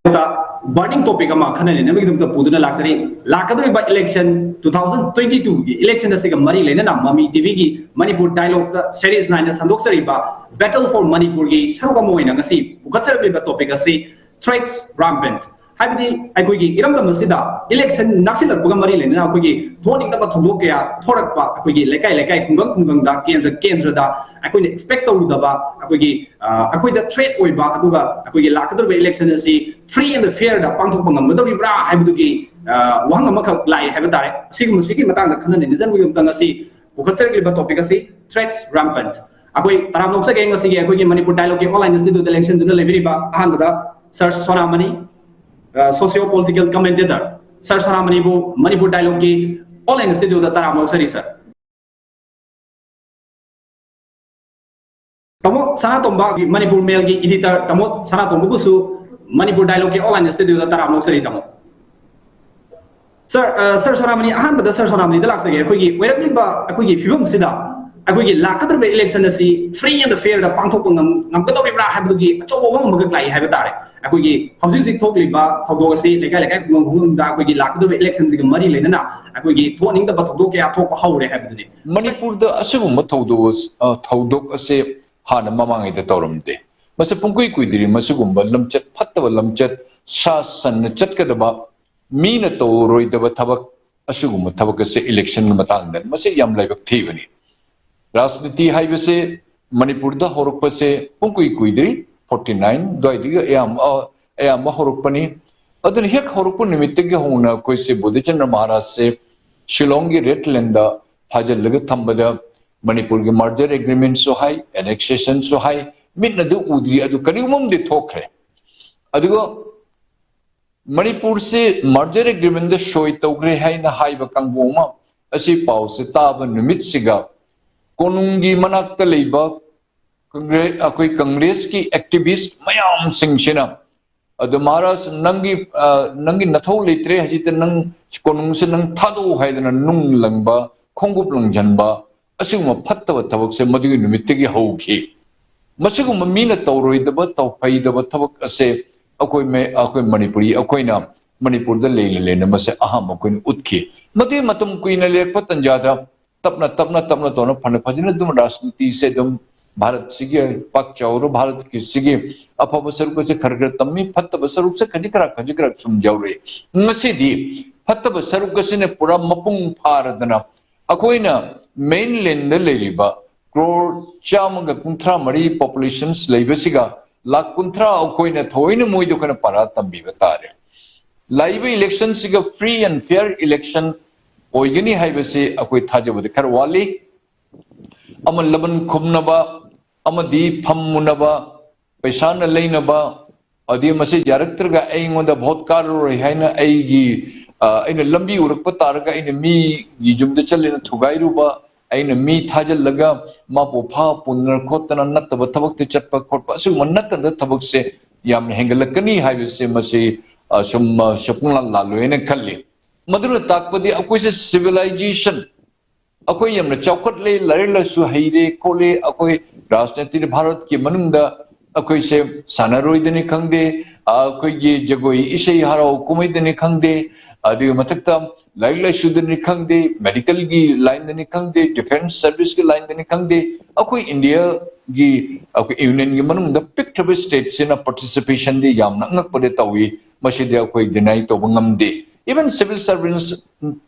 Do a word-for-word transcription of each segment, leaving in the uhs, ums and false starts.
Burning topic ꯑꯃ ꯈꯟꯅ ꯅꯩꯅꯕꯒꯤꯗꯃꯛꯇ ꯄꯨꯗꯨꯅ ꯂꯥꯛꯆꯔꯤ꯫ ꯂꯥꯛꯀꯗꯧꯔꯤꯕ ꯏꯂꯦꯛꯁꯟ, ꯇꯨ ꯊꯥꯎꯖꯟ ꯇ꯭ꯋꯦꯟꯇꯤ ꯇꯨꯒꯤ ꯏꯂꯦꯛꯁꯟ ꯑꯁꯤꯒ ꯃꯔꯤ ꯂꯩꯅꯅ ꯃꯃꯤ ꯇꯤꯚꯤꯒꯤ ꯃꯅꯤꯄꯨꯔ ꯗꯥꯏꯂꯣꯛꯇ ꯁꯦꯔꯤꯁ ꯅꯥꯏꯅ ꯁꯟꯗꯣꯛꯆꯔꯤꯕ Battle for ꯃꯅꯤꯄꯨꯔꯒꯤ ꯁꯔꯨꯛ ꯑꯃ ꯑꯣꯏꯅ ꯉꯁꯤ ꯄꯨꯈꯠꯆꯔꯛꯂꯤꯕ ꯇꯣꯄꯤꯛ ꯑꯁꯤ threats rampant, ꯍꯥꯏꯕꯗꯤ ꯑꯩꯈꯣꯏꯒꯤ ꯏꯔꯝꯗꯝ ꯑꯁꯤꯗ ꯏꯂꯦꯛꯁꯟ ꯅꯛꯁꯤꯜꯂꯛꯄꯒ ꯃꯔꯤ ꯂꯩꯅꯅ ꯑꯩꯈꯣꯏꯒꯤ ꯊꯣꯛꯅꯤꯡꯗꯕ ꯊꯧꯗꯣꯛ ꯀꯌꯥ ꯊꯣꯔꯛꯄ, ꯑꯩꯈꯣꯏꯒꯤ ꯂꯩꯀꯥꯏ ꯂꯩꯀꯥꯏ, ꯈꯨꯡꯒꯪ ꯈꯨꯡꯒꯪꯗ, ꯀꯦꯟꯗ꯭ꯔ ꯀꯦꯟꯗ꯭ꯔꯗ ꯑꯩꯈꯣꯏꯅ ꯑꯦꯛꯁꯄꯦꯛ ꯇꯧꯔꯨꯗꯕ, ꯑꯩꯈꯣꯏꯒꯤ ꯑ, ꯑꯩꯈꯣꯏꯗ ꯊ꯭ꯔꯦꯠ ꯑꯣꯏꯕ, ꯑꯗꯨꯒ ꯑꯩꯈꯣꯏꯒꯤ ꯂꯥꯛꯀꯗꯧꯔꯤꯕ ꯏꯂꯦꯛꯁꯟ ꯑꯁꯤ free and fair ꯗ ꯄꯥꯡꯊꯣꯛꯄ ꯉꯝꯒꯗꯧꯔꯤꯕ꯭ꯔꯥ ꯍꯥꯏꯕꯗꯨꯒꯤ ꯑ, ꯋꯥꯍꯪ ꯑꯃꯈꯛ ꯂꯥꯛꯑꯦ ꯍꯥꯏꯕ ꯇꯥꯔꯦ꯫ ꯑꯁꯤꯒꯨꯝꯕꯁꯤꯒꯤ ꯃꯇꯥꯡꯗ ꯈꯟꯅ ꯅꯩꯅꯖꯅꯕꯒꯤꯗꯃꯛꯇ ꯉꯁꯤ ꯄꯨꯈꯠꯆꯔꯛꯂꯤꯕ ꯇꯣꯄꯤꯛ ꯑꯁꯤ threats rampant꯫ ꯑꯩꯈꯣꯏ ꯇꯔꯥꯝꯅ ꯑꯣꯛꯆꯒꯦ ꯉꯁꯤꯒꯤ ꯑꯩꯈꯣꯏꯒꯤ ꯃꯅꯤꯄꯨꯔ ꯗꯥꯏꯂꯣꯛꯀꯤ ꯑꯣꯟꯂꯥꯏꯟ ꯏꯟꯁꯇꯤꯇ꯭ꯌꯨꯠꯇ ꯂꯦꯡꯁꯤꯟꯗꯨꯅ ꯂꯩꯕꯤꯔꯤꯕ ꯑꯍꯥꯟꯕꯗ sir Sonamani, socio political commentator sir ꯁꯣꯅꯥꯃꯅꯤꯕꯨ ꯃꯅꯤꯄꯨꯔ ꯗꯥꯏꯂꯣꯛꯀꯤ ꯑꯣꯟꯂꯥꯏꯟ ꯏꯟꯁꯇꯤꯇ꯭ꯌꯨꯠꯇ ꯇꯔꯥꯝꯅ ꯑꯣꯛꯆꯔꯤ ꯁꯔ꯫ ꯇꯥꯃꯣ ꯁꯅꯥꯇꯣꯝꯕ, ꯃꯅꯤꯄꯨꯔ ꯃꯦꯜꯒꯤ ꯏꯗꯤꯇꯔ ꯇꯥꯃꯣ ꯁꯅꯥꯇꯣꯝꯕꯕꯨꯁꯨ ꯃꯅꯤꯄꯨꯔ ꯗꯥꯏꯂꯣꯛꯀꯤ ꯑꯣꯟꯂꯥꯏꯟ ꯏꯟꯁꯇꯤꯇ꯭ꯌꯨꯠꯇ ꯇꯔꯥꯝꯅ ꯑꯣꯛꯆꯔꯤ ꯇꯥꯃꯣ꯫ ꯁꯔ, ꯑ, ꯁꯔ ꯁꯣꯅꯥꯃꯅꯤ, ꯑꯍꯥꯟꯕꯗ ꯁꯔ ꯁꯣꯅꯥꯃꯅꯤꯗ ꯂꯥꯛꯆꯒꯦ꯫ ꯑꯩꯈꯣꯏꯒꯤ ꯑꯣꯏꯔꯛꯂꯤꯕ ꯑꯩꯈꯣꯏꯒꯤ ꯐꯤꯕꯝꯁꯤꯗ ꯑꯩꯈꯣꯏꯒꯤ ꯂꯥꯛꯀꯗꯧꯔꯤꯕ ꯏꯂꯦꯛꯁꯟ ꯑꯁꯤ free and fair ꯗ ꯄꯥꯡꯊꯣꯛꯄ ꯉꯝ-, ꯉꯝꯒꯗꯧꯔꯤꯕ꯭ꯔꯥ ꯍꯥꯏꯕꯗꯨꯒꯤ ꯑꯆꯧꯕ ꯋꯥꯐꯝ ꯑꯃꯈꯛ ꯂꯥꯛꯏ ꯍꯥꯏꯕ ꯇꯥꯔꯦ꯫ ꯑꯩꯈꯣꯏꯒꯤ ꯍꯧꯖꯤꯛ ꯍꯧꯖꯤꯛ ꯊꯣꯛꯂꯤꯕ ꯊꯧꯗꯣꯛ ꯑꯁꯤ ꯂꯩꯀꯥꯏ ꯂꯩꯀꯥꯏ, ꯈꯨꯡꯒꯪ ꯈꯨꯡꯒꯪꯗ ꯑꯩꯈꯣꯏꯒꯤ ꯂꯥꯛꯀꯗꯧꯔꯤꯕ ꯏꯂꯦꯛꯁꯟꯁꯤꯒ ꯃꯔꯤ ꯂꯩꯅꯅ ꯑꯩꯈꯣꯏꯒꯤ ꯊꯣꯛꯍꯟꯅꯤꯡꯗꯕ ꯊꯧꯗꯣꯛ ꯀꯌꯥ ꯊꯣꯛꯄ ꯍꯧꯔꯦ ꯍꯥꯏꯕꯗꯨꯅꯤ꯫ ꯃꯅꯤꯄꯨꯔꯗ ꯑꯁꯤꯒꯨꯝꯕ ꯊꯧꯗꯣꯛ ꯑꯁ-, ꯑ, ꯊꯧꯗꯣꯛ ꯑꯁꯦ ꯍꯥꯟꯅ ꯃꯃꯥꯡꯉꯩꯗ ꯇꯧꯔꯝꯗꯦ꯫ ꯃꯁꯤ ꯄꯨꯡꯀꯨꯏ ꯀꯨꯏꯗ꯭ꯔꯤ꯫ ꯃꯁꯤꯒꯨꯝꯕ ꯂꯝꯆꯠ ꯐꯠꯇꯕ ꯂꯝꯆꯠ, ꯁꯥ ꯁꯟꯅ ꯆꯠꯀꯗꯕ, ꯃꯤꯅ ꯇꯧꯔꯣꯏꯗꯕ ꯊꯕꯛ, ꯑꯁꯤꯒꯨꯝꯕ ꯊꯕꯛ ꯑꯁꯦ ꯏꯂꯦꯛꯁꯟꯒꯤ ꯃꯇꯥꯡꯗ ꯃꯁꯤ ꯌꯥꯝ ꯂꯥꯏꯕꯛ ꯊꯤꯕꯅꯤ꯫ ꯔꯥꯖꯅꯤꯇꯤ ꯍꯥꯏꯕꯁꯦ ꯃꯅꯤꯄꯨꯔꯗ ꯍꯧꯔꯛꯄꯁꯦ ꯄꯨꯡꯀꯨꯏ ꯀꯨꯏꯗ꯭ꯔꯤ, forty nine ꯑꯗꯨꯋꯥꯏꯗꯒꯤ ꯑꯌꯥꯝꯕ, ꯑꯌꯥꯝꯕ ꯍꯧꯔꯛꯄꯅꯤ꯫ ꯑꯗꯨꯅ ꯍꯦꯛ ꯍꯧꯔꯛꯄ ꯅꯨꯃꯤꯠꯇꯒꯤ ꯍꯧꯅ ꯑꯩꯈꯣꯏꯁꯦ ꯕꯣꯙꯤꯆꯟꯗ꯭ꯔ ꯃꯍꯥꯔꯥꯖꯁꯦ ꯁꯤꯂꯣꯡꯒꯤ ꯔꯦꯗ ꯂꯦꯟꯗ ꯐꯥꯖꯤꯜꯂꯒ ꯊꯝꯕꯗ ꯃꯅꯤꯄꯨꯔꯒꯤ merger agreement ꯁꯨ ꯍꯥꯏ, annexation ꯁꯨ ꯍꯥꯏ, ꯃꯤꯠꯅꯗꯤ ꯎꯗ꯭ꯔꯤ, ꯑꯗꯨ ꯀꯔꯤꯒꯨꯝꯕ ꯑꯃꯗꯤ ꯊꯣꯛꯈ꯭ꯔꯦ꯫ ꯑꯗꯨꯒ ꯃꯅꯤꯄꯨꯔꯁꯤ merger agreement ꯗ ꯁꯣꯏ ꯇꯧꯈ꯭ꯔꯦ ꯍꯥꯏꯅ ꯍꯥꯏꯕ ꯀꯥꯡꯕꯨ ꯑꯃ ꯑꯁꯤ ꯄꯥꯎꯁꯦ ꯇꯥꯕ ꯅꯨꯃꯤꯠꯁꯤꯒ ꯀꯣꯅꯨꯡꯒꯤ ꯃꯅꯥꯛꯇ ꯂꯩꯕ ꯀꯪꯒ꯭ꯔꯦ-, ꯑꯩꯈꯣꯏ ꯀꯪꯒ꯭ꯔꯦꯁꯀꯤ activist ꯃꯌꯥꯝꯁꯤꯡꯁꯤꯅ, "ꯑꯗꯨ ꯃꯍꯥꯔꯥꯖ, ꯅꯪꯒꯤ, ꯑ, ꯅꯪꯒꯤ ꯅꯊꯧ ꯂꯩꯇ꯭ꯔꯦ, ꯍꯧꯖꯤꯛꯇ ꯅꯪ ꯀꯣꯅꯨꯡꯁꯦ ꯅꯪ ꯊꯥꯗꯣꯛꯎ" ꯍꯥꯏꯗꯅ ꯅꯨꯡ ꯂꯪꯕ, ꯈꯣꯡꯎꯞ ꯂꯪꯁꯤꯟꯕ, ꯑꯁꯤꯒꯨꯝꯕ ꯐꯠꯇꯕ ꯊꯕꯛꯁꯦ ꯃꯗꯨꯒꯤ ꯅꯨꯃꯤꯠꯇꯒꯤ ꯍꯧꯈꯤ꯫ ꯃꯁꯤꯒꯨꯝꯕ ꯃꯤꯅ ꯇꯧꯔꯣꯏꯗꯕ, ꯇꯧꯐꯩꯗꯕ ꯊꯕꯛ ꯑꯁꯦ ꯑꯩꯈꯣꯏ ꯃ-, ꯑꯩꯈꯣꯏ ꯃꯅꯤꯄꯨꯔꯤ ꯑꯩꯈꯣꯏꯅ ꯃꯅꯤꯄꯨꯔꯗ ꯂꯩꯅ ꯂꯩꯅ ꯃꯁꯦ ꯑꯍꯥꯟꯕ ꯑꯩꯈꯣꯏꯅ ꯎꯠꯈꯤ꯫ ꯃꯇꯦꯛ ꯃꯇꯝ ꯀꯨꯏꯅ ꯂꯩꯔꯛꯄ ꯇꯟꯖꯥꯗ ꯇꯞꯅ, ꯇꯞꯅ, ꯇꯞꯅ ꯇꯧꯅ ꯐꯅ ꯐꯖꯅ ꯑꯗꯨꯝ ꯔꯥꯖꯅꯤꯇꯤꯁꯦ ꯑꯗꯨꯝ ꯚꯥꯔꯠꯁꯤꯒꯤ ꯄꯥꯛ ꯆꯥꯎꯔ ꯚꯥꯔꯠꯀꯤ ꯁꯤꯒꯤ ꯑꯐꯕ ꯁꯔꯨꯛ ꯑꯁꯦ ꯈꯔ ꯈꯔ ꯇꯝꯃꯤ, ꯐꯠꯇꯕ ꯁꯔꯨꯛꯁꯦ ꯈꯖꯤꯛ ꯈꯔ, ꯈꯖꯤꯛ ꯈꯔ ꯁꯨꯝ ꯌꯥꯎꯔꯛꯏ꯫ ꯉꯁꯤꯗꯤ ꯐꯠꯇꯕ ꯁꯔꯨꯛ ꯑꯁꯤꯅ ꯄꯨꯔꯥ ꯃꯄꯨꯡ ꯐꯥꯔꯗꯅ ꯑꯩꯈꯣꯏꯅ ꯃꯦꯟꯂꯦꯟꯗ ꯂꯩꯔꯤꯕ ꯀ꯭ꯔꯣꯔ ꯆꯥꯝꯃꯒ ꯀꯨꯟꯊ꯭ꯔꯥ ꯃꯔꯤ ꯄꯣꯄꯨꯂꯦꯁꯟꯁ ꯂꯩꯕꯁꯤꯒ ꯂꯥꯈ ꯀꯨꯟꯊ꯭ꯔꯥ ꯑꯩꯈꯣꯏꯅ ꯊꯑꯣꯏꯅ ꯃꯣꯏꯗ ꯑꯩꯈꯣꯏꯅ ꯄꯔꯥ ꯇꯝꯕꯤꯕ ꯇꯥꯔꯦ꯫ ꯂꯥꯛꯏꯕ ꯏꯂꯦꯛꯁꯟꯁꯤꯒ ꯐ꯭ꯔꯤ ꯑꯦꯟ ꯐꯤꯌꯔ ꯏꯂꯦꯛꯁꯟ ꯑꯣꯏꯒꯅꯤ ꯍꯥꯏꯕꯁꯤ ꯑꯩꯈꯣꯏ ꯊꯥꯖꯕꯗ ꯈꯔ ꯋꯥꯠꯂꯤ꯫ ꯑꯃ ꯂꯕꯟ ꯈꯨꯝꯅꯕ, ꯑꯃꯗꯤ ꯐꯝꯃꯨꯅꯕ, ꯄꯩꯁꯥꯅ ꯂꯩꯅꯕ, ꯑꯗꯨꯗꯤ ꯃꯁꯤ ꯌꯥꯔꯛꯇ꯭ꯔꯒ ꯑꯩꯉꯣꯟꯗ ꯚꯣꯠ ꯀꯥꯔꯔꯣꯏ ꯍꯥꯏꯅ ꯑꯩꯒꯤ, ꯑ, ꯑꯩꯅ ꯂꯝꯕꯤ ꯎꯔꯛꯄ ꯇꯥꯔꯒ ꯑꯩꯅ ꯃꯤꯒꯤ ꯌꯨꯝꯗ ꯆꯠꯂꯦꯅ ꯊꯨꯒꯥꯏꯔꯨꯕ, ꯑꯩꯅ ꯃꯤ ꯊꯥꯖꯤꯜꯂꯒ ꯃꯥꯕꯨ ꯐꯥ ꯄꯨꯟꯗꯅ ꯈꯣꯠꯇꯅ ꯅꯠꯇꯕ ꯊꯕꯛꯇ ꯆꯠꯄ ꯈꯣꯠꯄ, ꯑꯁꯤꯒꯨꯝꯕ ꯅꯠꯇꯕ ꯊꯕꯛꯁꯦ ꯌꯥꯝꯅ ꯍꯦꯟꯒꯠꯂꯛꯀꯅꯤ ꯍꯥꯏꯕꯁꯦ ꯃꯁꯤ, ꯑ, ꯁꯨꯝ, ꯑ, ꯁꯨꯛꯂꯥꯟ ꯂꯥꯜꯂꯣꯏꯅ ꯈꯜꯂꯤ꯫ ꯃꯗꯨꯅ ꯇꯥꯛꯄꯗꯤ ꯑꯩꯈꯣꯏꯁꯦ ꯁꯤꯚꯤꯂꯥꯏꯖꯦꯁꯟ, ꯑꯩꯈꯣꯏ ꯌꯥꯝꯅ ꯆꯥꯎꯈꯠꯂꯦ, ꯂꯥꯏꯔꯤꯛ ꯂꯥꯏꯁꯨ ꯍꯩꯔꯦ ꯈꯣꯠꯂꯦ, ꯑꯩꯈꯣꯏ ꯔꯥꯖꯅꯤꯇꯤꯗ ꯚꯥꯔꯠꯀꯤ ꯃꯅꯨꯡꯗ ꯑꯩꯈꯣꯏꯁꯦ ꯁꯥꯟꯅꯔꯣꯏꯗꯅꯤ ꯈꯪꯗꯦ, ꯑꯩꯈꯣꯏꯒꯤ ꯖꯒꯣꯏ ꯏꯁꯩ ꯍꯔꯥꯎ ꯀꯨꯝꯍꯩꯗꯅꯤ ꯈꯪꯗꯦ, ꯑꯗꯨꯒꯤ ꯃꯊꯛꯇ ꯂꯥꯏꯔꯤꯛ ꯂꯥꯏꯁꯨꯗꯅꯤ ꯈꯪꯗꯦ, ꯃꯦꯗꯤꯀꯦꯜꯒꯤ ꯂꯥꯏꯟꯗꯅꯤ ꯈꯪꯗꯦ, ꯗꯤꯐꯦꯟꯁ ꯁꯔꯚꯤꯁꯀꯤ ꯂꯥꯏꯟꯗꯅꯤ ꯈꯪꯗꯦ, ꯑꯩꯈꯣꯏ ꯏꯟꯗꯤꯌꯥꯒꯤ, ꯑꯩꯈꯣꯏ ꯌꯨꯅꯤꯌꯟꯒꯤ ꯃꯅꯨꯡꯗ ꯄꯤꯛꯈ꯭ꯔꯕ ꯁ꯭ꯇꯦꯠꯁꯤꯅ ꯄꯥꯔꯇꯤꯁꯤꯄꯦꯁꯟꯗꯤ ꯌꯥꯝꯅ ꯑꯉꯛꯄꯗ ꯇꯧꯏ꯫ ꯃꯁꯤꯗꯤ ꯑꯩꯈꯣꯏ ꯗꯤꯅꯥꯏ ꯇꯧꯕ ꯉꯝꯗꯦ꯫ ꯏꯚꯟ ꯁꯤꯚꯤꯜ ꯁꯔꯚꯦꯟꯁ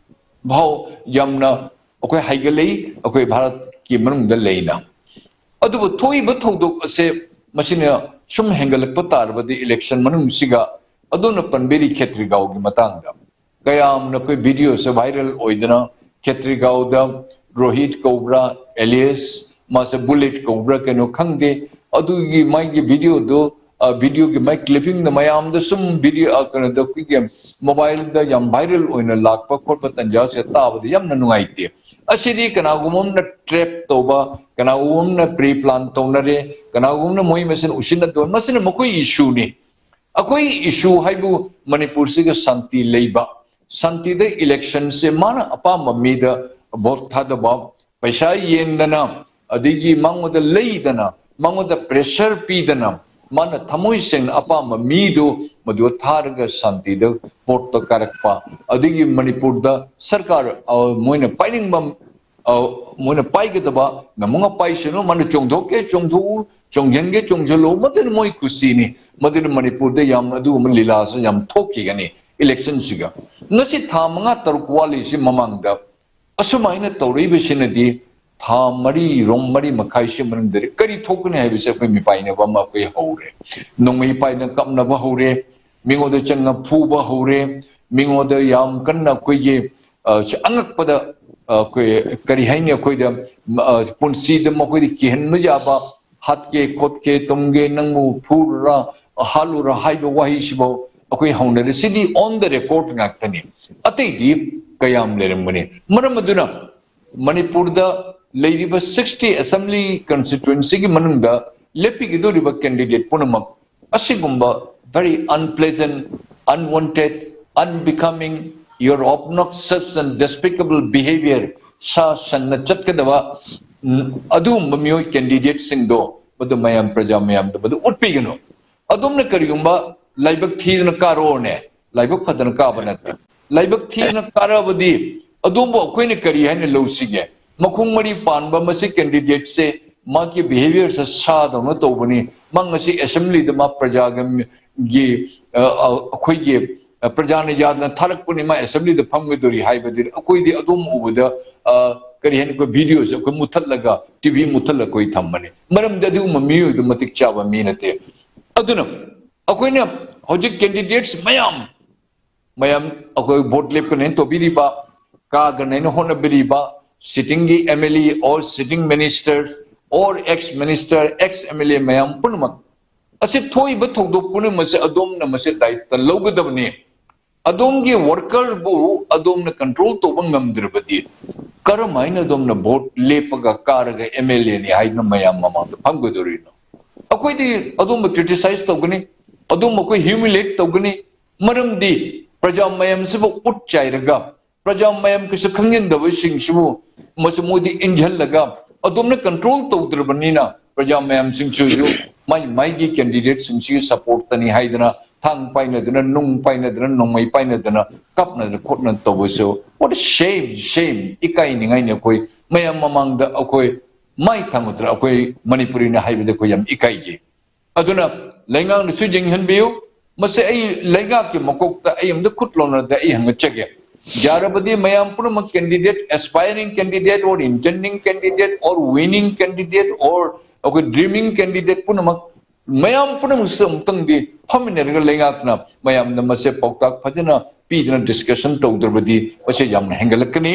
ꯐꯥꯎ ꯌꯥꯝꯅ ꯑꯩꯈꯣꯏ ꯍꯥꯏꯒꯠꯂꯛꯏ, ꯑꯩꯈꯣꯏ ꯚꯥꯔꯠꯀꯤ ꯃꯅꯨꯡꯗ ꯂꯩꯅ꯫ ꯑꯗꯨꯕꯨ ꯊꯣꯛꯏꯕ ꯊꯧꯗꯣꯛ ꯑꯁꯦ ꯃꯁꯤꯅ ꯁꯨꯝ ꯍꯦꯟꯒꯠꯂꯛꯄ ꯇꯥꯔꯕꯗꯤ ꯏꯂꯦꯛꯁꯟ ꯃꯅꯨꯡꯁꯤꯒ ꯑꯗꯣꯝꯅ ꯄꯟꯕꯤꯔꯤ ꯈꯦꯇ꯭ꯔꯤꯒꯥꯎꯒꯤ ꯃꯇꯥꯡꯗ ꯀꯌꯥꯝꯅ ꯑꯩꯈꯣꯏ ꯚꯤꯗꯤꯑꯣꯁꯦ ꯚꯥꯏꯔꯦꯜ ꯑꯣꯏꯗꯅ ꯈꯦꯇ꯭ꯔꯤꯒꯥꯎꯗ ꯔꯣꯍꯤꯠ ꯀꯧꯕ꯭ꯔꯥ, ꯑꯦꯂꯤꯌꯁ ꯃꯥꯁꯦ ꯕꯨꯂꯦꯠ ꯀꯧꯕ꯭ꯔꯥ ꯀꯩꯅꯣ ꯈꯪꯗꯦ, ꯑꯗꯨꯒꯤ ꯃꯥꯒꯤ ꯚꯤꯗꯤꯑꯣꯗꯣ, ꯑ, ꯚꯤꯗꯤꯑꯣꯒꯤ ꯃꯥꯏ ꯀ꯭ꯂꯤꯞꯄꯤꯡꯗ ꯃꯌꯥꯝꯗ ꯁꯨꯝ ꯚꯤꯗꯤꯑꯣ, ꯑ, ꯀꯩꯅꯣꯗ ꯑꯩꯈꯣꯏꯒꯤ ꯃꯣꯕꯥꯏꯜꯗ ꯌꯥꯝ ꯚꯥꯏꯔꯦꯜ ꯑꯣꯏꯅ ꯂꯥꯛꯄ ꯈꯣꯠꯄ ꯇꯟꯖꯥꯁꯦ ꯇꯥꯕꯗ ꯌꯥꯝꯅ ꯅꯨꯡꯉꯥꯏꯇꯦ꯫ ꯑꯁꯤꯗꯤ ꯀꯅꯥꯒꯨꯝꯕ ꯑꯃꯅ ꯇ꯭ꯔꯦꯞ ꯇꯧꯕ, ꯀꯅꯥꯒꯨꯝꯕ ꯑꯃꯅ ꯄ꯭ꯔꯤ ꯄ꯭ꯂꯥꯟ ꯇꯧꯅꯔꯦ, ꯀꯅꯥꯒꯨꯝꯕ ꯑꯃꯅ ꯃꯣꯏ ꯃꯁꯦꯟ ꯎꯁꯤꯟꯅꯗꯕ, ꯃꯁꯤꯅ ꯃꯈꯣꯏ ꯏꯁꯨꯅꯤ꯫ ꯑꯩꯈꯣꯏ ꯏꯁꯨ ꯍꯥꯏꯕꯨ ꯃꯅꯤꯄꯨꯔꯁꯤꯒ ꯁꯥꯟꯇꯤ ꯂꯩꯕ, ꯁꯥꯟꯇꯤꯗ ꯏꯂꯦꯛꯁꯟꯁꯦ ꯃꯥꯅ ꯑꯄꯥꯝꯕ ꯃꯤꯗ ꯚꯣꯠ ꯊꯥꯗꯕ, ꯄꯩꯁꯥ ꯌꯦꯟꯗꯅ, ꯑꯗꯒꯤ ꯃꯉꯣꯟꯗ ꯂꯩꯗꯅ, ꯃꯉꯣꯟꯗ ꯄ꯭ꯔꯦꯁꯔ ꯄꯤꯗꯅ, ꯃꯥꯅ ꯊꯃꯣꯏ ꯁꯦꯡꯅ ꯑꯄꯥꯝꯕ ꯃꯤꯗꯨ ꯃꯗꯨ ꯊꯥꯔꯒ ꯁꯥꯟꯇꯤꯗ ꯚꯣꯠꯇ ꯀꯥꯔꯛꯄ, ꯑꯗꯒꯤ ꯃꯅꯤꯄꯨꯔꯗ ꯁꯔꯀꯥꯔ, ꯑ, ꯃꯣꯏꯅ ꯄꯥꯏꯅꯤꯡꯕ, ꯑ, ꯃꯣꯏꯅ ꯄꯥꯏꯒꯗꯕ ꯅꯃꯨꯅ ꯄꯥꯏꯁꯅꯨ, ꯃꯥꯅ ꯆꯣꯡꯊꯣꯛꯀꯦ ꯆꯣꯡꯊꯣꯛꯎ, ꯆꯣꯡꯁꯤꯟꯒꯦ ꯆꯣꯡꯁꯤꯜꯂꯨ, ꯃꯗꯨꯅ ꯃꯣꯏ ꯀꯨꯁꯤꯅꯤ꯫ ꯃꯗꯨꯅ ꯃꯅꯤꯄꯨꯔꯗ ꯌꯥꯝ ꯑꯗꯨꯒꯨꯝꯕ ꯂꯤꯂꯥꯁꯨ ꯌꯥꯝ ꯊꯣꯛꯈꯤꯒꯅꯤ ꯏꯂꯦꯛꯁꯟꯁꯤꯒ꯫ ꯉꯁꯤ ꯊꯥ ꯃꯉꯥ ꯇꯔꯨꯛ ꯋꯥꯠꯂꯤꯁꯤ ꯃꯃꯥꯡꯗ ꯑꯁꯨꯃꯥꯏꯅ ꯇꯧꯔꯛꯏꯕꯁꯤꯅꯗꯤ ꯊꯥ ꯃꯔꯤ, ꯔꯣꯝ ꯃꯔꯤ ꯃꯈꯥꯏꯁꯤ ꯃꯅꯨꯡꯗꯗꯤ ꯀꯔꯤ ꯊꯣꯛꯀꯅꯤ ꯍꯥꯏꯕꯁꯦ ꯑꯩꯈꯣꯏ ꯃꯤꯄꯥꯏꯅꯕ ꯑꯃ ꯑꯩꯈꯣꯏ ꯍꯧꯔꯦ꯫ ꯅꯣꯡꯃꯩ ꯄꯥꯏꯅ ꯀꯞꯅꯕ ꯍꯧꯔꯦ, ꯃꯤꯉꯣꯟꯗ ꯆꯪꯅ ꯐꯨꯕ ꯍꯧꯔꯦ, ꯃꯤꯉꯣꯟꯗ ꯌꯥꯝ ꯀꯟꯅ ꯑꯩꯈꯣꯏꯒꯤ, ꯑ, ꯑꯉꯛꯄꯗ, ꯑ, ꯑꯩꯈꯣꯏ ꯀꯔꯤ ꯍꯥꯏꯅꯤ, ꯑꯩꯈꯣꯏꯗ, ꯑ, ꯄꯨꯟꯁꯤꯗ ꯃꯈꯣꯏꯗ ꯀꯤꯍꯟꯕ ꯌꯥꯕ, "ꯍꯥꯠꯀꯦ, ꯈꯣꯠꯀꯦ, ꯇꯨꯝꯒꯦ, ꯅꯪꯕꯨ ꯐꯨꯔꯨꯔꯥ, ꯍꯥꯠꯂꯨꯔꯥ" ꯍꯥꯏꯕ ꯋꯥꯍꯩꯁꯤꯐꯥꯎ ꯑꯩꯈꯣꯏ ꯍꯧꯅꯔꯦ꯫ ꯁꯤꯗꯤ on the record ꯉꯥꯛꯇꯅꯤ꯫ ꯑꯇꯩꯗꯤ ꯀꯌꯥꯝ ꯂꯩꯔꯝꯒꯅꯤ? ꯃꯔꯝ ꯑꯗꯨꯅ ꯃꯅꯤꯄꯨꯔꯗ ꯂꯩꯔꯤꯕ sixty assembly constituencyꯒꯤ ꯃꯅꯨꯡꯗ ꯂꯦꯞꯄꯤꯒꯗꯧꯔꯤꯕ candidate ꯄꯨꯝꯅꯃꯛ ꯑꯁꯤꯒꯨꯝꯕ very unpleasant, unwanted, unbecoming, your obnoxious and despicable behavior, ꯁꯥ ꯁꯟꯅ ꯆꯠꯀꯗꯕ, ꯎꯝ, ꯑꯗꯨꯒꯨꯝꯕ ꯃꯤꯑꯣꯏ candidateꯁꯤꯡꯗꯣ ꯃꯗꯨ ꯃꯌꯥꯝ, ꯄ꯭ꯔꯖꯥ ꯃꯌꯥꯝꯗ ꯃꯗꯨ ꯎꯠꯄꯤꯒꯅꯨ꯫ ꯑꯗꯣꯝꯅ ꯀꯔꯤꯒꯨꯝꯕ ꯂꯥꯏꯕꯛ ꯊꯤꯗꯅ ꯀꯥꯔꯛꯑꯣꯅꯦ, ꯂꯥꯏꯕꯛ ꯐꯗꯅ ꯀꯥꯕ ꯅꯠꯇꯦ꯫ ꯂꯥꯏꯕꯛ ꯊꯤꯗꯅ ꯀꯥꯔꯛꯑꯕꯗꯤ ꯑꯗꯨꯕꯨ ꯑꯩꯈꯣꯏꯅ ꯀꯔꯤ ꯍꯥꯏꯅ ꯂꯧꯁꯤꯒꯦ? ꯃꯈꯣꯡ ꯃꯔꯤ ꯄꯥꯟꯕ ꯃꯁꯤ candidateꯁꯦ ꯃꯥꯒꯤ behaviourꯁꯦ ꯁꯥꯗꯧꯅ ꯇꯧꯕꯅꯤ, ꯃꯥ ꯉꯁꯤ assemblyꯗ ꯃꯥ ꯄ꯭ꯔꯖꯥꯒꯤ, ꯒꯤ, ꯑ, ꯑ, ꯑꯩꯈꯣꯏꯒꯤ, ꯑ, ꯄ꯭ꯔꯖꯥꯅ ꯌꯥꯗꯅ ꯊꯥꯔꯛꯄꯅꯤ, ꯃꯥ assemblyꯗ ꯐꯝꯒꯗꯧꯔꯤ ꯍꯥꯏꯕꯗꯤ ꯑꯩꯈꯣꯏꯗꯤ ꯑꯗꯨꯝ ꯎꯕꯗ, ꯑ, ꯀꯔꯤ ꯍꯥꯏꯅꯤ, ꯑꯩꯈꯣꯏ videoꯁꯦ ꯑꯩꯈꯣꯏ ꯃꯨꯊꯠꯂꯒ, TV ꯃꯨꯊꯠꯂꯒ ꯑꯩꯈꯣꯏ ꯊꯝꯕꯅꯤ꯫ ꯃꯔꯝꯗꯤ ꯑꯗꯨꯒꯨꯝꯕ ꯃꯤꯑꯣꯏꯗꯨ ꯃꯇꯤꯛ ꯆꯥꯕ ꯃꯤ ꯅꯠꯇꯦ꯫ ꯑꯗꯨꯅ ꯑꯩꯈꯣꯏꯅ ꯍꯧꯖꯤꯛ candidates ꯃꯌꯥꯝ, ꯃꯌꯥꯝ ꯑꯩꯈꯣꯏ vote ꯂꯦꯞꯀꯅꯦꯅ ꯇꯧꯕꯤꯔꯤꯕ, ꯀꯥꯒꯅꯦꯅ ꯍꯣꯠꯅꯕꯤꯔꯤꯕ sittingꯒꯤ MLA or sitting ministers or ex minister, ex MLA ꯃꯌꯥꯝ ꯄꯨꯝꯅꯃꯛ ꯑꯁꯤ ꯊꯣꯛꯏꯕ ꯊꯧꯗꯣꯛ ꯄꯨꯝꯅꯃꯛꯁꯦ ꯑꯗꯣꯝꯅ ꯃꯁꯤ ꯗꯥꯏꯇ ꯂꯧꯒꯗꯕꯅꯤ꯫ ꯑꯗꯣꯝꯒꯤ workerꯕꯨ ꯑꯗꯣꯝꯅ control ꯇꯧꯕ ꯉꯝꯗ꯭ꯔꯕꯗꯤ ꯀꯔꯝ ꯍꯥꯏꯅ ꯑꯗꯣꯝꯅ ꯚꯣꯠ ꯂꯦꯞꯄꯒ ꯀꯥꯔꯒ MLAꯅꯤ ꯍꯥꯏꯗꯨꯅ ꯃꯌꯥꯝ ꯃꯃꯥꯡꯗ ꯐꯝꯒꯗꯧꯔꯤꯅꯣ? ꯑꯩꯈꯣꯏꯗꯤ ꯑꯗꯣꯝꯕꯨ criticize ꯇꯧꯒꯅꯤ, ꯑꯗꯣꯝꯕꯨ ꯑꯩꯈꯣꯏ humiliate ꯇꯧꯒꯅꯤ꯫ ꯃꯔꯝꯗꯤ ꯄ꯭ꯔꯖꯥ ꯃꯌꯥꯝꯁꯤꯕꯨ ꯎꯠ ꯆꯥꯏꯔꯒ, ꯄ꯭ꯔꯖꯥ ꯃꯌꯥꯝ ꯀꯩꯁꯨ ꯈꯪꯖꯤꯟꯗꯕꯁꯤꯡꯁꯤꯕꯨ ꯃꯁꯤ ꯃꯣꯏꯗꯤ ꯏꯟꯖꯜꯂꯒ ꯑꯗꯣꯝꯅ control ꯇꯧꯗ꯭ꯔꯕꯅꯤꯅ ꯄ꯭ꯔꯖꯥ ꯃꯌꯥꯝꯁꯤꯡꯁꯤꯁꯨ ꯃꯥꯏ ꯃꯥꯏꯒꯤ ꯀꯦꯟꯗꯤꯗꯦꯠꯁꯤꯡꯁꯤꯒꯤ ꯁꯞꯄꯣꯔꯠꯇꯅꯤ ꯍꯥꯏꯗꯅ ꯊꯥꯡ ꯄꯥꯏꯅꯗꯅ, ꯅꯨꯡ ꯄꯥꯏꯅꯗꯅ, ꯅꯣꯡꯃꯩ ꯄꯥꯏꯅꯗꯅ, ꯀꯞꯅꯗꯅ ꯈꯣꯠꯅꯗꯅ ꯇꯧꯕꯁꯨ, what a shame, shame, ꯏꯀꯥꯏꯅꯤꯡꯉꯥꯏꯅꯤ꯫ ꯑꯩꯈꯣꯏ ꯃꯌꯥꯝ ꯃꯃꯥꯡꯗ ꯑꯩꯈꯣꯏ ꯃꯥꯏ ꯊꯥꯡꯒꯠꯇꯅ ꯑꯩꯈꯣꯏ ꯃꯅꯤꯄꯨꯔꯤꯅ ꯍꯥꯏꯕꯗ ꯑꯩꯈꯣꯏ ꯌꯥꯝ ꯏꯀꯥꯏꯖꯩ꯫ ꯑꯗꯨꯅ ꯂꯩꯉꯥꯛꯅꯁꯨ ꯌꯦꯡꯍꯟꯕꯤꯌꯨ꯫ ꯃꯁꯤ ꯑꯩ ꯂꯩꯉꯥꯛꯀꯤ ꯃꯀꯣꯛꯇ ꯑꯩ ꯑꯝꯇ ꯈꯨꯠ ꯂꯣꯟꯅꯗ ꯑꯩ ꯍꯪꯒꯠꯆꯒꯦ꯫ ꯌꯥꯔꯕꯗꯤ ꯃꯌꯥꯝ ꯄꯨꯝꯅꯃꯛ candidate, aspiring candidate or intending candidate or winning candidate or ꯑꯩꯈꯣꯏ dreaming candidate ꯄꯨꯝꯅꯃꯛ, ꯃꯌꯥꯝ ꯄꯨꯝꯅꯃꯛꯁꯦ ꯑꯃꯨꯛꯇꯪꯗꯤ ꯐꯝꯃꯤꯟꯅꯔꯒ ꯂꯩꯉꯥꯛꯅ ꯃꯌꯥꯝꯗ ꯃꯁꯦ ꯄꯥꯎꯇꯥꯛ ꯐꯖꯅ ꯄꯤꯗꯅ discussion ꯇꯧꯗ꯭ꯔꯕꯗꯤ ꯃꯁꯦ ꯌꯥꯝꯅ ꯍꯦꯟꯒꯠꯂꯛꯀꯅꯤ꯫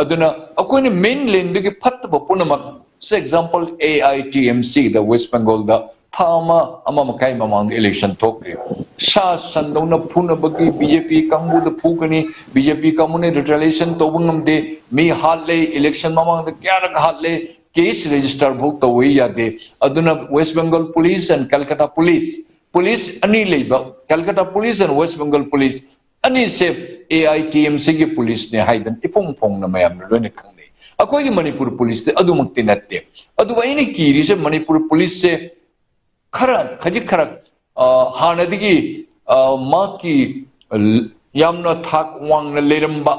ꯑꯗꯨꯅ ꯑꯩꯈꯣꯏꯅ mainlandꯗꯒꯤ ꯐꯠꯇꯕ ꯄꯨꯝꯅꯃꯛ, say example, AITMCꯗ West Bengalꯗ ꯊꯥ ꯑꯃ, ꯑꯃ ꯃꯈꯥꯏ ꯃꯃꯥꯡꯗ election ꯊꯣꯛꯈ꯭ꯔꯦ꯫ ꯁꯥ ꯁꯟꯗꯧꯅ ꯐꯨꯅꯕꯒꯤ BJP ꯀꯥꯡꯕꯨꯗ ꯐꯨꯒꯅꯤ, BJP ꯀꯥꯡꯕꯨꯅ retaliation ꯇꯧꯕ ꯉꯝꯗꯦ, ꯃꯤ ꯍꯥꯠꯂꯦ, election ꯃꯃꯥꯡꯗ ꯀꯌꯥꯔꯛ ꯍꯥꯠꯂꯦ, case register ꯐꯥꯎ ꯇꯧꯕ ꯌꯥꯗꯦ꯫ ꯑꯗꯨꯅ West Bengal Police and Calcutta Police, police ꯑꯅꯤ ꯂꯩꯕ, Calcutta Police and West Bengal Police ꯑꯅꯤꯁꯦ AITMCꯒꯤ policeꯅꯦ ꯍꯥꯏꯗꯅ ꯏꯐꯣꯡ ꯐꯣꯡꯅ ꯃꯌꯥꯝꯅ ꯂꯣꯏꯅ ꯈꯪꯅꯩ꯫ ꯑꯩꯈꯣꯏꯒꯤ ꯃꯅꯤꯄꯨꯔ policeꯇꯤ ꯑꯗꯨꯃꯛꯇꯤ ꯅꯠꯇꯦ꯫ ꯑꯗꯨꯕꯨ ꯑꯩꯅ ꯀꯤꯔꯤꯁꯦ ꯃꯅꯤꯄꯨꯔ policeꯁꯦ ꯈꯔ, ꯈꯖꯤꯛ ꯈꯔ, ꯑ, ꯍꯥꯟꯅꯗꯒꯤ, ꯑ, ꯃꯍꯥꯛꯀꯤ, ꯑ, ꯌꯥꯝꯅ ꯊꯥꯛ ꯋꯥꯡꯅ ꯂꯩꯔꯝꯕ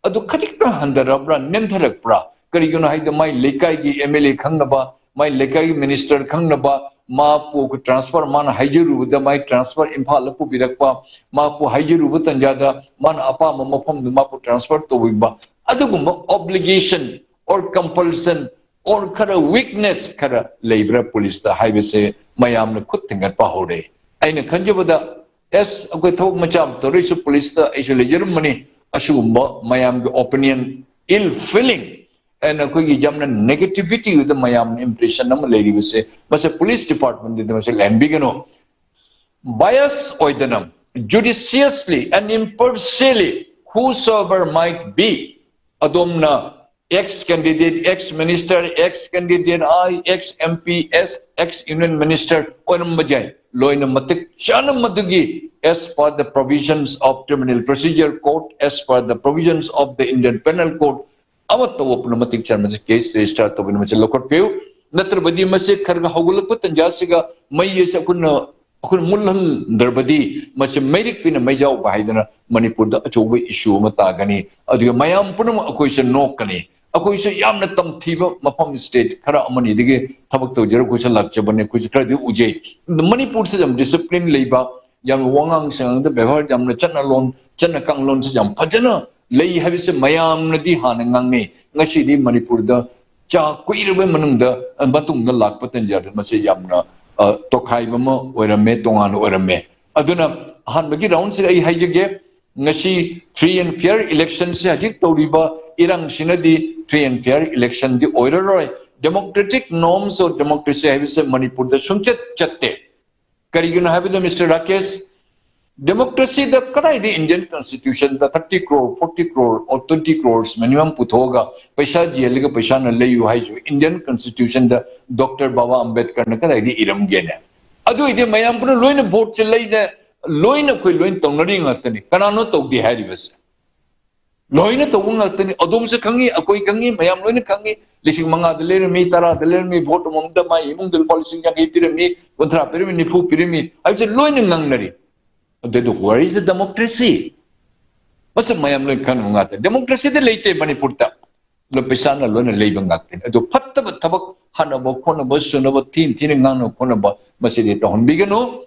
ꯑꯗꯨ ꯈꯖꯤꯛꯇꯪ ꯍꯟꯊꯔꯛꯄ꯭ꯔꯥ, ꯅꯦꯝꯊꯔꯛꯄ꯭ꯔꯥ? ꯀꯔꯤꯒꯤꯅꯣ ꯍꯥꯏꯕꯗ ꯃꯥꯏ ꯂꯩꯀꯥꯏꯒꯤ MLA ꯈꯪꯅꯕ, ꯃꯥꯏ ꯂꯩꯀꯥꯏꯒꯤ minister ꯈꯪꯅꯕ, ꯃꯥꯄꯨ transfer, ꯃꯥꯅ ꯍꯥꯏꯖꯔꯨꯕꯗ ꯃꯥꯏ transfer ꯏꯝꯐꯥꯜꯗ ꯄꯨꯕꯤꯔꯛꯄ, ꯃꯥꯄꯨ ꯍꯥꯏꯖꯔꯨꯕ ꯇꯟꯖꯥꯗ ꯃꯥꯅ ꯑꯄꯥꯝꯕ ꯃꯐꯝꯗꯨ ꯃꯥꯄꯨ transfer ꯇꯧꯕꯤꯕ, ꯑꯗꯨꯒꯨꯝꯕ obligation or compulsion or ꯈꯔ weakness ꯈꯔ ꯂꯩꯕ꯭ꯔꯥ policeꯇ ꯍꯥꯏꯕꯁꯦ ꯃꯌꯥꯝꯅ ꯈꯨꯠ ꯊꯤꯡꯒꯠꯄ ꯍꯧꯔꯦ꯫ ꯑꯩꯅ ꯈꯟꯖꯕꯗ, ꯑꯦꯁ, ꯑꯩꯈꯣꯏ ꯊꯕꯛ ꯃꯆꯥ ꯑꯃ ꯇꯧꯔꯛꯏꯁꯨ policeꯇ ꯑꯩꯁꯨ ꯂꯩꯖꯔꯝꯕꯅꯤ꯫ ꯑꯁꯤꯒꯨꯝꯕ ꯃꯌꯥꯝꯒꯤ opinion, ill feeling, and ꯑꯩꯈꯣꯏꯒꯤ ꯌꯥꯝꯅ negativity ꯑꯣꯏꯕ ꯃꯌꯥꯝꯅ impression ꯑꯃ ꯂꯩꯔꯤꯕꯁꯦ, ꯃꯁꯦ police departmentꯗ ꯃꯁꯦ ꯂꯩꯍꯟꯕꯤꯒꯅꯨ꯫ Bias ꯑꯣꯏꯗꯅ, judiciously and impartially, whosoever might be, ꯑꯗꯣꯝꯅ ex candidate, ex minister, ex candidate I, ex MP, ex, ex union minister ꯑꯣꯏꯔꯝꯕ ꯌꯥꯏ꯫ ꯂꯣꯏꯅ ꯃꯇꯤꯛ ꯆꯥꯅ ꯃꯗꯨꯒꯤ, as per the provisions of Criminal Procedure Code, as per the provisions of the Indian Penal Code, ꯑꯃ ꯇꯧꯕ ꯄꯨꯝꯅꯃꯛ ꯃꯇꯤꯛ ꯆꯥꯅ ꯃꯁꯤ case register ꯇꯧꯕꯤꯅ ꯃꯁꯤ ꯂꯧꯈꯠꯄꯤꯌꯨ꯫ ꯅꯠꯇ꯭ꯔꯕꯗꯤ ꯃꯁꯤ ꯈꯔ ꯈꯔ ꯍꯧꯒꯠꯂꯛꯄ ꯇꯟꯖꯥꯁꯤꯒ ꯃꯩ ꯑꯁꯤ ꯑꯩꯈꯣꯏꯅ ꯑꯩꯈꯣꯏꯅ ꯃꯨꯠꯍꯟꯗ꯭ꯔꯕꯗꯤ ꯃꯁꯤ ꯃꯩꯔꯤꯛ ꯄꯤꯅ ꯃꯩꯖꯥꯎꯕ ꯍꯥꯏꯗꯅ ꯃꯅꯤꯄꯨꯔꯗ ꯑꯆꯧꯕ issue ꯑꯃ ꯇꯥꯒꯅꯤ꯫ ꯑꯗꯨꯒ ꯃꯌꯥꯝ ꯄꯨꯝꯅꯃꯛ ꯑꯩꯈꯣꯏꯁꯦ ꯅꯣꯛꯀꯅꯤ꯫ ꯑꯩꯈꯣꯏꯁꯨ ꯌꯥꯝꯅ ꯇꯝꯊꯤꯕ ꯃꯐꯝ, state ꯈꯔ ꯑꯃꯅꯤꯗꯒꯤ ꯊꯕꯛ ꯇꯧꯖꯔ ꯑꯩꯈꯣꯏꯁꯨ ꯂꯥꯛꯆꯕꯅꯦ꯫ ꯑꯩꯈꯣꯏꯁꯨ ꯈꯔꯗꯤ ꯎꯖꯩ꯫ ꯃꯅꯤꯄꯨꯔꯁꯤ ꯌꯥꯝ discipline ꯂꯩꯕ, ꯌꯥꯝ ꯋꯥꯉꯥꯡ ꯁꯉꯥꯡꯗ ꯕꯦꯕꯥꯔ ꯌꯥꯝꯅ ꯆꯠꯅ ꯂꯣꯟ, ꯆꯠꯅ ꯀꯥꯡꯂꯣꯟꯁꯤ ꯌꯥꯝ ꯐꯖꯅ ꯂꯩ ꯍꯥꯏꯕꯁꯤ ꯃꯌꯥꯝꯅꯗꯤ ꯍꯥꯟꯅ ꯉꯥꯡꯅꯩ꯫ ꯉꯁꯤꯗꯤ ꯃꯅꯤꯄꯨꯔꯗ ꯆꯥ ꯀꯨꯏꯔꯕ ꯃꯅꯨꯡꯗ, ꯃꯇꯨꯡꯗ ꯂꯥꯛꯄ ꯇꯟꯖꯥꯗ ꯃꯁꯤ ꯌꯥꯝꯅ, ꯑ, ꯇꯣꯈꯥꯏꯕ ꯑꯃ ꯑꯣꯏꯔꯝꯃꯦ, ꯇꯣꯉꯥꯟꯅ ꯑꯣꯏꯔꯝꯃꯦ꯫ ꯑꯗꯨꯅ ꯑꯍꯥꯟꯕꯒꯤ round ꯁꯤꯗ ꯑꯩ ꯍꯥꯏꯖꯒꯦ, ꯉꯁꯤ free and fair election ꯁꯤ ꯍꯧꯖꯤꯛ ꯇꯧꯔꯤꯕ ꯏꯔꯥꯡꯁꯤꯅꯗꯤ free and fair election ꯗꯤ ꯑꯣꯏꯔꯔꯣꯏ꯫ Democratic norms of democracy ꯍꯥꯏꯕꯁꯦ ꯃꯅꯤꯄꯨꯔꯗ ꯁꯨꯡꯆꯠ ꯆꯠꯇꯦ꯫ ꯀꯔꯤꯒꯤꯅꯣ ꯍꯥꯏꯕꯗ, Mister ꯔꯥꯀꯦꯁ, democracy ꯗ ꯀꯗꯥꯏꯗ Indian Constitution the thirty crore, forty crore or twenty crores minimum ꯄꯨꯊꯣꯛꯑꯒ ꯄꯩꯁꯥ ꯌꯦꯜꯂꯒ ꯄꯩꯁꯥꯅ ꯂꯩꯌꯨ ꯍꯥꯏꯁꯨ Indian Constitution ꯗ ꯗꯣꯛꯇꯔ ꯕꯥꯕꯥ ꯑꯝꯕꯦꯗꯀꯔꯅ ꯀꯗꯥꯏꯗ ꯏꯔꯝꯒꯦꯅꯦ? ꯑꯗꯨ ꯑꯣꯏꯗꯤ ꯃꯌꯥꯝ ꯄꯨꯝꯅ ꯂꯣꯏꯅ vote ꯁꯦ ꯂꯩꯅ ꯂꯣꯏꯅ ꯑꯩꯈꯣꯏ ꯂꯣꯏꯅ ꯇꯧꯅꯔꯤ ꯉꯥꯛꯇꯅꯤ꯫ ꯀꯅꯥꯅꯣ ꯇꯧꯗꯦ ꯍꯥꯏꯔꯤꯕꯁꯦ? ꯂꯣꯏꯅ ꯇꯧꯕ ꯉꯥꯛꯇꯅꯤ꯫ ꯑꯗꯣꯝꯁꯨ ꯈꯪꯉꯤ, ꯑꯩꯈꯣꯏ ꯈꯪꯉꯤ, ꯃꯌꯥꯝ ꯂꯣꯏꯅ ꯈꯪꯉꯤ꯫ ꯂꯤꯁꯤꯡ ꯃꯉꯥꯗ ꯂꯩꯔꯝꯃꯤ, ꯇꯔꯥꯗ ꯂꯩꯔꯝꯃꯤ, vote ꯑꯃꯃꯝꯗ ꯃꯥꯏ ꯏꯃꯨꯡꯗ ꯂꯨꯄꯥ ꯂꯤꯁꯤꯡ ꯌꯥꯡꯈꯩ ꯄꯤꯔꯝꯃꯤ, ꯀꯨꯟꯊ꯭ꯔꯥ ꯄꯤꯔꯝꯃꯤ, ꯅꯤꯐꯨ ꯄꯤꯔꯝꯃꯤ ꯍꯥꯏꯕꯁꯦ ꯂꯣꯏꯅ ꯉꯥꯡꯅꯔꯤ꯫ ꯑꯗꯨꯗꯣ where is the democracy? ꯃꯁꯤ ꯃꯌꯥꯝ ꯂꯣꯏ ꯈꯪꯕ ꯉꯥꯛꯇꯅꯤ꯫ Democracy ꯗꯤ ꯂꯩꯇꯦ ꯃꯅꯤꯄꯨꯔꯗ꯫ ꯂꯣꯏ ꯄꯩꯁꯥꯅ ꯂꯣꯏꯅ ꯂꯩꯕ ꯉꯥꯛꯇꯅꯤ꯫ ꯑꯗꯨ ꯐꯠꯇꯕ ꯊꯕꯛ, ꯍꯥꯠꯅꯕ ꯈꯣꯠꯅꯕ, ꯁꯨꯅꯕ, ꯊꯤꯅ ꯊꯤꯅ ꯉꯥꯡꯅꯕ ꯈꯣꯠꯅꯕ, ꯃꯁꯤꯗꯤ ꯇꯧꯍꯟꯕꯤꯒꯅꯨ,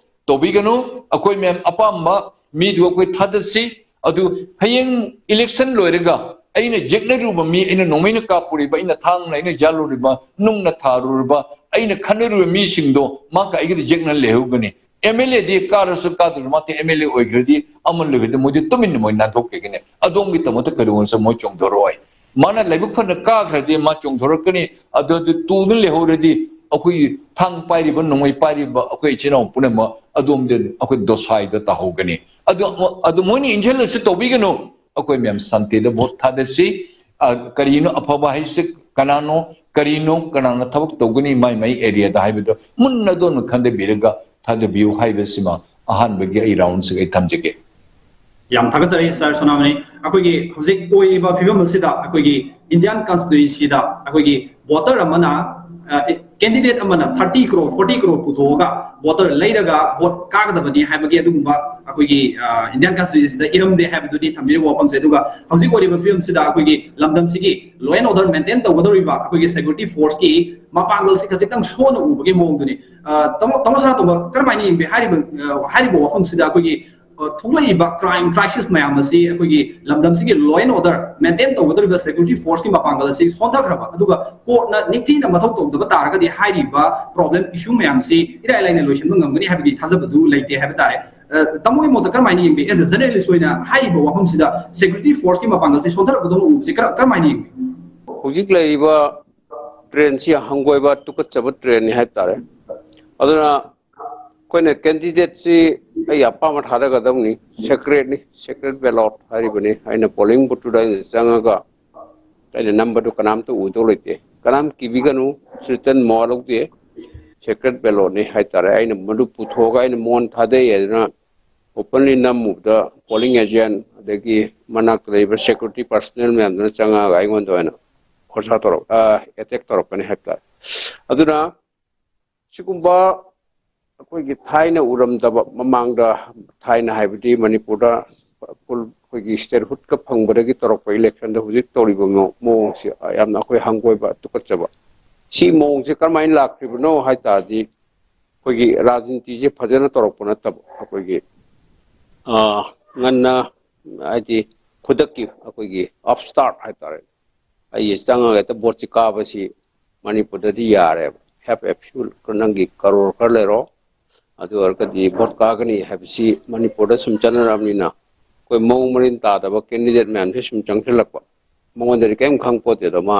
ꯇꯧꯕꯤꯒꯅꯨ꯫ ꯑꯩꯈꯣꯏ ꯃꯌꯥꯝ ꯑꯄꯥꯝꯕ ꯃꯤꯗꯨ ꯑꯩꯈꯣꯏ ꯊꯥꯗꯁꯤ꯫ ꯑꯗꯨ ꯍꯌꯦꯡ election ꯂꯣꯏꯔꯒ ꯑꯩꯅ ꯌꯦꯛꯅꯔꯨꯕ ꯃꯤ, ꯑꯩꯅ ꯅꯣꯡꯃꯩꯅ ꯀꯥꯞꯄꯨꯔꯤꯕ, ꯑꯩꯅ ꯊꯥꯡꯅ ꯑꯩꯅ ꯌꯥꯜꯂꯨꯔꯤꯕ, ꯅꯨꯡꯅ ꯊꯥꯔꯨꯔꯤꯕ, ꯑꯩꯅ ꯈꯠꯅꯔꯨꯕ ꯃꯤꯁꯤꯡꯗꯣ ꯃꯥꯒ ꯑꯩꯒꯗꯤ ꯌꯦꯛꯅ ꯂꯩꯍꯧꯒꯅꯤ꯫ MLA ꯗꯤ ꯀꯥꯔꯁꯨ ꯀꯥꯗ꯭ꯔꯁꯨ ꯃꯥꯗꯤ MLA ꯑꯣꯏꯈ꯭ꯔꯗꯤ, ꯑꯃ ꯂꯣꯏꯈ꯭ꯔꯗꯤ ꯃꯣꯏꯗꯤ ꯇꯨꯃꯤꯟꯅ ꯃꯣꯏ ꯅꯥꯟꯊꯣꯛꯈꯤꯒꯅꯤ꯫ ꯑꯗꯣꯝꯒꯤ ꯇꯃꯛꯇ ꯀꯩꯗꯧꯉꯩꯗꯁꯨ ꯃꯣꯏ ꯆꯣꯡꯊꯣꯔꯛꯑꯣꯏ꯫ ꯃꯥꯅ ꯂꯥꯏꯕꯛ ꯐꯅ ꯀꯥꯈ꯭ꯔꯗꯤ ꯃꯥ ꯆꯣꯡꯊꯣꯔꯛꯀꯅꯤ꯫ ꯑꯗꯨ, ꯑꯗꯨ ꯇꯨꯗꯨꯅ ꯂꯩꯍꯧꯔꯗꯤ ꯑꯩꯈꯣꯏꯒꯤ ꯊꯥꯡ ꯄꯥꯏꯔꯤꯕ, ꯅꯣꯡꯃꯩ ꯄꯥꯏꯔꯤꯕ ꯑꯩꯈꯣꯏ ꯏꯆꯤꯟ ꯏꯅꯥꯎ ꯄꯨꯝꯅꯃꯛ ꯑꯗꯣꯝꯗ ꯑꯩꯈꯣꯏ ꯗꯣꯁꯥꯏꯗ ꯇꯥꯍꯧꯒꯅꯤ꯫ ꯑꯗꯨ, ꯑꯗꯨ ꯃꯣꯏꯅ ꯏꯟꯁꯤꯜꯂꯁꯨ ꯇꯧꯕꯤꯒꯅꯨ꯫ ꯑꯩꯈꯣꯏ ꯃꯌꯥꯝ ꯁꯥꯟꯇꯤꯗ vote ꯊꯥꯗꯁꯤ꯫ ꯑ, ꯀꯔꯤꯅꯣ ꯑꯐꯕ ꯍꯥꯏꯁꯦ, ꯀꯅꯥꯅꯣ, ꯀꯔꯤꯅꯣ, ꯀꯅꯥꯅ ꯊꯕꯛ ꯇꯧꯒꯅꯤ ꯃꯥꯏ ꯃꯥꯏ area ꯗ ꯍꯥꯏꯕꯗꯣ ꯃꯨꯟꯅ ꯑꯗꯣꯝꯅ ꯈꯟꯊꯕꯤꯔꯒ ꯊꯥꯗꯕꯤꯌꯨ ꯍꯥꯏꯕꯁꯤꯃ ꯑꯍꯥꯟꯕꯒꯤ ꯑꯩ round ꯁꯤꯒ ꯑꯩ ꯊꯝꯖꯒꯦ꯫ ꯌꯥꯝ ꯊꯥꯒꯠꯆꯔꯤ, Sir ꯁꯣꯅꯥꯃꯅꯤ꯫ ꯑꯩꯈꯣꯏꯒꯤ ꯍꯧꯖꯤꯛ ꯑꯣꯏꯔꯤꯕ ꯐꯤꯕꯝ ꯑꯁꯤꯗ ꯑꯩꯈꯣꯏꯒꯤ Indian Constituency ꯗ ꯑꯩꯈꯣꯏꯒꯤ voter ꯑꯃꯅ ꯀꯦꯟꯗꯤꯗꯦꯠ ꯑꯃꯅ ꯊꯥꯔꯇꯤ ꯀ꯭ꯔꯣꯔ ꯐꯣꯔꯇꯤ ꯀ꯭ꯔꯣꯔ ꯄꯨꯊꯣꯛꯑꯒ ꯚꯣꯇꯔ ꯂꯩꯔꯒ ꯚꯣꯠ ꯀꯥꯒꯗꯕꯅꯤ ꯍꯥꯏꯕꯒꯤ ꯑꯗꯨꯒꯨꯝꯕ ꯑꯩꯈꯣꯏꯒꯤ ꯏꯟꯗꯤꯌꯥꯟ ꯀꯟꯁꯇꯤꯇ꯭ꯌꯨꯁꯟꯗ ꯏꯔꯝꯗꯦ ꯍꯥꯏꯕꯗꯨꯅꯤ ꯊꯝꯕꯤꯔꯤꯕ ꯋꯥꯐꯝꯁꯦ꯫ ꯑꯗꯨꯒ ꯍꯧꯖꯤꯛ ꯑꯣꯏꯔꯤꯕ ꯐꯤꯕꯝꯁꯤꯗ ꯑꯩꯈꯣꯏꯒꯤ ꯂꯝꯗꯝꯁꯤꯒꯤ ꯂꯣ ꯑꯦꯟ ꯑꯣꯔꯗꯔ ꯃꯦꯟꯇꯦꯟ ꯇꯧꯒꯗꯧꯔꯤꯕ ꯑꯩꯈꯣꯏꯒꯤ ꯁꯦꯀ꯭ꯌꯨꯔꯤꯇꯤ ꯐꯣꯔꯁꯀꯤ ꯃꯄꯥꯡꯒꯜꯁꯤ ꯈꯖꯤꯛꯇꯪ ꯁꯣꯟꯅ ꯎꯕꯒꯤ ꯃꯑꯣꯡꯗꯨꯅꯤ꯫ ꯇꯥꯃꯣ ꯇꯥꯃꯣ ꯁꯅꯥꯇꯣꯝꯕ, ꯀꯔꯝꯍꯥꯏꯅ ꯌꯦꯡꯕꯤ? ꯍꯥꯏꯔꯤꯕ ꯍꯥꯏꯔꯤꯕ ꯋꯥꯐꯝꯁꯤꯗ ꯑꯩꯈꯣꯏꯒꯤ ꯊꯣꯛꯂꯛꯏꯕ ꯀ꯭ꯔꯥꯏꯝ ꯀ꯭ꯔꯥꯏꯁꯤꯁ ꯃꯌꯥꯝ ꯑꯁꯤ ꯑꯩꯈꯣꯏꯒꯤ ꯂꯝꯗꯝꯁꯤꯒꯤ ꯂꯣ ꯑꯦꯟ ꯑꯣꯔꯗꯔ ꯃꯦꯟꯇꯦꯟ ꯇꯧꯒꯗꯧꯔꯤꯕ ꯁꯦꯀ꯭ꯌꯨꯔꯤꯇꯤ ꯐꯣꯔꯁꯀꯤ ꯃꯄꯥꯡꯒꯜ ꯑꯁꯤ ꯁꯣꯟꯊꯈ꯭ꯔꯕ, ꯑꯗꯨꯒ ꯀꯣꯔꯠꯅ ꯅꯤꯡꯊꯤꯅ ꯃꯊꯧ ꯇꯧꯗꯕ ꯇꯥꯔꯒꯗꯤ ꯍꯥꯏꯔꯤꯕ ꯄ꯭ꯔꯣꯕ꯭ꯂꯦꯝ ꯏꯁꯨ ꯃꯌꯥꯝꯁꯤ ꯏꯔꯥꯏ ꯂꯥꯏꯅ ꯂꯣꯏꯁꯤꯟꯕ ꯉꯝꯒꯅꯤ ꯍꯥꯏꯕꯒꯤ ꯊꯥꯖꯕꯗꯨ ꯂꯩꯇꯦ ꯍꯥꯏꯕ ꯇꯥꯔꯦ꯫ ꯇꯥꯃꯣꯒꯤ ꯃꯣꯠꯇ ꯀꯔꯝꯍꯥꯏꯅ ꯌꯦꯡꯕꯤ? ꯑꯦꯁ ꯑꯦ ꯖꯔꯅꯦꯂꯤꯁ ꯑꯣꯏꯅ ꯍꯥꯏꯔꯤꯕ ꯋꯥꯐꯝꯁꯤꯗ ꯁꯦꯀ꯭ꯌꯨꯔꯤꯇꯤ ꯐꯣꯔꯁꯀꯤ ꯃꯄꯥꯡꯒꯜꯁꯤ ꯁꯣꯟꯊꯔꯛꯄꯗꯧꯅ ꯎꯕꯁꯤ ꯀꯔꯝꯍꯥꯏꯅ ꯌꯦꯡꯕꯤ? ꯍꯧꯖꯤꯛ ꯂꯩꯔꯤꯕ ꯇ꯭ꯔꯦꯟꯁꯤ ꯍꯪꯒꯣꯏꯕ ꯇꯨꯀꯠꯆꯕ ꯇ꯭ꯔꯦꯟꯅꯤ ꯍꯥꯏꯕ ꯇꯥꯔꯦ꯫ ꯑꯗꯨꯅ ꯑꯩꯈꯣꯏꯅ ꯀꯦꯟꯗꯤꯗꯦꯠꯁꯤ ꯑꯩ ꯑꯄꯥꯝꯕ ꯊꯥꯗꯒꯗꯕꯅꯤ꯫ ꯁꯦꯀ꯭ꯔꯦꯠꯅꯤ, ꯁꯦꯀ꯭ꯔꯦꯠ ꯕꯦꯂꯣꯠ ꯍꯥꯏꯔꯤꯕꯅꯤ꯫ ꯑꯩꯅ ꯄꯣꯂꯤꯡ ꯕꯨꯠꯇꯨꯗ ꯑꯩꯅ ꯆꯪꯉꯒ ꯑꯩꯅ ꯅꯝꯕꯗꯨ ꯀꯅꯥꯝꯇ ꯎꯗꯧ ꯂꯩꯇꯦ꯫ ꯀꯅꯥꯝ ꯀꯤꯕꯤꯒꯅꯨ, ꯁꯤꯇꯟ ꯃꯋꯥ ꯂꯧꯗꯦ꯫ ꯁꯦꯀ꯭ꯔꯦꯠ ꯕꯦꯂꯣꯠꯅꯤ ꯍꯥꯏꯇꯥꯔꯦ꯫ ꯑꯩꯅ ꯃꯗꯨ ꯄꯨꯊꯣꯛꯑꯒ ꯑꯩꯅ ꯃꯉꯣꯟ ꯊꯥꯗꯩ ꯍꯥꯏꯗꯅ ꯑꯣꯄꯟꯂꯤ ꯅꯝꯃꯨꯕꯗ ꯄꯣꯂꯤꯡ ꯑꯦꯖꯦꯟ ꯑꯗꯒꯤ ꯃꯅꯥꯛꯇ ꯂꯩꯕ ꯁꯦꯀ꯭ꯌꯨꯔꯤꯇꯤ ꯄꯥꯔꯁꯣꯅꯦꯜ ꯃꯌꯥꯝꯗꯨꯅ ꯆꯪꯉꯛꯑꯒ ꯑꯩꯉꯣꯟꯗ ꯑꯣꯏꯅ ꯈꯣꯔꯁꯥ ꯇꯧꯔꯛ ꯑꯦꯇꯦꯛ ꯇꯧꯔꯛꯀꯅꯤ ꯍꯥꯏꯕ ꯇꯥꯔꯦ꯫ ꯑꯗꯨꯅ ꯁꯤꯒꯨꯝꯕ ꯑꯩꯈꯣꯏꯒꯤ ꯊꯥꯏꯅ ꯎꯔꯝꯗꯕ, ꯃꯃꯥꯡꯗ, ꯊꯥꯏꯅ ꯍꯥꯏꯕꯗꯤ ꯃꯅꯤꯄꯨꯔꯗ ꯐꯨꯜ ꯑꯩꯈꯣꯏꯒꯤ ꯁ꯭ꯇꯦꯠꯍꯨꯠꯀ ꯐꯪꯕꯗꯒꯤ ꯇꯧꯔꯛꯄ ꯏꯂꯦꯛꯁꯟꯗ ꯍꯧꯖꯤꯛ ꯇꯧꯔꯤꯕ ꯃꯑꯣꯡꯁꯤ ꯌꯥꯝꯅ ꯑꯩꯈꯣꯏ ꯍꯪꯒꯣꯏꯕ, ꯇꯨꯀꯠꯆꯕ꯫ ꯁꯤ ꯃꯑꯣꯡꯁꯦ ꯀꯔꯝꯍꯥꯏꯅ ꯂꯥꯛꯈ꯭ꯔꯤꯕꯅꯣ ꯍꯥꯏ ꯇꯥꯔꯗꯤ, ꯑꯩꯈꯣꯏꯒꯤ ꯔꯥꯖꯅꯤꯇꯤꯁꯦ ꯐꯖꯅ ꯇꯧꯔꯛꯄ ꯅꯠꯇꯕ, ꯑꯩꯈꯣꯏꯒꯤ ꯉꯟꯅ, ꯍꯥꯏꯗꯤ ꯈꯨꯗꯛꯀꯤ ꯑꯩꯈꯣꯏꯒꯤ ꯑꯞꯁ꯭ꯇꯥꯔꯠ ꯍꯥꯏꯇꯥꯔꯦ꯫ ꯑꯩ ꯆꯪꯉꯒ ꯍꯦꯛꯇ ꯚꯣꯠꯁꯤ ꯀꯥꯕꯁꯤ ꯃꯅꯤꯄꯨꯔꯗꯗꯤ ꯌꯥꯔꯦꯕ꯫ ꯍꯦꯞ ꯑꯦ ꯐ꯭ꯌꯨ, ꯅꯪꯒꯤ ꯀꯔꯣꯔ ꯈꯔ ꯂꯩꯔꯣ, ꯑꯗꯨ ꯑꯣꯏꯔꯒꯗꯤ ꯚꯣꯠ ꯀꯥꯒꯅꯤ ꯍꯥꯏꯕꯁꯤ ꯃꯅꯤꯄꯨꯔꯗ ꯁꯨꯝ ꯆꯠꯅꯔꯛꯑꯕꯅꯤꯅ, ꯑꯩꯈꯣꯏ ꯃꯑꯣꯡ ꯃꯔꯤꯟ ꯇꯥꯗꯕ ꯀꯦꯟꯗꯤꯗꯦꯠ ꯃꯌꯥꯝꯁꯦ ꯁꯨꯝ ꯆꯪꯁꯤꯜꯂꯛꯄ꯫ ꯃꯉꯣꯟꯗꯗꯤ ꯀꯔꯤꯝ ꯈꯪ ꯄꯣꯠꯇꯦꯗꯣ, ꯃꯥ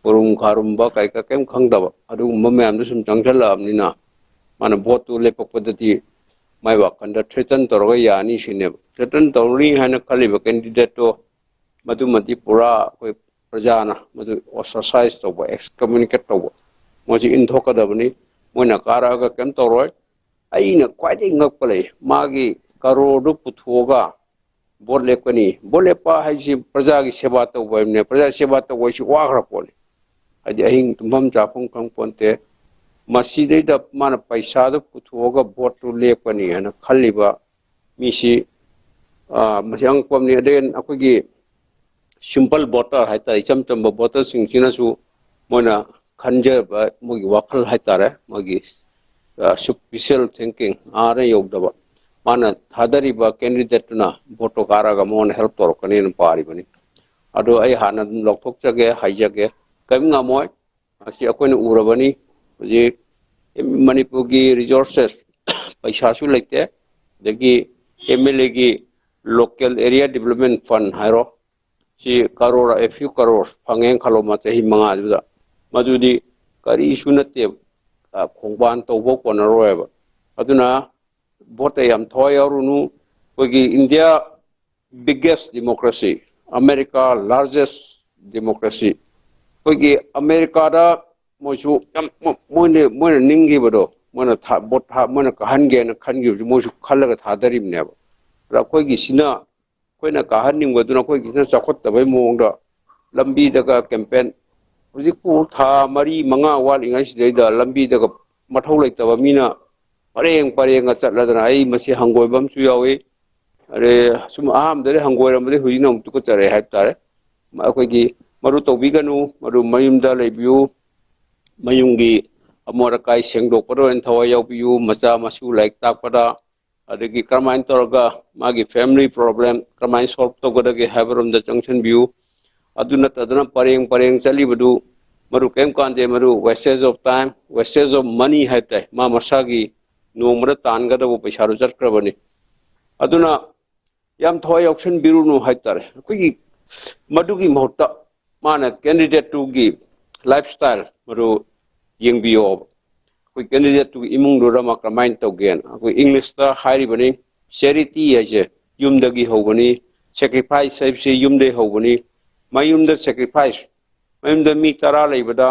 ꯎꯔꯨꯝ ꯈꯥꯔꯨꯝꯕ ꯀꯩꯀꯥ ꯀꯔꯤꯝ ꯈꯪꯗꯕ ꯑꯗꯨꯒꯨꯝꯕ ꯃꯌꯥꯝꯗꯣ ꯁꯨꯝ ꯆꯪꯁꯤꯜꯂꯛꯑꯕꯅꯤꯅ, ꯃꯥꯅ ꯚꯣꯠꯇꯨ ꯂꯦꯞꯄꯛꯄꯗꯗꯤ ꯃꯥꯏ ꯋꯥꯈꯜꯗ ꯊ꯭ꯔꯦꯇꯟ ꯇꯧꯔꯒ ꯌꯥꯅꯤ ꯁꯤꯅꯦꯕ꯫ ꯊ꯭ꯔꯦꯇꯟ ꯇꯧꯔꯅꯤ ꯍꯥꯏꯅ ꯈꯜꯂꯤꯕ ꯀꯦꯟꯗꯤꯗꯦꯠꯇꯣ ꯃꯗꯨꯃꯗꯤ ꯄꯨꯔꯥ ꯑꯩꯈꯣꯏ ꯄ꯭ꯔꯖꯥꯅ ꯃꯗꯨ ꯑꯣꯁꯇ꯭ꯔꯁꯥꯏꯁ ꯇꯧꯕ, ꯑꯦꯛꯁꯀꯝꯃꯨꯅꯤꯀꯦꯠ ꯇꯧꯕ, ꯃꯣꯏꯁꯤ ꯏꯟꯊꯣꯛꯀꯗꯕꯅꯤ꯫ ꯃꯣꯏꯅ ꯀꯥꯔꯛꯑꯒ ꯀꯩꯝ ꯇꯧꯔꯣꯏ꯫ ꯑꯩꯅ ꯈ꯭ꯋꯥꯏꯗꯒꯤ ꯉꯛꯄ ꯂꯩ, ꯃꯥꯒꯤ ꯀꯔꯣꯔꯗꯨ ꯄꯨꯊꯣꯛꯑꯒ ꯚꯣꯠ ꯂꯦꯞꯀꯅꯤ꯫ ꯚꯣꯠ ꯂꯦꯞꯄ ꯍꯥꯏꯁꯤ ꯄ꯭ꯔꯖꯥꯒꯤ ꯁꯦꯕꯥ ꯇꯧꯕ ꯍꯥꯏꯕꯅꯦ꯫ ꯄ꯭ꯔꯖꯥꯒꯤ ꯁꯦꯕꯥ ꯇꯧꯕ ꯍꯥꯏꯁꯤ ꯋꯥꯈ꯭ꯔ ꯄꯣꯠꯅꯤ꯫ ꯍꯥꯏꯗꯤ ꯑꯍꯤꯡ ꯇꯨꯝꯐꯝ ꯆꯥꯐꯝ ꯈꯪ ꯄꯣꯟꯇꯦ꯫ ꯃꯁꯤꯗꯩꯗ ꯃꯥꯅ ꯄꯩꯁꯥꯗꯣ ꯄꯨꯊꯣꯛꯑꯒ ꯚꯣꯠꯇꯨ ꯂꯦꯞꯀꯅꯤ ꯍꯥꯏꯅ ꯈꯜꯂꯤꯕ ꯃꯤꯁꯤ, ꯑ, ꯃꯁꯤ ꯑꯉꯛꯄ ꯑꯃꯅꯤ꯫ ꯑꯗꯩ ꯑꯩꯈꯣꯏꯒꯤ simple voter ꯍꯥꯏꯇꯥꯔꯦ, ꯏꯆꯝ ꯆꯝꯕ ꯚꯣꯇꯔꯁꯤꯡꯁꯤꯅꯁꯨ ꯃꯣꯏꯅ ꯈꯟꯖꯕ, ꯃꯣꯏꯒꯤ ꯋꯥꯈꯜ ꯍꯥꯏꯇꯥꯔꯦ, ꯃꯣꯏꯒꯤ superficial thinking ꯑꯥꯗ ꯌꯧꯗꯕ, ꯃꯥꯅ ꯊꯥꯗꯔꯤꯕ ꯀꯦꯟꯗꯤꯗꯦꯠꯇꯨꯅ ꯚꯣꯠꯇꯣ ꯀꯥꯔꯒ ꯃꯉꯣꯟꯗ ꯍꯦꯜꯞ ꯇꯧꯔꯛꯀꯅꯤꯅ ꯄꯥꯔꯤꯕꯅꯤ꯫ ꯑꯗꯣ ꯑꯩ ꯍꯥꯟꯅ ꯑꯗꯨꯝ ꯂꯧꯊꯣꯛꯆꯒꯦ, ꯍꯥꯏꯖꯒꯦ, ꯀꯔꯤꯝ ꯉꯝꯃꯣꯏ꯫ ꯃꯁꯤ ꯑꯩꯈꯣꯏꯅ ꯎꯔꯕꯅꯤ꯫ ꯍꯧꯖꯤꯛ ꯃꯅꯤꯄꯨꯔꯒꯤ ꯔꯤꯁꯣꯔꯁꯦꯁ, ꯄꯩꯁꯥꯁꯨ ꯂꯩꯇꯦ, ꯑꯗꯒꯤ ꯑꯦꯝ ꯑꯦꯜ ꯑꯦꯒꯤ local area development fund ꯍꯥꯏꯔꯣ, ꯁꯤ ꯀꯔꯣꯔ, a few crore ꯐꯪꯉꯦꯅ ꯈꯜꯂꯣ, ꯃꯥ ꯆꯍꯤ ꯃꯉꯥꯗꯨꯗ, ꯃꯗꯨꯗꯤ ꯀꯔꯤꯁꯨ ꯅꯠꯇꯦꯕ, ꯈꯣꯡꯕꯥꯟ ꯇꯧꯕ ꯀꯣꯟꯅꯔꯣꯏꯕ꯫ ꯑꯗꯨꯅ ꯚꯣꯠꯇ ꯌꯥꯝ ꯊꯋꯥꯏ ꯌꯥꯎꯔꯨꯅꯨ꯫ ꯑꯩꯈꯣꯏꯒꯤ India biggest democracy, America largest democracy, ꯑꯩꯈꯣꯏꯒꯤ ꯑꯃꯦꯔꯤꯀꯥꯗ ꯃꯣꯏꯁꯨ ꯌꯥꯝ, ꯃꯣꯏꯅ, ꯃꯣꯏꯅ ꯅꯤꯡꯈꯤꯕꯗꯣ, ꯃꯣꯏꯅ ꯊꯥ-, ꯚꯣꯠ ꯊꯥ-, ꯃꯣꯏꯅ ꯀꯥꯍꯟꯒꯦꯅ ꯈꯟꯈꯤꯕꯁꯨ ꯃꯣꯏꯁꯨ ꯈꯜꯂꯒ ꯊꯥꯗꯔꯤꯕꯅꯦꯕ꯫ ꯑꯗ ꯑꯩꯈꯣꯏꯒꯤꯁꯤꯅ, ꯑꯩꯈꯣꯏꯅ ꯀꯥꯍꯟꯅꯤꯡꯕꯗꯨꯅ ꯑꯩꯈꯣꯏꯒꯤꯁꯤꯅ ꯆꯥꯎꯈꯠꯇꯕꯩ ꯃꯑꯣꯡꯗ ꯂꯝꯕꯤꯗꯒ ꯀꯦꯝꯄꯦꯟ, ꯍꯧꯖꯤꯛꯄꯨ ꯊꯥ ꯃꯔꯤ ꯃꯉꯥ ꯋꯥꯠꯂꯤꯉꯩꯁꯤꯗꯩꯗ ꯂꯝꯕꯤꯗꯒ ꯃꯊꯧ ꯂꯩꯇꯕ ꯃꯤꯅ ꯄꯔꯦꯡ ꯄꯔꯦꯡꯒ ꯆꯠꯂꯗꯅ, ꯑꯩ ꯃꯁꯤ ꯍꯪꯒꯣꯏꯕ ꯑꯃꯁꯨ ꯌꯥꯎꯏ꯫ ꯑꯗꯩ ꯁꯨꯝ ꯑꯍꯥꯟꯕꯗꯗꯤ ꯍꯪꯒꯣꯏꯔꯝꯕꯗꯤ ꯍꯧꯖꯤꯛꯅ ꯑꯃꯨꯛ ꯇꯨꯀꯠꯆꯔꯦ ꯍꯥꯏꯕ ꯇꯥꯔꯦ꯫ ꯑꯩꯈꯣꯏꯒꯤ ꯃꯔꯨ ꯇꯧꯕꯤꯒꯅꯨ, ꯃꯔꯨ ꯃꯌꯨꯝꯗ ꯂꯩꯕꯤꯌꯨ, ꯃꯌꯨꯝꯒꯤ ꯑꯃꯣꯠ ꯑꯀꯥꯏ ꯁꯦꯡꯗꯣꯛꯄꯗ ꯑꯣꯏꯅ ꯊꯋꯥꯏ ꯌꯥꯎꯕꯤꯌꯨ, ꯃꯆꯥ ꯃꯁꯨ ꯂꯥꯏꯔꯤꯛ ꯇꯥꯛꯄꯗ, ꯑꯗꯒꯤ ꯀꯔꯝꯍꯥꯏꯅ ꯇꯧꯔꯒ ꯃꯥꯒꯤ family problem ꯀꯔꯝꯍꯥꯏꯅ solve ꯇꯧꯒꯗꯒꯦ ꯍꯥꯏꯕꯔꯣꯝꯗ ꯆꯪꯁꯤꯟꯕꯤꯌꯨ꯫ ꯑꯗꯨ ꯅꯠꯇꯗꯅ ꯄꯔꯦꯡ ꯄꯔꯦꯡ ꯆꯠꯂꯤꯕꯗꯨ ꯃꯔꯨ ꯀꯔꯤꯝ ꯀꯥꯟꯗꯦ, ꯃꯔꯨ wastage of time, wastage of money ꯍꯥꯏꯕ ꯇꯥꯏ꯫ ꯃꯥ ꯃꯁꯥꯒꯤ ꯅꯣꯡꯃꯗ ꯇꯥꯟꯒꯗꯕ ꯄꯩꯁꯥꯗꯨ ꯆꯠꯈ꯭ꯔꯕꯅꯤ꯫ ꯑꯗꯨꯅ ꯌꯥꯝ ꯊꯋꯥꯏ ꯌꯥꯎꯁꯟꯕꯤꯔꯨꯅꯨ ꯍꯥꯏꯇꯥꯔꯦ꯫ ꯑꯩꯈꯣꯏꯒꯤ ꯃꯗꯨꯒꯤ ꯃꯍꯨꯠꯇ ꯃꯥꯅ candidateꯇꯨꯒꯤ lifestyle ꯃꯗꯨ ꯌꯦꯡꯕꯤꯌꯣꯕ꯫ ꯑꯩꯈꯣꯏ candidateꯇꯨꯒꯤ ꯏꯃꯨꯡꯗꯨꯗ ꯃꯥ ꯀꯔꯝꯍꯥꯏꯅ ꯇꯧꯒꯦꯅ꯫ ꯑꯩꯈꯣꯏ Englishꯇ ꯍꯥꯏꯔꯤꯕꯅꯤ, charity ꯍꯥꯏꯁꯦ ꯌꯨꯝꯗꯒꯤ ꯍꯧꯕꯅꯤ, sacrifice ꯍꯥꯏꯕꯁꯤ ꯌꯨꯝꯗꯒꯤ ꯍꯧꯕꯅꯤ꯫ ꯃꯌꯨꯝꯗ sacrifice, ꯃꯌꯨꯝꯗ ꯃꯤ ꯇꯔꯥ ꯂꯩꯕꯗ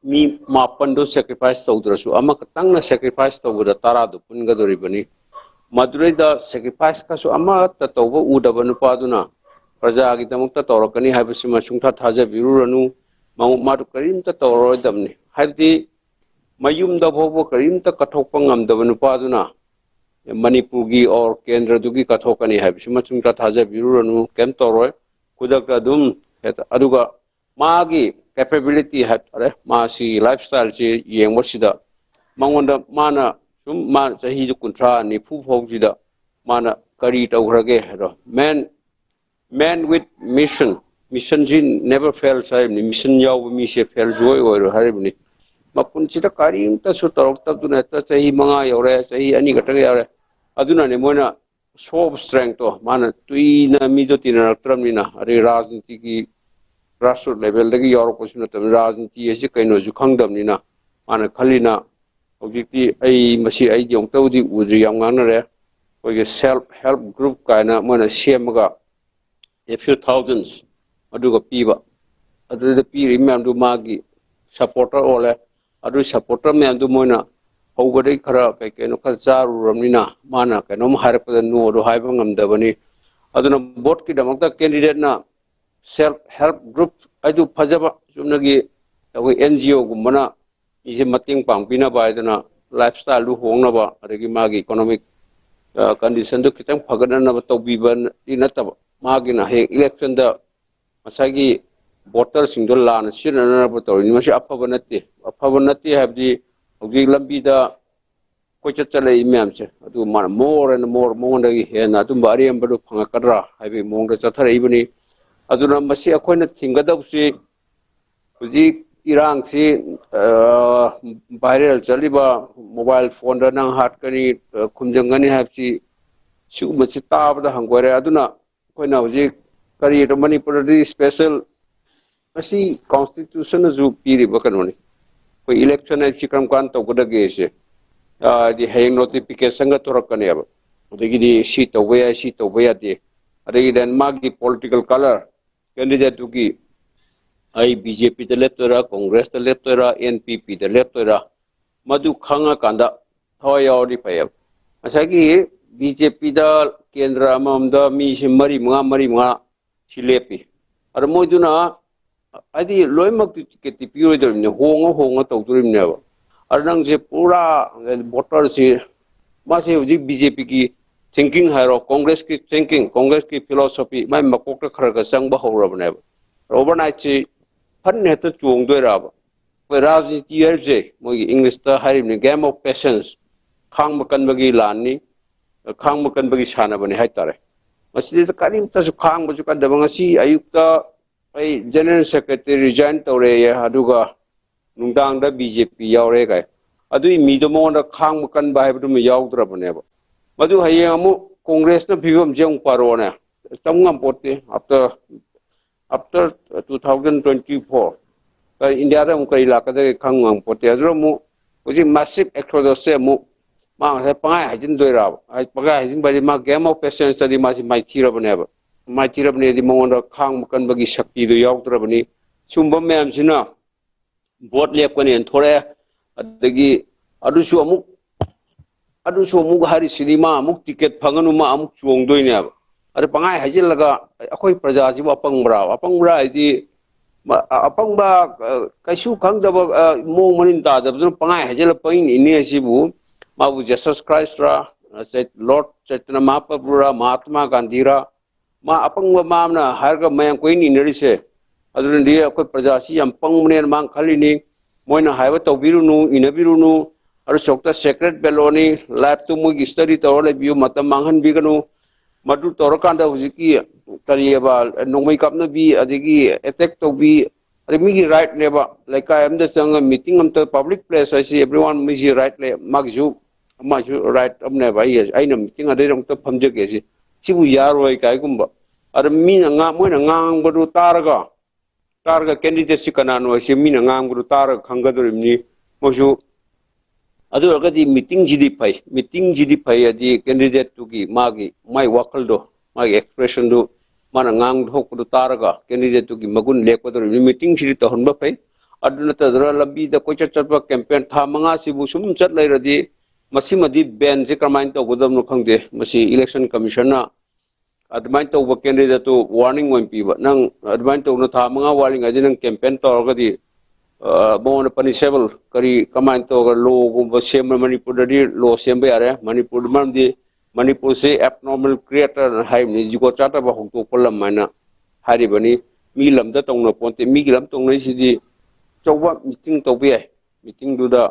ꯃꯤ ꯃꯥꯄꯟꯗꯣ sacrifice ꯇꯧꯗ꯭ꯔꯁꯨ ꯑꯃꯈꯛꯇꯪꯅ sacrifice ꯇꯧꯕꯗ ꯇꯔꯥꯗꯣ ꯄꯨꯟꯒꯗꯧꯔꯤꯕꯅꯤ꯫ ꯃꯗꯨꯗꯩꯗ sacrifice ꯀꯁꯨ ꯑꯃꯠꯇ ꯇꯧꯕ ꯎꯗꯕ ꯅꯨꯄꯥꯗꯨꯅ ꯄ꯭ꯔꯖꯥꯒꯤꯗꯃꯛꯇ ꯇꯧꯔꯛꯀꯅꯤ ꯍꯥꯏꯕꯁꯤꯃ ꯁꯨꯡꯊꯥ ꯊꯥꯖꯕꯤꯔꯨꯔꯅꯨ꯫ ꯃꯥꯗꯨ ꯀꯔꯤꯝꯇ ꯇꯧꯔꯔꯣꯏꯗꯕꯅꯤ꯫ ꯍꯥꯏꯕꯗꯤ ꯃꯌꯨꯝꯗ ꯐꯥꯎꯕ ꯀꯔꯤꯝꯇ ꯀꯠꯊꯣꯛꯄ ꯉꯝꯗꯕ ꯅꯨꯄꯥꯗꯨꯅ ꯃꯅꯤꯄꯨꯔꯒꯤ ꯑꯣꯔ ꯀꯦꯟꯗ꯭ꯔꯗꯨꯒꯤ ꯀꯠꯊꯣꯛꯀꯅꯤ ꯍꯥꯏꯕꯁꯤꯃ ꯁꯨꯡꯊꯥ ꯊꯥꯖꯕꯤꯔꯨꯔꯅꯨ꯫ ꯀꯩꯝ ꯇꯧꯔꯣꯏ꯫ ꯈꯨꯗꯛꯇ ꯑꯗꯨꯝ ꯍꯦꯛꯇ, ꯑꯗꯨꯒ ꯃꯥꯒꯤ ꯀꯦꯄꯦꯕꯤꯂꯤꯇꯤ ꯍꯥꯏꯇꯥꯔꯦ, ꯃꯥꯁꯤ ꯂꯥꯏꯐ ꯁ꯭ꯇꯥꯏꯜꯁꯤ ꯌꯦꯡꯕꯁꯤꯗ ꯃꯉꯣꯟꯗ ꯃꯥꯅ ꯁꯨꯝ, ꯃꯥ ꯆꯍꯤꯁꯨ ꯀꯨꯟꯊ꯭ꯔꯥ ꯅꯤꯐꯨ ꯐꯥꯎꯁꯤꯗ ꯃꯥꯅ ꯀꯔꯤ ꯇꯧꯈ꯭ꯔꯒꯦ ꯍꯥꯏꯗꯣ꯫ Man, man with mission, mission ꯁꯤ never fails ꯍꯥꯏꯕꯅꯤ꯫ ꯃꯤꯁꯟ ꯌꯥꯎꯕ ꯃꯤꯁꯦ ꯐꯦꯜ ꯁꯨꯡꯑꯣꯏ ꯑꯣꯏꯔꯣꯏ ꯍꯥꯏꯔꯤꯕꯅꯤ꯫ ꯃꯄꯨꯟꯁꯤꯗ ꯀꯔꯤꯝꯇꯁꯨ ꯇꯧꯔꯛꯇꯕꯗꯨꯅ ꯍꯦꯛꯇ ꯆꯍꯤ ꯃꯉꯥ ꯌꯧꯔꯦ, ꯆꯍꯤ ꯑꯅꯤ ꯈꯛꯇꯪ ꯌꯧꯔꯦ꯫ ꯑꯗꯨꯅꯅꯦ ꯃꯣꯏꯅ show of strength ꯇꯣ, ꯃꯥꯅ ꯀꯨꯏꯅ ꯃꯤꯗꯣ ꯇꯤꯟꯅꯔꯛꯇ꯭ꯔꯕꯅꯤꯅ, ꯑꯗꯩ ꯔꯥꯖꯅꯤꯇꯤꯒꯤ grassroot level ꯗꯒꯤ ꯌꯥꯎꯔꯛꯄꯁꯨ ꯅꯠꯇꯕꯅꯤꯅ, ꯔꯥꯖꯅꯤꯇꯤ ꯍꯥꯏꯁꯤ ꯀꯩꯅꯣꯁꯨ ꯈꯪꯗꯕꯅꯤꯅ, ꯃꯥꯅ ꯈꯜꯂꯤꯅ ꯍꯧꯖꯤꯛꯇꯤ ꯑꯩ ꯃꯁꯤ, ꯑꯩꯗꯤ ꯑꯃꯨꯛꯇꯕꯨꯗꯤ ꯎꯗ꯭ꯔꯤ, ꯌꯥꯝ ꯉꯥꯡꯅꯔꯦ꯫ ꯑꯩꯈꯣꯏꯒꯤ self help group ꯀꯥꯏꯅ ꯃꯣꯏꯅ ꯁꯦꯝꯃꯒ a few thousands ꯑꯗꯨꯒ ꯄꯤꯕ, ꯑꯗꯨꯗ ꯄꯤꯔꯤꯕ ꯃꯌꯥꯝꯗꯨ ꯃꯥꯒꯤ supporter ꯑꯣꯜꯂꯦ꯫ ꯑꯗꯨ supporter ꯃꯌꯥꯝꯗꯨ ꯃꯣꯏꯅ ꯍꯧꯕꯗꯒꯤ ꯈꯔ ꯀꯩ ꯀꯩꯅꯣ ꯈꯔ ꯆꯥꯔꯨꯔꯕꯅꯤꯅ, ꯃꯥꯅ ꯀꯩꯅꯣꯝ ꯍꯥꯏꯔꯛꯄꯗ no ꯗꯣ ꯍꯥꯏꯕ ꯉꯝꯗꯕꯅꯤ꯫ ꯑꯗꯨꯅ vote ꯀꯤꯗꯃꯛꯇ candidate ꯅ self help group ꯍꯥꯏꯗꯨ ꯐꯖꯕ, ꯆꯨꯝꯅꯒꯤ ꯑꯩꯈꯣꯏ N G O ꯒꯨꯝꯕꯅ ꯃꯤꯁꯦ ꯃꯇꯦꯡ ꯄꯥꯡꯕꯤꯅꯕ ꯍꯥꯏꯗꯅ lifestyle ꯗꯨ ꯍꯣꯡꯅꯕ, ꯑꯗꯒꯤ ꯃꯥꯒꯤ economic condition ꯗꯨ ꯈꯤꯇꯪ ꯐꯒꯠꯅꯅꯕ ꯇꯧꯕꯤꯕꯗꯤ ꯅꯠꯇꯕ, ꯃꯥꯒꯤꯅ ꯍꯌꯦꯡ election ꯗ ꯉꯁꯥꯏꯒꯤ voter ꯁꯤꯡꯗꯣ ꯂꯥꯟꯅ ꯁꯤꯖꯤꯟꯅꯅꯕ ꯇꯧꯔꯤꯅꯤ꯫ ꯃꯁꯤ ꯑꯐꯕ ꯅꯠꯇꯦ꯫ ꯑꯐꯕ ꯅꯠꯇꯦ ꯍꯥꯏꯕꯗꯤ ꯍꯧꯖꯤꯛ ꯂꯝꯕꯤꯗ ꯀꯣꯏꯆꯠ ꯆꯠꯂꯛꯏ ꯃꯌꯥꯝꯁꯦ, ꯑꯗꯨ ꯃꯥꯅ more and more, ꯃꯉꯣꯟꯗꯒꯤ ꯍꯦꯟꯅ ꯑꯗꯨꯝꯕ ꯑꯔꯦꯝꯕꯗꯨ ꯐꯪꯉꯛꯀꯗ꯭ꯔꯥ ꯍꯥꯏꯕꯒꯤ ꯃꯑꯣꯡꯗ ꯆꯠꯊꯔꯛꯏꯕꯅꯤ꯫ ꯑꯗꯨꯅ ꯃꯁꯤ ꯑꯩꯈꯣꯏꯅ ꯊꯤꯡꯒꯗꯧꯕꯁꯤ ꯍꯧꯖꯤꯛ ꯏꯔꯥꯡꯁꯤ, ꯑ, viral ꯆꯠꯂꯤꯕ mobile phone ꯗ ꯅꯪ ꯍꯥꯠꯀꯅꯤ, ꯑ, ꯈꯨꯝꯖꯟꯒꯅꯤ ꯍꯥꯏꯕꯁꯤ, ꯁꯤꯒꯨꯝꯕꯁꯤ ꯇꯥꯕꯗ ꯍꯪꯒꯣꯏꯔꯦ꯫ ꯑꯗꯨꯅ ꯑꯩꯈꯣꯏꯅ ꯍꯧꯖꯤꯛ ꯀꯔꯤ ꯃꯅꯤꯄꯨꯔꯗꯗꯤ special, ꯃꯁꯤ constitution ꯅꯁꯨ ꯄꯤꯔꯤꯕ ꯀꯩꯅꯣꯅꯤ꯫ ꯑꯩꯈꯣꯏ election ꯍꯥꯏꯕꯁꯤ ꯀꯔꯝ ꯀꯥꯟꯗ ꯇꯧꯒꯗꯒꯦꯁꯦ, ꯑ, ꯍꯥꯏꯗꯤ ꯍꯌꯦꯡ notification ꯒ ꯊꯣꯔꯛꯀꯅꯦꯕ, ꯑꯗꯒꯤꯗꯤ ꯁꯤ ꯇꯧꯕ ꯌꯥꯏ, ꯁꯤ ꯇꯧꯕ ꯌꯥꯗꯦ, ꯑꯗꯒꯤ then ꯃꯥꯒꯤ political colour, candidate ꯇꯨꯒꯤ, ꯑꯩ B J P ꯗ ꯂꯦꯞꯇꯣꯏꯔꯥ, Congress ꯇ ꯂꯦꯞꯇꯣꯏꯔꯥ, N P P ꯗ ꯂꯦꯞꯇꯣꯏꯔꯥ, ꯃꯗꯨ ꯈꯪꯉꯀꯥꯟꯗ ꯊꯋꯥꯏ ꯌꯥꯎꯔꯗꯤ ꯐꯩꯌꯦꯕ꯫ ꯉꯁꯥꯏꯒꯤ B J P ꯗ ꯀꯦꯟꯗ꯭ꯔ ꯑꯃꯃꯝꯗ ꯃꯤꯁꯦ ꯃꯔꯤ ꯃꯉꯥ, ꯃꯔꯤ ꯃꯉꯥ ꯁꯤ ꯂꯦꯞꯄꯤ꯫ ꯑꯗꯣ ꯃꯣꯏꯗꯨꯅ ꯍꯥꯏꯗꯤ ꯂꯣꯏꯅꯃꯛꯇꯤ ꯇꯤꯀꯦꯠꯇꯤ ꯄꯤꯔꯣꯏꯗꯧꯔꯤꯕꯅꯦ, ꯍꯣꯡꯉ ꯍꯣꯡꯉ ꯇꯧꯗꯣꯔꯤꯕꯅꯦꯕ꯫ ꯑꯗ ꯅꯪꯁꯦ ꯄꯨꯔꯥ ꯚꯣꯇꯔꯁꯤ, ꯃꯥꯁꯦ ꯍꯧꯖꯤꯛ ꯕꯤ ꯖꯦ ꯄꯤꯒꯤ ꯊꯤꯡꯀꯤꯡ ꯍꯥꯏꯔꯣ, ꯀꯣꯡꯒ꯭ꯔꯦꯁꯀꯤ ꯊꯤꯡꯀꯤꯡ, ꯀꯣꯡꯒ꯭ꯔꯦꯁꯀꯤ ꯐꯤꯂꯣꯁꯣꯐꯤ ꯃꯥꯏ ꯃꯀꯣꯛꯇ ꯈꯔ ꯈꯔ ꯆꯪꯕ ꯍꯧꯔꯕꯅꯦꯕ꯫ ꯑꯣꯚꯔꯅꯥꯏꯠꯁꯤ ꯐꯟ ꯍꯦꯛꯇ ꯆꯣꯡꯗꯣꯏꯔꯕ? ꯑꯩꯈꯣꯏ ꯔꯥꯖꯅꯤꯇꯤ ꯍꯥꯏꯔꯤꯁꯦ ꯃꯣꯏꯒꯤ ꯏꯪꯂꯤꯁꯇ ꯍꯥꯏꯔꯤꯕꯅꯤ, game of patience, ꯈꯥꯡꯕ ꯀꯟꯕꯒꯤ ꯂꯥꯟꯅꯤ, ꯈꯥꯡꯕ ꯀꯟꯕꯒꯤ ꯁꯥꯟꯅꯕꯅꯤ ꯍꯥꯏꯇꯥꯔꯦ꯫ ꯃꯁꯤꯗꯩꯗ ꯀꯔꯤꯝꯇꯁꯨ ꯈꯥꯡꯕꯁꯨ ꯀꯟꯗꯕ, ꯉꯁꯤ ꯑꯌꯨꯛꯇ ꯑꯩ ꯖꯦꯅꯔꯦꯜ ꯁꯦꯀ꯭ꯔꯦꯇꯔꯤ ꯔꯤꯖꯥꯏꯟ ꯇꯧꯔꯦꯌꯦ, ꯑꯗꯨꯒ ꯅꯨꯡꯗꯥꯡꯗ ꯕꯤ ꯖꯦ ꯄꯤ ꯌꯥꯎꯔꯦ ꯀꯥꯏ꯫ ꯑꯗꯨꯒꯤ ꯃꯤꯗꯣ ꯃꯉꯣꯟꯗ ꯈꯥꯡꯕ ꯀꯟꯕ ꯍꯥꯏꯕꯗꯨꯃ ꯌꯥꯎꯗ꯭ꯔꯕꯅꯦꯕ꯫ ꯃꯗꯨ ꯍꯌꯦꯡ ꯑꯃꯨꯛ ꯀꯣꯡꯒ꯭ꯔꯦꯁꯅ ꯐꯤꯕꯝꯁꯦ ꯑꯃꯨꯛ ꯄꯥꯔꯛꯑꯣꯅꯦ, ꯇꯝ ꯉꯝꯄꯣꯠꯇꯦ꯫ After, after two thousand twenty four ꯏꯟꯗꯤꯌꯥꯗ ꯑꯃꯨꯛ ꯀꯔꯤ ꯂꯥꯛꯀꯗꯒꯦ ꯈꯪ ꯉꯝꯄꯣꯠꯇꯦ꯫ ꯑꯗꯨꯅ ꯑꯃꯨꯛ ꯍꯧꯖꯤꯛ ꯃꯥꯁꯤꯞ ꯑꯦꯛꯁꯣꯗꯁꯁꯦ ꯑꯃꯨꯛ ꯃꯥ ꯉꯁꯥꯏ ꯄꯪꯍꯥꯏ ꯍꯥꯏꯖꯤꯟꯗꯣꯏꯔꯕ? ꯍꯥꯏ-, ꯄꯪꯍꯥꯏ ꯍꯥꯏꯖꯤꯟꯕ ꯍꯥꯏꯗꯤ ꯃꯥ game of patienceꯇꯗꯤ ꯃꯥꯁꯤ ꯃꯥꯏꯊꯤꯔꯕꯅꯦꯕ꯫ ꯃꯥꯏꯊꯤꯔꯕꯅꯦꯗꯤ ꯃꯉꯣꯟꯗ ꯈꯥꯡꯕ ꯀꯟꯕꯒꯤ ꯁꯛꯇꯤꯗꯨ ꯌꯥꯎꯗ꯭ꯔꯕꯅꯤ꯫ ꯁꯨꯝꯕ ꯃꯌꯥꯝꯁꯤꯅ ꯚꯣꯠ ꯂꯦꯞꯀꯅꯦꯅ ꯊꯣꯔꯛꯑꯦ꯫ ꯑꯗꯒꯤ ꯑꯗꯨꯁꯨ ꯑꯃꯨꯛ, ꯑꯗꯨꯁꯨ ꯑꯃꯨꯛ ꯍꯥꯏꯔꯤꯁꯤꯗꯤ ꯃꯥ ꯑꯃꯨꯛ ꯇꯤꯀꯦꯠ ꯐꯪꯉꯅꯨ, ꯃꯥ ꯑꯃꯨꯛ ꯆꯣꯡꯗꯣꯏꯅꯦꯕ꯫ ꯑꯗ ꯄꯪꯍꯥꯏ ꯍꯥꯏꯖꯤꯜꯂꯒ ꯑꯩꯈꯣꯏ ꯄ꯭ꯔꯖꯥꯁꯤꯕꯨ ꯑꯄꯪꯕ꯭ꯔꯥ? ꯑꯄꯪꯕ꯭ꯔꯥ ꯍꯥꯏꯗꯤ ꯃ-, ꯑ-, ꯑꯄꯪꯕ, ꯑ, ꯀꯩꯁꯨ ꯈꯪꯗꯕ, ꯑ, ꯃꯑꯣꯡ ꯃꯔꯤꯟ ꯇꯥꯗꯕꯗꯨꯅ ꯄꯪꯍꯥꯏ ꯍꯥꯏꯖꯤꯜꯂ ꯄꯪꯏꯟ ꯏꯟꯅꯤ ꯍꯥꯏꯁꯤꯕꯨ ꯃꯥꯕꯨ ꯖꯤꯁꯁ ꯈ꯭ꯔꯥꯏꯁ꯭ꯇꯔꯥ, ꯑ, ꯆꯩ-, ꯂꯣꯔꯗ ꯆꯩꯇꯟꯌ ꯃꯍꯥꯄ꯭ꯔꯚꯨꯔꯥ, ꯃꯍꯥꯇꯃꯥ ꯒꯥꯟꯙꯤꯔꯥ? ꯃꯥ ꯑꯄꯪꯕ ꯃꯥ ꯑꯃꯅ ꯍꯥꯏꯔꯒ ꯃꯌꯥꯝ ꯀꯣꯏꯏꯟ ꯏꯟꯅꯔꯤꯁꯦ꯫ ꯑꯗꯨꯅꯗꯤ ꯑꯩꯈꯣꯏ ꯄ꯭ꯔꯖꯥꯁꯤ ꯌꯥꯝ ꯄꯪꯕꯅꯦꯅ ꯃꯥꯅ ꯈꯜꯂꯤꯅꯤ꯫ ꯃꯣꯏꯅ ꯍꯥꯏꯕ ꯇꯧꯕꯤꯔꯨꯅꯨ, ꯏꯟꯅꯕꯤꯔꯨꯅꯨ꯫ ꯑꯗꯨ ꯁꯣꯛꯇ ꯁꯦꯀ꯭ꯔꯦꯠ ꯕꯦꯂꯣꯠꯅꯤ, ꯂꯥꯏꯐꯇꯨ ꯃꯣꯏꯒꯤ ꯁ꯭ꯇꯗꯤ ꯇꯧꯔ ꯂꯩꯕꯤꯌꯨ, ꯃꯇꯝ ꯃꯥꯡꯍꯟꯕꯤꯒꯅꯨ꯫ ꯃꯗꯨ ꯇꯧꯔꯀꯥꯟꯗ ꯍꯧꯖꯤꯛꯀꯤ ꯀꯔꯤꯑꯕ, ꯅꯣꯡꯃꯩ ꯀꯥꯞꯅꯕꯤ, ꯑꯗꯒꯤ ꯑꯦꯇꯦꯛ ꯇꯧꯕꯤ, ꯑꯗꯩ ꯃꯤꯒꯤ ꯔꯥꯏꯠꯅꯦꯕ꯫ ꯂꯩꯀꯥꯏ ꯑꯃꯗ ꯆꯪꯉ ꯃꯤꯇꯤꯡ ꯑꯝꯇ, ꯄꯕ꯭ꯂꯤꯛ ꯄ꯭ꯂꯦꯁ ꯍꯥꯏꯁꯤ ꯑꯦꯕ꯭ꯔꯤ ꯋꯥꯟ ꯃꯤꯒꯤ ꯔꯥꯏꯠ ꯂꯩ, ꯃꯥꯒꯤꯁꯨ, ꯃꯥꯒꯤꯁꯨ ꯔꯥꯏꯠ ꯑꯃꯅꯦꯕ꯫ ꯑꯩ, ꯑꯩꯅ ꯃꯤꯇꯤꯡ ꯑꯗꯩꯗ ꯑꯃꯨꯛꯇ ꯐꯝꯖꯒꯦ ꯁꯤ, ꯁꯤꯕꯨ ꯌꯥꯔꯣꯏ ꯀꯥꯏꯒꯨꯝꯕ꯫ ꯑꯗ ꯃꯤꯅ ꯉꯥ-, ꯃꯣꯏꯅ ꯉꯥꯡꯕꯗꯨ ꯇꯥꯔꯒ, ꯇꯥꯔꯒ ꯀꯦꯟꯗꯤꯗꯦꯠꯁꯤ ꯀꯅꯥꯅꯣ ꯍꯥꯏꯁꯤ ꯃꯤꯅ ꯉꯥꯡꯕꯗꯨ ꯇꯥꯔꯒ ꯈꯪꯒꯗꯧꯔꯤꯕꯅꯤ ꯃꯣꯏꯁꯨ꯫ ꯑꯗꯨ ꯑꯣꯏꯔꯒꯗꯤ ꯃꯤꯇꯤꯡꯁꯤꯗꯤ ꯐꯩ, ꯃꯤꯇꯤꯡꯁꯤꯗꯤ ꯐꯩ ꯍꯥꯏꯗꯤ ꯀꯦꯟꯗꯤꯗꯦꯠꯇꯨꯒꯤ ꯃꯥꯒꯤ, ꯃꯥꯏ ꯋꯥꯈꯜꯗꯣ, ꯃꯥꯒꯤ ꯑꯦꯛꯁꯄ꯭ꯔꯦꯁꯟꯗꯨ, ꯃꯥꯅ ꯉꯥꯡꯊꯣꯛꯄꯗꯨ ꯇꯥꯔꯒ ꯀꯦꯟꯗꯤꯗꯦꯠꯇꯨꯒꯤ ꯃꯒꯨꯟ ꯂꯦꯞꯀꯗꯧꯔꯤꯕꯅꯤ꯫ ꯃꯤꯇꯤꯡꯁꯤꯗꯤ ꯇꯧꯍꯟꯕ ꯐꯩ꯫ ꯑꯗꯨ ꯅꯠꯇꯗꯅ ꯂꯝꯕꯤꯗ ꯀꯣꯏꯆꯠ ꯆꯠꯄ ꯀꯦꯝꯄꯦꯟ ꯊꯥ ꯃꯉꯥꯁꯤꯕꯨ ꯁꯨꯝ ꯆꯠ ꯂꯩꯔꯗꯤ ꯃꯁꯤꯃꯗꯤ ꯕꯦꯟꯁꯦ ꯀꯔꯝꯍꯥꯏꯅ ꯇꯧꯒꯗꯕꯅꯣ ꯈꯪꯗꯦ꯫ ꯃꯁꯤ ꯏꯂꯦꯛꯁꯟ ꯀꯃꯤꯁꯟꯅ ꯑꯗꯨꯃꯥꯏꯅ ꯇꯧꯕ ꯀꯦꯟꯗꯤꯗꯦꯠꯇꯨ ꯋꯥꯔꯅꯤꯡ ꯑꯣꯏꯅ ꯄꯤꯕ, ꯅꯪ ꯑꯗꯨꯃꯥꯏꯅ ꯇꯧꯅ ꯊꯥ ꯃꯉꯥ ꯋꯥꯠꯂꯤꯉꯩꯗ ꯅꯪ ꯀꯦꯝꯄꯦꯟ ꯇꯧꯔꯒꯗꯤ ꯃꯉꯣꯟꯗ ꯄꯅꯤꯁꯦꯕꯜ ꯀꯔꯤ ꯀꯃꯥꯏꯅ ꯇꯧꯔꯒ ꯂꯣꯒꯨꯝꯕ ꯁꯦꯝꯕ, ꯃꯅꯤꯄꯨꯔꯗꯗꯤ ꯂꯣ ꯁꯦꯝꯕ ꯌꯥꯔꯦ꯫ ꯃꯅꯤꯄꯨꯔꯗ ꯃꯔꯝꯗꯤ ꯃꯅꯤꯄꯨꯔꯁꯤ ꯑꯦꯕꯅꯣꯔꯃꯦꯜ ꯀ꯭ꯔꯤꯌꯦꯇꯔꯅ ꯍꯥꯏꯕꯅꯤ, ꯖꯨꯒꯣꯠ ꯆꯥꯗꯕ ꯍꯧꯗꯣꯛꯄ ꯂꯝ ꯍꯥꯏꯅ ꯍꯥꯏꯔꯤꯕꯅꯤ꯫ ꯃꯤ ꯂꯝꯗ ꯇꯧꯅ ꯄꯣꯟꯇꯦ, ꯃꯤꯒꯤ ꯂꯝ ꯇꯧꯅꯔꯤꯁꯤꯗꯤ꯫ ꯑꯆꯧꯕ ꯃꯤꯇꯤꯡ ꯇꯧꯕ ꯌꯥꯏ, ꯃꯤꯇꯤꯡꯗꯨꯗ꯫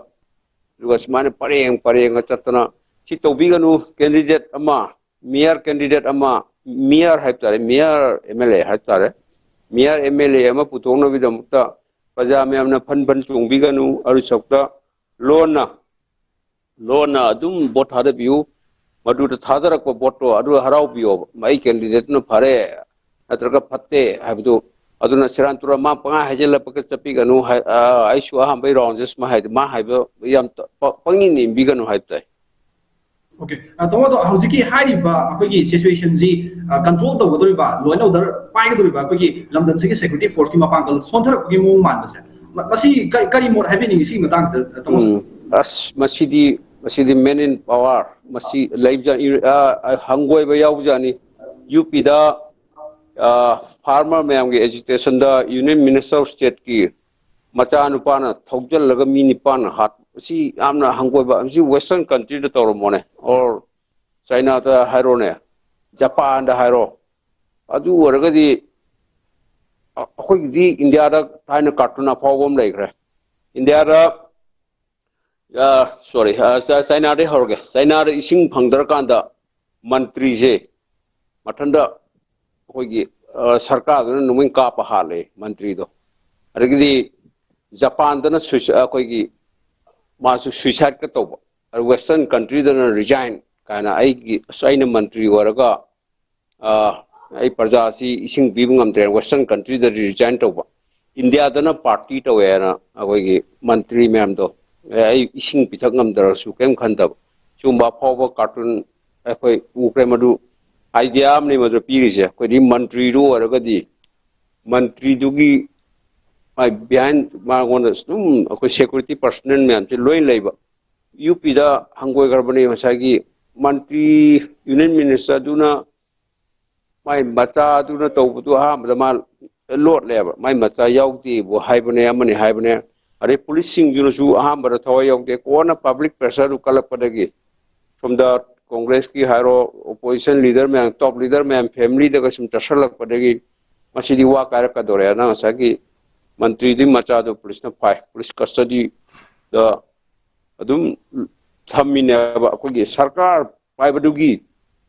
ꯑꯗꯨꯒ ꯁꯨꯃꯥꯏꯅ ꯄꯔꯦꯡ ꯄꯔꯦꯡꯒ ꯆꯠꯇꯅ ꯁꯤ ꯇꯧꯕꯤꯒꯅꯨ, ꯀꯦꯟꯗꯤꯗꯦꯠ ꯑꯃ, ꯃꯦꯌꯔ ꯀꯦꯟꯗꯤꯗꯦꯠ ꯑꯃ, ꯃꯦꯌꯔ ꯍꯥꯏꯕ ꯇꯥꯔꯦ, ꯃꯦꯌꯔ ꯑꯦꯝ ꯑꯦꯜ ꯑꯦ ꯍꯥꯏꯕ ꯇꯥꯔꯦ, ꯃꯦꯌꯔ ꯑꯦꯝ ꯑꯦꯜ ꯑꯦ ꯑꯃ ꯄꯨꯊꯣꯛꯅꯕꯒꯤꯗꯃꯛꯇ ꯄ꯭ꯔꯖꯥ ꯃꯌꯥꯝꯅ ꯐꯟ ꯐꯟ ꯆꯣꯡꯕꯤꯒꯅꯨ, ꯑꯗꯨ ꯁꯔꯨꯛꯇ ꯂꯣꯟꯅ ꯂꯣꯟꯅ ꯑꯗꯨꯝ ꯚꯣꯠ ꯊꯥꯗꯕꯤꯌꯨ꯫ ꯃꯗꯨꯗ ꯊꯥꯗꯔꯛꯄ ꯚꯣꯠꯇꯣ ꯑꯗꯨ ꯍꯔꯥꯎꯕꯤꯌꯣꯕ꯫ ꯑꯩ ꯀꯦꯟꯗꯤꯗꯦꯠꯇꯨꯅ ꯐꯔꯦ ꯅꯠꯇ꯭ꯔꯒ ꯐꯠꯇꯦ ꯍꯥꯏꯕꯗꯨ꯫ ꯑꯗꯨꯅ ꯁꯦꯔꯥꯟ ꯇꯨꯔꯥꯟ ꯃꯥ ꯄꯉꯥꯏ ꯍꯥꯏꯖꯤꯜꯂꯛꯄꯒ ꯆꯠꯄꯤꯒꯅꯨ ꯍꯥꯏ-, ꯑ, ꯑꯩꯁꯨ ꯑꯍꯥꯟꯕꯩ ꯔꯥꯎꯟꯁꯦ ꯁꯨꯃꯥꯏ ꯍꯥꯏꯗꯤ ꯃꯥ ꯍꯥꯏꯕ ꯌꯥꯝ ꯇ-, ꯄ-, ꯄꯪꯏꯟ ꯏꯟꯕꯤꯒꯅꯨ ꯍꯥꯏꯕ ꯇꯥꯏ꯫ ꯑꯣꯀꯦ꯫ ꯑ, ꯇꯥꯃꯣ, ꯑꯗꯣ ꯍꯧꯖꯤꯛꯀꯤ ꯍꯥꯏꯔꯤꯕ ꯑꯩꯈꯣꯏꯒꯤ ꯁꯤꯆꯨꯋꯦꯁꯟꯁꯤ, ꯑ, ꯀꯟꯇ꯭ꯔꯣꯜ ꯇꯧꯒꯗꯧꯔꯤꯕ, ꯂꯣ ꯑꯦꯟ ꯑꯣꯔꯗꯔ ꯄꯥꯏꯒꯗꯧꯔꯤꯕ ꯑꯩꯈꯣꯏꯒꯤ ꯂꯝꯗꯝꯁꯤꯒꯤ ꯁꯦꯀ꯭ꯌꯨꯔꯤꯇꯤ ꯐꯣꯔꯁꯀꯤ ꯃꯄꯥꯡꯒꯜ ꯁꯣꯟꯊꯔꯛꯄꯒꯤ ꯃꯑꯣꯡ ꯃꯥꯟꯕꯁꯦ, ꯃ-, ꯃꯁꯤ ꯀ-, ꯀꯔꯤ ꯃꯣꯠ ꯍꯥꯏꯕꯤꯅꯤꯡꯉꯤ ꯁꯤꯒꯤ ꯃꯇꯥꯡꯁꯤꯗ, ꯇꯥꯃꯣ? ꯎꯝ, ꯑꯁ, ꯃꯁꯤꯗꯤ, ꯃꯁꯤꯗꯤ men in power, ꯃꯁꯤ ꯂꯩꯕꯖꯥꯠꯅꯤ, ꯑ, ꯑ, ꯍꯪꯒꯣꯏꯕ ꯌꯥꯎꯕꯖꯥꯠꯅꯤ꯫ ꯌꯨ ꯄꯤꯗ, ꯑ, ꯐꯥꯔꯃꯔ ꯃꯌꯥꯝꯒꯤ ꯑꯦꯖꯤꯇꯦꯁꯟꯗ ꯌꯨꯅꯤꯌꯟ ꯃꯤꯅꯤꯁꯇꯔ ꯑꯣꯐ ꯁ꯭ꯇꯦꯠꯀꯤ ꯃꯆꯥꯅꯨꯄꯥꯅ ꯊꯧꯖꯤꯜꯂꯒ ꯃꯤ ꯅꯤꯄꯥꯟ ꯍꯥꯠ-, ꯁꯤ ꯌꯥꯝꯅ ꯍꯪꯒꯣꯏꯕ꯫ ꯁꯤ ꯋꯦꯁꯇꯔꯟ ꯀꯟꯇ꯭ꯔꯤꯗ ꯇꯧꯔꯝꯃꯣꯅꯦ, ꯑꯣꯔ ꯆꯥꯏꯅꯥꯗ ꯍꯥꯏꯔꯣꯅꯦ, ꯖꯄꯥꯟꯗ ꯍꯥꯏꯔꯣ꯫ ꯑꯗꯨ ꯑꯣꯏꯔꯒꯗꯤ ꯑ-, ꯑꯩꯈꯣꯏꯒꯤꯗꯤ ꯏꯟꯗꯤꯌꯥꯗ ꯊꯥꯏꯅ ꯀꯥꯔꯇꯨꯟ ꯑꯐꯥꯎꯕ ꯑꯃ ꯂꯩꯈ꯭ꯔꯦ꯫ ꯏꯟꯗꯤꯌꯥꯗ, ꯑ, ꯁꯣꯔꯤ, ꯑ, ꯆ-, ꯆꯥꯏꯅꯥꯗꯩ ꯍꯧꯔꯒꯦ꯫ ꯆꯥꯏꯅꯥꯗ ꯏꯁꯤꯡ ꯐꯪꯗ꯭ꯔꯀꯥꯟꯗ ꯃꯟꯇ꯭ꯔꯤꯁꯦ ꯃꯊꯟꯗ ꯑꯩꯈꯣꯏꯒꯤ, ꯑ, ꯁꯔꯀꯥꯔꯗꯨꯅ ꯅꯣꯡꯃꯩ ꯀꯥꯞꯄ ꯍꯥꯠꯂꯦ ꯃꯟꯇ꯭ꯔꯤꯗꯣ꯫ ꯑꯗꯒꯤꯗꯤ ꯖꯄꯥꯟꯗꯅ ꯁꯨꯏꯁ-, ꯑꯩꯈꯣꯏꯒꯤ ꯃꯥꯁꯨ ꯁꯨꯏꯁꯥꯏꯗꯀ ꯇꯧꯕ꯫ ꯑꯗꯨ ꯋꯦꯁꯇꯔꯟ ꯀꯟꯇ꯭ꯔꯤꯗꯅ ꯔꯤꯖꯥꯏꯟ ꯀꯥꯏꯅ, ꯑꯩꯒꯤ, ꯑꯁ, ꯑꯩꯅ ꯃꯟꯇ꯭ꯔꯤ ꯑꯣꯏꯔꯒ, ꯑ, ꯑꯩ ꯄ꯭ꯔꯖꯥꯁꯤ ꯏꯁꯤꯡ ꯄꯤꯕ ꯉꯝꯗ꯭ꯔꯦ, ꯋꯦꯁꯇꯔꯟ ꯀꯟꯇ꯭ꯔꯤꯗꯗꯤ ꯔꯤꯖꯥꯏꯟ ꯇꯧꯕ꯫ ꯏꯟꯗꯤꯌꯥꯗꯅ ꯄꯥꯔꯇꯤ ꯇꯧꯋꯦ ꯍꯥꯏꯅ ꯑꯩꯈꯣꯏꯒꯤ ꯃꯟꯇ꯭ꯔꯤ ꯃꯌꯥꯝꯗꯣ, "ꯑꯦ, ꯑꯩ ꯏꯁꯤꯡ ꯄꯤꯊꯛ ꯉꯝꯗ꯭ꯔꯁꯨ" ꯀꯔꯤꯝ ꯈꯟꯗꯕ꯫ ꯁꯤꯒꯨꯝꯕ ꯑꯐꯥꯎꯕ ꯀꯥꯔꯇꯨꯟ ꯑꯩꯈꯣꯏ ꯎꯈ꯭ꯔꯦ꯫ ꯃꯗꯨ ꯑꯥꯏꯗꯤꯌꯥ ꯑꯃꯅꯤ ꯃꯗꯨ ꯄꯤꯔꯤꯁꯦ꯫ ꯑꯩꯈꯣꯏꯗꯤ ꯃꯟꯇ꯭ꯔꯤꯗꯨ ꯑꯣꯏꯔꯒꯗꯤ ꯃꯟꯇ꯭ꯔꯤꯗꯨꯒꯤ ꯃꯥꯏ ꯕꯤꯍꯥꯏꯟ ꯃꯉꯣꯟꯗ ꯑꯗꯨꯝ ꯑꯩꯈꯣꯏ ꯁꯦꯀ꯭ꯌꯨꯔꯤꯇꯤ ꯄꯔꯁꯅꯦꯜ ꯃꯌꯥꯝꯁꯦ ꯂꯣꯏ ꯂꯩꯕ꯫ ꯌꯨ ꯄꯤꯗ ꯍꯪꯒꯣꯏꯈ꯭ꯔꯕꯅꯤ ꯉꯁꯥꯏꯒꯤ ꯃꯟꯇ꯭ꯔꯤ, ꯌꯨꯅꯤꯌꯟ ꯃꯤꯅꯤꯁꯇꯔꯗꯨꯅ ꯃꯥꯏ ꯃꯆꯥꯗꯨꯅ ꯇꯧꯕꯗꯨ ꯑꯍꯥꯟꯕꯗ ꯃꯥ ꯂꯣꯠꯂꯦꯕ, ꯃꯥꯏ ꯃꯆꯥ ꯌꯥꯎꯗꯦꯕꯨ ꯍꯥꯏꯕꯅꯦ, ꯑꯃꯅꯤ ꯍꯥꯏꯕꯅꯦ꯫ ꯑꯗꯩ ꯄꯨꯂꯤꯁꯁꯤꯡꯗꯨꯅꯁꯨ ꯑꯍꯥꯟꯕꯗ ꯊꯋꯥꯏ ꯌꯥꯎꯗꯦ, ꯀꯣꯟꯅ ꯄꯕ꯭ꯂꯤꯛ ꯄ꯭ꯔꯦꯁꯔꯗꯨ ꯀꯜꯂꯛꯄꯗꯒꯤ, ꯁꯣꯝꯗ ꯀꯣꯡꯒ꯭ꯔꯦꯁꯀꯤ ꯍꯥꯏꯔꯣ, ꯑꯣꯄꯣꯖꯤꯁꯟ ꯂꯤꯗꯔ ꯃꯌꯥꯝ, ꯇꯣꯞ ꯂꯤꯗꯔ ꯃꯌꯥꯝ ꯐꯦꯃꯤꯂꯤꯗꯒ ꯁꯨꯝ ꯆꯠꯁꯜꯂꯛꯄꯗꯒꯤ ꯃꯁꯤꯗꯤ ꯋꯥ ꯀꯥꯏꯔꯛꯀꯗꯧꯔꯦꯅ ꯉꯁꯥꯏꯒꯤ ꯃꯟꯇ꯭ꯔꯤꯗꯨꯒꯤ ꯃꯆꯥꯗꯣ ꯄꯨꯂꯤꯁꯅ ꯐꯥꯏ, ꯄꯨꯂꯤꯁ ꯀꯁꯇꯗꯤꯗ ꯑꯗꯨꯝ ꯊꯝꯃꯤꯅꯦꯕ꯫ ꯑꯩꯈꯣꯏꯒꯤ ꯁꯔꯀꯥꯔ ꯄꯥꯏꯕꯗꯨꯒꯤ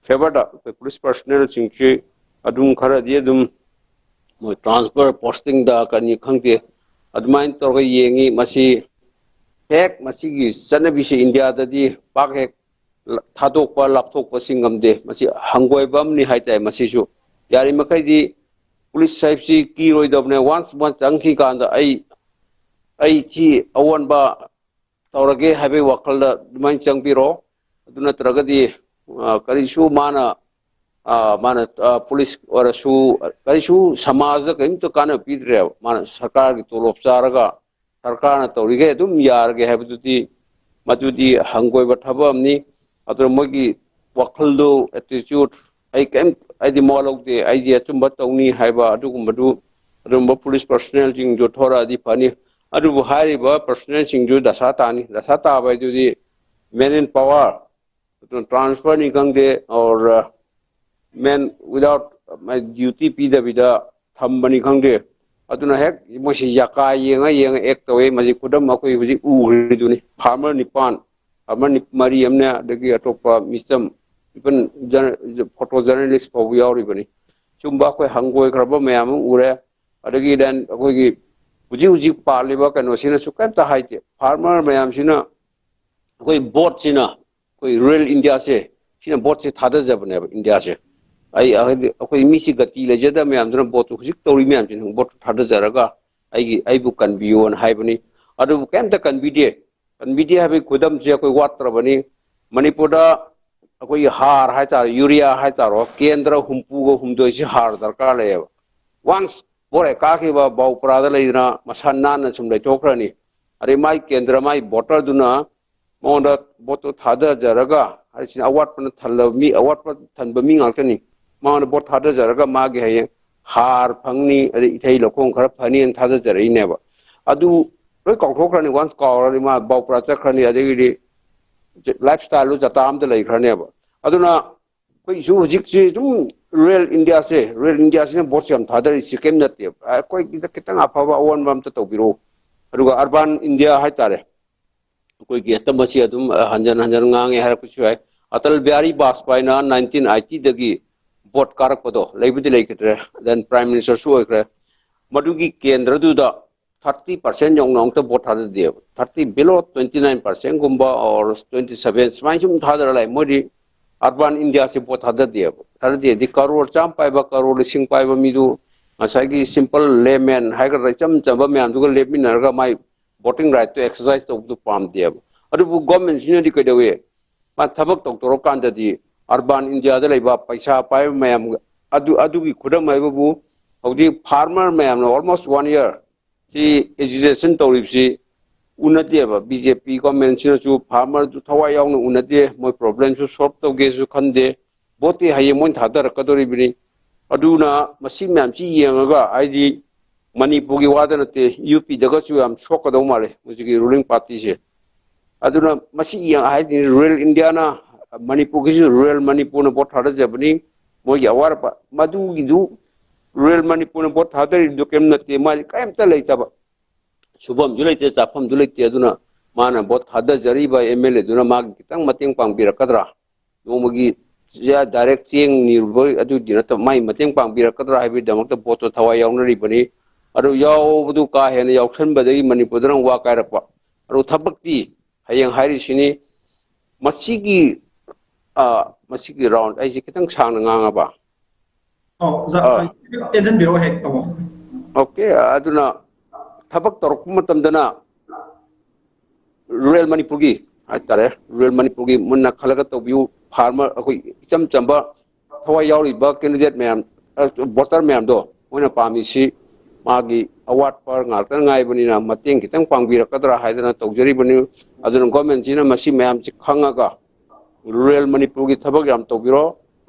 ꯐꯦꯚꯔꯗ ꯑꯩꯈꯣꯏ ꯄꯨꯂꯤꯁ ꯄꯔꯁꯅꯦꯜꯁꯤꯡꯁꯤ ꯑꯗꯨꯝ ꯈꯔꯗꯤ ꯑꯗꯨꯝ ꯃꯣꯏ ꯇ꯭ꯔꯥꯟꯁꯐꯔ ꯄꯣꯁꯇꯤꯡꯗ ꯀꯔꯤ ꯈꯪꯗꯦ, ꯑꯗꯨꯃꯥꯏꯅ ꯇꯧꯔꯒ ꯌꯦꯡꯉꯤ꯫ ꯃꯁꯤ ꯍꯦꯛ ꯃꯁꯤꯒꯤ ꯆꯠꯅꯕꯤꯁꯤ ꯏꯟꯗꯤꯌꯥꯗꯗꯤ ꯄꯥꯛ ꯍꯦꯛ ꯊꯥꯗꯣꯛꯄ ꯂꯥꯞꯊꯣꯛꯄꯁꯤ ꯉꯝꯗꯦ꯫ ꯃꯁꯤ ꯍꯪꯒꯣꯏꯕ ꯑꯃꯅꯤ ꯍꯥꯏꯇꯥꯔꯦ꯫ ꯃꯁꯤꯁꯨ ꯌꯥꯔꯤꯃꯈꯩꯗꯤ ꯄꯨꯂꯤꯁ ꯍꯥꯏꯕꯁꯤ ꯀꯤꯔꯣꯏꯗꯕꯅꯦ꯫ ꯋꯥꯟꯁ ꯋꯥꯟ ꯆꯪꯈꯤ ꯀꯥꯟꯗ ꯑꯩ ꯑꯩ ꯁꯤ ꯑꯑꯣꯟꯕ ꯇꯧꯔꯒꯦ ꯍꯥꯏꯕꯒꯤ ꯋꯥꯈꯜꯗ ꯑꯗꯨꯃꯥꯏꯅ ꯆꯪꯕꯤꯔꯣ꯫ ꯑꯗꯨ ꯅꯠꯇ꯭ꯔꯒꯗꯤ ꯑ, ꯀꯔꯤꯁꯨ ꯃꯥꯅ ꯑ, ꯃꯥꯅ ꯑ, ꯄꯨꯂꯤꯁ ꯑꯣꯏꯔꯁꯨ ꯀꯔꯤꯁꯨ ꯁꯃꯥꯖꯗ ꯀꯔꯤꯝꯇ ꯀꯥꯟꯅꯕ ꯄꯤꯗ꯭ꯔꯦꯕ꯫ ꯃꯥꯅ ꯁꯔꯀꯥꯔꯒꯤ ꯇꯣꯂꯣꯞ ꯆꯥꯔꯒ ꯁꯔꯀꯥꯔꯅ ꯇꯧꯔꯤꯈꯩ ꯑꯗꯨꯝ ꯌꯥꯔꯒꯦ ꯍꯥꯏꯕꯗꯨꯗꯤ, ꯃꯗꯨꯗꯤ ꯍꯪꯒꯣꯏꯕ ꯊꯕꯛ ꯑꯃꯅꯤ꯫ ꯑꯗꯨꯅ ꯃꯣꯏꯒꯤ ꯋꯥꯈꯜꯗꯨ, ꯑꯦꯇꯤꯆꯨꯠ, ꯑꯩ ꯀꯔꯤꯝ, ꯑꯩꯗꯤ ꯃꯋꯥ ꯂꯧꯗꯦ, ꯑꯩꯗꯤ ꯑꯆꯨꯝꯕ ꯇꯧꯅꯤ ꯍꯥꯏꯕ ꯑꯗꯨꯒꯨꯝꯕꯗꯨ, ꯑꯗꯨꯒꯨꯝꯕ ꯄꯨꯂꯤꯁ ꯄꯔꯁꯅꯦꯜꯁꯤꯡꯗꯨ ꯊꯣꯔꯛꯑꯗꯤ ꯐꯅꯤ꯫ ꯑꯗꯨꯕꯨ ꯍꯥꯏꯔꯤꯕ ꯄꯔꯁꯅꯦꯜꯁꯤꯡꯗꯨ ꯗꯁꯥ ꯇꯥꯅꯤ꯫ ꯗꯁꯥ ꯇꯥꯕ ꯍꯥꯏꯗꯨꯗꯤ ꯃꯦꯟ ꯏꯟ ꯄꯋꯥꯔ, ꯑꯗꯨꯅ ꯇ꯭ꯔꯥꯟꯁꯐꯔꯅꯤ ꯈꯪꯗꯦ, ꯑꯣꯔ ꯃꯦꯟ ꯋꯤꯗꯥꯎꯠ ꯗ꯭ꯌꯨꯇꯤ ꯄꯤꯗꯕꯤꯗ ꯊꯝꯕꯅꯤ ꯈꯪꯗꯦ꯫ ꯑꯗꯨꯅ ꯍꯦꯛ ꯃꯣꯏꯁꯤ ꯌꯥꯀꯥ ꯌꯦꯡꯉ ꯌꯦꯡꯉ ꯑꯦꯛ ꯇꯧꯋꯦ꯫ ꯃꯁꯤ ꯈꯨꯗꯝ ꯑꯩꯈꯣꯏ ꯍꯧꯖꯤꯛ ꯎꯈ꯭ꯔꯤꯗꯨꯅꯤ꯫ ꯐꯥꯔꯃꯔ ꯅꯤꯄꯥꯟ, ꯐꯥꯔꯃꯔ ꯅꯤ-, ꯃꯔꯤ ꯑꯃꯅꯦ, ꯑꯗꯒꯤ ꯑꯇꯣꯞꯄ ꯃꯤꯆꯝ, ꯏꯚꯟ ꯖꯔ-, ꯐꯣꯇꯣ ꯖꯔꯅꯦꯂꯤꯁ ꯐꯥꯎꯕ ꯌꯥꯎꯔꯤꯕꯅꯤ꯫ ꯁꯨꯝꯕ ꯑꯩꯈꯣꯏ ꯍꯪꯒꯣꯏꯈ꯭ꯔꯕ ꯃꯌꯥꯝ ꯑꯃ ꯎꯔꯦ꯫ ꯑꯗꯒꯤ then ꯑꯩꯈꯣꯏꯒꯤ ꯍꯧꯖꯤꯛ ꯍꯧꯖꯤꯛ ꯄꯥꯜꯂꯤꯕ ꯀꯩꯅꯣꯁꯤꯅꯁꯨ ꯀꯔꯤꯝꯇ ꯍꯥꯏꯗꯦ꯫ ꯐꯥꯔꯃꯔ ꯃꯌꯥꯝꯁꯤꯅ, ꯑꯩꯈꯣꯏ ꯕꯣꯠꯁꯤꯅ, ꯑꯩꯈꯣꯏ ꯔꯨꯔꯦꯜ ꯏꯟꯗꯤꯌꯥꯁꯦ, ꯁꯤꯅ ꯕꯣꯠꯁꯦ ꯊꯥꯗꯖꯕꯅꯦꯕ ꯏꯟꯗꯤꯌꯥꯁꯦ꯫ ꯑꯩ, ꯍꯥꯏꯗꯤ ꯑꯩꯈꯣꯏ ꯃꯤꯁꯤ ꯒꯇꯤ ꯂꯩꯖꯗꯕ ꯃꯌꯥꯝꯗꯨꯅ ꯕꯣꯠꯇꯨ ꯍꯧꯖꯤꯛ ꯇꯧꯔꯤ ꯃꯌꯥꯝꯁꯤꯅ ꯕꯣꯠꯇꯨ ꯊꯥꯗꯖꯔꯒ ꯑꯩꯒꯤ, ꯑꯩꯕꯨ ꯀꯟꯕꯤꯌꯣꯅ ꯍꯥꯏꯕꯅꯤ꯫ ꯑꯗꯨꯕꯨ ꯀꯩꯝꯇ ꯀꯟꯕꯤꯗꯦ꯫ ꯀꯟꯕꯤꯗꯦ ꯍꯥꯏꯕꯒꯤ ꯈꯨꯗꯝꯁꯦ ꯑꯩꯈꯣꯏ ꯋꯥꯠꯇ꯭ꯔꯕꯅꯤ꯫ ꯃꯅꯤꯄꯨꯔꯗ ꯑꯩꯈꯣꯏꯒꯤ ꯍꯥꯔ ꯍꯥꯏꯇꯥꯔꯦ, ꯌꯨꯔꯤꯌꯥ ꯍꯥꯏꯇꯥꯔꯣ, ꯀꯦꯟꯗ꯭ꯔ ꯍꯨꯝꯐꯨꯒ ꯍꯨꯝꯗꯣꯏꯁꯤ ꯍꯥꯔ ꯗꯔꯀꯥꯔ ꯂꯩꯌꯦꯕ꯫ ꯋꯥꯟꯁ ꯕꯣꯠ ꯍꯦꯛ ꯀꯥꯈꯤꯕ ꯕꯥꯎꯄ꯭ꯔꯥꯗ ꯂꯩꯗꯅ ꯃꯁꯥ ꯅꯥꯟꯅ ꯁꯨꯝ ꯂꯩꯊꯣꯛꯈ꯭ꯔꯅꯤ꯫ ꯑꯗꯩ ꯃꯥꯏ ꯀꯦꯟꯗ꯭ꯔ, ꯃꯥꯏ ꯚꯣꯇꯔꯗꯨꯅ ꯃꯉꯣꯟꯗ ꯚꯣꯠꯇꯨ ꯊꯥꯗꯖꯔꯒ, ꯍꯥꯏꯁꯤꯅ ꯑꯋꯥꯠꯄꯅ ꯊꯜꯂꯕ ꯃꯤ, ꯑꯋꯥꯠꯄ ꯊꯟꯕ ꯃꯤ ꯉꯥꯛꯇꯅꯤ꯫ ꯃꯉꯣꯟꯗ ꯚꯣꯠ ꯊꯥꯗꯖꯔꯒ ꯃꯥꯒꯤ ꯍꯌꯦꯡ ꯍꯥꯔ ꯐꯪꯅꯤ, ꯑꯗꯩ ꯏꯊꯩ ꯂꯧꯈꯣꯡ ꯈꯔ ꯐꯅꯤꯅ ꯊꯥꯗꯖꯔꯛꯏꯅꯦꯕ꯫ ꯑꯗꯨ ꯂꯣꯏ ꯀꯥꯎꯊꯣꯛꯈ꯭ꯔꯅꯤ꯫ Once ꯀꯥꯎꯔꯗꯤ ꯃꯥ ꯕꯥꯎꯄ꯭ꯔꯥ ꯆꯠꯈ꯭ꯔꯅꯤ, ꯑꯗꯒꯤꯗꯤ ꯂꯥꯏꯐ ꯁ꯭ꯇꯥꯏꯜꯗꯨ ꯖꯇꯥ ꯑꯝꯗ ꯂꯩꯈ꯭ꯔꯅꯦꯕ꯫ ꯑꯗꯨꯅ ꯑꯩꯈꯣꯏꯁꯨ ꯍꯧꯖꯤꯛꯁꯤ ꯑꯗꯨꯝ ꯔꯨꯔꯦꯜ ꯏꯟꯗꯤꯌꯥꯁꯦ, ꯔꯨꯔꯦꯜ ꯏꯟꯗꯤꯌꯥꯁꯤꯅ ꯚꯣꯠꯁꯦ ꯌꯥꯝ ꯊꯥꯗꯔꯤꯁꯤ ꯀꯔꯤꯝ ꯅꯠꯇꯦꯕ꯫ ꯑꯩꯈꯣꯏꯒꯤꯗ ꯈꯤꯇꯪ ꯑꯐꯕ ꯑꯑꯣꯟꯕ ꯑꯝꯇ ꯇꯧꯕꯤꯔꯛꯎ꯫ ꯑꯗꯨꯒ ꯑꯔꯕꯥꯟ ꯏꯟꯗꯤꯌꯥ ꯍꯥꯏꯇꯥꯔꯦ, ꯑꯩꯈꯣꯏꯒꯤ ꯍꯦꯛꯇ ꯃꯁꯤ ꯑꯗꯨꯝ ꯍꯟꯖꯟ ꯍꯟꯖꯟ ꯉꯥꯡꯉꯦ ꯍꯥꯏꯔꯛꯄꯁꯨ ꯌꯥꯏ꯫ ꯑꯇꯜ ꯕꯤꯍꯥꯔꯤ ꯕꯥꯖꯄꯥꯏꯅ ꯅꯥꯏꯟꯇꯤꯟ ꯑꯥꯏꯇꯤꯗꯒꯤ ꯚꯣꯠ ꯀꯥꯔꯛꯄꯗꯣ ꯂꯩꯕꯨꯗꯤ ꯂꯩꯈꯤꯗ꯭ꯔꯦ, then ꯄ꯭ꯔꯥꯏꯝ ꯃꯤꯅꯤꯁꯇꯔꯁꯨ ꯑꯣꯏꯈ꯭ꯔꯦ꯫ ꯃꯗꯨꯒꯤ ꯀꯦꯟꯗ꯭ꯔꯗꯨꯗ ꯊꯥꯔꯇꯤ ꯄꯥꯔꯁꯦꯟ ꯌꯧꯅ ꯑꯃꯨꯛꯇ ꯚꯣꯠ ꯊꯥꯗꯗꯦꯕ꯫ Thirty, below twenty nine percent ꯒꯨꯝꯕ or twenty seven ꯁꯨꯃꯥꯏꯅ ꯁꯨꯝ ꯊꯥꯗꯔ ꯂꯥꯛꯑꯦ꯫ ꯃꯣꯏꯗꯤ ꯑꯔꯕꯥꯟ ꯏꯟꯗꯤꯌꯥꯁꯦ ꯚꯣꯠ ꯊꯥꯗꯗꯦꯕ꯫ ꯊꯥꯗꯗꯦꯗꯤ ꯀꯔꯣꯔ ꯆꯥꯝ ꯄꯥꯏꯕ, ꯀꯔꯣꯔ ꯂꯤꯁꯤꯡ ꯄꯥꯏꯕ ꯃꯤꯗꯨ, ꯉꯁꯥꯏꯒꯤ ꯁꯤꯝꯄꯜ ꯂꯦꯃꯦꯟ ꯍꯥꯏꯒꯗ꯭ꯔꯥ, ꯏꯆꯝ ꯆꯝꯕ ꯃꯌꯥꯝꯗꯨꯒ ꯂꯦꯞꯃꯤꯟꯅꯔꯒ ꯃꯥꯏ ꯚꯣꯇꯤꯡ ꯔꯥꯏꯠꯇꯨ ꯑꯦꯛꯁꯔꯁꯥꯏꯁ ꯇꯧꯕꯗꯨ ꯄꯥꯝꯗꯦꯕ꯫ ꯑꯗꯨꯕꯨ ꯒꯣꯔꯃꯦꯟꯁꯤꯅꯗꯤ ꯀꯩꯗꯧꯏ? ꯃꯥ ꯊꯕꯛ ꯇꯧꯊꯣꯔꯀꯥꯟꯗꯗꯤ ꯑꯔꯕꯥꯟ ꯏꯟꯗꯤꯌꯥꯗ ꯂꯩꯕ ꯄꯩꯁꯥ ꯄꯥꯏꯕ ꯃꯌꯥꯝ, ꯑꯗꯨ, ꯑꯗꯨꯒꯤ ꯈꯨꯗꯝ ꯍꯥꯏꯕꯕꯨ, ꯍꯧꯖꯤꯛ ꯐꯥꯔꯃꯔ ꯃꯌꯥꯝꯅ almost one year ꯁꯤ ꯑꯦꯖꯤꯇꯦꯁꯟ ꯇꯧꯔꯤꯕꯁꯤ ꯎꯅꯗꯦꯕ꯫ ꯕꯤ ꯖꯦ ꯄꯤ ꯒꯣꯔꯃꯦꯟꯁꯤꯅꯁꯨ ꯐꯥꯔꯃꯔꯗꯨ ꯊꯋꯥꯏ ꯌꯥꯎꯅ ꯎꯅꯗꯦ, ꯃꯣꯏ ꯄ꯭ꯔꯣꯕ꯭ꯂꯦꯝꯁꯨ ꯁꯣꯜꯕ ꯇꯧꯒꯦꯁꯨ ꯈꯟꯗꯦ꯫ ꯚꯣꯠꯇꯤ ꯍꯌꯦꯡ ꯃꯣꯏꯅ ꯊꯥꯗꯔꯛꯀꯗꯧꯔꯤꯕꯅꯤ꯫ ꯑꯗꯨꯅ ꯃꯁꯤ ꯃꯌꯥꯝꯁꯤ ꯌꯦꯡꯉꯒ, ꯍꯥꯏꯗꯤ ꯃꯅꯤꯄꯨꯔꯒꯤ ꯋꯥꯗ ꯅꯠꯇꯦ, ꯌꯨ ꯄꯤꯗꯒꯁꯨ ꯌꯥꯝ ꯁꯣꯛꯀꯗꯧ ꯃꯥꯜꯂꯦ ꯍꯧꯖꯤꯛꯀꯤ ꯔꯨꯂꯤꯡ ꯄꯥꯔꯇꯤꯁꯦ꯫ ꯑꯗꯨꯅ ꯃꯁꯤ ꯌꯦꯡ-, ꯍꯥꯏꯗꯤ ꯔꯨꯔꯦꯜ ꯏꯟꯗꯤꯌꯥꯅ, ꯃꯅꯤꯄꯨꯔꯒꯤꯁꯨ ꯔꯨꯔꯦꯜ ꯃꯅꯤꯄꯨꯔꯅ ꯚꯣꯠ ꯊꯥꯗꯖꯕꯅꯤ꯫ ꯃꯣꯏꯒꯤ ꯑꯋꯥꯠ ꯑꯄꯥ ꯃꯗꯨꯒꯤꯗꯨ ꯔꯨꯔꯦꯜ ꯃꯅꯤꯄꯨꯔꯅ ꯚꯣꯠ ꯊꯥꯗꯔꯤꯕꯗꯨ ꯀꯔꯤꯝ ꯅꯠꯇꯦ, ꯃꯥꯗꯤ ꯀꯔꯤꯝꯇ ꯂꯩꯇꯕ, ꯁꯨꯐꯝꯁꯨ ꯂꯩꯇꯦ, ꯆꯥꯐꯝꯁꯨ ꯂꯩꯇꯦ꯫ ꯑꯗꯨꯅ ꯃꯥꯅ ꯚꯣꯠ ꯊꯥꯗꯖꯔꯤꯕ ꯑꯦꯝ ꯑꯦꯜ ꯑꯦꯗꯨꯅ ꯃꯥꯒꯤ ꯈꯤꯇꯪ ꯃꯇꯦꯡ ꯄꯥꯡꯕꯤꯔꯛꯀꯗ꯭ꯔꯥ? ꯅꯣꯡꯃꯒꯤ ꯗꯥꯏꯔꯦꯛ ꯆꯦꯡ ꯅꯤꯔꯨꯕ ꯑꯗꯨꯗꯤ ꯅꯠꯇꯕ, ꯃꯥꯏ ꯃꯇꯦꯡ ꯄꯥꯡꯕꯤꯔꯛꯀꯗ꯭ꯔꯥ ꯍꯥꯏꯕꯒꯤꯗꯃꯛꯇ ꯚꯣꯠꯇꯣ ꯊꯋꯥꯏ ꯌꯥꯎꯅꯔꯤꯕꯅꯤ꯫ ꯑꯗꯨ ꯌꯥꯎꯕꯗꯨ ꯀꯥ ꯍꯦꯟꯅ ꯌꯥꯎꯁꯟꯕꯗꯒꯤ ꯃꯅꯤꯄꯨꯔꯗꯅ ꯋꯥ ꯀꯥꯏꯔꯛꯄ꯫ ꯑꯗꯨ ꯊꯕꯛꯇꯤ ꯍꯌꯦꯡ ꯍꯥꯏꯔꯤꯁꯤꯅꯤ꯫ ꯃꯁꯤꯒꯤ, ꯑ, ꯃꯁꯤꯒꯤ ꯔꯥꯎꯟ ꯑꯩꯁꯦ ꯈꯤꯇꯪ ꯁꯥꯡꯅ ꯉꯥꯡꯉꯕ? ꯑꯧ, ꯑꯣꯖꯥ, ꯑꯥ꯫ ꯇꯦꯟꯁꯤꯟꯕꯤꯔꯛꯑꯣ ꯍꯦꯛ, ꯇꯥꯃꯣ꯫ ꯑꯣꯀꯦ, ꯑꯗꯨꯅ ꯊꯕꯛ ꯇꯧꯔꯛꯄ ꯃꯇꯝꯗꯅ ꯔꯨꯔꯦꯜ ꯃꯅꯤꯄꯨꯔꯒꯤ ꯍꯥꯏꯇꯥꯔꯦ, ꯔꯨꯔꯦꯜ ꯃꯅꯤꯄꯨꯔꯒꯤ ꯃꯨꯟꯅ ꯈꯜꯂꯒ ꯇꯧꯕꯤꯌꯨ꯫ ꯐꯥꯔꯃꯔ, ꯑꯩꯈꯣꯏ ꯏꯆꯝ ꯆꯝꯕ ꯊꯋꯥꯏ ꯌꯥꯎꯔꯤꯕ ꯀꯦꯟꯗꯤꯗꯦꯠ ꯃꯌꯥꯝ, ꯚꯣꯇꯔ ꯃꯌꯥꯝꯗꯣ, ꯃꯣꯏꯅ ꯄꯥꯝꯃꯤꯁꯤ ꯃꯥꯒꯤ ꯑꯋꯥꯠꯄ ꯉꯥꯛꯇ ꯉꯥꯏꯕꯅꯤꯅ ꯃꯇꯦꯡ ꯈꯤꯇꯪ ꯄꯥꯡꯕꯤꯔꯛꯀꯗ꯭ꯔꯥ ꯍꯥꯏꯗꯅ ꯇꯧꯖꯔꯤꯕꯅꯤ꯫ ꯑꯗꯨꯅ ꯒꯣꯔꯃꯦꯟꯁꯤꯅ ꯃꯁꯤ ꯃꯌꯥꯝꯁꯤ ꯈꯪꯉꯒ ꯔꯨꯔꯦꯜ ꯃꯅꯤꯄꯨꯔꯒꯤ ꯊꯕꯛ ꯌꯥꯝ ꯇꯧꯕꯤꯔꯣ꯫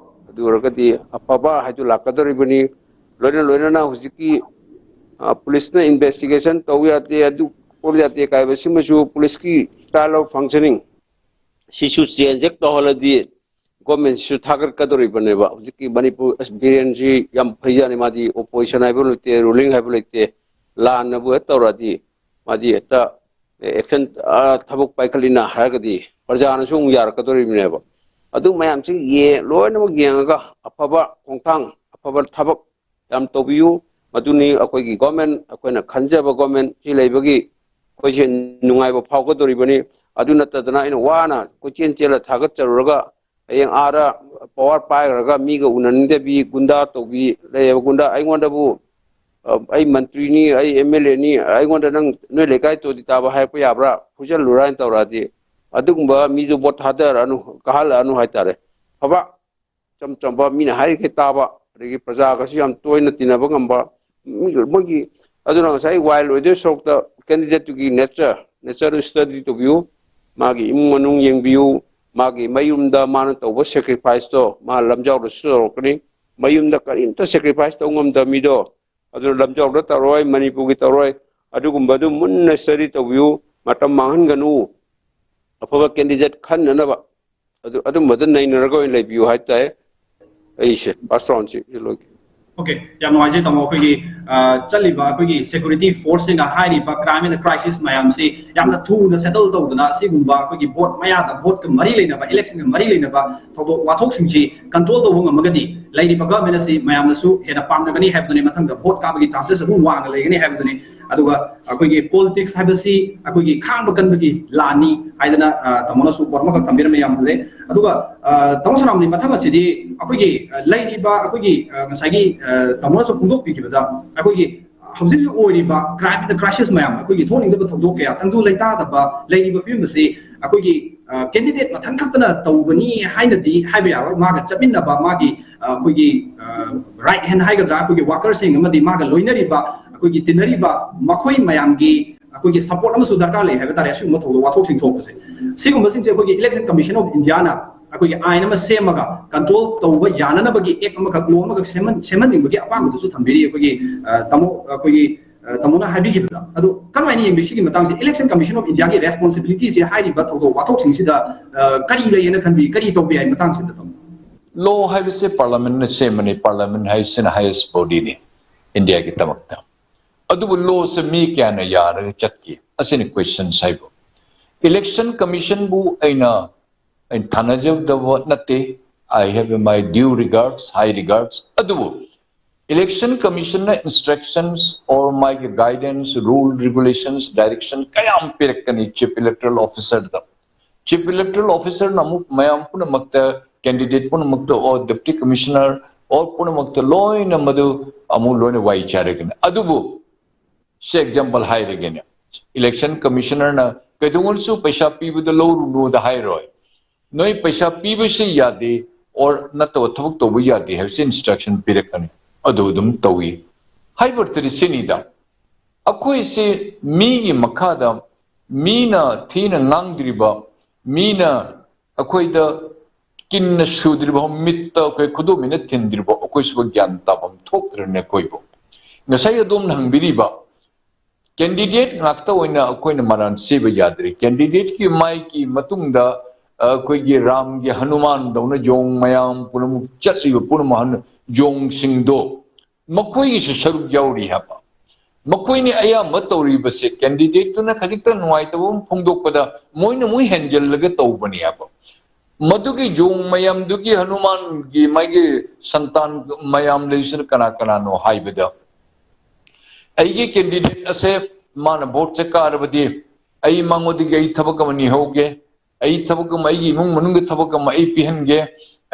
ꯑꯗꯨ ꯑꯣꯏꯔꯒꯗꯤ ꯑꯐꯕ ꯍꯥꯏꯗꯨ ꯂꯥꯛꯀꯗꯧꯔꯤꯕꯅꯤ꯫ ꯂꯣꯏꯅ ꯂꯣꯏꯅꯅ ꯍꯧꯖꯤꯛꯀꯤ, ꯑ, ꯄꯨꯂꯤꯁꯅ ꯏꯟꯚꯦꯁꯇꯤꯒꯦꯁꯟ ꯇꯧ ꯌꯥꯗꯦ, ꯑꯗꯨ ꯈꯣꯠ ꯌꯥꯗꯦ ꯀꯥꯏꯕꯁꯤꯃꯁꯨ ꯄꯨꯂꯤꯁꯀꯤ style of functioning ꯁꯤꯁꯨ ꯆꯦꯟꯖ ꯍꯦꯛ ꯇꯧꯍꯜꯂꯗꯤ ꯒꯣꯔꯃꯦꯟꯁꯤꯁꯨ ꯊꯥꯒꯠꯀꯗꯧꯔꯤꯕꯅꯦꯕ꯫ ꯍꯧꯖꯤꯛꯀꯤ ꯃꯅꯤꯄꯨꯔ, ꯑꯁ, ꯕꯤꯔꯦꯟꯁꯤ ꯌꯥꯝ ꯐꯩꯖꯥꯠꯅꯤ꯫ ꯃꯥꯗꯤ ꯑꯣꯄꯣꯖꯤꯁꯟ ꯍꯥꯏꯕ ꯂꯩꯇꯦ, ꯔꯨꯂꯤꯡ ꯍꯥꯏꯕ ꯂꯩꯇꯦ, ꯂꯥꯟꯅꯕꯨ ꯍꯦꯛ ꯇꯧꯔꯛꯑꯗꯤ ꯃꯥꯗꯤ ꯍꯦꯛꯇ ꯑꯦꯛꯁꯟ, ꯊꯕꯛ ꯄꯥꯏꯈꯠꯂꯤꯅ ꯍꯥꯏꯔꯒꯗꯤ ꯄ꯭ꯔꯖꯥꯅꯁꯨ ꯑꯃꯨꯛ ꯌꯥꯔꯛꯀꯗꯧꯔꯤꯕꯅꯦꯕ꯫ ꯑꯗꯨ ꯃꯌꯥꯝꯁꯤ ꯌꯦ-, ꯂꯣꯏꯅꯃꯛ ꯌꯦꯡꯉꯒ ꯑꯐꯕ ꯈꯣꯡꯊꯥꯡ, ꯑꯐꯕ ꯊꯕꯛ ꯌꯥꯝ ꯇꯧꯕꯤꯌꯨ꯫ ꯃꯗꯨꯅꯤ ꯑꯩꯈꯣꯏꯒꯤ ꯒꯣꯔꯃꯦꯟ, ꯑꯩꯈꯣꯏꯅ ꯈꯟꯖꯕ ꯒꯣꯔꯃꯦꯟ ꯁꯤ ꯂꯩꯕꯒꯤ ꯑꯩꯈꯣꯏꯁꯦ ꯅꯨꯡꯉꯥꯏꯕ ꯐꯥꯎꯒꯗꯧꯔꯤꯕꯅꯤ꯫ ꯑꯗꯨ ꯅꯠꯇꯗꯅ ꯑꯩꯅ ꯋꯥꯅ ꯀꯣꯏꯆꯦꯟ ꯆꯦꯜꯂ ꯊꯥꯒꯠꯆꯔꯨꯔꯒ ꯍꯌꯦꯡ ꯑꯥꯗ ꯄꯋꯥꯔ ꯄꯥꯏꯈ꯭ꯔꯒ ꯃꯤꯒ ꯎꯅꯅꯤꯡꯗꯕꯤ, ꯒꯨꯟꯗꯥ ꯇꯧꯕꯤ ꯂꯩꯌꯦꯕ꯫ ꯒꯨꯟꯗꯥ ꯑꯩꯉꯣꯟꯗꯕꯨ, ꯑ, "ꯑꯩ ꯃꯟꯇ꯭ꯔꯤꯅꯤ, ꯑꯩ ꯑꯦꯝ ꯑꯦꯜ ꯑꯦꯅꯤ, ꯑꯩꯉꯣꯟꯗ ꯅꯪ ꯅꯣꯏ ꯂꯩꯀꯥꯏ ꯇꯣꯇꯤ ꯇꯥꯕ ꯍꯥꯏꯔꯛꯄ ꯌꯥꯕ꯭ꯔꯥ? ꯐꯨꯖꯜꯂꯨꯔꯥ?" ꯍꯥꯏꯅ ꯇꯧꯔꯛꯑꯗꯤ ꯑꯗꯨꯒꯨꯝꯕ ꯃꯤꯗꯨ ꯚꯣꯠ ꯊꯥꯗꯔꯛꯑꯅꯨ, ꯀꯥꯍꯜꯂꯛꯑꯅꯨ ꯍꯥꯏꯇꯥꯔꯦ꯫ ꯐꯕ ꯏꯆꯝ ꯆꯝꯕ, ꯃꯤꯅ ꯍꯥꯏꯔꯤꯈꯩ ꯇꯥꯕ, ꯑꯗꯒꯤ ꯄ꯭ꯔꯖꯥꯒꯁꯨ ꯌꯥꯝ ꯇꯣꯏꯅ ꯇꯤꯟꯅꯕ ꯉꯝꯕ, ꯃꯤ-, ꯃꯣꯏꯒꯤ, ꯑꯗꯨꯅ ꯉꯁꯥꯏ ꯋꯥꯏꯜ ꯑꯣꯏꯗꯣꯏ ꯁꯔꯨꯛꯇ ꯀꯦꯟꯗꯤꯗꯦꯠꯇꯨꯒꯤ ꯅꯦꯆꯔ, ꯅꯦꯆꯔꯗꯨ ꯁ꯭ꯇꯗꯤ ꯇꯧꯕꯤꯌꯨ꯫ ꯃꯥꯒꯤ ꯏꯃꯨꯡ ꯃꯅꯨꯡ ꯌꯦꯡꯕꯤꯌꯨ꯫ ꯃꯥꯒꯤ ꯃꯌꯨꯝꯗ ꯃꯥꯅ ꯇꯧꯕ ꯁꯦꯀ꯭ꯔꯤꯐꯥꯏꯁꯇꯣ ꯃꯥ ꯂꯝꯖꯥꯎꯗꯁꯨ ꯇꯧꯔꯛꯀꯅꯤ꯫ ꯃꯌꯨꯝꯗ ꯀꯔꯤꯝꯇ ꯁꯦꯀ꯭ꯔꯤꯐꯥꯏꯁ ꯇꯧ ꯉꯝꯗꯕ ꯃꯤꯗꯣ, ꯑꯗꯨꯅ ꯂꯝꯖꯥꯎꯗ ꯇꯧꯔꯣꯏ, ꯃꯅꯤꯄꯨꯔꯒꯤ ꯇꯧꯔꯣꯏ꯫ ꯑꯗꯨꯒꯨꯝꯕꯗꯨ ꯃꯨꯟꯅ ꯁ꯭ꯇꯗꯤ ꯇꯧꯕꯤꯌꯨ, ꯃꯇꯝ ꯃꯥꯡꯍꯟꯒꯅꯨ꯫ ꯑꯐꯕ ꯀꯦꯟꯗꯤꯗꯦꯠ ꯈꯟꯅꯅꯕ ꯑꯗꯨ, ꯑꯗꯨꯝꯕꯗ ꯅꯩꯅꯔꯒ ꯑꯣꯏꯅ ꯂꯩꯕꯤꯌꯨ ꯍꯥꯏꯇꯥꯔꯦ꯫ ꯑꯩꯁꯦ ꯐꯥꯔꯁ ꯔꯥꯎꯟꯁꯤ ꯂꯣꯏꯒꯦ꯫ ꯑꯣꯀꯦ, ꯌꯥꯝ ꯅꯨꯡꯉꯥꯏꯖꯩ ꯇꯥꯃꯣ꯫ ꯑꯩꯈꯣꯏꯒꯤ, ꯑ, ꯆꯠꯂꯤꯕ ꯑꯩꯈꯣꯏꯒꯤ ꯁꯦꯀ꯭ꯌꯨꯔꯤꯇꯤ ꯐꯣꯔꯁꯁꯤꯡꯅ ꯍꯥꯏꯔꯤꯕ ꯀ꯭ꯔꯥꯏꯝ ꯑꯦꯟ ꯀ꯭ꯔꯥꯏꯁꯤꯁ ꯃꯌꯥꯝꯁꯤ ꯌꯥꯝꯅ ꯊꯨꯅ ꯁꯦꯇꯜ ꯇꯧꯗꯅ, ꯑꯁꯤꯒꯨꯝꯕ ꯑꯩꯈꯣꯏꯒꯤ ꯚꯣꯠ ꯃꯌꯥꯗ, ꯚꯣꯠꯀ ꯃꯔꯤ ꯂꯩꯅꯕ, ꯏꯂꯦꯛꯁꯟꯒ ꯃꯔꯤ ꯂꯩꯅꯕ ꯊꯧꯗꯣꯛ ꯋꯥꯊꯣꯛꯁꯤꯡꯁꯤ ꯀꯟꯇ꯭ꯔꯣꯜ ꯇꯧꯕ ꯉꯝꯃꯒꯗꯤ ꯂꯩꯔꯤꯕ ꯒꯚꯔꯟꯃꯦꯟ ꯑꯁꯤ ꯃꯌꯥꯝꯅꯁꯨ ꯍꯦꯟꯅ ꯄꯥꯝꯅꯒꯅꯤ ꯍꯥꯏꯕꯗꯨꯅꯤ꯫ ꯃꯊꯪꯗ ꯚꯣꯠ ꯀꯥꯕꯒꯤ ꯆꯥꯟꯁꯦꯁ ꯑꯗꯨꯝ ꯋꯥꯡꯅ ꯂꯩꯒꯅꯤ ꯍꯥꯏꯕꯗꯨꯅꯤ꯫ ꯑꯗꯨꯒ ꯑꯩꯈꯣꯏꯒꯤ ꯄꯣꯂꯤꯇꯤꯛꯁ ꯍꯥꯏꯕꯁꯤ ꯑꯩꯈꯣꯏꯒꯤ ꯈꯥꯡꯕ ꯀꯟꯕꯒꯤ ꯂꯥꯟꯅꯤ ꯍꯥꯏꯗꯅ, ꯑ, ꯇꯥꯃꯣꯅꯁꯨ ꯄꯣꯠ ꯑꯃꯈꯛ ꯊꯝꯕꯤꯔꯝꯃꯦ, ꯌꯥꯝ ꯐꯖꯩ꯫ ꯑꯗꯨꯒ, ꯑ, ꯇꯥꯃꯣ ꯁꯅꯥꯃꯅꯤ, ꯃꯊꯪ ꯑꯁꯤꯗꯤ ꯑꯩꯈꯣꯏꯒꯤ, ꯑ, ꯂꯩꯔꯤꯕ ꯑꯩꯈꯣꯏꯒꯤ, ꯑ, ꯉꯁꯥꯏꯒꯤ, ꯑ, ꯇꯥꯃꯣꯅꯁꯨ ꯐꯣꯡꯗꯣꯛꯄꯤꯈꯤꯕꯗ ꯑꯩꯈꯣꯏꯒꯤ ꯍꯧꯖꯤꯛ ꯍꯧꯖꯤꯛ ꯑꯣꯏꯔꯤꯕ ꯀ꯭ꯔꯥꯏꯝ ꯑꯦꯟ ꯀ꯭ꯔꯥꯏꯁꯤꯁ ꯃꯌꯥꯝ, ꯑꯩꯈꯣꯏꯒꯤ ꯊꯣꯛꯅꯤꯡꯗꯕ ꯊꯧꯗꯣꯛ ꯀꯌꯥ, ꯇꯪꯗꯨ ꯂꯩꯇꯥꯗꯕ ꯂꯩꯔꯤꯕ ꯐꯤꯕꯝ ꯑꯁꯤ ꯑꯩꯈꯣꯏꯒꯤ, ꯑ, ꯀꯦꯟꯗꯤꯗꯦꯠ ꯃꯊꯟ ꯈꯛꯇꯅ ꯇꯧꯕꯅꯤ ꯍꯥꯏꯅꯗꯤ ꯍꯥꯏꯕ ꯌꯥꯔꯣꯏ꯫ ꯃꯥꯒ ꯆꯠꯃꯤꯟꯅꯕ, ꯃꯥꯒꯤ, ꯑ, ꯑꯩꯈꯣꯏꯒꯤ, ꯑ, ꯔꯥꯏꯠ ꯍꯦꯟ ꯍꯥꯏꯒꯗ꯭ꯔꯥ, ꯑꯩꯈꯣꯏꯒꯤ ꯋꯥꯀꯔꯁꯤꯡ ꯑꯃꯗꯤ ꯃꯥꯒ ꯂꯣꯏꯅꯔꯤꯕ, ꯑꯩꯈꯣꯏꯒꯤ ꯇꯤꯟꯅꯔꯤꯕ ꯃꯈꯣꯏ ꯃꯌꯥꯝꯒꯤ ꯑꯩꯈꯣꯏꯒꯤ ꯁꯄꯣꯔꯠ ꯑꯃꯁꯨ ꯗꯔꯀꯥꯔ ꯂꯩ ꯍꯥꯏꯕ ꯇꯥꯔꯦ꯫ ꯑꯁꯤꯒꯨꯝꯕ ꯊꯧꯗꯣꯛ ꯋꯥꯊꯣꯛꯁꯤꯡ ꯊꯣꯛꯄꯁꯦ, ꯁꯤꯒꯨꯝꯕꯁꯤꯡꯁꯦ ꯑꯩꯈꯣꯏꯒꯤ ꯏꯂꯦꯛꯁꯟ ꯀꯃꯤꯁꯟ ꯑꯣꯐ ꯏꯟꯗꯤꯌꯥꯅ ꯑꯩꯈꯣꯏꯒꯤ ꯑꯥꯏꯟ ꯑꯃ ꯁꯦꯝꯃꯒ ꯀꯟꯇ꯭ꯔꯣꯜ ꯇꯧꯕ ꯌꯥꯅꯅꯕꯒꯤ ꯑꯦꯛ ꯑꯃꯈꯛ, ꯂꯣ ꯑꯃꯈꯛ ꯁꯦꯝꯍꯟ ꯁꯦꯝꯍꯟꯅꯤꯡꯕꯒꯤ ꯑꯄꯥꯝꯕꯗꯨꯁꯨ ꯊꯝꯕꯤꯔꯤ ꯑꯩꯈꯣꯏꯒꯤ ꯑ, ꯇꯥꯃꯣ ꯑꯩꯈꯣꯏꯒꯤ ꯑ, ꯇꯥꯃꯣꯅ ꯍꯥꯏꯕꯤꯈꯤꯕꯗ꯫ ꯑꯗꯣ ꯀꯔꯝꯍꯥꯏꯅ ꯌꯦꯡꯕꯤ ꯁꯤꯒꯤ ꯃꯇꯥꯡꯁꯦ? Election Commission of India ꯒꯤ ꯔꯦꯁꯄꯣꯟꯁꯤꯕꯤꯂꯤꯇꯤꯁꯦ ꯍꯥꯏꯔꯤꯕ ꯊꯧꯗꯣꯛ ꯋꯥꯊꯣꯛꯁꯤꯡꯁꯤꯗ ꯑ, ꯀꯔꯤ ꯂꯩꯌꯦꯅ ꯈꯟꯕꯤ? ꯀꯔꯤ ꯇꯧꯕ ꯌꯥꯏ ꯃꯇꯥꯡꯁꯤꯗ, ꯇꯥꯃꯣ? ꯂꯣ ꯍꯥꯏꯕꯁꯦ ꯄꯥꯔꯂꯥꯃꯦꯟꯅ ꯁꯦꯝꯕꯅꯤ, ꯄꯥꯔꯂꯥꯃꯦꯟ ꯍꯥꯏꯁꯤꯅ ꯍꯥꯏꯌꯦꯁ ꯕꯣꯗꯤꯅꯤ ꯏꯟꯗꯤꯌꯥꯒꯤꯗꯃꯛꯇ꯫ ꯑꯗꯨꯕꯨ ꯂꯣꯁꯦ ꯃꯤ ꯀꯌꯥꯅ ꯌꯥꯔꯒ ꯆꯠꯈꯤ? ꯑꯁꯤꯅꯤ ꯀ꯭ꯋꯦꯁꯟꯁ ꯍꯥꯏꯕꯨ꯫ ꯏꯂꯦꯛꯁꯟ ꯀꯃꯤꯁꯟꯕꯨ ꯑꯩꯅ ꯑꯩꯅ ꯊꯥꯅꯖꯗꯕ ꯅꯠꯇꯦ꯫ I have my due regards, high regards. ꯑꯗꯨꯕꯨ ꯏꯂꯦꯛꯁꯟ ꯀꯃꯤꯁꯟꯅ ꯏꯟꯁꯇ꯭ꯔꯛꯁꯟꯁ ꯑꯣꯔ ꯃꯥꯒꯤ ꯒꯥꯏꯗꯦꯟꯁ, ꯔꯨꯜ, ꯔꯤꯒꯨꯂꯦꯁꯟꯁ, ꯗꯥꯏꯔꯦꯛꯁꯟ ꯀꯌꯥ ꯑꯃ ꯄꯤꯔꯛꯀꯅꯤ ꯆꯤꯐ ꯏꯂꯦꯛꯇꯔꯦꯜ ꯑꯣꯐꯤꯁꯔꯗ꯫ ꯆꯤꯐ ꯏꯂꯦꯛꯇꯔꯦꯜ ꯑꯣꯐꯤꯁꯔꯅ ꯑꯃꯨꯛ ꯃꯌꯥꯝ ꯄꯨꯝꯅꯃꯛꯇ, ꯀꯦꯟꯗꯤꯗꯦꯠ ꯄꯨꯝꯅꯃꯛꯇ ꯑꯣꯔ ꯗꯦꯄꯨꯇꯤ ꯀꯃꯤꯁꯅꯔ ꯑꯣꯔ ꯄꯨꯝꯅꯃꯛꯇ ꯂꯣꯏꯅ ꯃꯗꯨ ꯑꯃꯨꯛ ꯂꯣꯏꯅ ꯋꯥꯏ ꯆꯥꯏꯔꯒꯅꯤ꯫ ꯑꯗꯨꯕꯨ ꯁꯤ ꯑꯦꯛꯖꯥꯝꯄꯜ ꯍꯥꯏꯔꯒꯦꯅꯦ, ꯏꯂꯦꯛꯁꯟ ꯀꯃꯤꯁꯅꯔꯅ ꯀꯩꯗꯧꯉꯩꯗꯁꯨ ꯄꯩꯁꯥ ꯄꯤꯕꯗ ꯂꯧꯔꯨꯅꯨꯗ ꯍꯥꯏꯔꯣꯏ꯫ ꯅꯣꯏ ꯄꯩꯁꯥ ꯄꯤꯕꯁꯤ ꯌꯥꯗꯦ ꯑꯣꯔ ꯅꯠꯇꯕ ꯊꯕꯛ ꯇꯧꯕ ꯌꯥꯗꯦ ꯍꯥꯏꯕꯁꯤ ꯏꯟꯁꯇ꯭ꯔꯛꯁꯟ ꯄꯤꯔꯛꯀꯅꯤ, ꯑꯗꯨ ꯑꯗꯨꯝ ꯇꯧꯏ꯫ ꯍꯥꯏꯕ ꯇꯔꯤ ꯁꯤꯅꯤꯗ, ꯑꯩꯈꯣꯏꯁꯤ ꯃꯤꯒꯤ ꯃꯈꯥꯗ, ꯃꯤꯅ ꯊꯤꯅ ꯉꯥꯡꯗ꯭ꯔꯤꯕ, ꯃꯤꯅ ꯑꯩꯈꯣꯏꯗ ꯀꯤꯟꯅ ꯁꯨꯗ꯭ꯔꯤꯕ, ꯃꯤꯠꯇ ꯑꯩꯈꯣꯏ ꯈꯨꯗꯣꯝꯕꯤꯅ ꯊꯤꯟꯗ꯭ꯔꯤꯕ ꯑꯩꯈꯣꯏꯁꯤꯕꯨ ꯒ꯭ꯌꯥꯟ ꯇꯥꯐꯝ ꯊꯣꯛꯇ꯭ꯔꯅꯦ ꯑꯩꯈꯣꯏꯕꯨ? ꯉꯁꯥꯏ ꯑꯗꯣꯝꯅ ꯍꯪꯕꯤꯔꯤꯕ ꯀꯦꯟꯗꯤꯗꯦꯠ ꯉꯥꯛꯇ ꯑꯣꯏꯅ ꯑꯩꯈꯣꯏꯅ ꯃꯔꯥꯟ ꯁꯤꯕ ꯌꯥꯗ꯭ꯔꯦ꯫ ꯀꯦꯟꯗꯤꯗꯦꯠꯀꯤ ꯃꯥꯏꯒꯤ ꯃꯇꯨꯡꯗ ꯑꯩꯈꯣꯏꯒꯤ ꯔꯥꯝꯒꯤ ꯍꯅꯨꯃꯥꯟꯗꯧꯅ ꯌꯣꯡ ꯃꯌꯥꯝ ꯄꯨꯝꯅꯃꯛ ꯆꯠꯂꯤꯕ ꯄꯨꯝꯅꯃꯛ ꯍꯅꯨ-, ꯌꯣꯡꯁꯤꯡꯗꯣ ꯃꯈꯣꯏꯒꯤꯁꯨ ꯁꯔꯨꯛ ꯌꯥꯎꯔꯤ ꯍꯥꯏꯕ꯫ ꯃꯈꯣꯏꯅ ꯑꯌꯥꯝꯕ ꯇꯧꯔꯤꯕꯁꯦ ꯀꯦꯟꯗꯤꯗꯦꯠꯇꯨꯅ ꯈꯖꯤꯛꯇꯪ ꯅꯨꯡꯉꯥꯏꯇꯕ ꯑꯃ ꯐꯣꯡꯗꯣꯛꯄꯗ ꯃꯣꯏꯅ ꯃꯣꯏ ꯍꯦꯟꯖꯜꯂꯒ ꯇꯧꯕꯅꯦ ꯍꯥꯏꯕ꯫ ꯃꯗꯨꯒꯤ ꯌꯣꯡ ꯃꯌꯥꯝꯗꯨꯒꯤ ꯍꯅꯨꯃꯥꯟꯒꯤ ꯃꯥꯒꯤ ꯁꯟꯇꯥꯟ ꯃꯌꯥꯝ ꯂꯩꯁꯤꯅ ꯀꯅꯥ ꯀꯅꯥꯅꯣ ꯍꯥꯏꯕꯗ, ꯑꯩꯒꯤ ꯀꯦꯟꯗꯤꯗꯦꯠ ꯑꯁꯦ ꯃꯥꯅ ꯚꯣꯠꯁꯦ ꯀꯥꯔꯕꯗꯤ ꯑꯩ ꯃꯉꯣꯟꯗꯒꯤ ꯑꯩ ꯊꯕꯛ ꯑꯃ ꯅꯤꯍꯧꯒꯦ, ꯑꯩ ꯊꯕꯛ ꯑꯃ, ꯑꯩꯒꯤ ꯏꯃꯨꯡ ꯃꯅꯨꯡꯒꯤ ꯊꯕꯛ ꯑꯃ ꯑꯩ ꯄꯤꯍꯟꯒꯦ,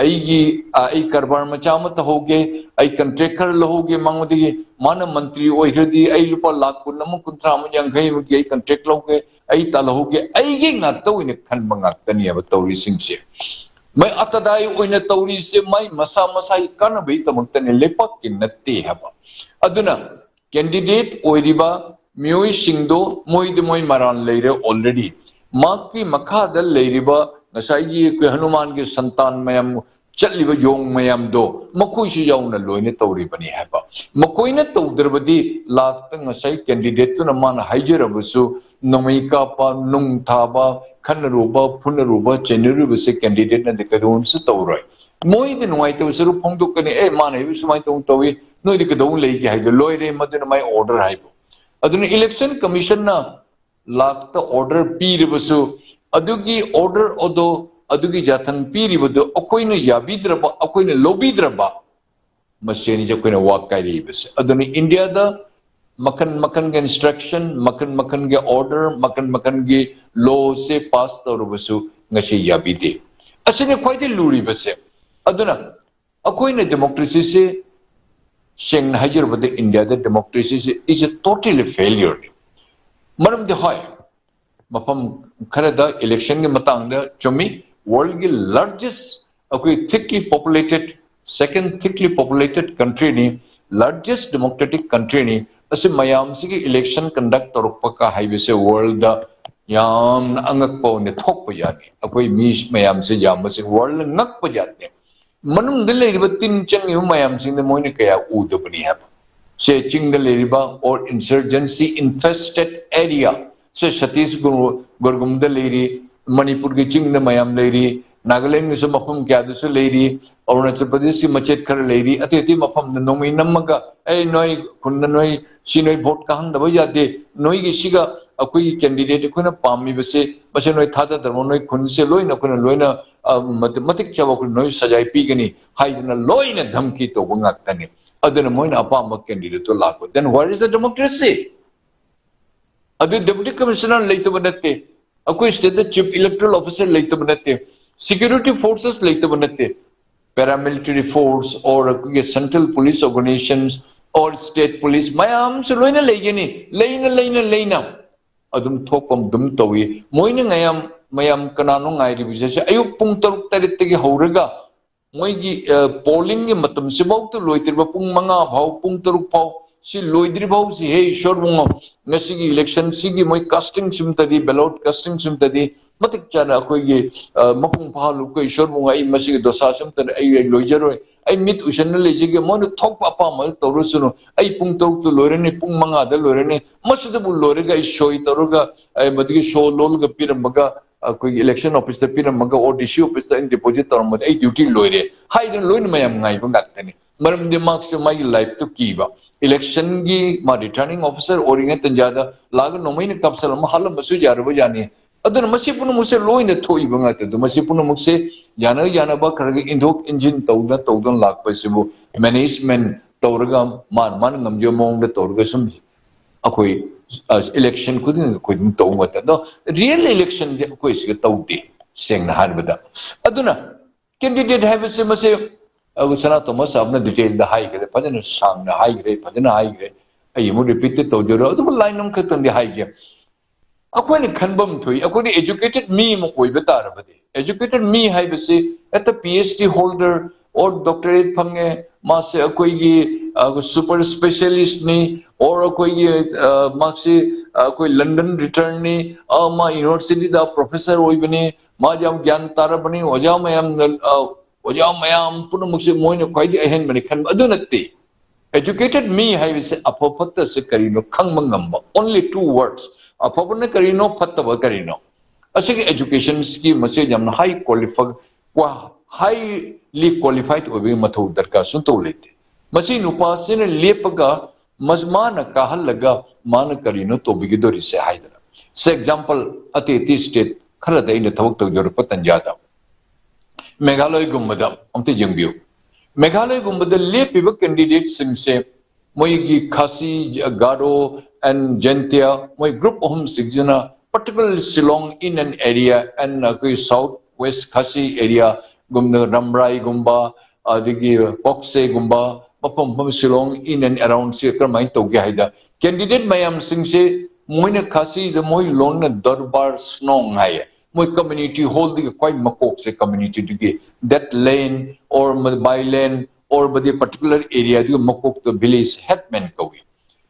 ꯑꯩꯒꯤ, ꯑ, ꯑꯩ ꯀꯔꯕꯥꯔ ꯃꯆꯥ ꯑꯃ ꯇꯧꯍꯧꯒꯦ, ꯑꯩ ꯀꯟꯇ꯭ꯔꯦꯛ ꯈꯔ ꯂꯧꯍꯧꯒꯦ ꯃꯉꯣꯟꯗꯒꯤ, ꯃꯥꯅ ꯃꯟꯇ꯭ꯔꯤ ꯑꯣꯏꯈ꯭ꯔꯗꯤ ꯑꯩ ꯂꯨꯄꯥ ꯂꯥꯈ ꯀꯨꯟ ꯑꯃ, ꯀꯨꯟꯊ꯭ꯔꯥ ꯑꯃ, ꯌꯥꯡꯈꯩ ꯑꯃꯒꯤ ꯑꯩ ꯀꯟꯇ꯭ꯔꯦꯛ ꯂꯧꯒꯦ, ꯑꯩ ꯇꯥꯜꯍꯧꯒꯦ, ꯑꯩꯒꯤ ꯉꯥꯛꯇ ꯑꯣꯏꯅ ꯈꯟꯕ ꯉꯥꯛꯇꯅꯦꯕ ꯇꯧꯔꯤꯁꯤꯡꯁꯦ꯫ ꯃꯩ ꯑꯇꯗꯥꯏ ꯑꯣꯏꯅ ꯇꯧꯔꯤꯁꯦ ꯃꯥꯏ ꯃꯁꯥ ꯃꯁꯥꯒꯤ ꯀꯥꯟꯅꯕꯒꯤꯗꯃꯛꯇꯅꯦ, ꯂꯩꯄꯥꯛꯀꯤ ꯅꯠꯇꯦ ꯍꯥꯏꯕ꯫ ꯑꯗꯨꯅ ꯀꯦꯟꯗꯤꯗꯦꯠ ꯑꯣꯏꯔꯤꯕ ꯃꯤꯑꯣꯏꯁꯤꯡꯗꯣ ꯃꯣꯏꯗꯤ ꯃꯣꯏ ꯃꯔꯥꯜ ꯂꯩꯔꯦ already꯫ ꯃꯍꯥꯛꯀꯤ ꯃꯈꯥꯗ ꯂꯩꯔꯤꯕ ꯉꯁꯥꯏꯒꯤ ꯑꯩꯈꯣꯏ ꯍꯅꯨꯃꯥꯟꯒꯤ ꯁꯟꯇꯥꯟ ꯃꯌꯥꯝ, ꯆꯠꯂꯤꯕ ꯌꯣꯡ ꯃꯌꯥꯝꯗꯣ ꯃꯈꯣꯏꯁꯨ ꯌꯥꯎꯅ ꯂꯣꯏꯅ ꯇꯧꯔꯤꯕꯅꯤ ꯍꯥꯏꯕ꯫ ꯃꯈꯣꯏꯅ ꯇꯧꯗ꯭ꯔꯕꯗꯤ ꯂꯥꯛꯇ ꯉꯁꯥꯏ candidate ꯇꯨꯅ ꯃꯥꯅ ꯍꯥꯏꯖꯔꯕꯁꯨ ꯅꯣꯡꯃꯩ ꯀꯥꯞꯄ, ꯅꯨꯡ ꯊꯥꯕ, ꯈꯠꯅꯔꯨꯕ, ꯐꯨꯅꯔꯨꯕ, ꯆꯩꯅꯔꯨꯕꯁꯦ candidate ꯅꯗꯤ ꯀꯩꯗꯧꯅꯁꯨ ꯇꯧꯔꯣꯏ꯫ ꯃꯣꯏꯗꯤ ꯅꯨꯡꯉꯥꯏꯇꯕ ꯁꯔꯨꯛ ꯐꯣꯡꯗꯣꯛꯀꯅꯤ, "ꯑꯦ, ꯃꯥꯅ ꯑꯩꯕꯨ ꯁꯨꯃꯥꯏꯅ ꯇꯧ ꯇꯧꯏ, ꯅꯣꯏꯗꯤ ꯀꯩꯗꯧꯕ ꯂꯩꯒꯦ?" ꯍꯥꯏꯗꯣ ꯂꯣꯏꯔꯦ, ꯃꯗꯨꯅ ꯃꯥꯏ order ꯍꯥꯏꯕ꯫ ꯑꯗꯨꯅ election commission ꯅ ꯂꯥꯛꯇ order ꯄꯤꯔꯕꯁꯨ, ꯑꯗꯨꯒꯤ order ꯑꯗꯣ, ꯑꯗꯨꯒꯤ ꯌꯥꯊꯪ ꯄꯤꯔꯤꯕꯗꯨ ꯑꯩꯈꯣꯏꯅ ꯌꯥꯕꯤꯗ꯭ꯔꯕ, ꯑꯩꯈꯣꯏꯅ ꯂꯧꯕꯤꯗ꯭ꯔꯕ, ꯃꯁꯦꯟꯁꯦ ꯑꯩꯈꯣꯏꯅ ꯋꯥ ꯀꯥꯏꯔꯛꯏꯕꯁꯦ꯫ ꯑꯗꯨꯅ ꯏꯟꯗꯤꯌꯥꯗ ꯃꯈꯟ ꯃꯈꯟꯒꯤ instruction, ꯃꯈꯟ ꯃꯈꯟꯒꯤ order, ꯃꯈꯟ ꯃꯈꯟꯒꯤ law ꯁꯦ pass ꯇꯧꯔꯕꯁꯨ ꯉꯁꯤ ꯌꯥꯕꯤꯗꯦ꯫ ꯑꯁꯤꯅꯤ ꯈ꯭ꯋꯥꯏꯗꯒꯤ ꯂꯨꯔꯤꯕꯁꯦ꯫ ꯑꯗꯨꯅ ꯑꯩꯈꯣꯏꯅ democracy ꯁꯦ, ꯁꯦꯡꯅ ꯍꯥꯏꯖꯔꯕꯗ, ꯏꯟꯗꯤꯌꯥꯗ democracy say is a totally failure ꯅꯤ꯫ ꯃꯔꯝꯗꯤ ꯍꯣꯏ, ꯃꯐꯝ ꯈꯔꯗ election ꯒꯤ ꯃꯇꯥꯡꯗ ꯆꯨꯝꯃꯤ, world ꯒꯤ largest, ꯑꯩꯈꯣꯏ thickly populated, second thickly populated country ꯅꯤ, largest democratic country ꯅꯤ꯫ ꯑꯁꯤ ꯃꯌꯥꯝꯁꯤꯒꯤ election conduct ꯇꯧꯔꯛꯄ ꯀ ꯍꯥꯏꯕꯁꯦ world ꯗ ꯌꯥꯝꯅ ꯑꯉꯛꯄ ꯑꯣꯏꯅ ꯊꯣꯛꯄ ꯌꯥꯠꯅꯤ꯫ ꯑꯩꯈꯣꯏ ꯃꯤ ꯃꯌꯥꯝꯁꯦ ꯌꯥꯝꯕꯁꯦ world ꯉꯛꯄ ꯌꯥꯠꯅꯤ꯫ ꯃꯅꯨꯡꯗ ꯂꯩꯔꯤꯕ ꯇꯤꯟ ꯆꯪꯉꯤꯕ ꯃꯌꯥꯝꯁꯤꯡꯗ ꯃꯣꯏꯅ ꯀꯌꯥ ꯎꯗꯕꯅꯤ ꯍꯥꯏꯕ꯫ ꯁꯦ ꯆꯤꯡꯗ ꯂꯩꯔꯤꯕ or insurgency infested area, ꯁꯦ ꯁꯇꯤꯁꯒꯨꯔꯒꯨꯝꯗ ꯂꯩꯔꯤ, ꯃꯅꯤꯄꯨꯔꯒꯤ ꯆꯤꯡꯗ ꯃꯌꯥꯝ ꯂꯩꯔꯤ, ꯅꯥꯒꯥꯂꯦꯟꯒꯤꯁꯨ ꯃꯐꯝ ꯀꯌꯥꯗꯁꯨ ꯂꯩꯔꯤ, ꯑꯔꯨꯅꯥꯆꯜ ꯄ꯭ꯔꯗꯦꯁꯀꯤ ꯃꯆꯦꯠ ꯈꯔ ꯂꯩꯔꯤ, ꯑꯇꯩ ꯑꯇꯩ ꯃꯐꯝꯗ ꯅꯣꯡꯃꯩ ꯅꯝꯃꯒ, "ꯑꯦ, ꯅꯣꯏ ꯈꯨꯟꯗ ꯅꯣꯏ ꯁꯤ ꯅꯣꯏ vote ꯀꯥꯍꯟꯗꯕ ꯌꯥꯗꯦ, ꯅꯣꯏꯒꯤ ꯁꯤꯒ ꯑꯩꯈꯣꯏꯒꯤ candidate ꯑꯩꯈꯣꯏꯅ ꯄꯥꯝꯃꯤꯕꯁꯦ, ꯃꯁꯦ ꯅꯣꯏ ꯊꯥꯗꯗ꯭ꯔꯕ, ꯅꯣꯏ ꯈꯨꯟꯁꯦ ꯂꯣꯏꯅ ꯑꯩꯈꯣꯏꯅ ꯂꯣꯏꯅ, ꯑ, ꯃꯇꯤꯛ, ꯃꯇꯤꯛ ꯆꯥꯕ ꯑꯩꯈꯣꯏ ꯅꯣꯏ ꯁꯖꯥꯏ ꯄꯤꯒꯅꯤ" ꯍꯥꯏꯗꯅ ꯂꯣꯏꯅ ꯙꯝꯀꯤ ꯇꯧꯕ ꯉꯥꯛꯇꯅꯤ꯫ ꯑꯗꯨꯅ ꯃꯣꯏꯅ ꯑꯄꯥꯝꯕ candidate ꯇꯣ ꯂꯥꯛꯄ꯫ Then where is the democracy? ꯑꯗꯨ deputy commissioner ꯂꯩꯇꯕ ꯅꯠꯇꯦ, ꯑꯩꯈꯣꯏ state ꯇ chief electoral officer ꯂꯩꯇꯕ ꯅꯠꯇꯦ, security forces ꯂꯩꯇꯕ ꯅꯠꯇꯦ, paramilitary force or ꯑꯩꯈꯣꯏꯒꯤ central police organizations or state police ꯃꯌꯥꯝꯁꯨ ꯂꯣꯏꯅ ꯂꯩꯒꯅꯤ꯫ ꯂꯩꯅ, ꯂꯩꯅ, ꯂꯩꯅ ꯑꯗꯨꯝ ꯊꯣꯛꯄ ꯑꯗꯨꯝ ꯇꯧꯏ꯫ ꯃꯣꯏꯅ ꯃꯌꯥꯝ, ꯃꯌꯥꯝ ꯀꯅꯥꯅꯣ ꯉꯥꯏꯔꯤꯕꯁꯦ? ꯑꯌꯨꯛ ꯄꯨꯡ ꯇꯔꯨꯛ ꯇꯔꯦꯠꯇꯒꯤ ꯍꯧꯔꯒ ꯃꯣꯏꯒꯤ, ꯑ, polling ꯒꯤ ꯃꯇꯝꯁꯤꯐꯥꯎꯗ ꯂꯣꯏꯗ꯭ꯔꯤꯕ, ꯄꯨꯡ ꯃꯉꯥ ꯐꯥꯎ, ꯄꯨꯡ ꯇꯔꯨꯛ ꯐꯥꯎ, ꯁꯤ ꯂꯣꯏꯗ꯭ꯔꯤ ꯐꯥꯎꯁꯤ, ꯍꯦ ꯏꯁꯣꯔ ꯕꯨꯡꯉꯣ, ꯉꯁꯤꯒꯤ election ꯁꯤꯒꯤ ꯃꯣꯏ casting ꯁꯤꯝꯇꯗꯤ, ballot casting ꯁꯤꯝꯇꯗꯤ ꯃꯇꯤꯛ ꯆꯥꯅ ꯑꯩꯈꯣꯏꯒꯤ, ꯑ, ꯃꯄꯨꯡ ꯐꯥꯍꯜꯂꯨꯀꯣ ꯏꯁꯣꯔꯕꯨ, ꯑꯩ ꯃꯁꯤꯒꯤ ꯗꯣꯁꯥꯁꯤ ꯑꯝꯇ ꯑꯩ ꯂꯣꯏꯖꯔꯣꯏ, ꯑꯩ ꯃꯤꯠ ꯎꯏꯁꯟꯅ ꯂꯩꯖꯒꯦ, ꯃꯣꯏꯅ ꯊꯣꯛꯄ ꯑꯄꯥꯝꯕ ꯇꯧꯔꯁꯅꯨ, ꯑꯩ ꯄꯨꯡ ꯇꯔꯨꯛꯇ ꯂꯣꯏꯔꯅꯤ, ꯄꯨꯡ ꯃꯉꯥꯗ ꯂꯣꯏꯔꯅꯤ, ꯃꯁꯤꯗꯕꯨ ꯂꯣꯏꯔꯒ ꯑꯩ ꯁꯣꯏ ꯇꯧꯔꯒ, ꯑꯩ ꯃꯗꯨꯒꯤ ꯁꯣ ꯂꯣꯜꯂꯒ ꯄꯤꯔꯝꯃꯒ ꯑꯩꯈꯣꯏꯒꯤ election office ꯇ ꯄꯤꯔꯝꯃꯒ, ꯑꯣ, D C office ꯇ ꯑꯩꯅ deposit ꯇꯧꯔꯝꯕꯗ ꯑꯩ duty ꯂꯣꯏꯔꯦ ꯍꯥꯏꯗꯅ ꯂꯣꯏꯅ ꯃꯌꯥꯝ ꯉꯥꯏꯕ ꯉꯥꯛꯇꯅꯤ꯫ ꯃꯔꯝꯗꯤ ꯃꯍꯥꯛꯁꯨ ꯃꯥꯒꯤ life ꯇꯨ ꯀꯤꯕ꯫ Election ꯒꯤ ꯃꯥ returning officer ꯑꯣꯏꯔꯤꯉꯩ ꯇꯟꯖꯥꯗ ꯂꯥꯛꯑꯒ ꯅꯣꯡꯃꯩꯅ ꯀꯥꯞꯁꯜꯂꯝꯃ ꯍꯥꯠꯂꯝꯕꯁꯨ ꯌꯥꯔꯕ ꯖꯥꯠꯅꯤ꯫ ꯑꯗꯨꯅ ꯃꯁꯤ ꯄꯨꯝꯅꯃꯛꯁꯦ ꯂꯣꯏꯅ ꯊꯣꯛꯏꯕ ꯉꯥꯛꯇꯗꯣ, ꯃꯁꯤ ꯄꯨꯝꯅꯃꯛꯁꯦ ꯌꯥꯅ ꯌꯥꯅꯕ ꯈꯔꯒ ꯏꯟꯊꯣꯛ ꯏꯟꯁꯤꯟ ꯇꯧꯗꯅ ꯇꯧꯗꯅ ꯂꯥꯛꯄꯁꯤꯕꯨ management ꯇꯧꯔꯒ ꯃꯥꯅ ꯃꯥꯅ ꯉꯝꯖꯕ ꯃꯑꯣꯡꯗ ꯇꯧꯔꯒ ꯁꯨꯝ ꯑꯩꯈꯣꯏ, ꯑ, election ꯈꯨꯗꯤꯡ ꯑꯩꯈꯣꯏ ꯑꯗꯨꯝ ꯇꯧꯕ ꯃꯇꯝꯗ real election ꯗꯤ ꯑꯩꯈꯣꯏ ꯁꯤꯒ ꯇꯧꯗꯦ, ꯁꯦꯡꯅ ꯍꯥꯏꯔꯕꯗ꯫ ꯑꯗꯨꯅ candidate ꯍꯥꯏꯕꯁꯦ ꯃꯁꯦ, ꯑ, ꯁꯅꯥꯇꯣꯝꯕ ꯁꯥꯕꯅ detail ꯗ ꯍꯥꯏꯈ꯭ꯔꯦ, ꯐꯖꯅ ꯁꯥꯡꯅ ꯍꯥꯏꯈ꯭ꯔꯦ, ꯐꯖꯅ ꯍꯥꯏꯈ꯭ꯔꯦ꯫ ꯑꯩ ꯑꯃꯨꯛ repeat ꯇꯤ ꯇꯧꯖꯔꯣꯏ, ꯑꯗꯨꯕꯨ line ꯑꯃꯈꯛꯇꯪꯗꯤ ꯍꯥꯏꯒꯦ꯫ ꯑꯩꯈꯣꯏꯅ ꯈꯟꯕ ꯑꯃ ꯊꯣꯛꯏ, ꯑꯩꯈꯣꯏꯗꯤ educated ꯃꯤ ꯑꯃ ꯑꯣꯏꯕ ꯇꯥꯔꯕꯗꯤ, educated ꯃꯤ ꯍꯥꯏꯕꯁꯤ ꯍꯦꯛꯇ P H D holder or doctorate ꯐꯪꯉꯦ, ꯃꯥꯁꯦ ꯑꯩꯈꯣꯏꯒꯤ, ꯑ, super specialist ꯅꯤ, or ꯑꯩꯈꯣꯏꯒꯤ, ꯑ, ꯃꯥꯁꯤ, ꯑ, ꯑꯩꯈꯣꯏ London return ꯅꯤ, ꯑ, ꯃꯥ university ꯗ professor ꯑꯣꯏꯕꯅꯤ, ꯃꯥ ꯌꯥꯝ ꯒ꯭ꯌꯥꯟ ꯇꯥꯔꯕꯅꯤ, ꯑꯣꯖꯥ ꯃꯌꯥꯝꯅ, ꯑ, ꯑꯣꯖꯥ ꯃꯌꯥꯝ ꯄꯨꯝꯅꯃꯛꯁꯦ ꯃꯣꯏꯅ ꯈ꯭ꯋꯥꯏꯗꯒꯤ ꯑꯍꯦꯟꯕꯅꯤ ꯈꯟꯕ ꯑꯗꯨ ꯅꯠꯇꯦ꯫ Educated ꯃꯤ ꯍꯥꯏꯕꯁꯦ ꯑꯐ ꯐꯠꯇꯁꯦ ꯀꯔꯤꯅꯣ ꯈꯪꯕ ꯉꯝꯕ, only two words, ꯑꯐꯕꯅ ꯀꯔꯤꯅꯣ, ꯐꯠꯇꯕ ꯀꯔꯤꯅꯣ꯫ ꯑꯁꯤꯒꯤ education ꯁꯤꯒꯤ ꯃꯁꯦ ꯌꯥꯝꯅ high qualified, ꯀ꯭ꯋꯥ-, highly qualified ꯑꯣꯏꯕꯒꯤ ꯃꯊꯧ ꯗꯔꯀꯥꯔ ꯁꯨꯡꯇꯧ ꯂꯩꯇꯦ꯫ ꯃꯁꯤ ꯅꯨꯄꯥꯁꯤꯅ ꯂꯦꯞꯄꯒ ꯃꯁ-, ꯃꯥꯅ ꯀꯥꯍꯜꯂꯒ ꯃꯥꯅ ꯀꯔꯤꯅꯣ ꯇꯧꯕꯤꯒꯗꯧꯔꯤꯁꯦ ꯍꯥꯏꯗꯅ꯫ ꯁꯦ example, ꯑꯇꯩ ꯑꯇꯩ state ꯈꯔꯗ ꯑꯩꯅ ꯊꯕꯛ ꯇꯧꯖꯔꯛꯄ ꯇꯟꯖꯥꯗ ꯃꯦꯘꯥꯂꯌꯒꯨꯝꯕꯗ ꯑꯝꯇ ꯌꯦꯡꯕꯤꯌꯨ꯫ ꯃꯦꯘꯥꯂꯌꯒꯨꯝꯕꯗ ꯂꯦꯞꯄꯤꯕ candidate ꯁꯤꯡꯁꯦ ꯃꯣꯏꯒꯤ ꯈꯥꯁꯤ, ꯒꯥꯔꯣ and ꯖꯦꯟꯇꯤꯌꯥ, ꯃꯣꯏ group ꯑꯍꯨꯝꯁꯤꯡꯁꯤꯅ particularly Shillong in and area and ꯑꯩꯈꯣꯏ South West ꯈꯥꯁꯤ area ꯒꯨꯝꯕ, ꯔꯝꯔꯥꯏꯒꯨꯝꯕ, ꯑꯗꯒꯤ ꯄꯣꯛꯁꯦꯒꯨꯝꯕ ꯃꯐꯝ ꯃꯐꯝ Shillong in and around ꯁꯦ ꯀꯔꯝꯍꯥꯏꯅ ꯇꯧꯒꯦ ꯍꯥꯏꯗ candidate ꯃꯌꯥꯝꯁꯤꯡꯁꯦ ꯃꯣꯏꯅ ꯈꯥꯁꯤꯗ ꯃꯣꯏ ꯂꯣꯟꯅ ꯗꯔꯕꯥꯔ ꯁꯅꯣꯡ ꯍꯥꯏꯌꯦ꯫ ꯃꯣꯏ community hall ꯗꯒꯤ ꯈ꯭ꯋꯥꯏ ꯃꯀꯣꯛꯁꯦ community ꯗꯨꯒꯤ that lane or by lane or ꯃꯗꯤ particular area ꯗꯨꯒꯤ ꯃꯀꯣꯛꯇ village headman ꯀꯧꯏ꯫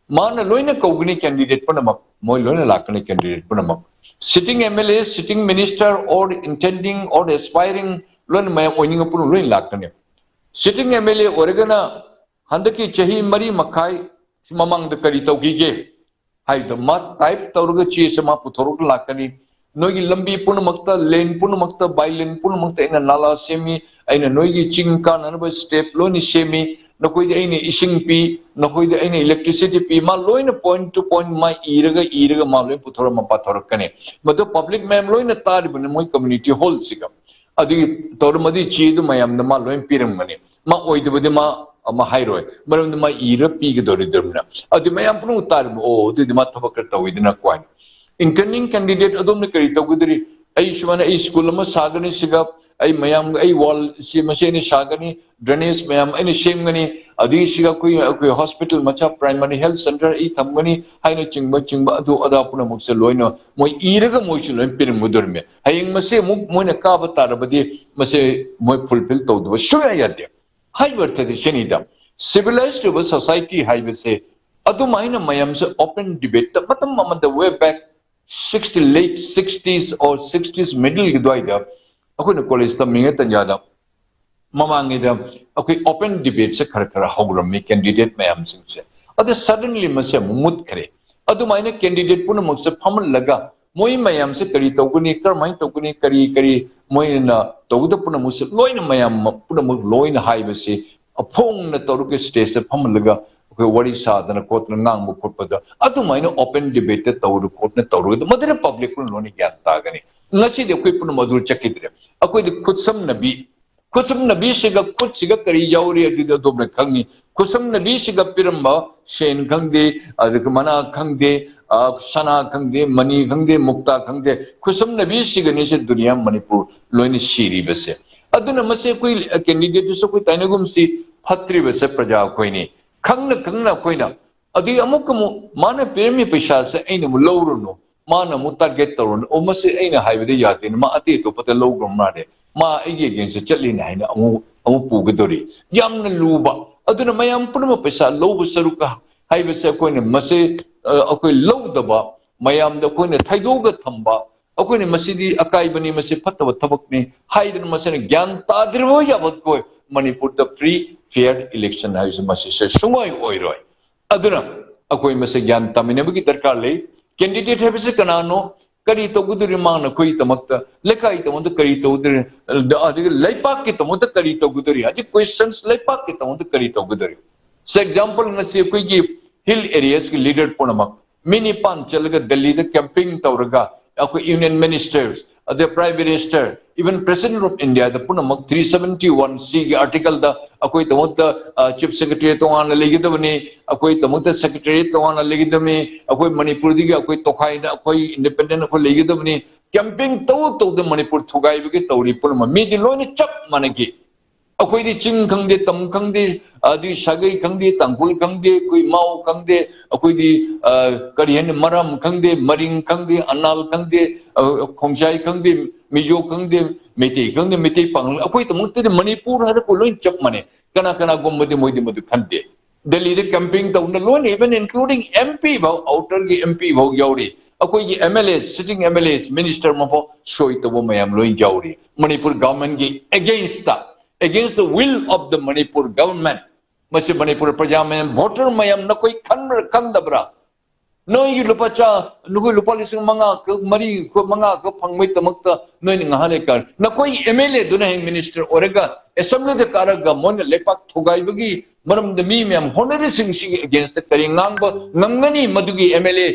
ꯃꯥꯅ ꯂꯣꯏꯅ ꯀꯧꯒꯅꯤ candidate ꯄꯨꯝꯅꯃꯛ, ꯃꯣꯏ ꯂꯣꯏꯅ ꯂꯥꯛꯀꯅꯤ candidate ꯄꯨꯝꯅꯃꯛ꯫ Sitting M L A, sitting minister or intending or aspiring ꯂꯣꯏꯅ ꯃꯌꯥꯝ ꯑꯣꯏꯅꯤꯡꯕ ꯄꯨꯝꯅꯃꯛ ꯂꯣꯏꯅ ꯂꯥꯛꯀꯅꯤ꯫ Sitting M L A ꯑꯣꯏꯔꯒꯅ ꯍꯟꯗꯛꯀꯤ ꯆꯍꯤ ꯃꯔꯤ ꯃꯈꯥꯏ ꯃꯃꯥꯡꯗ ꯀꯔꯤ ꯇꯧꯈꯤꯒꯦ ꯍꯥꯏꯗꯣ ꯃꯥ type ꯇꯧꯔꯒ ꯆꯦꯁꯦ ꯃꯥ ꯄꯨꯊꯣꯔꯛꯂꯒ ꯂꯥꯛꯀꯅꯤ꯫ ꯅꯣꯏꯒꯤ ꯂꯝꯕꯤ ꯄꯨꯝꯅꯃꯛꯇ, lane ꯄꯨꯝꯅꯃꯛꯇ, by lane ꯄꯨꯝꯅꯃꯛꯇ ꯑꯩꯅ ꯅꯥꯂꯥ ꯁꯦꯝꯃꯤ, ꯑꯩꯅ ꯅꯣꯏꯒꯤ ꯆꯤꯡ ꯀꯥꯅꯅꯕ step ꯂꯣꯏꯅ ꯁꯦꯝꯃꯤ, ꯅꯈꯣꯏꯗ ꯑꯩꯅ ꯏꯁꯤꯡ ꯄꯤ, ꯅꯈꯣꯏꯗ ꯑꯩꯅ electricity ꯄꯤ, ꯃꯥ ꯂꯣꯏꯅ point to point ꯃꯥ ꯏꯔꯒ, ꯏꯔꯒ ꯃꯥ ꯂꯣꯏ ꯄꯨꯊꯣꯔꯛ, ꯃꯥ ꯄꯥꯊꯣꯔꯛꯀꯅꯤ꯫ ꯃꯗꯨ public ꯃꯌꯥꯝ ꯂꯣꯏꯅ ꯇꯥꯔꯤꯕꯅꯤ ꯃꯣꯏ community hall ꯁꯤꯒ꯫ ꯑꯗꯨꯒꯤ ꯇꯧꯔꯝꯃꯗꯤ ꯆꯦꯗꯨ ꯃꯌꯥꯝꯗ ꯃꯥ ꯂꯣꯏ ꯄꯤꯔꯝꯒꯅꯤ꯫ ꯃꯥ ꯑꯣꯏꯗꯕꯗꯤ ꯃꯥ ꯑꯃ ꯍꯥꯏꯔꯣꯏ, ꯃꯔꯝꯗꯤ ꯃꯥ ꯏꯔ ꯄꯤꯒꯗꯧꯔꯤꯗ꯭ꯔꯕꯅꯤꯅ꯫ ꯑꯗꯨ ꯃꯌꯥꯝ ꯄꯨꯝꯅꯃꯛ ꯇꯥꯔꯤꯕ, ꯑꯣ, ꯑꯗꯨꯗꯤ ꯃꯥ ꯊꯕꯛ ꯈꯔ ꯇꯧꯋꯤꯗꯅ ꯀꯣ ꯍꯥꯏꯅ꯫ Intending candidate ꯑꯗꯣꯝꯅ ꯀꯔꯤ ꯇꯧꯒꯗꯧꯔꯤ? ꯑꯩ ꯁꯨꯃꯥꯏꯅ ꯑꯩ school ꯑꯃ ꯁꯥꯒꯅꯤ ꯁꯤꯒ, ꯑꯩ ꯃꯌꯥꯝ, ꯑꯩ wall ꯁꯤ ꯃꯁꯤ ꯑꯩꯅ ꯁꯥꯒꯅꯤ, drainage ꯃꯌꯥꯝ ꯑꯩꯅ ꯁꯦꯝꯒꯅꯤ, ꯑꯗꯨꯒꯤ ꯁꯤꯒ ꯑꯩꯈꯣꯏ, ꯑꯩꯈꯣꯏ hospital ꯃꯆꯥ, primary health centre ꯑꯩ ꯊꯝꯒꯅꯤ ꯍꯥꯏꯅ ꯆꯤꯡꯕ, ꯆꯤꯡꯕ ꯑꯗꯨ ꯑꯗꯥ ꯄꯨꯝꯅꯃꯛꯁꯦ ꯂꯣꯏꯅ ꯃꯣꯏ ꯏꯔꯒ ꯃꯣꯏꯁꯨ ꯂꯣꯏꯅ ꯄꯤꯔꯝꯒꯗꯧꯔꯤꯃꯤ꯫ ꯍꯌꯦꯡ ꯃꯁꯤ ꯑꯃꯨꯛ ꯃꯣꯏꯅ ꯀꯥꯕ ꯇꯥꯔꯕꯗꯤ ꯃꯁꯤ ꯃꯣꯏ fulfil ꯇꯧꯗꯕ ꯁꯨꯡꯌꯥ ꯌꯥꯗꯦ꯫ ꯍꯥꯏꯕ ꯑꯔꯊꯗꯤ ꯁꯤꯅꯤꯗ, civilized ꯑꯣꯏꯕ society ꯍꯥꯏꯕꯁꯦ ꯑꯗꯨꯃꯥꯏꯅ ꯃꯌꯥꯝꯁꯦ open debate ꯇ ꯃꯇꯝ ꯑꯃꯗ way back sixty, late sixties or sixties middle ꯒꯤ ꯑꯗꯨꯋꯥꯏꯗ ꯑꯩꯈꯣꯏꯅ college ꯇꯝꯃꯤꯉꯩ ꯇꯟꯖꯥꯗ ꯃꯃꯥꯡꯉꯩꯗ ꯑꯩꯈꯣꯏ open debate ꯁꯦ ꯈꯔ ꯈꯔ ꯍꯧꯔꯝꯃꯤ candidate ꯃꯌꯥꯝꯁꯤꯡꯁꯦ꯫ ꯑꯗ suddenly ꯃꯁꯦ ꯑꯃꯨꯛ ꯃꯨꯠꯈ꯭ꯔꯦ꯫ ꯑꯗꯨꯃꯥꯏꯅ candidate ꯄꯨꯝꯅꯃꯛꯁꯦ ꯐꯝꯍꯜꯂꯒ ꯃꯣꯏ ꯃꯌꯥꯝꯁꯦ ꯀꯔꯤ ꯇꯧꯒꯅꯤ, ꯀꯔꯝꯍꯥꯏꯅ ꯇꯧꯒꯅꯤ, ꯀꯔꯤ ꯀꯔꯤ ꯃꯣꯏꯅ ꯇꯧꯒꯗꯕ ꯄꯨꯝꯅꯃꯛꯁꯦ ꯂꯣꯏꯅ ꯃꯌꯥꯝ ꯄꯨꯝꯅꯃꯛ ꯂꯣꯏꯅ ꯍꯥꯏꯕꯁꯤ ꯐꯣꯡꯅ ꯇꯧꯔꯒ stage ꯇ ꯐꯝꯍꯜꯂꯒ ꯑꯩꯈꯣꯏ ꯋꯥꯔꯤ ꯁꯥꯗꯅ ꯈꯣꯠꯇꯅ ꯉꯥꯡꯕ ꯈꯣꯠꯄꯗ ꯑꯗꯨꯃꯥꯏꯅ open debate ꯇ ꯇꯧꯔ ꯈꯣꯠꯅ ꯇꯧꯔꯒ ꯃꯗꯨꯅ public ꯄꯨꯝꯅꯃꯛ ꯂꯣꯏꯅ ꯒ꯭ꯌꯥꯟ ꯇꯥꯒꯅꯤ꯫ ꯉꯁꯤꯗꯤ ꯑꯩꯈꯣꯏ ꯄꯨꯝꯅꯃꯛ ꯑꯗꯨ ꯆꯠꯈꯤꯗ꯭ꯔꯦ꯫ ꯑꯩꯈꯣꯏꯗꯤ ꯈꯨꯠꯁꯝꯅꯕꯤ, ꯈꯨꯠꯁꯝꯅꯕꯤꯁꯤꯒ ꯈꯨꯠꯁꯤꯒ ꯀꯔꯤ ꯌꯥꯎꯔꯤ ꯑꯗꯨꯗꯤ ꯑꯗꯣꯝꯅ ꯈꯪꯉꯤ꯫ ꯈꯨꯠꯁꯝꯅꯕꯤꯁꯤꯒ ꯄꯤꯔꯝꯕ ꯁꯦꯟ ꯈꯪꯗꯦ, ꯑꯗꯨꯒ ꯃꯅꯥ ꯈꯪꯗꯦ, ꯑ, ꯁꯅꯥ ꯈꯪꯗꯦ, ꯃꯅꯤ ꯈꯪꯗꯦ, ꯃꯨꯛꯇꯥ ꯈꯪꯗꯦ, ꯈꯨꯠꯁꯝꯅꯕꯤꯁꯤꯒꯅꯤꯁꯦ ꯗꯨꯅꯤꯌꯥ ꯃꯅꯤꯄꯨꯔ ꯂꯣꯏꯅ ꯁꯤꯔꯤꯕꯁꯦ꯫ ꯑꯗꯨꯅ ꯃꯁꯤ ꯑꯩꯈꯣꯏ candidate ꯇꯨꯁꯨ ꯑꯩꯈꯣꯏ ꯇꯥꯏꯅꯒꯨꯝꯁꯤ, ꯐꯠꯇ꯭ꯔꯤꯕꯁꯦ ꯄ꯭ꯔꯖꯥ ꯑꯩꯈꯣꯏꯅꯤ꯫ ꯈꯪꯅ ꯈꯪꯅ ꯑꯩꯈꯣꯏꯅ ꯑꯗꯨꯒꯤ ꯑꯃꯨꯛꯀ ꯑꯃꯨꯛ ꯃꯥꯅ ꯄꯤꯔꯝꯃꯤ ꯄꯩꯁꯥꯁꯦ ꯑꯩꯅ ꯑꯃꯨꯛ ꯂꯧꯔꯨꯅꯨ, ꯃꯥꯅ ꯑꯃꯨꯛ target ꯇꯧꯔꯨꯅꯨ꯫ ꯑꯣ, ꯃꯁꯤ ꯑꯩꯅ ꯍꯥꯏꯕꯗ ꯌꯥꯗꯦꯅ, ꯃꯥ ꯑꯇꯩ ꯑꯇꯣꯞꯄꯗ ꯂꯧꯈ꯭ꯔ ꯃꯥꯜꯂꯦ, ꯃꯥ ꯑꯩꯒꯤ against ꯆꯠꯂꯤꯅꯦ ꯍꯥꯏꯅ ꯑꯃꯨꯛ, ꯑꯃꯨꯛ ꯄꯨꯒꯗꯧꯔꯤ꯫ ꯌꯥꯝꯅ ꯂꯨꯕ꯫ ꯑꯗꯨꯅ ꯃꯌꯥꯝ ꯄꯨꯝꯅꯃꯛ ꯄꯩꯁꯥ ꯂꯧꯕ ꯁꯔꯨꯛꯀ ꯍꯥꯏꯕꯁꯦ ꯑꯩꯈꯣꯏꯅ ꯃꯁꯤ, ꯑ, ꯑꯩꯈꯣꯏ ꯂꯧꯗꯕ, ꯃꯌꯥꯝꯗ ꯑꯩꯈꯣꯏꯅ ꯊꯩꯗꯣꯛꯑꯒ ꯊꯝꯕ, ꯑꯩꯈꯣꯏꯅ ꯃꯁꯤꯗꯤ ꯑꯀꯥꯏꯕꯅꯤ, ꯃꯁꯤ ꯐꯠꯇꯕ ꯊꯕꯛꯅꯤ ꯍꯥꯏꯗꯅ ꯃꯁꯤꯅ ꯒ꯭ꯌꯥꯟ ꯇꯥꯗ꯭ꯔꯤꯕ ꯌꯥꯕꯠꯀꯣꯏ ꯃꯅꯤꯄꯨꯔꯗ free fair election ꯍꯥꯏꯕꯁꯤ ꯃꯁꯤꯁꯦ ꯁꯨꯡꯑꯣꯏ ꯑꯣꯏꯔꯣꯏ꯫ ꯑꯗꯨꯅ ꯑꯩꯈꯣꯏ ꯃꯁꯤ ꯒ꯭ꯌꯥꯟ ꯇꯥꯃꯤꯟꯅꯕꯒꯤ ꯗꯔꯀꯥꯔ ꯂꯩ꯫ Candidate ꯍꯥꯏꯕꯁꯤ ꯀꯅꯥꯅꯣ, ꯀꯔꯤ ꯇꯧꯒꯗꯧꯔꯤ, ꯃꯥꯅ ꯑꯩꯈꯣꯏꯒꯤꯗꯃꯛꯇ, ꯂꯩꯀꯥꯏꯒꯤꯗꯃꯛꯇ ꯀꯔꯤ ꯇꯧꯒꯗꯧꯔꯤ, ꯑꯗꯒꯤ ꯂꯩꯄꯥꯛꯀꯤꯗꯃꯛꯇ ꯀꯔꯤ ꯇꯧꯒꯗꯧꯔꯤ, ꯍꯧꯖꯤꯛ questions ꯂꯩꯄꯥꯛꯀꯤꯗꯃꯛꯇ ꯀꯔꯤ ꯇꯧꯒꯗꯧꯔꯤ? For example, ꯉꯁꯤ ꯑꯩꯈꯣꯏꯒꯤ hill areas ꯀꯤ leader ꯄꯨꯝꯅꯃꯛ ꯃꯤ ꯅꯤꯄꯥꯟ ꯆꯠꯂꯒ ꯗꯦꯜꯂꯤꯗ camping ꯇꯧꯔꯒ ꯑꯩꯈꯣꯏ union ministers, ꯑꯗꯩ Prime Minister, even President of India ꯗ ꯄꯨꯝꯅꯃꯛ three seventy one C ꯒꯤ article ꯗ ꯑꯩꯈꯣꯏꯒꯤꯗꯃꯛꯇ, ꯑ, Chief Secretary ꯇꯣꯉꯥꯟꯅ ꯂꯩꯒꯗꯕꯅꯤ, ꯑꯩꯈꯣꯏꯒꯤꯗꯃꯛꯇ Secretary ꯇꯣꯉꯥꯟꯅ ꯂꯩꯒꯗꯕꯅꯤ, ꯑꯩꯈꯣꯏ ꯃꯅꯤꯄꯨꯔꯗꯒꯤ ꯑꯩꯈꯣꯏ ꯇꯣꯈꯥꯏꯅ ꯑꯩꯈꯣꯏ independent ꯑꯩꯈꯣꯏ ꯂꯩꯒꯗꯕꯅꯤ꯫ Camping ꯇꯧ ꯇꯧꯗ ꯃꯅꯤꯄꯨꯔ ꯊꯨꯒꯥꯏꯕꯒꯤ ꯇꯧꯔꯤ ꯄꯨꯝꯅꯃꯛ ꯃꯤꯗꯤ ꯂꯣꯏꯅ ꯆꯞ ꯃꯥꯟꯅꯈꯤ꯫ ꯑꯩꯈꯣꯏꯗꯤ ꯆꯤꯡ ꯈꯪꯗꯦ, ꯇꯝ ꯈꯪꯗꯦ, ꯑꯗꯨꯒꯤ ꯁꯥꯒꯩ ꯈꯪꯗꯦ, ꯇꯥꯡꯈꯨꯜ ꯈꯪꯗꯦ, ꯑꯩꯈꯣꯏ ꯃꯥꯎ ꯈꯪꯗꯦ, ꯑꯩꯈꯣꯏꯗꯤ, ꯑ, ꯀꯔꯤ ꯍꯥꯏꯅꯤ, ꯃꯔꯥꯝ ꯈꯪꯗꯦ, ꯃꯔꯤꯡ ꯈꯪꯗꯦ, ꯑꯅꯥꯜ ꯈꯪꯗꯦ, ꯑ, ꯈꯣꯡꯖꯥꯏ ꯈꯪꯗꯦ, ꯃꯤꯖꯣ ꯈꯪꯗꯦ, ꯃꯩꯇꯩ ꯈꯪꯗꯦ, ꯃꯩꯇꯩ ꯄꯥꯉꯜ, ꯑꯩꯈꯣꯏꯗꯃꯛꯇꯗꯤ ꯃꯅꯤꯄꯨꯔ ꯍꯥꯏꯔꯛꯄ ꯂꯣꯏ ꯆꯞ ꯃꯥꯟꯅꯩ꯫ ꯀꯅꯥ ꯀꯅꯥꯒꯨꯝꯕꯗꯤ ꯃꯣꯏꯗꯤ ꯃꯗꯨ ꯈꯟꯗꯦ꯫ ꯗꯦꯜꯂꯤꯗ camping ꯇꯧꯅ ꯂꯣꯏꯅ, even including M P ꯐꯥꯎ, outer ꯒꯤ M P ꯐꯥꯎ ꯌꯥꯎꯔꯤ꯫ ꯑꯩꯈꯣꯏꯒꯤ M L A, sitting M L As, minister ꯃꯐꯥꯎ ꯁꯣꯏ ꯇꯧꯕ ꯃꯌꯥꯝ ꯂꯣꯏ ꯌꯥꯎꯔꯤ꯫ ꯃꯅꯤꯄꯨꯔ government ꯀꯤ against ꯇ, against the will of the Manipur government꯫ ꯃꯁꯤ ꯃꯅꯤꯄꯨꯔ ꯄ꯭ꯔꯖꯥ ꯃꯌꯥꯝ, voter ꯃꯌꯥꯝ, ꯅꯈꯣꯏ ꯈꯟꯕ꯭ꯔꯥ ꯈꯟꯗꯕ꯭ꯔꯥ? ꯅꯣꯏꯒꯤ ꯂꯨꯄꯥ ꯆꯥ-, ꯅꯈꯣꯏ ꯂꯨꯄꯥ ꯂꯤꯁꯤꯡ ꯃꯉꯥ ꯈꯛ, ꯃꯔꯤ ꯈꯛ, ꯃꯉꯥ ꯈꯛ ꯐꯪꯕꯩꯗꯃꯛꯇ ꯅꯣꯏꯅ ꯉꯥꯏꯍꯥꯛ ꯂꯩꯀꯥꯟ ꯅꯈꯣꯏ M L A ꯗꯨꯅ ꯍꯌꯦꯡ minister ꯑꯣꯏꯔꯒ assembly ꯗ ꯀꯥꯔꯒ ꯃꯣꯏꯅ ꯂꯩꯄꯥꯛ ꯊꯨꯒꯥꯏꯕꯒꯤ ꯃꯔꯝꯗ ꯃꯤ ꯃꯌꯥꯝ ꯍꯣꯠꯅꯔꯤꯁꯤꯡꯁꯤꯒꯤ against ꯇ ꯀꯔꯤ ꯉꯥꯡꯕ ꯉꯝꯒꯅꯤ? ꯃꯗꯨꯒꯤ M L A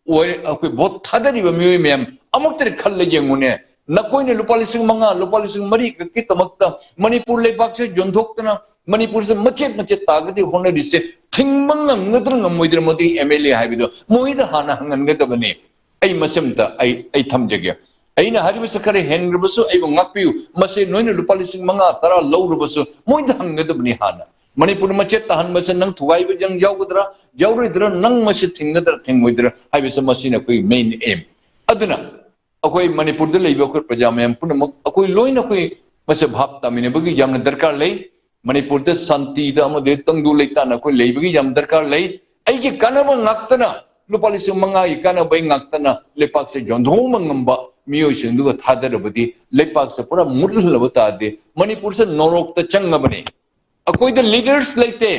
ꯑꯣꯏ-, ꯑꯩꯈꯣꯏ vote ꯊꯥꯗꯔꯤꯕ ꯃꯤꯑꯣꯏ ꯃꯌꯥꯝ ꯑꯃꯨꯛꯇꯗꯤ ꯈꯜꯂ ꯌꯦꯡꯉꯨꯅꯦ꯫ ꯅꯈꯣꯏꯅ ꯂꯨꯄꯥ ꯂꯤꯁꯤꯡ ꯃꯉꯥ, ꯂꯨꯄꯥ ꯂꯤꯁꯤꯡ ꯃꯔꯤ ꯈꯛꯀꯤꯗꯃꯛꯇ ꯃꯅꯤꯄꯨꯔ ꯂꯩꯕꯥꯛꯁꯦ ꯌꯣꯟꯊꯣꯛꯇꯅ ꯃꯅꯤꯄꯨꯔꯁꯦ ꯃꯆꯦꯠ ꯃꯆꯦꯠ ꯇꯥꯒꯗꯤ ꯍꯣꯠꯅꯔꯤꯁꯦ ꯊꯤꯡꯕ ꯉꯝꯒꯗ꯭ꯔꯥ ꯉꯝꯃꯣꯏꯗ꯭ꯔꯥ? ꯃꯗꯨꯒꯤ M L A ꯍꯥꯏꯕꯗꯣ ꯃꯣꯏꯗ ꯍꯥꯟꯅ ꯍꯪꯍꯟꯒꯗꯕꯅꯤ꯫ ꯑꯩ ꯃꯁꯤꯃꯇ ꯑꯩ, ꯑꯩ ꯊꯝꯖꯒꯦ꯫ ꯑꯩꯅ ꯍꯥꯏꯔꯤꯕꯁꯤ ꯈꯔ ꯍꯦꯟꯈ꯭ꯔꯕꯁꯨ ꯑꯩꯕꯨ ꯉꯥꯛꯄꯤꯌꯨ꯫ ꯃꯁꯤ ꯅꯣꯏꯅ ꯂꯨꯄꯥ ꯂꯤꯁꯤꯡ ꯃꯉꯥ, ꯇꯔꯥ ꯂꯧꯔꯕꯁꯨ ꯃꯣꯏꯗ ꯍꯪꯒꯗꯕꯅꯤ ꯍꯥꯟꯅ꯫ ꯃꯅꯤꯄꯨꯔ ꯃꯆꯦꯠ ꯇꯥꯍꯟꯕꯁꯦ ꯅꯪ ꯊꯨꯒꯥꯏꯕ ꯅꯪ ꯌꯥꯎꯒꯗ꯭ꯔꯥ, ꯌꯥꯎꯔꯣꯏꯗ꯭ꯔꯥ, ꯅꯪ ꯃꯁꯤ ꯊꯤꯡꯒꯗ꯭ꯔꯥ, ꯊꯤꯡꯉꯣꯏꯗ꯭ꯔꯥ ꯍꯥꯏꯕꯁꯦ ꯃꯁꯤꯅ ꯑꯩꯈꯣꯏꯒꯤ main aim꯫ ꯑꯗꯨꯅ ꯑꯩꯈꯣꯏ ꯃꯅꯤꯄꯨꯔꯗ ꯂꯩꯕ ꯑꯩꯈꯣꯏ ꯄ꯭ꯔꯖꯥ ꯃꯌꯥꯝ ꯄꯨꯝꯅꯃꯛ ꯑꯩꯈꯣꯏ ꯂꯣꯏꯅ ꯑꯩꯈꯣꯏ ꯃꯁꯤ ꯚꯥꯞ ꯇꯥꯃꯤꯟꯅꯕꯒꯤ ꯌꯥꯝꯅ ꯗꯔꯀꯥꯔ ꯂꯩ꯫ ꯃꯅꯤꯄꯨꯔꯗ ꯁꯥꯟꯇꯤꯗ ꯑꯃꯗꯤ ꯇꯪꯗꯨ ꯂꯩꯇꯥꯅ ꯑꯩꯈꯣꯏ ꯂꯩꯕꯒꯤ ꯌꯥꯝ ꯗꯔꯀꯥꯔ ꯂꯩ꯫ ꯑꯩꯒꯤ ꯀꯥꯟꯅꯕ ꯉꯥꯛꯇꯅ, ꯂꯨꯄꯥ ꯂꯤꯁꯤꯡ ꯃꯉꯥꯒꯤ ꯀꯥꯟꯅꯕ ꯑꯩ ꯉꯥꯛꯇꯅ ꯂꯩꯄꯥꯛꯁꯦ ꯌꯣꯟꯊꯣꯛꯄ ꯉꯝꯕ ꯃꯤꯑꯣꯏꯁꯤꯡꯗꯨꯒ ꯊꯥꯗꯔꯕꯗꯤ ꯂꯩꯄꯥꯛꯁꯦ ꯄꯨꯔꯥ ꯃꯨꯠꯍꯜꯂꯕ ꯇꯥꯔꯗꯤ ꯃꯅꯤꯄꯨꯔꯁꯦ ꯅꯣꯔꯣꯛꯇ ꯆꯪꯉꯕꯅꯤ꯫ ꯑꯩꯈꯣꯏꯗ ꯂꯤꯗꯔꯁ ꯂꯩꯇꯦ꯫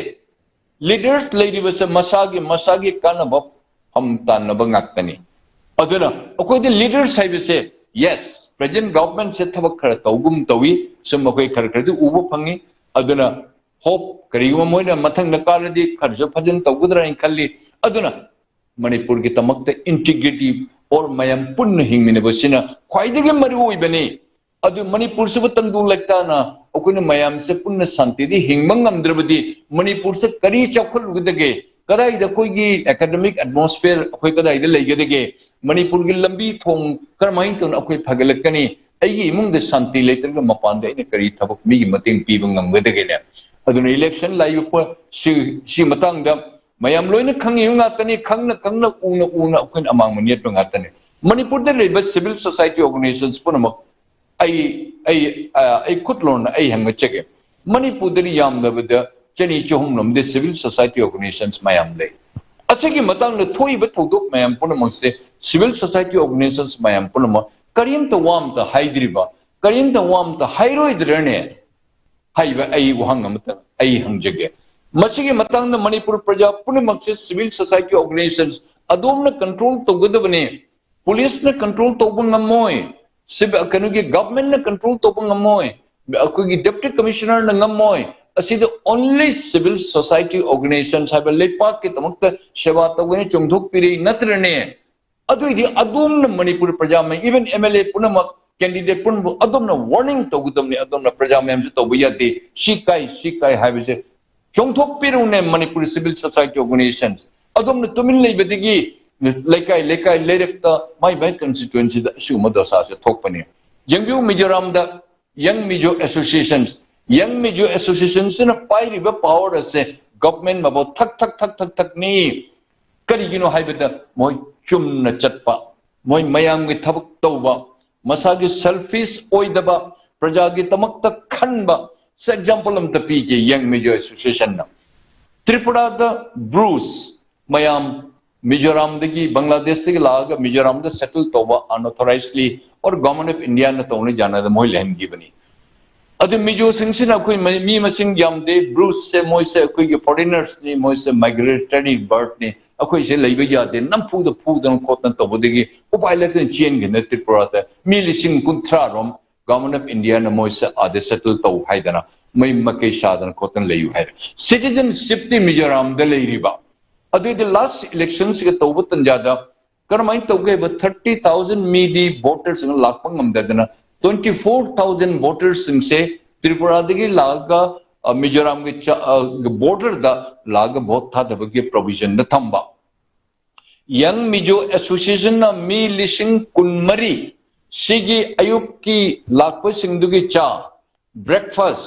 ꯂꯤꯗꯔꯁ ꯂꯩꯔꯤꯕꯁꯦ ꯃꯁꯥꯒꯤ, ꯃꯁꯥꯒꯤ ꯀꯥꯟꯅꯕ ꯐꯝ ꯇꯥꯟꯅꯕ ꯉꯥꯛꯇꯅꯤ꯫ ꯑꯗꯨꯅ ꯑꯩꯈꯣꯏꯗ ꯂꯤꯗꯔꯁ ꯍꯥꯏꯕꯁꯦ, ꯌꯦꯁ, ꯄ꯭ꯔꯦꯖꯦꯟ ꯒꯚꯔꯟꯃꯦꯟꯠꯁꯦ ꯊꯕꯛ ꯈꯔ ꯇꯧꯒꯨꯝ ꯇꯧꯏ, ꯁꯨꯝ ꯑꯩꯈꯣꯏ ꯈꯔ ꯈꯔꯗꯤ ꯎꯕ ꯐꯪꯉꯤ꯫ ꯑꯗꯨꯅ ꯍꯣꯞ, ꯀꯔꯤꯒꯨꯝꯕ ꯃꯣꯏꯅ ꯃꯊꯪꯗ ꯀꯥꯔꯗꯤ ꯈꯔꯁꯨ ꯐꯖꯅ ꯇꯧꯒꯗ꯭ꯔꯥ ꯍꯥꯏꯅ ꯈꯜꯂꯤ꯫ ꯑꯗꯨꯅ ꯃꯅꯤꯄꯨꯔꯒꯤꯗꯃꯛꯇ ꯏꯟꯇꯤꯒ꯭ꯔꯤꯇꯤ ꯑꯣꯔ ꯃꯌꯥꯝ ꯄꯨꯟꯅ ꯍꯤꯡꯃꯤꯟꯅꯕꯁꯤꯅ ꯈ꯭ꯋꯥꯏꯗꯒꯤ ꯃꯔꯨ ꯑꯣꯏꯕꯅꯤ꯫ ꯑꯗꯨ ꯃꯅꯤꯄꯨꯔꯁꯤꯕꯨ ꯇꯪꯗꯨ ꯂꯩꯇꯥꯅ ꯑꯩꯈꯣꯏꯅ ꯃꯌꯥꯝꯁꯦ ꯄꯨꯟꯅ ꯁꯥꯟꯇꯤꯗ ꯍꯤꯡꯕ ꯉꯝꯗ꯭ꯔꯕꯗꯤ ꯃꯅꯤꯄꯨꯔꯁꯦ ꯀꯔꯤ ꯆꯥꯎꯈꯠꯂꯨꯒꯗꯒꯦ? ꯀꯗꯥꯏꯗ ꯑꯩꯈꯣꯏꯒꯤ ꯑꯦꯀꯥꯗꯃꯤꯛ ꯑꯦꯠꯃꯣꯁꯐꯤꯌꯔ ꯑꯩꯈꯣꯏ ꯀꯗꯥꯏꯗ ꯂꯩꯒꯗꯒꯦ? ꯃꯅꯤꯄꯨꯔꯒꯤ ꯂꯝꯕꯤ ꯊꯣꯡ ꯀꯔꯝꯍꯥꯏꯅ ꯇꯧꯅ ꯑꯩꯈꯣꯏ ꯐꯒꯠꯂꯛꯀꯅꯤ? ꯑꯩꯒꯤ ꯏꯃꯨꯡꯗ ꯁꯥꯟꯇꯤ ꯂꯩꯇ꯭ꯔꯒ ꯃꯄꯥꯟꯗ ꯑꯩꯅ ꯀꯔꯤ ꯊꯕꯛ ꯃꯤꯒꯤ ꯃꯇꯦꯡ ꯄꯤꯕ ꯉꯝꯒꯗꯒꯦꯅꯦ? ꯑꯗꯨꯅ ꯏꯂꯦꯛꯁꯟ ꯂꯥꯛꯏꯕ ꯄꯣ-, ꯁꯤ, ꯁꯤ ꯃꯇꯥꯡꯗ ꯃꯌꯥꯝ ꯂꯣꯏꯅ ꯈꯪꯉꯤꯕ ꯉꯥꯛꯇꯅꯤ, ꯈꯪꯅ ꯈꯪꯅ ꯎꯅ ꯎꯅ ꯑꯩꯈꯣꯏꯅ ꯑꯃꯥꯡꯕ ꯅꯦꯠꯄ ꯉꯥꯛꯇꯅꯤ꯫ ꯃꯅꯤꯄꯨꯔꯗ ꯂꯩꯕ ꯁꯤꯚꯤꯜ ꯁꯣꯁꯥꯏꯇꯤ ꯑꯣꯔꯒꯅꯥꯏꯖꯦꯁꯟꯁ ꯄꯨꯝꯅꯃꯛ ꯑꯩ, ꯑꯩ, ꯑ, ꯑꯩ ꯈꯨꯠ ꯂꯣꯟꯅ ꯑꯩ ꯍꯪꯒꯠꯆꯒꯦ꯫ ꯃꯅꯤꯄꯨꯔꯗꯗꯤ ꯌꯥꯝꯗꯕꯗ ꯆꯅꯤ ꯆꯍꯨꯝ ꯂꯣꯝꯗꯤ ꯁꯤꯚꯤꯜ ꯁꯣꯁꯥꯏꯇꯤ ꯑꯣꯔꯒꯅꯥꯏꯖꯦꯁꯟꯁ ꯃꯌꯥꯝ ꯂꯩ꯫ ꯑꯁꯤꯒꯤ ꯃꯇꯥꯡꯗ ꯊꯣꯛꯏꯕ ꯊꯧꯗꯣꯛ ꯃꯌꯥꯝ ꯄꯨꯝꯅꯃꯛꯁꯦ ꯁꯤꯚꯤꯜ ꯁꯣꯁꯥꯏꯇꯤ ꯑꯣꯔꯒꯅꯥꯏꯖꯦꯁꯟꯁ ꯃꯌꯥꯝ ꯄꯨꯝꯅꯃꯛ ꯀꯔꯤꯝꯇ ꯋꯥ ꯑꯝꯇ ꯍꯥꯏꯗ꯭ꯔꯤꯕ, ꯀꯔꯤꯝꯇ ꯋꯥ ꯑꯝꯇ ꯍꯥꯏꯔꯣꯏꯗ꯭ꯔꯅꯦ? ꯍꯥꯏꯕ ꯑꯩ ꯋꯥꯍꯪ ꯑꯃꯇ ꯑꯩ ꯍꯪꯖꯒꯦ꯫ ꯃꯁꯤꯒꯤ ꯃꯇꯥꯡꯗ ꯃꯅꯤꯄꯨꯔ ꯄ꯭ꯔꯖꯥ ꯄꯨꯝꯅꯃꯛꯁꯦ ꯁꯤꯚꯤꯜ ꯁꯣꯁꯥꯏꯇꯤ ꯑꯣꯔꯒꯅꯥꯏꯖꯦꯁꯟꯁ ꯑꯗꯣꯝꯅ ꯀꯟꯇ꯭ꯔꯣꯜ ꯇꯧꯒꯗꯕꯅꯤ꯫ ꯄꯨꯂꯤꯁꯅ ꯀꯟꯇ꯭ꯔꯣꯜ ꯇꯧꯕ ꯉꯝꯃꯣꯏ, ꯁꯤꯕ-, ꯀꯩꯅꯣꯒꯤ ꯒꯚꯔꯟꯃꯦꯟꯠꯅ ꯀꯟꯇ꯭ꯔꯣꯜ ꯇꯧꯕ ꯉꯝꯃꯣꯏ, ꯑꯩꯈꯣꯏꯒꯤ ꯗꯦꯄ꯭ꯌꯨꯇꯤ ꯀꯃꯤꯁꯅꯔꯅ ꯉꯝꯃꯣꯏ꯫ ꯑꯁꯤꯗ only civil society organizations ꯍꯥꯏꯕ ꯂꯩꯄꯥꯛꯀꯤꯗꯃꯛꯇ ꯁꯦꯕꯥ ꯇꯧꯒꯅꯤ ꯆꯣꯡꯊꯣꯛꯄꯤꯔꯤ ꯅꯠꯇ꯭ꯔꯅꯦ? ꯑꯗꯨꯏꯗꯤ ꯑꯗꯣꯝꯅ ꯃꯅꯤꯄꯨꯔ ꯄ꯭ꯔꯖꯥ ꯃꯌꯥꯝ, even ꯑꯦꯝ ꯑꯦꯜ ꯑꯦ ꯄꯨꯝꯅꯃꯛ, ꯀꯦꯟꯗꯤꯗꯦꯠ ꯄꯨꯝꯅꯃꯛ ꯑꯗꯣꯝꯅ ꯋꯥꯔꯅꯤꯡ ꯇꯧꯒꯗꯕꯅꯤ꯫ ꯑꯗꯣꯝꯅ ꯄ꯭ꯔꯖꯥ ꯃꯌꯥꯝꯁꯨ ꯇꯧꯕ ꯌꯥꯗꯦ, ꯁꯤ ꯀꯥꯏ, ꯁꯤ ꯀꯥꯏ ꯍꯥꯏꯕꯁꯦ ꯆꯣꯡꯊꯣꯛꯄꯤꯔꯨꯅꯦ꯫ ꯃꯅꯤꯄꯨꯔ ꯁꯤꯚꯤꯜ ꯁꯣꯁꯥꯏꯇꯤ ꯑꯣꯔꯒꯅꯥꯏꯖꯦꯁꯟ ꯑꯗꯣꯝꯅ ꯇꯨꯃꯤꯟ ꯂꯩꯕꯗꯒꯤ ꯂꯩꯀꯥꯏ ꯂꯩꯀꯥꯏ ꯂꯩꯔꯛꯇ ꯃꯥꯏ ꯃꯥꯏ ꯀꯟꯁꯇꯤꯇ꯭ꯋꯦꯟꯁꯤꯗ ꯑꯁꯤꯒꯨꯝꯕ ꯗꯁꯥꯁꯦ ꯊꯣꯛꯄꯅꯤ꯫ ꯌꯦꯡꯕꯤꯌꯨ, ꯃꯤꯖꯣꯔꯥꯝꯗ ꯌꯪ ꯃꯤꯖꯣ ꯑꯦꯁꯣꯁꯤꯌꯦꯁꯟꯁ, ꯌꯪ ꯃꯤꯖꯣ ꯑꯦꯁꯣꯁꯤꯌꯦꯁꯟꯁꯤꯅ ꯄꯥꯏꯔꯤꯕ ꯄꯥꯋꯔ ꯑꯁꯦ ꯒꯚꯔꯟꯃꯦꯟꯠ ꯃꯕꯣ ꯊꯛ ꯊꯛ ꯊꯛ ꯊꯛ ꯊꯛꯅꯤ꯫ ꯀꯔꯤꯒꯤꯅꯣ ꯍꯥꯏꯕꯗ ꯃꯣꯏ ꯆꯨꯝꯅ ꯆꯠꯄ, ꯃꯣꯏ ꯃꯌꯥꯝꯒꯤ ꯊꯕꯛ ꯇꯧꯕ, ꯃꯁꯥꯒꯤ ꯁꯦꯜꯐꯤꯁ ꯑꯣꯏꯗꯕ, ꯄ꯭ꯔꯖꯥꯒꯤꯗꯃꯛꯇ ꯈꯟꯕ꯫ ꯑꯦꯛꯖꯥꯝꯄꯜ ꯑꯝꯇ ꯄꯤꯒꯦ, ꯌꯪ ꯃꯤꯖꯣ ꯑꯦꯁꯣꯁꯤꯌꯦꯁꯟꯅ ꯇ꯭ꯔꯤꯄꯨꯔꯥꯗ ꯕ꯭ꯔꯨꯁ, ꯃꯌꯥꯝ ꯃꯤꯖꯣꯔꯥꯝꯗꯒꯤ, ꯕꯪꯒ꯭ꯂꯥꯗꯦꯁꯇꯒꯤ ꯂꯥꯛꯑꯒ ꯃꯤꯖꯣꯔꯥꯝꯗ ꯁꯦꯇꯜ ꯇꯧꯕ unauthorizedly or Government of Indiaꯅ ꯇꯧꯅ ꯌꯥꯅꯗ ꯃꯣꯏ ꯂꯩꯍꯟꯈꯤꯕꯅꯤ꯫ ꯑꯗꯨ ꯃꯤꯖꯣꯁꯤꯡꯁꯤꯅ ꯑꯩꯈꯣꯏ ꯃꯤ ꯃꯁꯤꯡ ꯌꯥꯝꯗꯦ, ꯕ꯭ꯔꯨꯁꯁꯦ ꯃꯣꯏꯁꯦ ꯑꯩꯈꯣꯏꯒꯤ foreigners ꯅꯤ, ꯃꯣꯏꯁꯦ migratory birdꯅꯤ, ꯑꯩꯈꯣꯏꯁꯦ ꯂꯩꯕ ꯌꯥꯗꯦ, ꯅꯝꯐꯨꯗ ꯐꯨꯗꯅ ꯈꯣꯠꯇꯅ ꯇꯧꯕꯗꯒꯤ ꯎꯄꯥꯏ ꯂꯩꯇꯅ ꯆꯦꯟꯈꯤꯅ ꯇ꯭ꯔꯤꯄꯨꯔꯥꯗ ꯃꯤ ꯂꯤꯁꯤꯡ ꯀꯨꯟꯊ꯭ꯔꯥ ꯔꯣꯝ Government of Indiaꯅ ꯃꯣꯏꯁꯦ ꯑꯥꯗ ꯁꯦꯇꯜ ꯇꯧ ꯍꯥꯏꯗꯅ ꯃꯩ ꯃꯀꯩ ꯁꯥꯗꯅ ꯈꯣꯠꯇꯅ ꯂꯩꯌꯨ ꯍꯥꯏꯔꯦ꯫ Citizenshipꯇꯤ ꯃꯤꯖꯣꯔꯥꯝꯗ ꯂꯩꯔꯤꯕ꯫ ꯑꯗꯨꯏꯗꯤ last electionꯁꯤꯒ ꯇꯧꯕ ꯇꯟꯖꯥꯗ ꯀꯔꯝꯍꯥꯏꯅ ꯇꯧꯒꯦ ꯍꯥꯏꯕ, thirty thousand ꯃꯤꯗꯤ votersꯁꯤꯡ ꯂꯥꯛꯄ ꯉꯝꯗꯗꯅ twenty four thousand votersꯁꯤꯡꯁꯦ ꯇ꯭ꯔꯤꯄꯨꯔꯥꯗꯒꯤ ꯂꯥꯛꯑꯒ, ꯑ, ꯃꯤꯖꯣꯔꯥꯝꯒꯤ ꯆ-, ꯑ, borderꯗ ꯂꯥꯛꯑꯒ vote ꯊꯥꯗꯕꯒꯤ provisionꯗ ꯊꯝꯕ꯫ Young Mizo Associationꯅ ꯃꯤ ꯂꯤꯁꯤꯡ ꯀꯨꯟꯃꯔꯤ ꯁꯤꯒꯤ ꯑꯌꯨꯛꯀꯤ ꯂꯥꯛꯄꯁꯤꯡꯗꯨꯒꯤ ꯆꯥ, breakfast,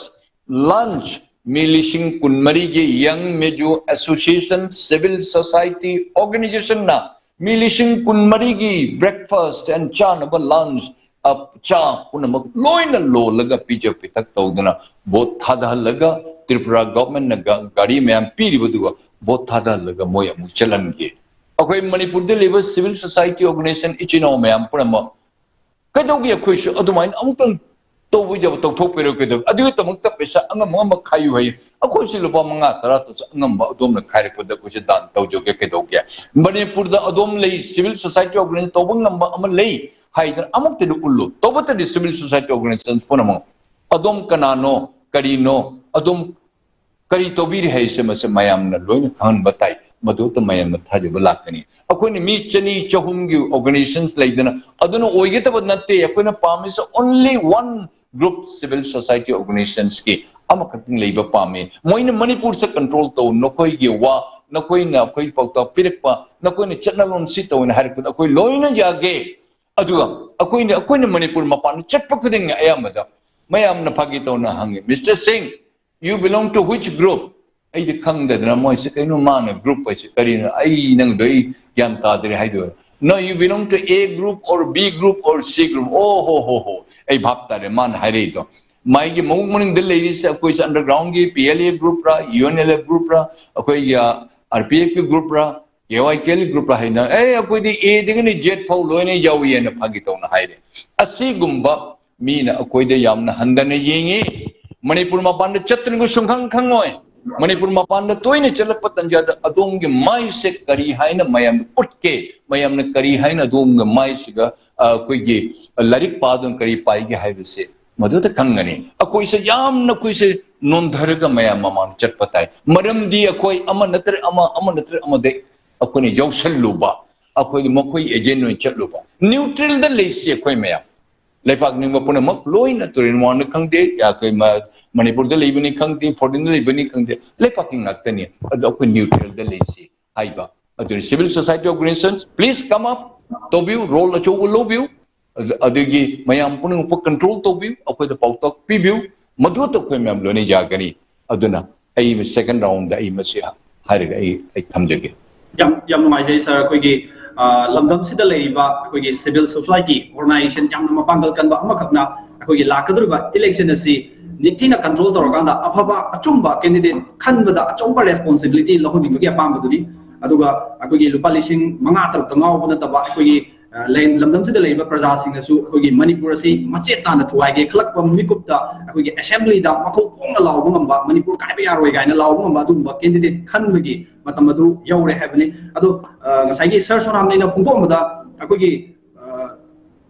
lunch, ꯃꯤ ꯂꯤꯁꯤꯡ ꯀꯨꯟꯃꯔꯤꯒꯤ Young Mizo Association, civil society organizationꯅ ꯃꯤ ꯂꯤꯁꯤꯡ ꯀꯨꯟꯃꯔꯤꯒꯤ breakfast and ꯆꯥꯅꯕ lunch, ꯑ, ꯆꯥ ꯄꯨꯝꯅꯃꯛ ꯂꯣꯏꯅ ꯂꯣꯜꯂꯒ ꯄꯤꯖ ꯄꯤꯊꯛ ꯇꯧꯗꯅ vote ꯊꯥꯗꯍꯜꯂꯒ ꯇ꯭ꯔꯤꯄꯨꯔꯥ governmentꯅ ꯒ-, ꯒꯥꯔꯤ ꯃꯌꯥꯝ ꯄꯤꯔꯤꯕꯗꯨꯒ vote ꯊꯥꯗꯍꯜꯂꯒ ꯃꯣꯏ ꯑꯃꯨꯛ ꯆꯠꯍꯟꯒꯦ꯫ ꯑꯩꯈꯣꯏ ꯃꯅꯤꯄꯨꯔꯗ ꯂꯩꯕ civil society organization ꯏꯆꯤꯟ ꯏꯅꯥꯎ ꯃꯌꯥꯝ ꯄꯨꯝꯅꯃꯛ ꯀꯩꯗꯧꯒꯦ? ꯑꯩꯈꯣꯏꯁꯨ ꯑꯗꯨꯃꯥꯏꯅ ꯑꯃꯨꯛꯇꯪ ꯇꯧꯕ ꯌꯥꯕ ꯇꯧꯊꯣꯛꯄꯤꯔꯣ, ꯀꯩꯗꯧꯒꯦ? ꯑꯗꯨꯒꯤꯗꯃꯛꯇ ꯄꯩꯁꯥ ꯑꯉꯝ ꯑꯉꯝꯕ ꯈꯥꯏꯌꯨ ꯍꯥꯏꯌꯦ꯫ ꯑꯩꯈꯣꯏꯁꯨ ꯂꯨꯄꯥ ꯃꯉꯥ ꯇꯔꯥꯇꯁꯨ ꯑꯉꯝꯕ ꯑꯗꯣꯝꯅ ꯈꯥꯏꯔꯛꯄꯗ ꯑꯩꯈꯣꯏꯁꯨ ꯗꯥꯟ ꯇꯧꯖꯒꯦ, ꯀꯩꯗꯧꯒꯦ? ꯃꯅꯤꯄꯨꯔꯗ ꯑꯗꯣꯝ ꯂꯩ, civil society organization ꯇꯧꯕ ꯉꯝꯕ ꯑꯃ ꯂꯩ ꯍꯥꯏꯗꯅ ꯑꯃꯨꯛꯇꯗꯤ ꯎꯠꯂꯨ꯫ ꯇꯧꯕꯇꯗꯤ civil society organization ꯄꯨꯝꯅꯃꯛ ꯑꯗꯣꯝ ꯀꯅꯥꯅꯣ, ꯀꯔꯤꯅꯣ, ꯑꯗꯣꯝ ꯀꯔꯤ ꯇꯧꯕꯤꯔꯤ ꯍꯥꯏꯁꯦ ꯃꯁꯦ ꯃꯌꯥꯝꯅ ꯂꯣꯏꯅ ꯈꯪꯍꯟꯕ ꯇꯥꯏ꯫ ꯃꯗꯨꯗ ꯃꯌꯥꯝꯅ ꯊꯥꯖꯕ ꯂꯥꯛꯀꯅꯤ꯫ ꯑꯩꯈꯣꯏꯅ ꯃꯤ ꯆꯅꯤ ꯆꯍꯨꯝꯒꯤ organizations ꯂꯩꯗꯅ, ꯑꯗꯨꯅ ꯑꯣꯏꯒꯗꯕ ꯅꯠꯇꯦ꯫ ꯑꯩꯈꯣꯏꯅ ꯄꯥꯝꯃꯤꯁꯦ only one group, civil society organizationsꯀꯤ ꯑꯃꯈꯛꯇꯪ ꯂꯩꯕ ꯄꯥꯝꯃꯤ꯫ ꯃꯣꯏꯅ ꯃꯅꯤꯄꯨꯔꯁꯦ control ꯇꯧ, ꯅꯈꯣꯏꯒꯤ ꯋꯥ, ꯅꯈꯣꯏꯅ ꯑꯩꯈꯣꯏ ꯄꯥꯎꯇꯥꯛ ꯄꯤꯔꯛꯄ, ꯅꯈꯣꯏꯅ ꯆꯠꯅꯂꯣꯟ ꯁꯤ ꯇꯧꯅ ꯍꯥꯏꯔꯛꯄꯗ ꯑꯩꯈꯣꯏ ꯂꯣꯏꯅ ꯌꯥꯒꯦ꯫ ꯑꯗꯨꯒ ꯑꯩꯈꯣꯏꯅ, ꯑꯩꯈꯣꯏꯅ ꯃꯅꯤꯄꯨꯔ ꯃꯄꯥꯟꯗ ꯆꯠꯄ ꯈꯨꯗꯤꯡꯒꯤ ꯑꯌꯥꯝꯕꯗ ꯃꯌꯥꯝꯅ ꯐꯥꯒꯤ ꯇꯧꯅ ꯍꯪꯉꯤ, "Mister Singh, you belong to which group?" ꯑꯩꯗꯤ ꯈꯪꯗꯗꯅ ꯃꯣꯏꯁꯦ, "ꯀꯩꯅꯣ ꯃꯥꯅ group ꯍꯥꯏꯁꯦ ꯀꯔꯤꯅꯣ? ꯑꯩ ꯅꯪꯗꯣ ꯑꯩ ꯒ꯭ꯌꯥꯟ ꯇꯥꯗ꯭ꯔꯦ" ꯍꯥꯏꯗꯣꯏꯔꯣ? "No, you belong to A group or B group or C group." ꯑꯣ ꯍꯣ ꯍꯣ ꯍꯣ, ꯑꯩ ꯚꯥꯞ ꯇꯥꯔꯦ ꯃꯥꯅ ꯍꯥꯏꯔꯛꯏꯗꯣ꯫ ꯃꯥꯒꯤ ꯃꯕꯨꯛ ꯃꯅꯨꯡꯗ ꯂꯩꯔꯤꯁꯦ ꯑꯩꯈꯣꯏꯁꯦ undergroundꯒꯤ P L A groupꯔ, U N L F groupꯔ, ꯑꯩꯈꯣꯏꯒꯤ, ꯑ, ꯑꯥꯔ ꯄꯤ ꯑꯦꯐꯀꯤ ꯒ꯭ꯔꯨꯞꯔꯥ, ꯀꯦ ꯋꯥꯏ ꯀꯦ ꯑꯦꯜꯒꯤ ꯒ꯭ꯔꯨꯞꯔꯥ ꯍꯥꯏꯅ, "ꯑꯦ, ꯑꯩꯈꯣꯏꯗꯤ ꯑꯦꯗꯒꯤꯅ ꯖꯦꯠ ꯐꯥꯎ ꯂꯣꯏꯅ ꯌꯥꯎꯏ" ꯍꯥꯏꯅ ꯐꯥꯒꯤ ꯇꯧꯅ ꯍꯥꯏꯔꯦ꯫ ꯑꯁꯤꯒꯨꯝꯕ ꯃꯤꯅ ꯑꯩꯈꯣꯏꯗ ꯌꯥꯝꯅ ꯍꯟꯊꯅ ꯌꯦꯡꯉꯤ꯫ ꯃꯅꯤꯄꯨꯔ ꯃꯄꯥꯟꯗ ꯆꯠꯇ꯭ꯔꯤꯕ ꯁꯨꯡꯈꯪ ꯈꯪꯉꯣꯏ꯫ ꯃꯅꯤꯄꯨꯔ ꯃꯄꯥꯟꯗ ꯇꯣꯏꯅ ꯆꯠꯂꯛꯄ ꯇꯟꯖꯥꯗ ꯑꯗꯣꯝꯒꯤ ꯃꯥꯏꯁꯦ ꯀꯔꯤ ꯍꯥꯏꯅ ꯃꯌꯥꯝꯗ ꯎꯠꯀꯦ, ꯃꯌꯥꯝꯅ ꯀꯔꯤ ꯍꯥꯏꯅ ꯑꯗꯣꯝꯒꯤ ꯃꯥꯏꯁꯤꯒ, ꯑ, ꯑꯩꯈꯣꯏꯒꯤ ꯂꯥꯏꯔꯤꯛ ꯄꯥꯗꯨꯅ ꯀꯔꯤ ꯄꯥꯏꯒꯦ ꯍꯥꯏꯕꯁꯦ ꯃꯗꯨꯗ ꯈꯪꯒꯅꯤ꯫ ꯑꯩꯈꯣꯏꯁꯦ ꯌꯥꯝꯅ, ꯑꯩꯈꯣꯏꯁꯦ ꯅꯣꯟꯊꯔꯒ ꯃꯌꯥꯝ ꯃꯃꯥꯡꯗ ꯆꯠꯄ ꯇꯥꯏ꯫ ꯃꯔꯝꯗꯤ ꯑꯩꯈꯣꯏ ꯑꯃ ꯅꯠꯇ꯭ꯔ ꯑꯃ, ꯑꯃ ꯅꯠꯇ꯭ꯔ ꯑꯃꯗ ꯑꯩꯈꯣꯏꯅ ꯌꯥꯎꯁꯜꯂꯨꯕ, ꯑꯩꯈꯣꯏꯅ ꯃꯈꯣꯏ ꯑꯦꯖꯦꯟ ꯑꯣꯏꯅ ꯆꯠꯂꯨꯕ꯫ ꯅ꯭ꯌꯨꯇ꯭ꯔꯦꯜꯗ ꯂꯩꯁꯤ ꯑꯩꯈꯣꯏ ꯃꯌꯥꯝ꯫ ꯂꯩꯄꯥꯛ ꯅꯤꯡꯕ ꯄꯨꯝꯅꯃꯛ ꯂꯣꯏꯅ, ꯇꯨꯔꯦꯟ ꯋꯥꯡꯅ ꯈꯪꯗꯦ, ꯌꯥ-, ꯑꯩꯈꯣꯏ ꯃ-, ꯃꯅꯤꯄꯨꯔꯗ ꯂꯩꯕꯅꯤ ꯈꯪꯗꯦ, ꯐꯣꯔꯦꯟꯗ ꯂꯩꯕꯅꯤ ꯈꯪꯗꯦ, ꯂꯩꯄꯥꯛꯀꯤ ꯉꯥꯛꯇꯅꯤ꯫ ꯑꯗꯣ ꯑꯩꯈꯣꯏ ꯅ꯭ꯌꯨꯇ꯭ꯔꯦꯜꯗ ꯂꯩꯁꯤ ꯍꯥꯏꯕ꯫ ꯑꯗꯨꯅ civil society organization, please come up, ꯇꯧꯕꯤꯌꯨ, ꯔꯣꯜ ꯑꯆꯧꯕ ꯂꯧꯕꯤꯌꯨ꯫ ꯑꯗꯨ-, ꯑꯗꯨꯒꯤ ꯃꯌꯥꯝ ꯄꯨꯝꯅꯃꯛꯄꯨ ꯀꯟꯇ꯭ꯔꯣꯜ ꯇꯧꯕꯤꯌꯨ, ꯑꯩꯈꯣꯏꯗ ꯄꯥꯎꯇꯥꯛ ꯄꯤꯕꯤꯌꯨ, ꯃꯗꯨꯗ ꯑꯩꯈꯣꯏ ꯃꯌꯥꯝ ꯂꯣꯏꯅ ꯌꯥꯒꯅꯤ꯫ ꯑꯗꯨꯅ ꯑꯩ ꯁꯦꯀꯦꯟ ꯔꯥꯎꯟꯗ ꯑꯩ ꯃꯁꯤ ꯍꯥꯏꯔꯒ ꯑꯩ, ꯑꯩ ꯊꯝꯖꯒꯦ꯫ ꯌꯥꯝ, ꯌꯥꯝ ꯅꯨꯡꯉꯥꯏꯖꯩ ꯁꯥꯔ꯫ ꯑꯩꯈꯣꯏꯒꯤ, ꯑ, ꯂꯝꯗꯝꯁꯤꯗ ꯂꯩꯔꯤꯕ ꯑꯩꯈꯣꯏꯒꯤ civil society organization ꯌꯥꯝꯅ ꯃꯄꯥꯡꯒꯜ ꯀꯟꯕ ꯑꯃꯈꯛꯅ ꯑꯩꯈꯣꯏꯒꯤ ꯂꯥꯛꯀꯗꯧꯔꯤꯕ election ꯑꯁꯤ ꯅꯤꯡꯊꯤꯅ ꯀꯟꯇ꯭ꯔꯣꯜ ꯇꯧꯔꯀꯥꯟꯗ ꯑꯐꯕ ꯑꯆꯨꯝꯕ candidate ꯈꯟꯕꯗ ꯑꯆꯧꯕ responsibility ꯂꯧꯍꯟꯅꯤꯡꯕꯒꯤ ꯑꯄꯥꯝꯕꯗꯨꯅꯤ꯫ ꯑꯗꯨꯒ ꯑꯩꯈꯣꯏꯒꯤ ꯂꯨꯄꯥ ꯂꯤꯁꯤꯡ ꯃꯉꯥ ꯇꯔꯨꯛꯇ ꯉꯥꯎꯕ ꯅꯠꯇꯕ ꯑꯩꯈꯣꯏꯒꯤ, ꯑ, ꯂꯩ-, ꯂꯝꯗꯝꯁꯤꯗ ꯂꯩꯔꯤꯕ ꯄ꯭ꯔꯖꯥꯁꯤꯡꯅꯁꯨ ꯑꯩꯈꯣꯏꯒꯤ ꯃꯅꯤꯄꯨꯔ ꯑꯁꯤ ꯃꯆꯦꯠ ꯇꯥꯅ ꯊꯨꯒꯥꯏꯒꯦ ꯈꯜꯂꯛꯄ ꯃꯤꯀꯨꯞꯇ ꯑꯩꯈꯣꯏꯒꯤ assemblyꯗ ꯃꯈꯧ ꯄꯣꯡꯅ ꯂꯥꯎꯕ ꯉꯝꯕ, ꯃꯅꯤꯄꯨꯔ ꯀꯥꯏꯕ ꯌꯥꯔꯣꯏ ꯀꯥꯏꯅ ꯂꯥꯎꯕ ꯉꯝꯕ ꯑꯗꯨꯒꯨꯝꯕ candidate ꯈꯟꯕꯒꯤ ꯃꯇꯝ ꯑꯗꯨ ꯌꯧꯔꯦ ꯍꯥꯏꯕꯅꯤ꯫ ꯑꯗꯣ, ꯑ, ꯉꯁꯥꯏꯒꯤ ꯁꯥꯔ ꯁꯣꯅꯥꯝꯅꯤꯅ ꯐꯣꯡꯗꯣꯛꯑꯝꯕꯗ ꯑꯩꯈꯣꯏꯒꯤ, ꯑ,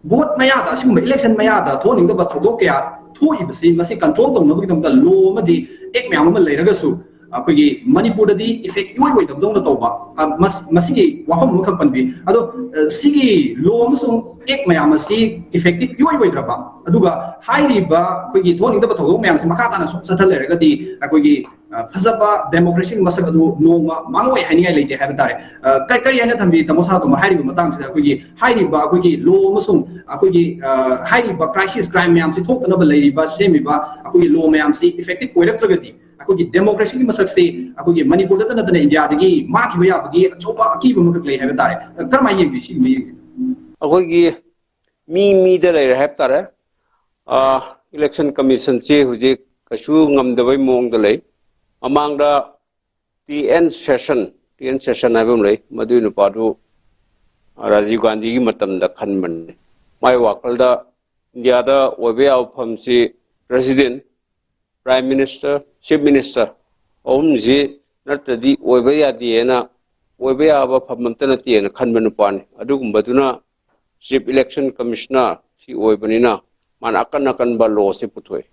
vote ꯃꯌꯥꯗ, ꯑꯁꯤꯒꯨꯝꯕ election ꯃꯌꯥꯗ ꯊꯣꯛꯍꯟꯅꯤꯡꯗꯕ ꯊꯧꯗꯣꯛ ꯀꯌꯥ ꯊꯣꯛꯏꯕꯁꯤ ꯃꯁꯤ control ꯇꯧꯅꯕꯒꯤꯗꯃꯛꯇ law ꯑꯃꯗꯤ act ꯃꯌꯥꯝ ꯑꯃ ꯂꯩꯔꯒꯁꯨ ꯑꯩꯈꯣꯏꯒꯤ ꯃꯅꯤꯄꯨꯔꯗꯗꯤ effect ꯏꯑꯣꯏ ꯑꯣꯏꯗꯕꯗꯧꯅ ꯇꯧꯕ, ꯑ, ꯃꯁ-, ꯃꯁꯤꯒꯤ ꯋꯥꯐꯝ ꯑꯃꯈꯛ ꯄꯟꯕꯤ꯫ ꯑꯗꯣ, ꯑ, ꯁꯤꯒꯤ law ꯑꯃꯁꯨꯡ act ꯃꯌꯥꯝ ꯑꯁꯤ effective ꯏꯑꯣꯏ ꯑꯣꯏꯗ꯭ꯔꯕ, ꯑꯗꯨꯒ ꯍꯥꯏꯔꯤꯕ ꯑꯩꯈꯣꯏꯒꯤ ꯊꯣꯛꯍꯟꯅꯤꯡꯗꯕ ꯊꯧꯗꯣꯛ ꯃꯌꯥꯝꯁꯤ ꯃꯈꯥ ꯇꯥꯅ ꯁꯨꯝ ꯆꯠꯊ ꯂꯩꯔꯒꯗꯤ ꯑꯩꯈꯣꯏꯒꯤ, ꯑ, ꯐꯖꯕ democracyꯒꯤ ꯃꯁꯛ ꯑꯗꯨ ꯅꯣꯡꯃ ꯃꯥꯡꯂꯣꯏ ꯍꯥꯏꯅꯤꯡꯉꯥꯏ ꯂꯩꯇꯦ ꯍꯥꯏꯕ ꯇꯥꯔꯦ꯫ ꯑ, ꯀ-, ꯀꯔꯤ ꯍꯥꯏꯅ ꯊꯝꯕꯤ, ꯇꯥꯃꯣ ꯁꯅꯥꯇꯣꯝꯕ, ꯍꯥꯏꯔꯤꯕ ꯃꯇꯥꯡꯁꯤꯗ ꯑꯩꯈꯣꯏꯒꯤ ꯍꯥꯏꯔꯤꯕ ꯑꯩꯈꯣꯏꯒꯤ law ꯑꯃꯁꯨꯡ ꯑꯩꯈꯣꯏꯒꯤ, ꯑ, ꯍꯥꯏꯔꯤꯕ crisis, crime ꯃꯌꯥꯝꯁꯤ ꯊꯣꯛꯇꯅꯕ ꯂꯩꯔꯤꯕ, ꯁꯦꯝꯃꯤꯕ ꯑꯩꯈꯣꯏꯒꯤ law ꯃꯌꯥꯝꯁꯤ effective ꯑꯣꯏꯔꯛꯇ꯭ꯔꯒꯗꯤ ꯑꯩꯈꯣꯏꯒꯤ democracyꯒꯤ ꯃꯁꯛꯁꯤ ꯑꯩꯈꯣꯏꯒꯤ ꯃꯅꯤꯄꯨꯔꯗꯇ ꯅꯠꯇꯅ ꯏꯟꯗꯤꯌꯥꯗꯒꯤ ꯃꯥꯡꯈꯤꯕ ꯌꯥꯕꯒꯤ ꯑꯆꯧꯕ ꯑꯀꯤꯕ ꯑꯃꯈꯛ ꯂꯩ ꯍꯥꯏꯕ ꯇꯥꯔꯦ꯫ ꯑ, ꯀꯔꯝꯍꯥꯏꯅ ꯌꯦꯡꯕꯤ ꯁꯤꯒꯤ ꯃꯌꯦꯛꯁꯦ? ꯑꯩꯈꯣꯏꯒꯤ ꯃꯤ ꯃꯤꯗ ꯂꯩꯔꯦ ꯍꯥꯏꯕ ꯇꯥꯔꯦ꯫ ꯑ, election commissionꯁꯤ ꯍꯧꯖꯤꯛ ꯀꯩꯁꯨ ꯉꯝꯗꯕꯩ ꯃꯑꯣꯡꯗ ꯂꯩ꯫ ꯃꯃꯥꯡꯗ T N session, T N session ꯍꯥꯏꯕ ꯑꯃ ꯂꯩ, ꯃꯗꯨꯒꯤ ꯅꯨꯄꯥꯗꯨ ꯔꯥꯖꯤꯕ ꯒꯥꯟꯙꯤꯒꯤ ꯃꯇꯝꯗ ꯈꯟꯕꯅꯤ꯫ ꯃꯥꯏ ꯋꯥꯈꯜꯗ ꯏꯟꯗꯤꯌꯥꯗ ꯑꯣꯏꯕ ꯌꯥꯕ ꯐꯝꯁꯤ president, prime minister, chief minister ꯑꯍꯨꯝꯁꯤ ꯅꯠꯇ꯭ꯔꯗꯤ ꯑꯣꯏꯕ ꯌꯥꯗꯦꯅ, ꯑꯣꯏꯕ ꯌꯥꯕ ꯐꯝ ꯑꯝꯇ ꯅꯠꯇꯦꯅ ꯈꯟꯕ ꯅꯨꯄꯥꯅꯤ꯫ ꯑꯗꯨꯒꯨꯝꯕꯗꯨꯅ ꯆꯤꯐ ꯏꯂꯦꯛꯁꯟ ꯀꯃꯤꯁꯅꯔ ꯁꯤ ꯑꯣꯏꯕꯅꯤꯅ ꯃꯥꯅ ꯑꯀꯟ ꯑꯀꯟꯕ ꯂꯣꯁꯤ ꯄꯨꯊꯣꯛꯑꯦ꯫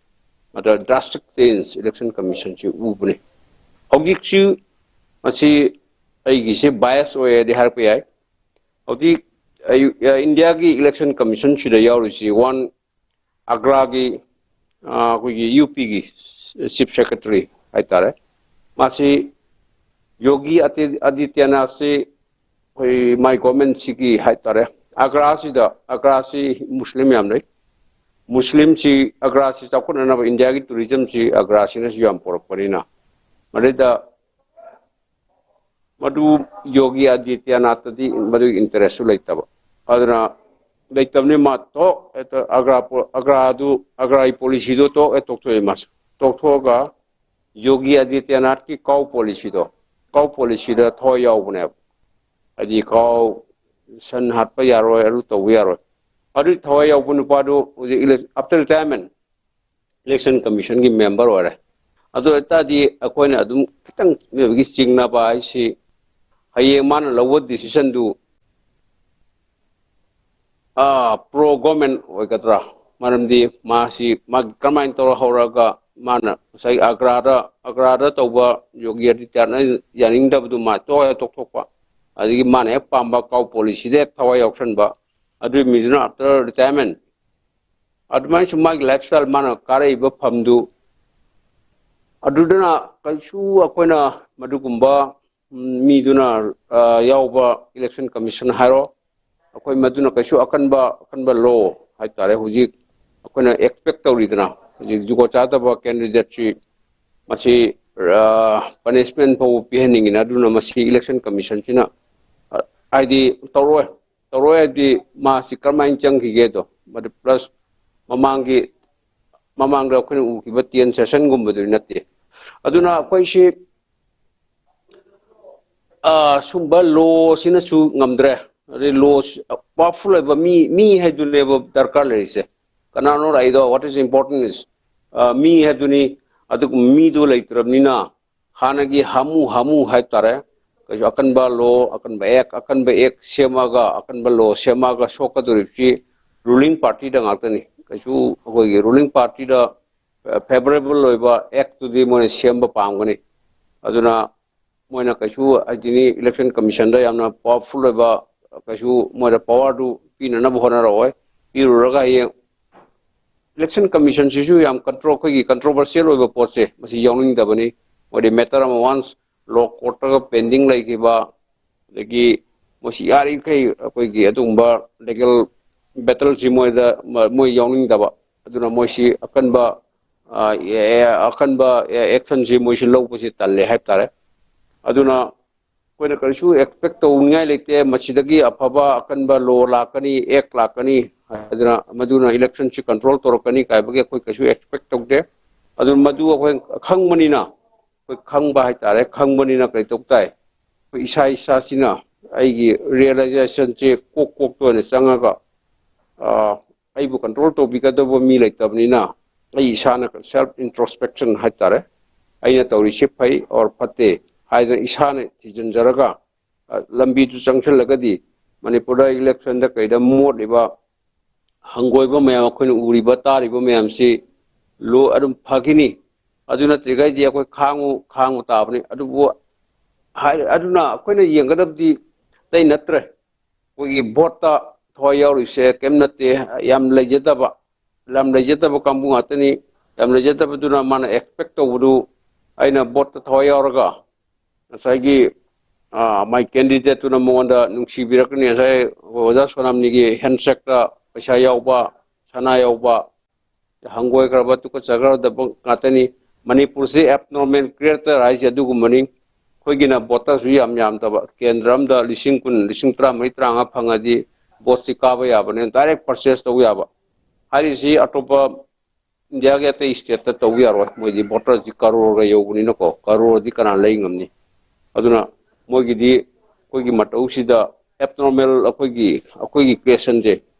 ꯑꯗ ꯗ꯭ꯔꯥꯁꯇꯤꯛ ꯆꯦꯟꯖ ꯏꯂꯦꯛꯁꯟ ꯀꯃꯤꯁꯟꯁꯤ ꯎꯕꯅꯤ꯫ ꯍꯧꯖꯤꯛꯁꯤ ꯃꯁꯤ ꯑꯩꯒꯤꯁꯤ ꯕꯥꯏꯁ ꯑꯣꯏꯔꯗꯤ ꯍꯥꯏꯔꯛꯄ ꯌꯥꯏ꯫ ꯍꯧꯖꯤꯛ ꯑꯩ, ꯏꯟꯗꯤꯌꯥꯒꯤ ꯏꯂꯦꯛꯁꯟ ꯀꯃꯤꯁꯟꯁꯤꯗ ꯌꯥꯎꯔꯤꯁꯤ ꯋꯥꯟ ꯑꯒ꯭ꯔꯥꯒꯤ, ꯑ, ꯑꯩꯈꯣꯏꯒꯤ ꯌꯨ ꯄꯤꯒꯤ ꯆꯤꯐ ꯁꯦꯀ꯭ꯔꯦꯇꯔꯤ ꯍꯥꯏꯇꯥꯔꯦ꯫ ꯃꯥꯁꯤ ꯌꯣꯒꯤ ꯑꯇꯤ-, ꯑꯗꯤꯇ꯭ꯌꯅꯥꯊꯁꯤ ꯑꯩꯈꯣꯏ ꯃꯥꯏ ꯒꯣꯔꯃꯦꯟꯁꯤꯒꯤ ꯍꯥꯏꯇꯥꯔꯦ, ꯑꯒ꯭ꯔꯥꯁꯤꯗ, ꯑꯒ꯭ꯔꯥꯁꯤ ꯃꯨꯁꯂꯤꯝ ꯌꯥꯝ ꯂꯩ꯫ ꯃꯨꯁꯂꯤꯝꯁꯤ, ꯑꯒ꯭ꯔꯥꯁꯤ ꯆꯥꯎꯈꯠꯅꯅꯕ ꯏꯟꯗꯤꯌꯥꯒꯤ ꯇꯨꯔꯤꯖꯝꯁꯤ ꯑꯒ꯭ꯔꯥꯁꯤꯅꯁꯨ ꯌꯥꯝ ꯄꯨꯔꯛꯄꯅꯤꯅ, ꯃꯗꯩꯗ ꯃꯗꯨ ꯌꯣꯒꯤ ꯑꯗꯤꯇ꯭ꯌꯅꯥꯊꯇꯗꯤ ꯃꯗꯨꯒꯤ ꯏꯟꯇꯔꯦꯁꯁꯨ ꯂꯩꯇꯕ꯫ ꯑꯗꯨꯅ ꯂꯩꯇꯕꯅꯤ ꯃꯥ ꯊꯣꯛ ꯍꯦꯛꯇ ꯑꯒ꯭ꯔꯥ ꯄꯣ-, ꯑꯒ꯭ꯔꯥꯗꯨ, ꯑꯒ꯭ꯔꯥꯒꯤ ꯄꯣꯂꯤꯁꯤꯗꯨ ꯊꯣꯛ ꯍꯦꯛ ꯇꯣꯛꯊꯣꯛꯑꯦ ꯃꯥꯁꯨ꯫ ꯇꯣꯛꯊꯣꯛꯑꯒ ꯌꯣꯒꯤ ꯑꯗꯤꯇ꯭ꯌꯅꯥꯊꯀꯤ ꯀꯥꯎ ꯄꯣꯂꯤꯁꯤꯗꯣ, ꯀꯥꯎ ꯄꯣꯂꯤꯁꯤꯗ ꯊꯋꯥꯏ ꯌꯥꯎꯕꯅꯦꯕ꯫ ꯍꯥꯏꯗꯤ ꯀꯥꯎ ꯁꯟ ꯍꯥꯠꯄ ꯌꯥꯔꯣꯏ, ꯑꯗꯨ ꯇꯧꯕ ꯌꯥꯔꯣꯏ꯫ ꯑꯗꯨꯒꯤ ꯊꯋꯥꯏ ꯌꯥꯎꯕ ꯅꯨꯄꯥꯗꯨ ꯍꯧꯖꯤꯛ ꯏꯂꯦꯛ-, after retirement ꯏꯂꯦꯛꯁꯟ ꯀꯃꯤꯁꯟꯒꯤ ꯃꯦꯝꯕꯔ ꯑꯣꯏꯔꯦ꯫ ꯑꯗꯨ ꯑꯣꯏꯇꯥꯔꯗꯤ ꯑꯩꯈꯣꯏꯅ ꯑꯗꯨꯝ ꯈꯤꯇꯪ ꯃꯤꯑꯣꯏꯕꯒꯤ ꯆꯤꯡꯅꯕ ꯍꯥꯏꯁꯤ ꯍꯌꯦꯡ ꯃꯥꯅ ꯂꯧꯕ ꯗꯤꯁꯤꯖꯟꯗꯨ ꯄ꯭ꯔꯣ ꯒꯣꯔꯃꯦꯟ ꯑꯣꯏꯒꯗ꯭ꯔꯥ? ꯃꯔꯝꯗꯤ ꯃꯥꯁꯤ ꯃꯥꯒꯤ ꯀꯔꯝꯍꯥꯏꯅ ꯇꯧꯔ ꯍꯧꯔꯒ ꯃꯥꯅ ꯉꯁꯥꯏ ꯑꯒ꯭ꯔꯥꯗ, ꯑꯒ꯭ꯔꯥꯗ ꯇꯧꯕ ꯌꯣꯒꯤ ꯑꯗꯤꯇ꯭ꯌꯅꯥꯊꯅ ꯌꯥꯅꯤꯡꯗꯕꯗꯨ ꯃꯥ ꯇꯣꯛꯑꯦ ꯇꯣꯛꯊꯣꯛꯄ, ꯑꯗꯒꯤ ꯃꯥꯅ ꯍꯦꯛ ꯄꯥꯝꯕ ꯀꯥꯎ ꯄꯣꯂꯤꯁꯤꯗ ꯍꯦꯛ ꯊꯋꯥꯏ ꯌꯥꯎꯁꯟꯕ, ꯑꯗꯨꯒꯤ ꯃꯤꯗꯨꯅ after retirement ꯑꯗꯨꯃꯥꯏꯅꯁꯨ ꯃꯥꯒꯤ ꯂꯥꯏꯐ ꯁ꯭ꯇꯥꯏꯜ, ꯃꯥꯅ ꯀꯥꯔꯛꯏꯕ ꯐꯝꯗꯨ, ꯑꯗꯨꯗꯨꯅ ꯀꯩꯁꯨ ꯑꯩꯈꯣꯏꯅ ꯃꯗꯨꯒꯨꯝꯕ, ꯎꯝ, ꯃꯤꯗꯨꯅ, ꯑ, ꯌꯥꯎꯕ ꯏꯂꯦꯛꯁꯟ ꯀꯃꯤꯁꯟ ꯍꯥꯏꯔꯣ, ꯑꯩꯈꯣꯏ ꯃꯗꯨꯅ ꯀꯩꯁꯨ ꯑꯀꯟꯕ, ꯑꯀꯟꯕ ꯂꯣ ꯍꯥꯏꯇꯥꯔꯦ, ꯍꯧꯖꯤꯛ ꯑꯩꯈꯣꯏꯅ ꯑꯦꯛꯁꯄꯦꯛ ꯇꯧꯔꯤꯗꯅ, ꯍꯧꯖꯤꯛ ꯖꯨꯒꯣꯠ ꯆꯥꯗꯕ ꯀꯦꯟꯗꯤꯗꯦꯠꯁꯤ ꯃꯁꯤ, ꯑ, ꯄꯅꯤꯁꯃꯦꯟ ꯐꯥꯎꯕ ꯄꯤꯍꯟꯅꯤꯡꯉꯤꯅ, ꯑꯗꯨꯅ ꯃꯁꯤ ꯏꯂꯦꯛꯁꯟ ꯀꯃꯤꯁꯟꯁꯤꯅ, ꯑ, ꯍꯥꯏꯗꯤ ꯇꯧꯔꯣꯏ, ꯇꯧꯔꯣꯏ ꯍꯥꯏꯕꯗꯤ ꯃꯥꯁꯤ ꯀꯔꯝꯍꯥꯏꯅ ꯆꯪꯈꯤꯒꯦꯗꯣ, ꯃꯗꯨ ꯄ꯭ꯂꯁ ꯃꯃꯥꯡꯒꯤ, ꯃꯃꯥꯡꯗ ꯑꯩꯈꯣꯏꯅ ꯎꯈꯤꯕ ꯇꯤ ꯑꯦꯟ ꯁꯦꯁꯟꯒꯨꯝꯕꯗꯨꯗꯤ ꯅꯠꯇꯦ꯫ ꯑꯗꯨꯅ ꯑꯩꯈꯣꯏꯁꯤ ꯁꯨꯝꯕ ꯂꯣ ꯁꯤꯅꯁꯨ ꯉꯝꯗ꯭ꯔꯦ꯫ ꯑꯗꯩ ꯂꯣ ꯄꯥꯋꯔꯐꯨꯜ ꯑꯣꯏꯕ ꯃꯤ ꯃꯤ ꯍꯥꯏꯗꯨꯅꯦꯕ ꯗꯔꯀꯥꯔ ꯂꯩꯔꯤꯁꯦ꯫ ꯀꯅꯥꯅꯣ ꯂꯥꯛꯏꯗꯣ? What is important is ꯃꯤ ꯍꯥꯏꯗꯨꯅꯤ꯫ ꯑꯗꯨꯒꯨꯝꯕ ꯃꯤꯗꯨ ꯂꯩꯇ꯭ꯔꯕꯅꯤꯅ ꯍꯥꯟꯅꯒꯤ ꯍꯥꯃꯨ ꯍꯥꯃꯨ ꯍꯥꯏꯕ ꯇꯥꯔꯦ꯫ ꯀꯩꯁꯨ ꯑꯀꯟꯕ ꯂꯣ, ꯑꯀꯟꯕ ꯑꯦꯛ, ꯑꯀꯟꯕ ꯑꯦꯛ ꯁꯦꯝꯃꯒ, ꯑꯀꯟꯕ ꯂꯣ ꯁꯦꯝꯃꯒ ꯁꯣꯛꯀꯗꯧꯔꯤꯕꯁꯤ ꯔꯨꯂꯤꯡ ꯄꯥꯔꯇꯤꯗ ꯉꯥꯛꯇꯅꯤ꯫ ꯀꯩꯁꯨ ꯑꯩꯈꯣꯏꯒꯤ ꯔꯨꯂꯤꯡ ꯄꯥꯔꯇꯤꯗ ꯐꯦꯕꯔꯦꯕꯜ ꯑꯣꯏꯕ ꯑꯦꯛꯇꯨꯗꯤ ꯃꯣꯏꯅ ꯁꯦꯝꯕ ꯄꯥꯝꯒꯅꯤ꯫ ꯑꯗꯨꯅ ꯃꯣꯏꯅ ꯀꯩꯁꯨ ꯍꯥꯏꯗꯤꯅꯤ ꯏꯂꯦꯛꯁꯟ ꯀꯃꯤꯁꯟꯗ ꯌꯥꯝꯅ ꯄꯥꯋꯔꯐꯨꯜ ꯑꯣꯏꯕ ꯀꯩꯁꯨ ꯃꯣꯏꯗ ꯄꯥꯋꯔꯗꯨ ꯄꯤꯅꯅꯕ ꯍꯣꯠꯅꯔꯛꯑꯣꯏ꯫ ꯄꯤꯔꯨꯔꯒ ꯍꯌꯦꯡ ꯏꯂꯦꯛꯁꯟ ꯀꯃꯤꯁꯟꯁꯤꯁꯨ ꯌꯥꯝ ꯀꯟꯇ꯭ꯔꯣꯜ, ꯑꯩꯈꯣꯏꯒꯤ ꯀꯟꯇ꯭ꯔꯣꯚꯔꯁꯤꯌꯦꯜ ꯑꯣꯏꯕ ꯄꯣꯠꯁꯦ ꯃꯁꯤ ꯌꯥꯎꯅꯤꯡꯗꯕꯅꯤ꯫ ꯃꯣꯏꯗꯤ ꯃꯦꯇꯔ ꯑꯃ ꯋꯥꯟꯁ ꯂꯣ ꯀꯣꯔꯠꯇꯒ ꯄꯦꯟꯗꯤꯡ ꯂꯩꯈꯤꯕ, ꯑꯗꯒꯤ ꯃꯣꯏꯁꯤ ꯌꯥꯔꯤꯈꯩ ꯑꯩꯈꯣꯏꯒꯤ ꯑꯗꯨꯒꯨꯝꯕ ꯂꯤꯒꯦꯜ ꯕꯦꯇꯜꯁꯤ ꯃꯣꯏꯗ ꯃꯣꯏ ꯌꯥꯎꯅꯤꯡꯗꯕ꯫ ꯑꯗꯨꯅ ꯃꯣꯏꯁꯤ ꯑꯀꯟꯕ ꯑ, ꯑꯦ, ꯑꯀꯟꯕ ꯑꯦꯛꯁꯟꯁꯤ ꯃꯣꯏꯁꯤ ꯂꯧꯕꯁꯤ ꯇꯜꯂꯦ ꯍꯥꯏꯕ ꯇꯥꯔꯦ꯫ ꯑꯗꯨꯅ ꯑꯩꯈꯣꯏꯅ ꯀꯔꯤꯁꯨ ꯑꯦꯛꯁꯄꯦꯛ ꯇꯧꯅꯤꯡꯉꯥꯏ ꯂꯩꯇꯦ꯫ ꯃꯁꯤꯗꯒꯤ ꯑꯐꯕ ꯑꯀꯟꯕ ꯂꯣ ꯂꯥꯛꯀꯅꯤ, ꯑꯦꯛ ꯂꯥꯛꯀꯅꯤ ꯍꯥꯏꯗꯅ, ꯃꯗꯨꯅ ꯏꯂꯦꯛꯁꯟꯁꯤ ꯀꯟꯇ꯭ꯔꯣꯜ ꯇꯧꯔꯛꯀꯅꯤ ꯀꯥꯏꯕꯒꯤ ꯑꯩꯈꯣꯏ ꯀꯩꯁꯨ ꯑꯦꯛꯁꯄꯦꯛ ꯇꯧꯗꯦ꯫ ꯑꯗꯨ ꯃꯗꯨ ꯑꯩꯈꯣꯏ ꯈꯪꯕꯅꯤꯅ, ꯑꯩꯈꯣꯏ ꯈꯪꯕ ꯍꯥꯏꯇꯥꯔꯦ, ꯈꯪꯕꯅꯤꯅ ꯀꯔꯤ ꯇꯧ ꯇꯥꯏ? ꯑꯩꯈꯣꯏ ꯏꯁꯥ ꯏꯁꯥꯁꯤꯅ ꯑꯩꯒꯤ ꯔꯤꯌꯦꯂꯥꯏꯖꯦꯁꯟꯁꯤ ꯀꯣꯛ ꯀꯣꯛꯇ ꯑꯣꯏꯅ ꯆꯪꯉꯒ, ꯑ, ꯑꯩꯕꯨ ꯀꯟꯇ꯭ꯔꯣꯜ ꯇꯧꯕꯤꯒꯗꯕ ꯃꯤ ꯂꯩꯇꯕꯅꯤꯅ, ꯑꯩ ꯏꯁꯥꯅ ꯁꯦꯜꯐ ꯏꯟꯇ꯭ꯔꯣꯁꯄꯦꯛꯁꯟ ꯍꯥꯏꯇꯥꯔꯦ, ꯑꯩꯅ ꯇꯧꯔꯤꯁꯤ ꯐꯩ ꯑꯣꯔ ꯐꯠꯇꯦ ꯍꯥꯏꯗꯅ ꯏꯁꯥꯅ ꯊꯤꯖꯤꯟꯖꯔꯒ, ꯑ, ꯂꯝꯕꯤꯗꯨ ꯆꯪꯁꯤꯜꯂꯒꯗꯤ ꯃꯅꯤꯄꯨꯔꯗ ꯏꯂꯦꯛꯁꯟꯗ ꯀꯩꯗ ꯃꯣꯠꯂꯤꯕ ꯍꯪꯒꯣꯏꯕ ꯃꯌꯥꯝ, ꯑꯩꯈꯣꯏꯅ ꯎꯔꯤꯕ ꯇꯥꯔꯤꯕ ꯃꯌꯥꯝꯁꯤ ꯂꯣ ꯑꯗꯨꯝ ꯐꯈꯤꯅꯤ꯫ ꯑꯗꯨ ꯅꯠꯇ꯭ꯔꯤꯈꯩꯗꯤ ꯑꯩꯈꯣꯏ ꯈꯥꯡꯉꯨ ꯈꯥꯡꯕ ꯇꯥꯕꯅꯤ꯫ ꯑꯗꯨꯕꯨ ꯍꯥꯏ-, ꯑꯗꯨꯅ ꯑꯩꯈꯣꯏꯅ ꯌꯦꯡꯒꯗꯕꯗꯤ ꯑꯇꯩ ꯅꯠꯇ꯭ꯔꯦ꯫ ꯑꯩꯈꯣꯏꯒꯤ ꯚꯣꯠꯇ ꯊꯋꯥꯏ ꯌꯥꯎꯔꯤꯁꯦ ꯀꯔꯤꯝ ꯅꯠꯇꯦ, ꯌꯥꯝ ꯂꯩꯖꯗꯕ, ꯌꯥꯝ ꯂꯩꯖꯗꯕ ꯀꯥꯡꯕꯨ ꯉꯥꯛꯇꯅꯤ꯫ ꯌꯥꯝ ꯂꯩꯖꯗꯕꯗꯨꯅ ꯃꯥꯅ ꯑꯦꯛꯁꯄꯦꯛ ꯇꯧꯕꯗꯨ ꯑꯩꯅ ꯚꯣꯠꯇ ꯊꯋꯥꯏ ꯌꯥꯎꯔꯒ ꯉꯁꯥꯏꯒꯤ, ꯑ, ꯃꯥꯏ ꯀꯦꯟꯗꯤꯗꯦꯠꯇꯨꯅ ꯃꯉꯣꯟꯗ ꯅꯨꯡꯁꯤꯕꯤꯔꯛꯀꯅꯤ꯫ ꯉꯁꯥꯏ ꯑꯣꯖꯥ ꯁꯣꯅꯥꯝꯅꯤꯒꯤ ꯍꯦꯟꯁꯦꯛꯇ ꯄꯩꯁꯥ ꯌꯥꯎꯕ, ꯁꯅꯥ ꯌꯥꯎꯕ, ꯍꯪꯒꯣꯏꯈ꯭ꯔꯕ ꯇꯨꯀꯠꯆꯈ꯭ꯔꯗꯕ ꯉꯥꯛꯇꯅꯤ꯫ ꯃꯅꯤꯄꯨꯔꯁꯤ ꯑꯦꯕꯅꯣꯔꯃꯦꯜ ꯀ꯭ꯔꯤꯌꯦꯇꯔ ꯍꯥꯏꯁꯦ ꯑꯗꯨꯒꯨꯝꯕꯅꯤ꯫ ꯑꯩꯈꯣꯏꯒꯤꯅ ꯚꯣꯇꯔꯁꯨ ꯌꯥꯝ ꯌꯥꯝꯗꯕ, ꯀꯦꯟꯗ꯭ꯔ ꯑꯃꯗ ꯂꯤꯁꯤꯡ ꯀꯨꯟ, ꯂꯤꯁꯤꯡ ꯇꯔꯥꯃꯔꯤ, ꯇꯔꯥꯃꯉꯥ ꯐꯪꯉꯗꯤ ꯚꯣꯠꯁꯤ ꯀꯥꯕ ꯌꯥꯕꯅꯦ, ꯗꯥꯏꯔꯦꯛ ꯄꯔꯆꯦꯁ ꯇꯧꯕ ꯌꯥꯕ꯫ ꯍꯥꯏꯔꯤꯁꯤ ꯑꯇꯣꯞꯄ ꯏꯟꯗꯤꯌꯥꯒꯤ ꯑꯇꯩ ꯁ꯭ꯇꯦꯠꯇ ꯇꯧꯕ ꯌꯥꯔꯣꯏ꯫ ꯃꯣꯏꯗꯤ ꯚꯣꯇꯔꯁꯤ ꯀꯔꯣꯔꯒ ꯌꯧꯕꯅꯤꯅꯀꯣ, ꯀꯔꯣꯔꯗꯤ ꯀꯅꯥ ꯂꯩ ꯉꯝꯅꯤ? ꯑꯗꯨꯅ ꯃꯣꯏꯒꯤꯗꯤ ꯑꯩꯈꯣꯏꯒꯤ ꯃꯇꯧꯁꯤꯗ ꯑꯦꯕꯅꯣꯔꯃꯦꯜ ꯑꯩꯈꯣꯏꯒꯤ ꯑꯩꯈꯣꯏꯒꯤ ꯀ꯭ꯔꯤꯌꯦꯁꯟꯁꯦ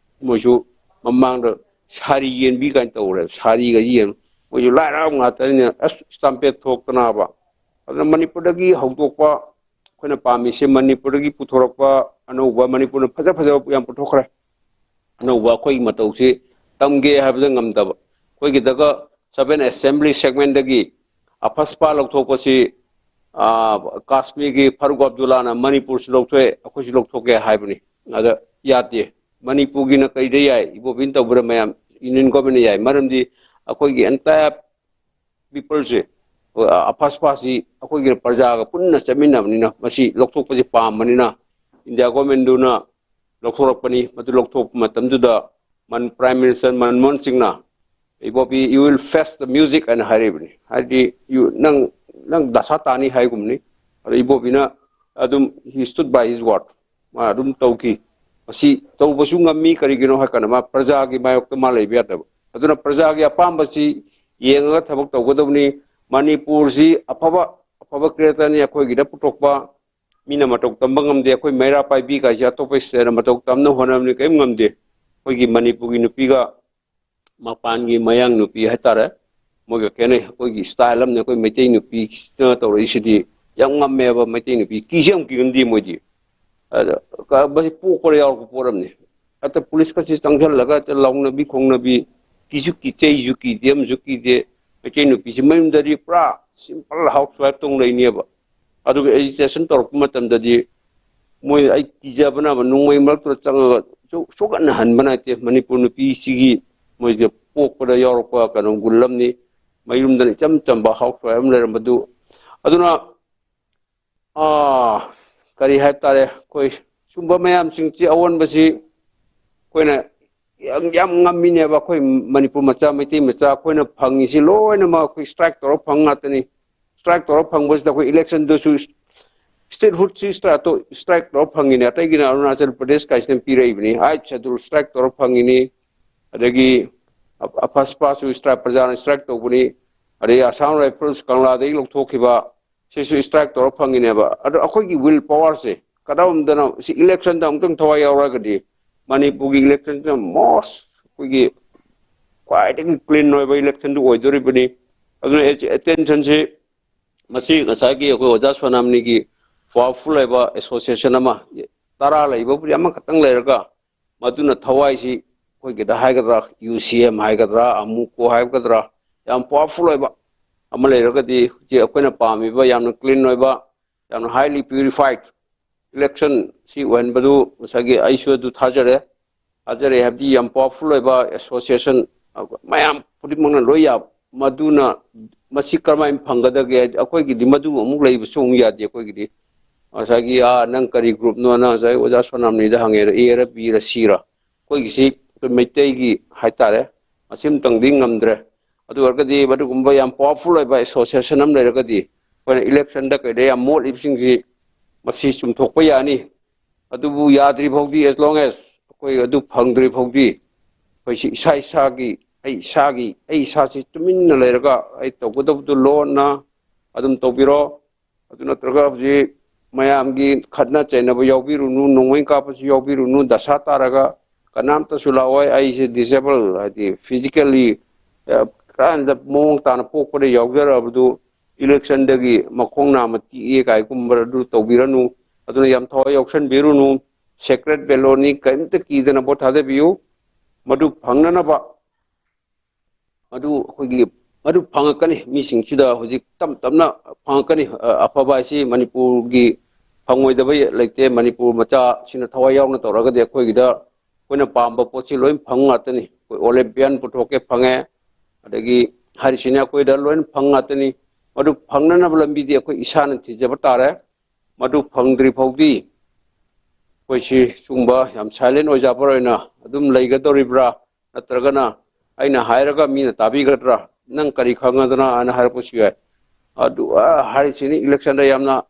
ꯃꯣꯏꯁꯨ ꯃꯃꯥꯡꯗ ꯁꯥꯔꯤ ꯌꯦꯟꯕꯤ ꯀꯥꯏꯅ ꯇꯧꯔꯦ꯫ ꯁꯥꯔꯤꯒꯁꯤ ꯌꯦꯟ ꯃꯣꯏꯁꯨ ꯂꯥꯏ ꯍꯔꯥꯎ ꯉꯥꯛꯇꯅꯤꯅ ꯑꯁ ꯏꯁꯇꯥꯝꯄꯦꯠ ꯊꯣꯛꯇꯅꯕ꯫ ꯑꯗꯨꯅ ꯃꯅꯤꯄꯨꯔꯗꯒꯤ ꯍꯧꯗꯣꯛꯄ ꯑꯩꯈꯣꯏꯅ ꯄꯥꯝꯃꯤꯁꯦ ꯃꯅꯤꯄꯨꯔꯗꯒꯤ ꯄꯨꯊꯣꯔꯛꯄ ꯑꯅꯧꯕ ꯃꯅꯤꯄꯨꯔꯅ ꯐꯖ ꯐꯖꯕ ꯌꯥꯝ ꯄꯨꯊꯣꯛꯈ꯭ꯔꯦ꯫ ꯑꯅꯧꯕ ꯑꯩꯈꯣꯏꯒꯤ ꯃꯇꯧꯁꯤ ꯇꯝꯒꯦ ꯍꯥꯏꯕꯗ ꯉꯝꯗꯕ ꯑꯩꯈꯣꯏꯒꯤꯗꯒ ꯁꯚꯦꯟ ꯑꯦꯁꯦꯝꯕ꯭ꯂꯤ ꯁꯦꯒꯃꯦꯟꯗꯒꯤ ꯑꯐꯁꯄꯥ ꯂꯧꯊꯣꯛꯄꯁꯤ ꯀꯥꯁꯃꯤꯔꯒꯤ ꯐꯥꯔꯨꯛ ꯑꯕꯗꯨꯜꯂꯥꯅ ꯃꯅꯤꯄꯨꯔꯁꯨ ꯂꯧꯊꯣꯛꯑꯦ ꯑꯩꯈꯣꯏꯁꯨ ꯂꯧꯊꯣꯛꯀꯦ ꯍꯥꯏꯕꯅꯤ꯫ ꯑꯗ ꯌꯥꯗꯦ꯫ ꯃꯅꯤꯄꯨꯔꯒꯤꯅ ꯀꯩꯗ ꯌꯥꯏ? ꯏꯕꯣꯕꯤꯅ ꯇꯧꯕꯗ ꯃꯌꯥꯝ ꯌꯨꯅꯤꯌꯟ ꯒꯣꯔꯃꯦꯟꯅ ꯌꯥꯏ꯫ ꯃꯔꯝꯗꯤ ꯑꯩꯈꯣꯏꯒꯤ ꯑꯦꯟꯇꯥꯌꯔ ꯄꯤꯄꯜꯁꯦ ꯑꯐꯁꯄꯥꯁꯤ ꯑꯩꯈꯣꯏꯒꯤ ꯄ꯭ꯔꯖꯥꯒ ꯄꯨꯟꯅ ꯆꯠꯃꯤꯟꯅꯕꯅꯤꯅ ꯃꯁꯤ ꯂꯧꯊꯣꯛꯄꯁꯤ ꯄꯥꯝꯕꯅꯤꯅ ꯏꯟꯗꯤꯌꯥ ꯒꯣꯔꯃꯦꯟꯗꯨꯅ ꯂꯧꯊꯣꯔꯛꯄꯅꯤ꯫ ꯃꯗꯨ ꯂꯧꯊꯣꯛꯄ ꯃꯇꯝꯗꯨꯗ ꯃꯟ ꯄ꯭ꯔꯥꯏꯝ ꯃꯤꯅꯤꯁꯇꯔ ꯃꯟꯃꯣꯍꯟ ꯁꯤꯡꯅ "ꯏꯕꯣꯕꯤ, you will face the music" ꯍꯥꯏꯅ ꯍꯥꯏꯔꯛꯏꯕꯅꯤ꯫ ꯍꯥꯏꯗꯤ "ꯌꯨ ꯅꯪ ꯅꯪ ꯗꯁꯥ ꯇꯥꯅꯤ" ꯍꯥꯏꯒꯨꯝꯕꯅꯤ꯫ ꯑꯗꯣ ꯏꯕꯣꯕꯤꯅ ꯑꯗꯨꯝ he stood by his word꯫ ꯃꯥ ꯑꯗꯨꯝ ꯇꯧꯈꯤ꯫ ꯃꯁꯤ ꯇꯧꯕꯁꯨ ꯉꯝꯃꯤ꯫ ꯀꯔꯤꯒꯤꯅꯣ ꯍꯥꯏ ꯀꯥꯟꯗ ꯃꯥ ꯄ꯭ꯔꯖꯥꯒꯤ ꯃꯥꯌꯣꯛꯇ ꯃꯥ ꯂꯩꯕ ꯌꯥꯗꯕ꯫ ꯑꯗꯨꯅ ꯄ꯭ꯔꯖꯥꯒꯤ ꯑꯄꯥꯝꯕꯁꯤ ꯌꯦꯡꯉꯒ ꯊꯕꯛ ꯇꯧꯒꯗꯕꯅꯤ꯫ ꯃꯅꯤꯄꯨꯔꯁꯤ ꯑꯐꯕ ꯑꯐꯕ ꯀ꯭ꯔꯤꯌꯦꯇꯔꯅꯤ ꯑꯩꯈꯣꯏꯒꯤꯗ ꯄꯨꯊꯣꯛꯄ꯫ ꯃꯤꯅ ꯃꯇꯧ ꯇꯝꯕ ꯉꯝꯗꯦ꯫ ꯑꯩꯈꯣꯏ ꯃꯩꯔꯥ ꯄꯥꯏꯕꯤ ꯀꯥꯏꯁꯦ ꯑꯇꯣꯞꯄ ꯁ꯭ꯇꯦꯠꯅ ꯃꯇꯧ ꯇꯝꯅ ꯍꯣꯠꯅꯕꯅꯤ, ꯀꯔꯤꯝ ꯉꯝꯗꯦ꯫ ꯑꯩꯈꯣꯏꯒꯤ ꯃꯅꯤꯄꯨꯔꯒꯤ ꯅꯨꯄꯤꯒ ꯃꯄꯥꯟꯒꯤ ꯃꯌꯥꯡ ꯅꯨꯄꯤ ꯍꯥꯏꯇꯥꯔꯦ, ꯃꯣꯏꯒ ꯈꯦꯠꯅꯩ꯫ ꯑꯩꯈꯣꯏꯒꯤ ꯁ꯭ꯇꯥꯏꯜ ꯑꯃꯅꯤ꯫ ꯑꯩꯈꯣꯏ ꯃꯩꯇꯩ ꯅꯨꯄꯤꯅ ꯇꯧꯔꯛꯏꯁꯤꯗꯤ ꯌꯥꯝ ꯉꯝꯃꯦꯕ꯫ ꯃꯩꯇꯩ ꯅꯨꯄꯤ ꯀꯤꯁꯨ ꯌꯥꯝ ꯀꯤꯒꯟꯗꯦ ꯃꯣꯏꯗꯤ꯫ ꯑꯗ ꯀ- ꯃꯁꯤ ꯄꯣꯛꯄꯗ ꯌꯥꯎꯔꯛꯄ ꯄꯣꯠ ꯑꯃꯅꯤ꯫ ꯑꯇ ꯄꯨꯂꯤꯁꯀꯁꯤ ꯆꯪꯁꯜꯂꯒ ꯑꯇ ꯂꯥꯎꯅꯕꯤ ꯈꯣꯡꯅꯕꯤ, ꯀꯤꯁꯨ ꯀꯤ, ꯆꯩꯁꯨ ꯀꯤꯗꯦ, ꯑꯃꯁꯨ ꯀꯤꯗꯦ꯫ ꯃꯩꯇꯩ ꯅꯨꯄꯤꯁꯤ ꯃꯌꯨꯝꯗꯗꯤ ꯄꯨꯔꯥ ꯁꯤꯝꯄꯜ ꯍꯥꯎꯁ ꯋꯥꯏꯐ ꯇꯧꯅ ꯂꯩꯅꯦꯕ꯫ ꯑꯗꯨꯒ ꯑꯦꯖꯤꯇꯦꯁꯟ ꯇꯧꯔꯛꯄ ꯃꯇꯝꯗꯗꯤ ꯃꯣꯏ ꯑꯩ ꯀꯤꯖꯕꯅ ꯑꯃ ꯅꯣꯡꯃꯩ ꯃꯔꯛꯇꯨꯗ ꯆꯪꯉꯒ ꯁꯨ- ꯁꯣꯛꯍꯟꯅꯍꯟꯕ ꯅꯠꯇꯦ꯫ ꯃꯅꯤꯄꯨꯔ ꯅꯨꯄꯤꯁꯤꯒꯤ ꯃꯣꯏꯁꯦ ꯄꯣꯛꯄꯗ ꯌꯥꯎꯔꯛꯄ ꯀꯩꯅꯣ ꯒꯨꯜ ꯑꯃꯅꯤ꯫ ꯃꯌꯨꯝꯗꯅ ꯏꯆꯝ ꯆꯝꯕ ꯍꯥꯎꯁ ꯋꯥꯏꯐ ꯑꯃ ꯂꯩꯔꯝꯕꯗꯨ꯫ ꯑꯗꯨꯅ ꯑꯥ, ꯀꯔꯤ ꯍꯥꯏꯕ ꯇꯥꯔꯦ, ꯑꯩꯈꯣꯏ ꯁꯨꯝꯕ ꯃꯌꯥꯝꯁꯤꯡꯁꯤ ꯑꯑꯣꯟꯕꯁꯤ ꯑꯩꯈꯣꯏꯅ ꯌꯥꯝ ꯌꯥꯝ ꯉꯝꯃꯤꯅꯦꯕ꯫ ꯑꯩꯈꯣꯏ ꯃꯅꯤꯄꯨꯔ ꯃꯆꯥ, ꯃꯩꯇꯩ ꯃꯆꯥ ꯑꯩꯈꯣꯏꯅ ꯐꯪꯉꯤꯁꯤ ꯂꯣꯏꯅꯃꯛ ꯑꯩꯈꯣꯏ ꯁ꯭ꯇ꯭ꯔꯥꯏꯛ ꯇꯧꯔ ꯐꯪ ꯉꯥꯛꯇꯅꯤ꯫ ꯁ꯭ꯇ꯭ꯔꯥꯏꯛ ꯇꯧꯔ ꯐꯪꯕꯁꯤꯗ ꯑꯩꯈꯣꯏ ꯏꯂꯦꯛꯁꯟꯗꯁꯨ ꯁ꯭ꯇꯦꯠꯍꯨꯗꯁꯤ ꯁ꯭ꯇ꯭ꯔꯥꯏꯛ ꯇꯧ-, ꯁ꯭ꯇ꯭ꯔꯥꯏꯛ ꯇꯧꯔ ꯐꯪꯉꯤꯅꯦ꯫ ꯑꯇꯩꯒꯤꯅ ꯑꯔꯨꯅꯥꯆꯜ ꯄ꯭ꯔꯗꯦꯁ ꯀꯥꯏꯁꯤꯅ ꯄꯤꯔꯛꯏꯕꯅꯤ꯫ ꯑꯥꯏꯠ ꯁꯦꯗꯨꯜ ꯁ꯭ꯇ꯭ꯔꯥꯏꯛ ꯇꯧꯔ ꯐꯪꯉꯤꯅꯤ꯫ ꯑꯗꯒꯤ ꯑꯐꯁꯄꯥꯁꯨ ꯁ꯭ꯇ꯭ꯔꯥꯏꯛ, ꯄ꯭ꯔꯖꯥꯅ ꯁ꯭ꯇ꯭ꯔꯥꯏꯛ ꯇꯧꯕꯅꯤ꯫ ꯑꯗꯩ ꯑꯁꯥꯝ ꯔꯥꯏꯐꯜꯁ ꯀꯪꯂꯥꯗꯒꯤ ꯂꯧꯊꯣꯛꯈꯤꯕ ꯁꯤꯁꯨ strike ꯇꯧꯔ ꯐꯪꯉꯤꯅꯦꯕ꯫ ꯑꯗꯣ ꯑꯩꯈꯣꯏꯒꯤ will power ꯁꯦ ꯀꯔꯝꯗꯅ ꯁꯤ election ꯗ ꯑꯃꯨꯛꯇꯪ ꯊꯋꯥꯏ ꯌꯥꯎꯔꯒꯗꯤ ꯃꯅꯤꯄꯨꯔꯒꯤ election ꯁꯤꯅ most ꯑꯩꯈꯣꯏꯒꯤ ꯈ꯭ꯋꯥꯏꯗꯒꯤ clean ꯑꯣꯏꯕ election ꯗꯨ ꯑꯣꯏꯗꯣꯔꯤꯕꯅꯤ꯫ ꯑꯗꯨꯅ attention ꯁꯤ ꯃꯁꯤ ꯉꯁꯥꯏꯒꯤ ꯑꯩꯈꯣꯏ ꯑꯣꯖꯥ ꯁꯣꯅꯥꯃꯅꯤꯒꯤ powerful ꯑꯣꯏꯕ association ꯑꯃ, ꯇꯔꯥ ꯂꯩꯕꯕꯨꯗꯤ ꯑꯃꯈꯛꯇꯪ ꯂꯩꯔꯒ ꯃꯗꯨꯅ ꯊꯋꯥꯏꯁꯤ ꯑꯩꯈꯣꯏꯒꯤꯗ ꯍꯥꯏꯒꯗ꯭ꯔꯥ, UCM ꯍꯥꯏꯒꯗ꯭ꯔꯥ, ꯑꯃꯨꯀꯣ ꯍꯥꯏꯒꯗ꯭ꯔꯥ, ꯌꯥꯝ powerful ꯑꯣꯏꯕ ꯑꯃ ꯂꯩꯔꯒꯗꯤ ꯍꯧꯖꯤꯛ ꯑꯩꯈꯣꯏꯅ ꯄꯥꯝꯃꯤꯕ ꯌꯥꯝꯅ clean ꯑꯣꯏꯕ, ꯌꯥꯝꯅ highly purified election ꯁꯤ ꯑꯣꯏꯍꯟꯕꯗꯨ ꯉꯁꯥꯏꯒꯤ ꯑꯩꯁꯨ ꯑꯗꯨ ꯊꯥꯖꯔꯦ꯫ ꯊꯥꯖꯔꯦ ꯍꯥꯏꯕꯗꯤ ꯌꯥꯝ powerful ꯑꯣꯏꯕ association ꯃꯌꯥꯝ ꯈꯨꯗꯤꯡꯃꯛꯅ ꯂꯣꯏ ꯌꯥꯕ, ꯃꯗꯨꯅ ꯃꯁꯤ ꯀꯔꯝꯍꯥꯏꯅ ꯐꯪꯒꯗꯒꯦ ꯍꯥꯏꯗꯤ ꯑꯩꯈꯣꯏꯒꯤꯗꯤ ꯃꯗꯨ ꯑꯃꯨꯛ ꯂꯩꯕꯁꯨ ꯑꯃꯨꯛ ꯌꯥꯗꯦ꯫ ꯑꯩꯈꯣꯏꯒꯤꯗꯤ ꯉꯁꯥꯏꯒꯤ, "ꯑꯥ, ꯅꯪ ꯀꯔꯤ group ꯅꯣ?" ꯅ ꯉꯁꯥꯏ ꯑꯣꯖꯥ ꯁꯣꯅꯥꯃꯅꯤꯗ ꯍꯪꯉꯦ, "A ꯔ, B ꯔ, C ꯔ?" ꯑꯩꯈꯣꯏꯒꯤꯁꯤ ꯑꯩꯈꯣꯏ ꯃꯩꯇꯩꯒꯤ ꯍꯥꯏꯇꯥꯔꯦ, ꯃꯁꯤꯃꯇꯪꯗꯤ ꯉꯝꯗ꯭ꯔꯦ꯫ ꯑꯗꯨ ꯑꯣꯏꯔꯒꯗꯤ ꯃꯗꯨꯒꯨꯝꯕ ꯌꯥꯝ powerful ꯑꯣꯏꯕ association ꯑꯃ ꯂꯩꯔꯒꯗꯤ ꯑꯩꯈꯣꯏꯅ election ꯗ ꯀꯩꯗ ꯌꯥꯝ ꯃꯣꯠꯂꯤꯕꯁꯤꯡꯁꯤ ꯃꯁꯤ ꯆꯨꯝꯊꯣꯛꯄ ꯌꯥꯅꯤ꯫ ꯑꯗꯨꯕꯨ ꯌꯥꯗ꯭ꯔꯤ ꯐꯥꯎꯗꯤ, as long as ꯑꯩꯈꯣꯏ ꯑꯗꯨ ꯐꯪꯗ꯭ꯔꯤ ꯐꯥꯎꯗꯤ, ꯑꯩꯈꯣꯏꯁꯤ ꯏꯁꯥ ꯏꯁꯥꯒꯤ, ꯑꯩ ꯏꯁꯥꯒꯤ, ꯑꯩ ꯏꯁꯥꯁꯤ ꯇꯨꯃꯤꯟꯅ ꯂꯩꯔꯒ ꯑꯩ ꯇꯧꯒꯗꯕꯗꯨ ꯂꯣꯟꯅ ꯑꯗꯨꯝ ꯇꯧꯕꯤꯔꯣ꯫ ꯑꯗꯨ ꯅꯠꯇ꯭ꯔꯒ ꯍꯧꯖꯤꯛ ꯃꯌꯥꯝꯒꯤ ꯈꯠꯅ ꯆꯩꯅꯕ ꯌꯥꯎꯕꯤꯔꯨꯅꯨ, ꯅꯣꯡꯃꯩ ꯀꯥꯞꯄꯁꯨ ꯌꯥꯎꯕꯤꯔꯨꯅꯨ, ꯗꯁꯥ ꯇꯥꯔꯒ ꯀꯅꯥꯝꯇꯁꯨ ꯂꯥꯛꯑꯣꯏ꯫ ꯑꯩꯁꯦ disable, ꯍꯥꯏꯗꯤ physically, ꯑ, ꯀꯗꯥꯏꯗ ꯃꯑꯣꯡ ꯇꯥꯅ ꯄꯣꯛꯄꯗ ꯌꯥꯎꯖꯔꯛꯑꯕꯗꯨ election ꯗꯒꯤ ꯃꯈꯣꯡ ꯅꯥꯝꯃ ꯇꯦꯛꯑꯦ ꯀꯥꯏꯒꯨꯝꯕ ꯑꯗꯨ ꯇꯧꯕꯤꯔꯅꯨ꯫ ꯑꯗꯨꯅ ꯌꯥꯝ ꯊꯋꯥꯏ ꯌꯥꯎꯁꯟꯕꯤꯔꯨꯅꯨ꯫ Secret ballot ꯅꯤ, ꯀꯔꯤꯝꯇ ꯀꯤꯗꯅ vote ꯊꯥꯗꯕꯤꯌꯨ꯫ ꯃꯗꯨ ꯐꯪꯅꯅꯕ, ꯃꯗꯨ ꯑꯩꯈꯣꯏꯒꯤ, ꯃꯗꯨ ꯐꯪꯉꯛꯀꯅꯤ꯫ ꯃꯤꯁꯤꯡꯁꯤꯗ ꯍꯧꯖꯤꯛ ꯇꯞ ꯇꯞꯅ ꯐꯪꯉꯛꯀꯅꯤ꯫ ꯑ, ꯑꯐꯕ ꯍꯥꯏꯁꯤ ꯃꯅꯤꯄꯨꯔꯒꯤ ꯐꯪꯉꯣꯏꯗꯕ ꯂꯩꯇꯦ꯫ ꯃꯅꯤꯄꯨꯔ ꯃꯆꯥꯁꯤꯡꯅ ꯊꯋꯥꯏ ꯌꯥꯎꯅ ꯇꯧꯔꯒꯗꯤ ꯑꯩꯈꯣꯏꯒꯤꯗ ꯑꯩꯈꯣꯏꯅ ꯄꯥꯝꯕ ꯄꯣꯠꯁꯤ ꯂꯣꯏ ꯐꯪ ꯉꯥꯛꯇꯅꯤ꯫ ꯑꯩꯈꯣꯏ Olympian ꯄꯨꯊꯣꯛꯀꯦ ꯐꯪꯉꯦ, ꯑꯗꯒꯤ ꯍꯥꯏꯔꯤꯁꯤꯅ ꯑꯩꯈꯣꯏꯗ ꯂꯣꯏꯅ ꯐꯪ ꯉꯥꯛꯇꯅꯤ꯫ ꯃꯗꯨ ꯐꯪꯅꯅꯕ ꯂꯝꯕꯤꯗꯤ ꯑꯩꯈꯣꯏ ꯏꯁꯥꯅ ꯊꯤꯖꯕ ꯇꯥꯔꯦ꯫ ꯃꯗꯨ ꯐꯪꯗ꯭ꯔꯤ ꯐꯥꯎꯗꯤ ꯑꯩꯈꯣꯏꯁꯤ ꯁꯤꯒꯨꯝꯕ ꯌꯥꯝ silent ꯑꯣꯏꯖꯕ ꯑꯣꯏꯅ ꯑꯗꯨꯝ ꯂꯩꯒꯗꯧꯔꯤꯕ꯭ꯔꯥ? ꯅꯠꯇ꯭ꯔꯒꯅ ꯑꯩꯅ ꯍꯥꯏꯔꯒ ꯃꯤꯅ ꯇꯥꯕꯤꯒꯗ꯭ꯔꯥ? "ꯅꯪ ꯀꯔꯤ ꯈꯪꯉꯗꯅ?" ꯍꯥꯏꯅ ꯍꯥꯏꯔꯛꯄꯁꯨ ꯌꯥꯏ꯫ ꯑꯗꯨ, ꯑ, ꯍꯥꯏꯔꯤꯁꯤꯅꯤ, election ꯗ ꯌꯥꯝꯅ,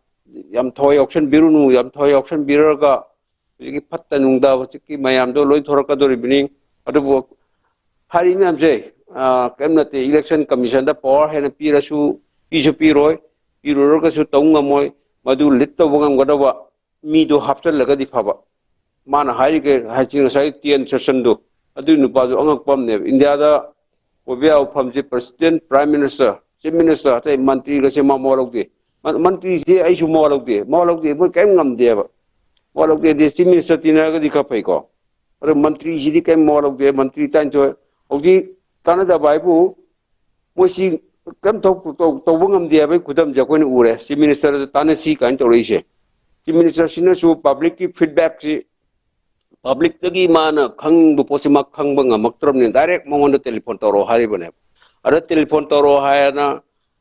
ꯌꯥꯝ ꯊꯋꯥꯏ ꯌꯥꯎꯁꯟꯕꯤꯔꯨꯅꯨ꯫ ꯌꯥꯝ ꯊꯋꯥꯏ ꯌꯥꯎꯁꯟꯕꯤꯔꯒ ꯍꯧꯖꯤꯛꯀꯤ ꯐꯠꯇ ꯅꯨꯡꯗ ꯍꯧꯖꯤꯛꯀꯤ ꯃꯌꯥꯝꯗꯣ ꯂꯣꯏ ꯊꯣꯔꯛꯀꯗꯧꯔꯤꯕꯅꯤ꯫ ꯑꯗꯨꯕꯨ ꯍꯥꯏꯔꯤꯕ ꯃꯌꯥꯝꯁꯦ, ꯑ, ꯀꯔꯤꯝ ꯅꯠꯇꯦ꯫ Election Commission ꯗ power ꯍꯦꯟꯅ ꯄꯤꯔꯁꯨ, ꯄꯤꯁꯨ ꯄꯤꯔꯣꯏ꯫ ꯄꯤꯔꯨꯔꯒꯁꯨ ꯇꯧ ꯉꯝꯃꯣꯏ꯫ ꯃꯗꯨ ꯂꯤꯗ ꯇꯧꯕ ꯉꯝꯒꯗꯕ ꯃꯤꯗꯣ ꯍꯥꯞꯆꯜꯂꯒꯗꯤ ꯐꯕ꯫ ꯃꯥꯅ ꯍꯥꯏꯔꯤꯒꯦ ꯍꯥꯏꯁꯤ ꯉꯁꯥꯏ ꯇꯤ ꯑꯦꯟ ꯁꯦꯁꯟꯗꯣ, ꯑꯗꯨꯒꯤ ꯅꯨꯄꯥꯗꯨ ꯑꯉꯛꯄ ꯑꯃꯅꯦꯕ꯫ ꯏꯟꯗꯤꯌꯥꯗ ꯑꯣꯏꯕ ꯌꯥꯕ ꯐꯝꯁꯦ president, prime minister, chief minister, ꯑꯇꯩ ꯃꯟꯇ꯭ꯔꯤꯒꯁꯦ ꯃꯥ ꯃꯋꯥ ꯂꯧꯗꯦ꯫ ꯃꯟ-, ꯃꯟꯇ꯭ꯔꯤꯁꯦ ꯑꯩꯁꯨ ꯃꯋꯥ ꯂꯧꯗꯦ, ꯃꯋꯥ ꯂꯧꯗꯦ, ꯃꯣꯏ ꯀꯔꯤꯝ ꯉꯝꯗꯦꯕ꯫ ꯃꯋꯥ ꯂꯧꯗꯦꯗꯤ chief minister ꯇꯤꯟꯅꯔꯒꯗꯤ ꯈꯔ ꯐꯩꯀꯣ꯫ ꯑꯗꯣ ꯃꯟꯇ꯭ꯔꯤꯁꯤꯗꯤ ꯀꯔꯤꯝ ꯃꯋꯥ ꯂꯧꯗꯦ꯫ ꯃꯟꯇ꯭ꯔꯤ ꯇꯔꯥꯅꯤꯊꯣꯏ ꯍꯧꯖꯤꯛ ꯇꯥꯟꯅꯗꯕ ꯍꯥꯏꯕꯨ ꯃꯣꯏꯁꯤ ꯀꯔꯤꯝ ꯇꯧ-, ꯇꯧ-, ꯇꯧꯕ ꯉꯝꯗꯦ ꯍꯥꯏꯕꯒꯤ ꯈꯨꯗꯝꯁꯦ ꯑꯩꯈꯣꯏꯅ ꯎꯔꯦ꯫ Chief minister ꯇꯥꯟꯅꯁꯤ ꯀꯥꯏꯅ ꯇꯧꯔꯛꯏꯁꯦ꯫ Chief minister ꯁꯤꯅꯁꯨ public ꯀꯤ feedback ꯁꯤ, public ꯇꯒꯤ ꯃꯥꯅ ꯈꯪꯅꯤꯡꯕ ꯄꯣꯠꯁꯤ ꯃꯥ ꯈꯪꯕ ꯉꯝꯃꯛꯇ꯭ꯔꯕꯅꯤꯅ direct ꯃꯉꯣꯟꯗ telephone ꯇꯧꯔꯛꯑꯣ ꯍꯥꯏꯔꯤꯕꯅꯦꯕ꯫ ꯑꯗ telephone ꯇꯧꯔꯛꯑꯣ ꯍꯥꯏꯔꯅ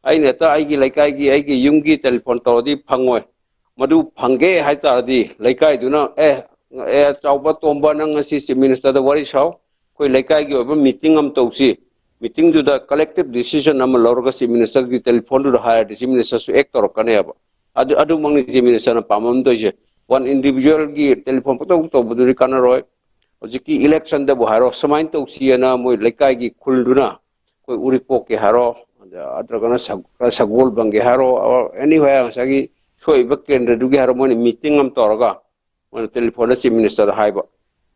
ꯑꯩꯅ ꯍꯦꯛꯇ ꯑꯩꯒꯤ ꯂꯩꯀꯥꯏꯒꯤ, ꯑꯩꯒꯤ ꯌꯨꯝꯒꯤ telephone ꯇꯧꯔꯗꯤ ꯐꯪꯉꯣꯏ꯫ ꯃꯗꯨ ꯐꯪꯒꯦ ꯍꯥꯏ ꯇꯥꯔꯗꯤ ꯂꯩꯀꯥꯏꯗꯨꯅ, "ꯑꯦ, ꯑꯦ, ꯆꯥꯎꯕ ꯇꯣꯝꯕ, ꯅꯪ ꯉꯁꯤ chief minister ꯗ ꯋꯥꯔꯤ ꯁꯥꯎ, ꯑꯩꯈꯣꯏ ꯂꯩꯀꯥꯏꯒꯤ ꯑꯣꯏꯕ meeting ꯑꯃ ꯇꯧꯁꯤ, meeting ꯗꯨꯗ collective decision ꯑꯃ ꯂꯧꯔꯒ chief minister ꯒꯤ telephone ꯗꯨꯗ ꯍꯥꯏꯔꯗꯤ chief minister ꯁꯨ act ꯇꯧꯔꯛꯀꯅꯦꯕ"꯫ ꯑꯗꯨ, ꯑꯗꯨꯃꯛꯅꯤ chief minister ꯅ ꯄꯥꯝꯃꯝꯗꯣꯏꯁꯦ꯫ One individual ꯒꯤ telephone ꯄꯪꯇꯧ ꯇꯧꯕꯗꯨꯗꯤ ꯀꯥꯟꯅꯔꯣꯏ꯫ ꯍꯧꯖꯤꯛꯀꯤ election ꯗꯕꯨ ꯍꯥꯏꯔꯣ, ꯁꯨꯃꯥꯏꯅ ꯇꯧꯁꯤꯑꯅ ꯃꯣꯏ ꯂꯩꯀꯥꯏꯒꯤ ꯈꯨꯜꯗꯨꯅ, ꯑꯩꯈꯣꯏ ꯎꯔꯤꯄꯣꯛꯀꯤ ꯍꯥꯏꯔꯣ, ꯑꯗ-, ꯅꯠꯇ꯭ꯔꯒꯅ ꯁꯒ-, ꯁꯒꯣꯜꯕꯟꯒꯤ ꯍꯥꯏꯔꯣ, or anywhere, ꯉꯁꯥꯏꯒꯤ ꯁꯣꯛꯏꯕ ꯀꯦꯟꯗ꯭ꯔꯗꯨꯒꯤ ꯍꯥꯏꯔꯣ, ꯃꯣꯏꯅ meeting ꯑꯃ ꯇꯧꯔꯒ ꯃꯣꯏꯅ telephone ꯗ chief minister ꯗ ꯍꯥꯏꯕ꯫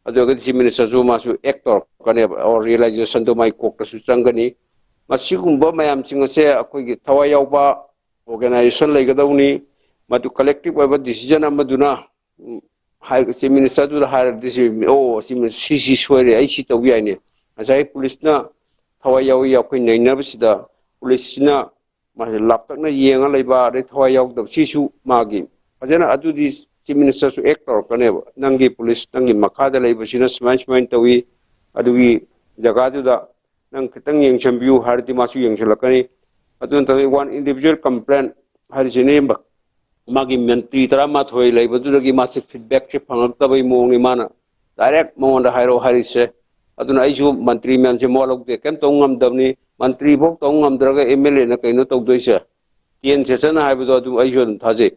ꯑꯗꯨ ꯑꯣꯏꯔꯒꯗꯤ chief minister ꯁꯨ ꯃꯥꯁꯨ act ꯇꯧꯔꯛꯀꯅꯦꯕ, or realization ꯗꯣ ꯃꯥꯏ ꯀꯣꯛꯇꯁꯨ ꯆꯪꯒꯅꯤ꯫ ꯃꯁꯤꯒꯨꯝꯕ ꯃꯌꯥꯝꯁꯤꯡ ꯑꯁꯦ ꯑꯩꯈꯣꯏꯒꯤ ꯊꯋꯥꯏ ꯌꯥꯎꯕ organization ꯂꯩꯒꯗꯧꯅꯤ꯫ ꯃꯗꯨ collective ꯑꯣꯏꯕ decision ꯑꯃꯗꯨꯅ, ꯎꯝ, ꯍꯥꯏ-, chief minister ꯗꯨꯗ ꯍꯥꯏꯔꯗꯤ ꯁꯤ, "ꯑꯣ, ꯁꯤ, ꯁꯤ, ꯁꯤ ꯁꯣꯏꯔꯦ, ꯑꯩ ꯁꯤ ꯇꯧꯕ ꯌꯥꯏꯅꯦ"꯫ ꯉꯁꯥꯏ police ꯅ ꯊꯋꯥꯏ ꯌꯥꯎꯏ, ꯑꯩꯈꯣꯏ ꯅꯩꯅꯕꯁꯤꯗ police ꯁꯤꯅ ꯃꯥꯁꯦ ꯂꯥꯞꯇꯛꯅ ꯌꯦꯡꯉ ꯂꯩꯕ, ꯑꯗꯩ ꯊꯋꯥꯏ ꯌꯥꯎꯗꯕ, ꯁꯤꯁꯨ ꯃꯥꯒꯤ ꯐꯖꯅ ꯑꯗꯨꯗꯤ chief minister ꯁꯨ act ꯇꯧꯔꯛꯀꯅꯦꯕ꯫ "ꯅꯪꯒꯤ police, ꯅꯪꯒꯤ ꯃꯈꯥꯗ ꯂꯩꯕꯁꯤꯅ ꯁꯨꯃꯥꯏ ꯁꯨꯃꯥꯏꯅ ꯇꯧꯏ, ꯑꯗꯨꯒꯤ ꯖꯒꯥꯗꯨꯗ ꯅꯪ ꯈꯤꯇꯪ ꯌꯦꯡꯁꯤꯟꯕꯤꯌꯨ" ꯍꯥꯏꯔꯗꯤ ꯃꯥꯁꯨ ꯌꯦꯡꯁꯤꯜꯂꯛꯀꯅꯤ꯫ ꯑꯗꯨ ꯅꯠꯇ꯭ꯔꯒꯗꯤ one individual complaint ꯍꯥꯏꯔꯤꯁꯤꯅꯦ, ꯃꯥꯒꯤ ꯃꯟꯇ꯭ꯔꯤ ꯇꯔꯥꯃꯥꯊꯣꯏ ꯂꯩꯕꯗꯨꯗꯒꯤ ꯃꯥꯁꯦ feedback ꯁꯦ ꯐꯪꯉꯛꯇꯕꯒꯤ ꯃꯑꯣꯡꯅꯤ ꯃꯥꯅ direct ꯃꯉꯣꯟꯗ ꯍꯥꯏꯔꯛꯑꯣ ꯍꯥꯏꯔꯤꯁꯦ꯫ ꯑꯗꯨꯅ ꯑꯩꯁꯨ ꯃꯟꯇ꯭ꯔꯤ ꯃꯌꯥꯝꯁꯦ ꯃꯋꯥ ꯂꯧꯗꯦ, ꯀꯩꯝ ꯇꯧ ꯉꯝꯗꯕꯅꯤ꯫ ꯃꯟꯇ꯭ꯔꯤ ꯐꯥꯎ ꯇꯧ ꯉꯝꯗ꯭ꯔꯒ ꯑꯦꯝ ꯑꯦꯜ ꯑꯦꯅ ꯀꯩꯅꯣ ꯇꯧꯗꯣꯏꯁꯦ? ꯇꯤ ꯑꯦꯟ ꯁꯦꯁꯟ ꯍꯥꯏꯕꯗꯣ ꯑꯗꯨ ꯑꯩꯁꯨ ꯑꯗꯨꯝ ꯊꯥꯖꯩ꯫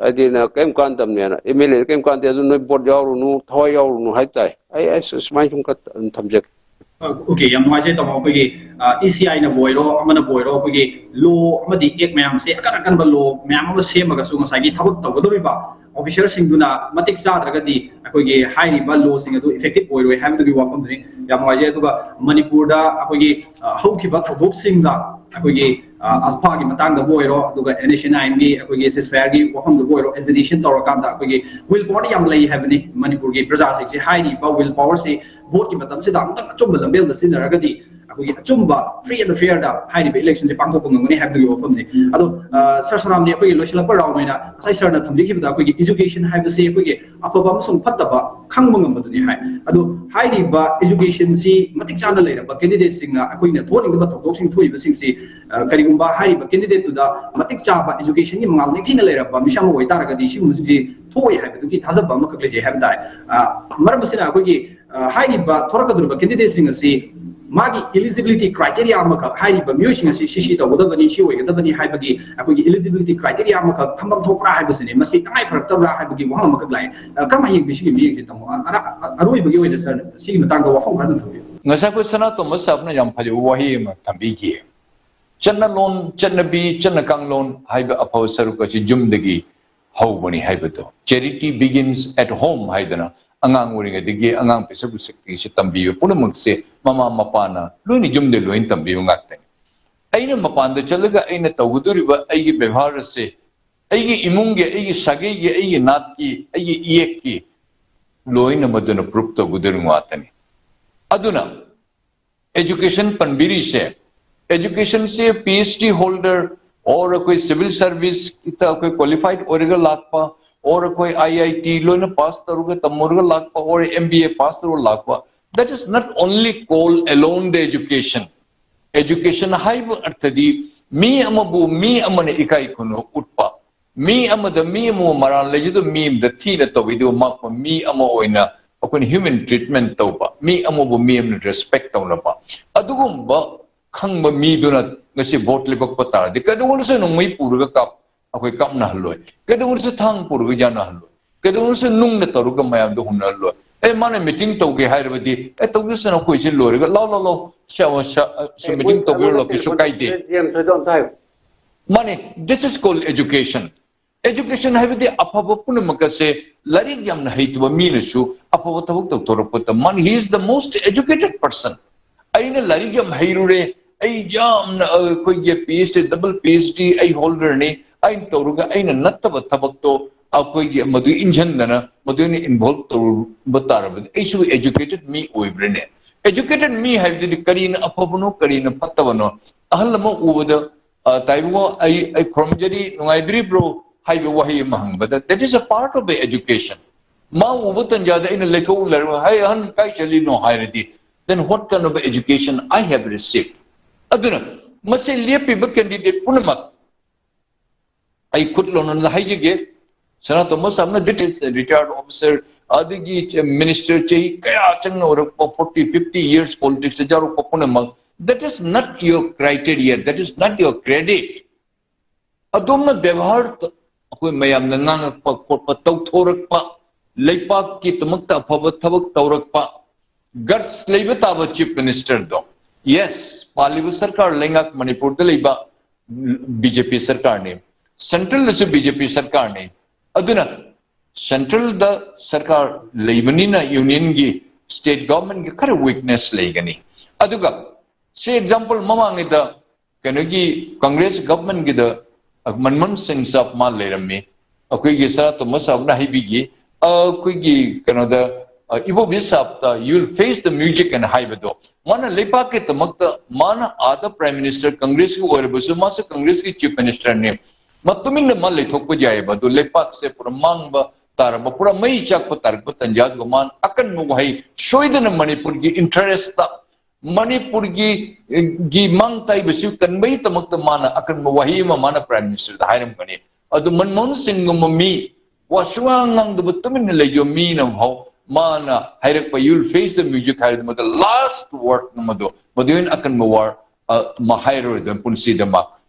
ꯍꯥꯏꯗꯤ ꯅ ꯀꯩꯝ ꯀꯥꯟꯗꯕꯅꯦꯅ, ꯑꯦꯝ ꯑꯦꯜ ꯑꯦ ꯀꯩꯝ ꯀꯥꯟꯗꯦ, ꯑꯗꯨ ꯅꯣꯏ ꯚꯣꯠ ꯌꯥꯎꯔꯨꯅꯨ, ꯊꯋꯥꯏ ꯌꯥꯎꯔꯨꯅꯨ ꯍꯥꯏ ꯇꯥꯏ꯫ ꯑꯩ, ꯑꯩ ꯁꯨ-, ꯁꯨꯃꯥꯏꯅ ꯁꯨꯝ ꯈꯔ ꯑꯗꯨꯝ ꯊꯝꯖꯒꯦ꯫ ꯑꯣꯀꯦ, ꯌꯥꯝ ꯅꯨꯡꯉꯥꯏꯖꯩ ꯇꯥꯃꯣ꯫ ꯑꯩꯈꯣꯏꯒꯤ ꯏ ꯁꯤ ꯑꯥꯏꯅꯕꯨ ꯑꯣꯏꯔꯣ, ꯑꯃꯅꯕꯨ ꯑꯣꯏꯔꯣ, ꯑꯩꯈꯣꯏꯒꯤ ꯂꯣ ꯑꯃꯗꯤ ꯑꯦꯛ ꯃꯌꯥꯝꯁꯦ, ꯑꯀꯟ ꯑꯀꯟꯕ ꯂꯣ ꯃꯌꯥꯝ ꯑꯃ ꯁꯦꯝꯃꯒꯁꯨ, ꯉꯁꯥꯏꯒꯤ ꯊꯕꯛ ꯇꯧꯒꯗꯧꯔꯤꯕ ꯑꯣꯐꯤꯁꯔꯁꯤꯡꯗꯨꯅ ꯃꯇꯤꯛ ꯆꯥꯗ꯭ꯔꯒꯗꯤ ꯑꯩꯈꯣꯏꯒꯤ ꯍꯥꯏꯔꯤꯕ ꯂꯣꯁꯤꯡ ꯑꯗꯨ ꯏꯐꯦꯛꯇꯤꯚ ꯑꯣꯏꯔꯣꯏ ꯍꯥꯏꯕꯗꯨꯒꯤ ꯋꯥꯐꯝꯗꯨꯅꯤ꯫ ꯌꯥꯝ ꯅꯨꯡꯉꯥꯏꯖꯩ꯫ ꯑꯗꯨꯒ ꯃꯅꯤꯄꯨꯔꯗ ꯑꯩꯈꯣꯏꯒꯤ, ꯑ, ꯍꯧꯈꯤꯕ ꯊꯧꯗꯣꯛꯁꯤꯡꯗ ꯑꯩꯈꯣꯏꯒꯤ, ꯑ, ꯑꯁꯐꯥꯒꯤ ꯃꯇꯥꯡꯗꯕꯨ ꯑꯣꯏꯔꯣ, ꯑꯗꯨꯒ ꯑꯦꯟ ꯑꯦꯁ ꯑꯦꯟ ꯑꯥꯏ ꯑꯦꯝꯒꯤ ꯑꯩꯈꯣꯏꯒꯤ ꯁꯤꯁꯐꯥꯌꯔꯒꯤ ꯋꯥꯐꯝꯗꯕꯨ ꯑꯣꯏꯔꯣ, ꯑꯦꯖꯤꯇꯦꯁꯟ ꯇꯧꯔꯀꯥꯟꯗ ꯑꯩꯈꯣꯏꯒꯤ ꯋꯤꯜ ꯄꯥꯋꯔꯗꯤ ꯌꯥꯝ ꯂꯩ ꯍꯥꯏꯕꯅꯤ ꯃꯅꯤꯄꯨꯔꯒꯤ ꯄ꯭ꯔꯖꯥꯁꯤꯡꯁꯦ꯫ ꯍꯥꯏꯔꯤꯕ ꯋꯤꯜ ꯄꯥꯋꯔꯁꯤ ꯚꯣꯠꯀꯤ ꯃꯇꯝꯁꯤꯗ ꯑꯃꯨꯛꯇꯪ ꯑꯆꯨꯝꯕ ꯂꯝꯕꯦꯜꯗ ꯁꯤꯖꯤꯟꯅꯔꯒꯗꯤ ꯑꯩꯈꯣꯏꯒꯤ ꯑꯆꯨꯝꯕ, ꯐ꯭ꯔꯤ ꯑꯦꯟ ꯐꯤꯌꯔꯗ ꯍꯥꯏꯔꯤꯕ ꯏꯂꯦꯛꯁꯟꯁꯦ ꯄꯥꯡꯊꯣꯛꯄ ꯉꯝꯒꯅꯤ ꯍꯥꯏꯕꯗꯨꯒꯤ ꯋꯥꯐꯝꯅꯤ꯫ ꯑꯗꯣ, ꯑ, ꯁꯥꯔ ꯁꯣꯅꯥꯝꯅꯤ, ꯑꯩꯈꯣꯏꯒꯤ ꯂꯣꯏꯁꯤꯜꯂꯛꯄ ꯔꯥꯎꯟ ꯑꯣꯏꯅ ꯉꯁꯥꯏ ꯁꯥꯔꯅ ꯊꯝꯕꯤꯈꯤꯕꯗ ꯑꯩꯈꯣꯏꯒꯤ ꯏꯖꯨꯀꯦꯁꯟ ꯍꯥꯏꯕꯁꯤ ꯑꯩꯈꯣꯏꯒꯤ ꯑꯐꯕ ꯑꯃꯁꯨꯡ ꯐꯠꯇꯕ ꯈꯪꯕ ꯉꯝꯕꯗꯨꯅꯤ ꯍꯥꯏ꯫ ꯑꯗꯣ ꯍꯥꯏꯔꯤꯕ ꯏꯖꯨꯀꯦꯁꯟꯁꯤ ꯃꯇꯤꯛ ꯆꯥꯅ ꯂꯩꯔꯕ ꯀꯦꯟꯗꯤꯗꯦꯠꯁꯤꯡꯅ ꯑꯩꯈꯣꯏꯅ ꯊꯣꯛꯍꯟꯅꯤꯡꯂꯤꯕ ꯊꯧꯗꯣꯛꯁꯤꯡ ꯊꯣꯛꯏꯕꯁꯤꯡꯁꯤ, ꯑ, ꯀꯔꯤꯒꯨꯝꯕ ꯍꯥꯏꯔꯤꯕ ꯀꯦꯟꯗꯤꯗꯦꯠꯇꯨꯗ ꯃꯇꯤꯛ ꯆꯥꯕ ꯏꯖꯨꯀꯦꯁꯟꯒꯤ ꯃꯉꯥꯜ ꯅꯤꯡꯊꯤꯅ ꯂꯩꯔꯕ ꯃꯤꯁꯛ ꯑꯃ ꯑꯣꯏꯇꯥꯔꯒꯗꯤ ꯁꯤꯒꯨꯝꯕꯁꯤꯡꯁꯤ ꯊꯣꯛꯑꯣꯏ ꯍꯥꯏꯕꯗꯨꯒꯤ ꯊꯥꯖꯕ ꯑꯃꯈꯛ ꯂꯩꯖꯩ ꯍꯥꯏꯕ ꯇꯥꯔꯦ꯫ ꯑ, ꯃꯔꯝ ꯑꯁꯤꯅ ꯑꯩꯈꯣꯏꯒꯤ, ꯑ, ꯍꯥꯏꯔꯤꯕ ꯊꯣꯔꯛꯀꯗꯧꯔꯤꯕ ꯀꯦꯟꯗꯤꯗꯦꯠꯁꯤꯡ ꯑꯁꯤ ꯃꯥꯒꯤ ꯏꯂꯤꯖꯤꯕꯤꯂꯤꯇꯤ ꯀ꯭ꯔꯥꯏꯇꯦꯔꯤꯌꯥ ꯑꯃꯈꯛ, ꯍꯥꯏꯔꯤꯕ ꯃꯤꯑꯣꯏꯁꯤꯡ ꯑꯁꯤ ꯁꯤ ꯁꯤ ꯇꯧꯒꯗꯕꯅꯤ, ꯁꯤ ꯑꯣꯏꯒꯗꯕꯅꯤ ꯍꯥꯏꯕꯒꯤ ꯑꯩꯈꯣꯏꯒꯤ ꯏꯂꯤꯖꯤꯕꯤꯂꯤꯇꯤ ꯀ꯭ꯔꯥꯏꯇꯦꯔꯤꯌꯥ ꯑꯃꯈꯛ ꯊꯝꯐꯝ ꯊꯣꯛꯄ꯭ꯔꯥ ꯍꯥꯏꯕꯁꯤꯅꯤ꯫ ꯃꯁꯤ ꯇꯉꯥꯏ ꯐꯔꯛꯇꯕ꯭ꯔꯥ ꯍꯥꯏꯕꯒꯤ ꯋꯥꯍꯪ ꯑꯃꯈꯛ ꯂꯥꯛꯑꯦ꯫ ꯑ, ꯀꯔꯝꯍꯥꯏꯅ ꯌꯦꯡꯕꯤ ꯁꯤꯒꯤ ꯃꯤꯠꯌꯦꯡꯁꯦ, ꯇꯥꯃꯣ? ꯑ-, ꯑꯔ-, ꯑ-, ꯑꯔꯣꯏꯕꯒꯤ ꯑꯣꯏꯅ ꯁꯥꯔ ꯁꯤꯒꯤ ꯃꯇꯥꯡꯗ ꯋꯥꯐꯝ ꯈꯔꯗꯪ ꯊꯝꯕꯤꯌꯨ꯫ ꯉꯁꯥꯏ ꯑꯩꯈꯣꯏ ꯁꯅꯥꯇꯣꯝꯕ ꯁꯥꯕꯅ ꯌꯥꯝ ꯐꯖꯕ ꯋꯥꯍꯩ ꯑꯃ ꯊꯝꯕꯤꯈꯤ꯫ ꯆꯠꯅꯂꯣꯟ, ꯆꯠꯅꯕꯤ, ꯆꯠꯅ ꯀꯥꯡꯂꯣꯟ ꯍꯥꯏꯕ ꯑꯐꯕ ꯁꯔꯨꯛ ꯑꯁꯤ ꯌꯨꯝꯗꯒꯤ ꯍꯧꯕꯅꯤ ꯍꯥꯏꯕꯗꯣ, "Charity begins at home" ꯍꯥꯏꯗꯅ, ꯑꯉꯥꯡ ꯑꯣꯏꯔꯤꯉꯩꯗꯒꯤ ꯑꯉꯥꯡ ꯄꯤꯁꯛ ꯄꯤꯁꯛꯇꯒꯤꯁꯨ ꯇꯝꯕꯤꯕ ꯄꯨꯝꯅꯃꯛꯁꯦ ꯃꯃꯥ ꯃꯄꯥꯅ ꯂꯣꯏꯅ ꯌꯨꯝꯗ ꯂꯣꯏꯅ ꯇꯝꯕꯤꯕ ꯉꯥꯛꯇꯅꯤ꯫ ꯑꯩꯅ ꯃꯄꯥꯟꯗ ꯆꯠꯂꯒ ꯑꯩꯅ ꯇꯧꯒꯗꯧꯔꯤꯕ ꯑꯩꯒꯤ ꯕꯦꯕꯥꯔ ꯑꯁꯦ ꯑꯩꯒꯤ ꯏꯃꯨꯡꯒꯤ, ꯑꯩꯒꯤ ꯁꯥꯒꯩꯒꯤ, ꯑꯩꯒꯤ ꯅꯥꯠꯀꯤ, ꯑꯩꯒꯤ ꯏꯌꯦꯛꯀꯤ ꯂꯣꯏꯅ ꯃꯗꯨꯅ ꯄ꯭ꯔꯨꯞ ꯇꯧꯒꯗꯧꯔꯤꯕ ꯉꯥꯛꯇꯅꯤ꯫ ꯑꯗꯨꯅ ꯑꯦꯖꯨꯀꯦꯁꯟ ꯄꯟꯕꯤꯔꯤꯁꯦ, ꯑꯦꯖꯨꯀꯦꯁꯟꯁꯦ P H D holder, or ꯑꯩꯈꯣꯏ ꯁꯤꯚꯤꯜ ꯁꯥꯔꯚꯤꯁꯇ ꯑꯩꯈꯣꯏ ꯀ꯭ꯋꯥꯂꯤꯐꯥꯏꯠ ꯑꯣꯏꯔꯒ ꯂꯥꯛꯄ, ꯑꯣꯔ ꯑꯩꯈꯣꯏ ꯑꯥꯏ ꯑꯥꯏ ꯇꯤ ꯂꯣꯏꯅ ꯄꯥꯁ ꯇꯧꯔꯒ ꯇꯝꯃꯨꯔꯒ ꯂꯥꯛꯄ, or M B A pass ꯇꯧꯔꯒ ꯂꯥꯛꯄ, that is not only call alone the education. Education ꯍꯥꯏꯕ ꯑꯔꯊꯗꯤ ꯃꯤ ꯑꯃꯕꯨ ꯃꯤ ꯑꯃꯅ ꯏꯀꯥꯏ ꯈꯨꯝꯅ ꯎꯠꯄ, ꯃꯤ ꯑꯃꯗ ꯃꯤ ꯑꯃꯕꯨ ꯃꯔꯥꯜ ꯂꯩꯖꯗꯕ ꯃꯤ ꯑꯃꯗ ꯊꯤꯅ ꯇꯧꯕꯤꯗꯨ ꯃꯥꯄ ꯃꯤ ꯑꯃ ꯑꯣꯏꯅ ꯑꯩꯈꯣꯏꯅ ꯍ꯭ꯌꯨꯃꯦꯟ ꯇ꯭ꯔꯤꯠꯃꯦꯟ ꯇꯧꯕ, ꯃꯤ ꯑꯃꯕꯨ ꯃꯤ ꯑꯃꯅ ꯔꯦꯁꯄꯦꯛ ꯇꯧꯅꯕ, ꯑꯗꯨꯒꯨꯝꯕ ꯈꯪꯕ ꯃꯤꯗꯨꯅ ꯉꯁꯤ ꯚꯣꯠ ꯂꯦꯞꯄꯛꯄ ꯇꯥꯔꯗꯤ ꯀꯩꯗꯧꯉꯩꯗꯁꯨ ꯅꯣꯡꯃꯩ ꯄꯨꯔꯒ ꯀꯥꯞ-, ꯑꯩꯈꯣꯏ ꯀꯥꯞꯅꯍꯜꯂꯣꯏ, ꯀꯩꯗꯧꯉꯩꯗꯁꯨ ꯊꯥꯡ ꯄꯨꯔꯒ ꯌꯥꯅꯍꯜꯂꯣꯏ, ꯀꯩꯗꯧꯉꯩꯗꯁꯨ ꯅꯨꯡꯅ ꯇꯧꯔꯒ ꯃꯌꯥꯝꯗꯣ ꯍꯨꯟꯅꯍꯜꯂꯣꯏ꯫ ꯑꯦ, ꯃꯥꯅ meeting ꯇꯧꯒꯦ ꯍꯥꯏꯔꯕꯗꯤ, "ꯑꯦ, ꯇꯧꯖꯁꯅꯨ, ꯑꯩꯈꯣꯏꯁꯤ ꯂꯣꯏꯔꯒ ꯂꯥꯛꯑꯣ, ꯂꯥꯛꯑꯣ, ꯂꯥꯛꯑꯣ, ꯁꯤ, ꯑ, ꯁ-, ꯁꯤ meeting ꯇꯧꯕꯤꯔꯣ, ꯂꯥꯛꯑꯣ, ꯀꯩꯁꯨ ꯀꯥꯏꯗꯦ"꯫ ꯃꯥꯅꯦ, this is called education. Education ꯍꯥꯏꯕꯗꯤ ꯑꯐꯕ ꯄꯨꯝꯅꯃꯛ ꯑꯁꯦ ꯂꯥꯏꯔꯤꯛ ꯌꯥꯝꯅ ꯍꯩꯇꯕ ꯃꯤꯅꯁꯨ ꯑꯐꯕ ꯊꯕꯛ ꯇꯧꯊꯣꯔꯛꯄꯗ, ꯃꯥꯅ, he is the most educated person. ꯑꯩꯅ ꯂꯥꯏꯔꯤꯛ ꯌꯥꯝ ꯍꯩꯔꯨꯔꯦ, ꯑꯩ ꯌꯥꯝꯅ, ꯑ, ꯑꯩꯈꯣꯏꯒꯤ PhD, double PhD ꯑꯩ holderꯅꯤ, ꯑꯩꯅ ꯇꯧꯔꯒ ꯑꯩꯅ ꯅꯠꯇꯕ ꯊꯕꯛꯇꯣ ꯑꯩꯈꯣꯏꯒꯤ ꯃꯗꯨ ꯏꯟꯁꯤꯟꯗꯅ ꯃꯗꯨ ꯑꯩꯅ involve ꯇꯧꯔꯨꯕ ꯇꯥꯔꯕꯗꯤ ꯑꯩꯁꯨ educated ꯃꯤ ꯑꯣꯏꯕ꯭ꯔꯅꯦ? Educated ꯃꯤ ꯍꯥꯏꯕꯗꯨꯗꯤ ꯀꯔꯤꯅ ꯑꯐꯕꯅꯣ, ꯀꯔꯤꯅ ꯐꯠꯇꯕꯅꯣ? ꯑꯍꯜ ꯑꯃ ꯎꯕꯗ, "ꯑ, ꯇꯥꯏꯕꯨꯡꯉꯣ, ꯑꯩ, ꯑꯩ ꯈꯨꯔꯨꯝꯖꯔꯤ, ꯅꯨꯡꯉꯥꯏꯕꯤꯔꯤꯕ꯭ꯔꯣ?" ꯍꯥꯏꯕ ꯋꯥꯍꯩ ꯑꯃ ꯍꯪꯕꯗ, that is a part of the education. ꯃꯥ ꯎꯕ ꯇꯟꯖꯥꯗ ꯑꯩꯅ ꯂꯩꯊꯣꯛ ꯂꯩꯔꯒ, "ꯍꯩ ꯑꯍꯟ, ꯀꯥꯏ ꯆꯠꯂꯤꯅꯣ?" ꯍꯥꯏꯔꯗꯤ, then what kind of education I have received? ꯑꯗꯨꯅ ꯃꯁꯤ ꯂꯦꯞꯄꯤꯕ candidate ꯄꯨꯝꯅꯃꯛ ꯑꯩ ꯈꯨꯠ ꯂꯣꯟꯅ ꯍꯥꯏꯖꯒꯦ, ꯁꯅꯥꯇꯣꯝꯕ ꯁꯥꯕꯅ, that is retired officer, ꯑꯗꯒꯤ minister ꯆꯍꯤ ꯀꯌꯥ ꯆꯪꯅ ꯑꯣꯏꯔꯛꯄ, forty, fifty years politicsꯇ ꯌꯥꯎꯔꯛꯄ ꯄꯨꯝꯅꯃꯛ, that is not your criteria, that is not your credit. ꯑꯗꯣꯝꯅ ꯕꯦꯕꯥꯔ ꯇ-, ꯑꯩꯈꯣꯏ ꯃꯌꯥꯝꯅ ꯉꯥꯡꯉꯛꯄ ꯈꯣꯠꯄ ꯇꯧꯊꯣꯔꯛꯄ, ꯂꯩꯄꯥꯛꯀꯤꯗꯃꯛꯇ ꯑꯐꯕ ꯊꯕꯛ ꯇꯧꯔꯛꯄ, guts ꯂꯩꯕ ꯇꯥꯕ chief ministerꯗꯣ꯫ Yes, ꯄꯥꯜꯂꯤꯕ ꯁꯔꯀꯥꯔ ꯂꯩꯉꯥꯛ ꯃꯅꯤꯄꯨꯔꯗ ꯂꯩꯕ BJP ꯁꯔꯀꯥꯔꯅꯤ, centralꯗꯁꯨ BJP ꯁꯔꯀꯥꯔꯅꯤ꯫ ꯑꯗꯨꯅ centralꯗ ꯁꯔꯀꯥꯔ ꯂꯩꯕꯅꯤꯅ unionꯒꯤ, state governmentꯀꯤ ꯈꯔ weakness ꯂꯩꯒꯅꯤ꯫ ꯑꯗꯨꯒ, say example, ꯃꯃꯥꯡꯉꯩꯗ ꯀꯩꯅꯣꯒꯤ Congress governmentꯀꯤꯗ ꯃꯟꯃꯣꯍꯟ ꯁꯤꯡ ꯁꯥꯍꯕ ꯃꯥ ꯂꯩꯔꯝꯃꯤ꯫ ꯑꯩꯈꯣꯏꯒꯤ ꯁꯅꯥꯇꯣꯝꯕ ꯁꯥꯍꯕꯅ ꯍꯥꯏꯕꯤꯈꯤ, ꯑꯩꯈꯣꯏꯒꯤ ꯀꯩꯅꯣꯗ, ꯑ, ꯏꯕꯣꯕꯤ ꯁꯥꯍꯕꯇ, "You will face the music" ꯍꯥꯏꯅ ꯍꯥꯏꯕꯗꯣ, ꯃꯥꯅ ꯂꯩꯄꯥꯛꯀꯤꯗꯃꯛꯇ ꯃꯥꯅ ꯑꯥꯗ prime minister Congressꯀꯤ ꯑꯣꯏꯔꯕꯁꯨ, ꯃꯥꯁꯨ Congressꯀꯤ chief ministerꯅꯤ꯫ ꯃꯥ ꯇꯨꯃꯤꯟꯅ ꯃꯥ ꯂꯩꯊꯣꯛꯄ ꯌꯥꯏꯑꯕ, ꯑꯗꯨ ꯂꯩꯄꯥꯛꯁꯦ ꯄꯨꯔꯥ ꯃꯥꯡꯕ ꯇꯥꯔꯕ, ꯄꯨꯔꯥ ꯃꯩ ꯆꯥꯛꯄ ꯇꯥꯔꯛꯄ ꯇꯟꯖꯥꯗꯨꯒ ꯃꯥꯅ ꯑꯀꯟꯕ ꯋꯥꯍꯩ ꯁꯣꯏꯗꯅ ꯃꯅꯤꯄꯨꯔꯒꯤ interestꯇ, ꯃꯅꯤꯄꯨꯔꯒꯤ, ꯑꯦ, ꯒꯤ ꯃꯥꯡ ꯇꯥꯏꯕꯁꯤ ꯀꯟꯕꯒꯤꯗꯃꯛꯇ ꯃꯥꯅ ꯑꯀꯟꯕ ꯋꯥꯍꯩ ꯑꯃ ꯃꯥꯅ prime ministerꯗ ꯍꯥꯏꯔꯝꯒꯅꯤ꯫ ꯑꯗꯨ ꯃꯟꯃꯣꯍꯟ ꯁꯤꯡꯒꯨꯝꯕ ꯃꯤ ꯋꯥ ꯁꯨꯉꯥꯡ ꯉꯥꯡꯗꯕ ꯇꯨꯃꯤꯟꯅ ꯂꯩꯖꯕ ꯃꯤꯅ ꯐꯥꯎ ꯃꯥꯅ ꯍꯥꯏꯔꯛꯄ "You will face the music" ꯍꯥꯏꯔꯗꯤ ꯃꯗꯨ last word ꯃꯗꯨ, ꯃꯗꯨ ꯍꯦꯟꯅ ꯑꯀꯟꯕ ꯋꯥꯔ, ꯑ, ꯑꯃ ꯍꯥꯏꯔꯔꯣꯏꯗꯕ ꯄꯨꯟꯁꯤꯗ ꯃꯥ꯫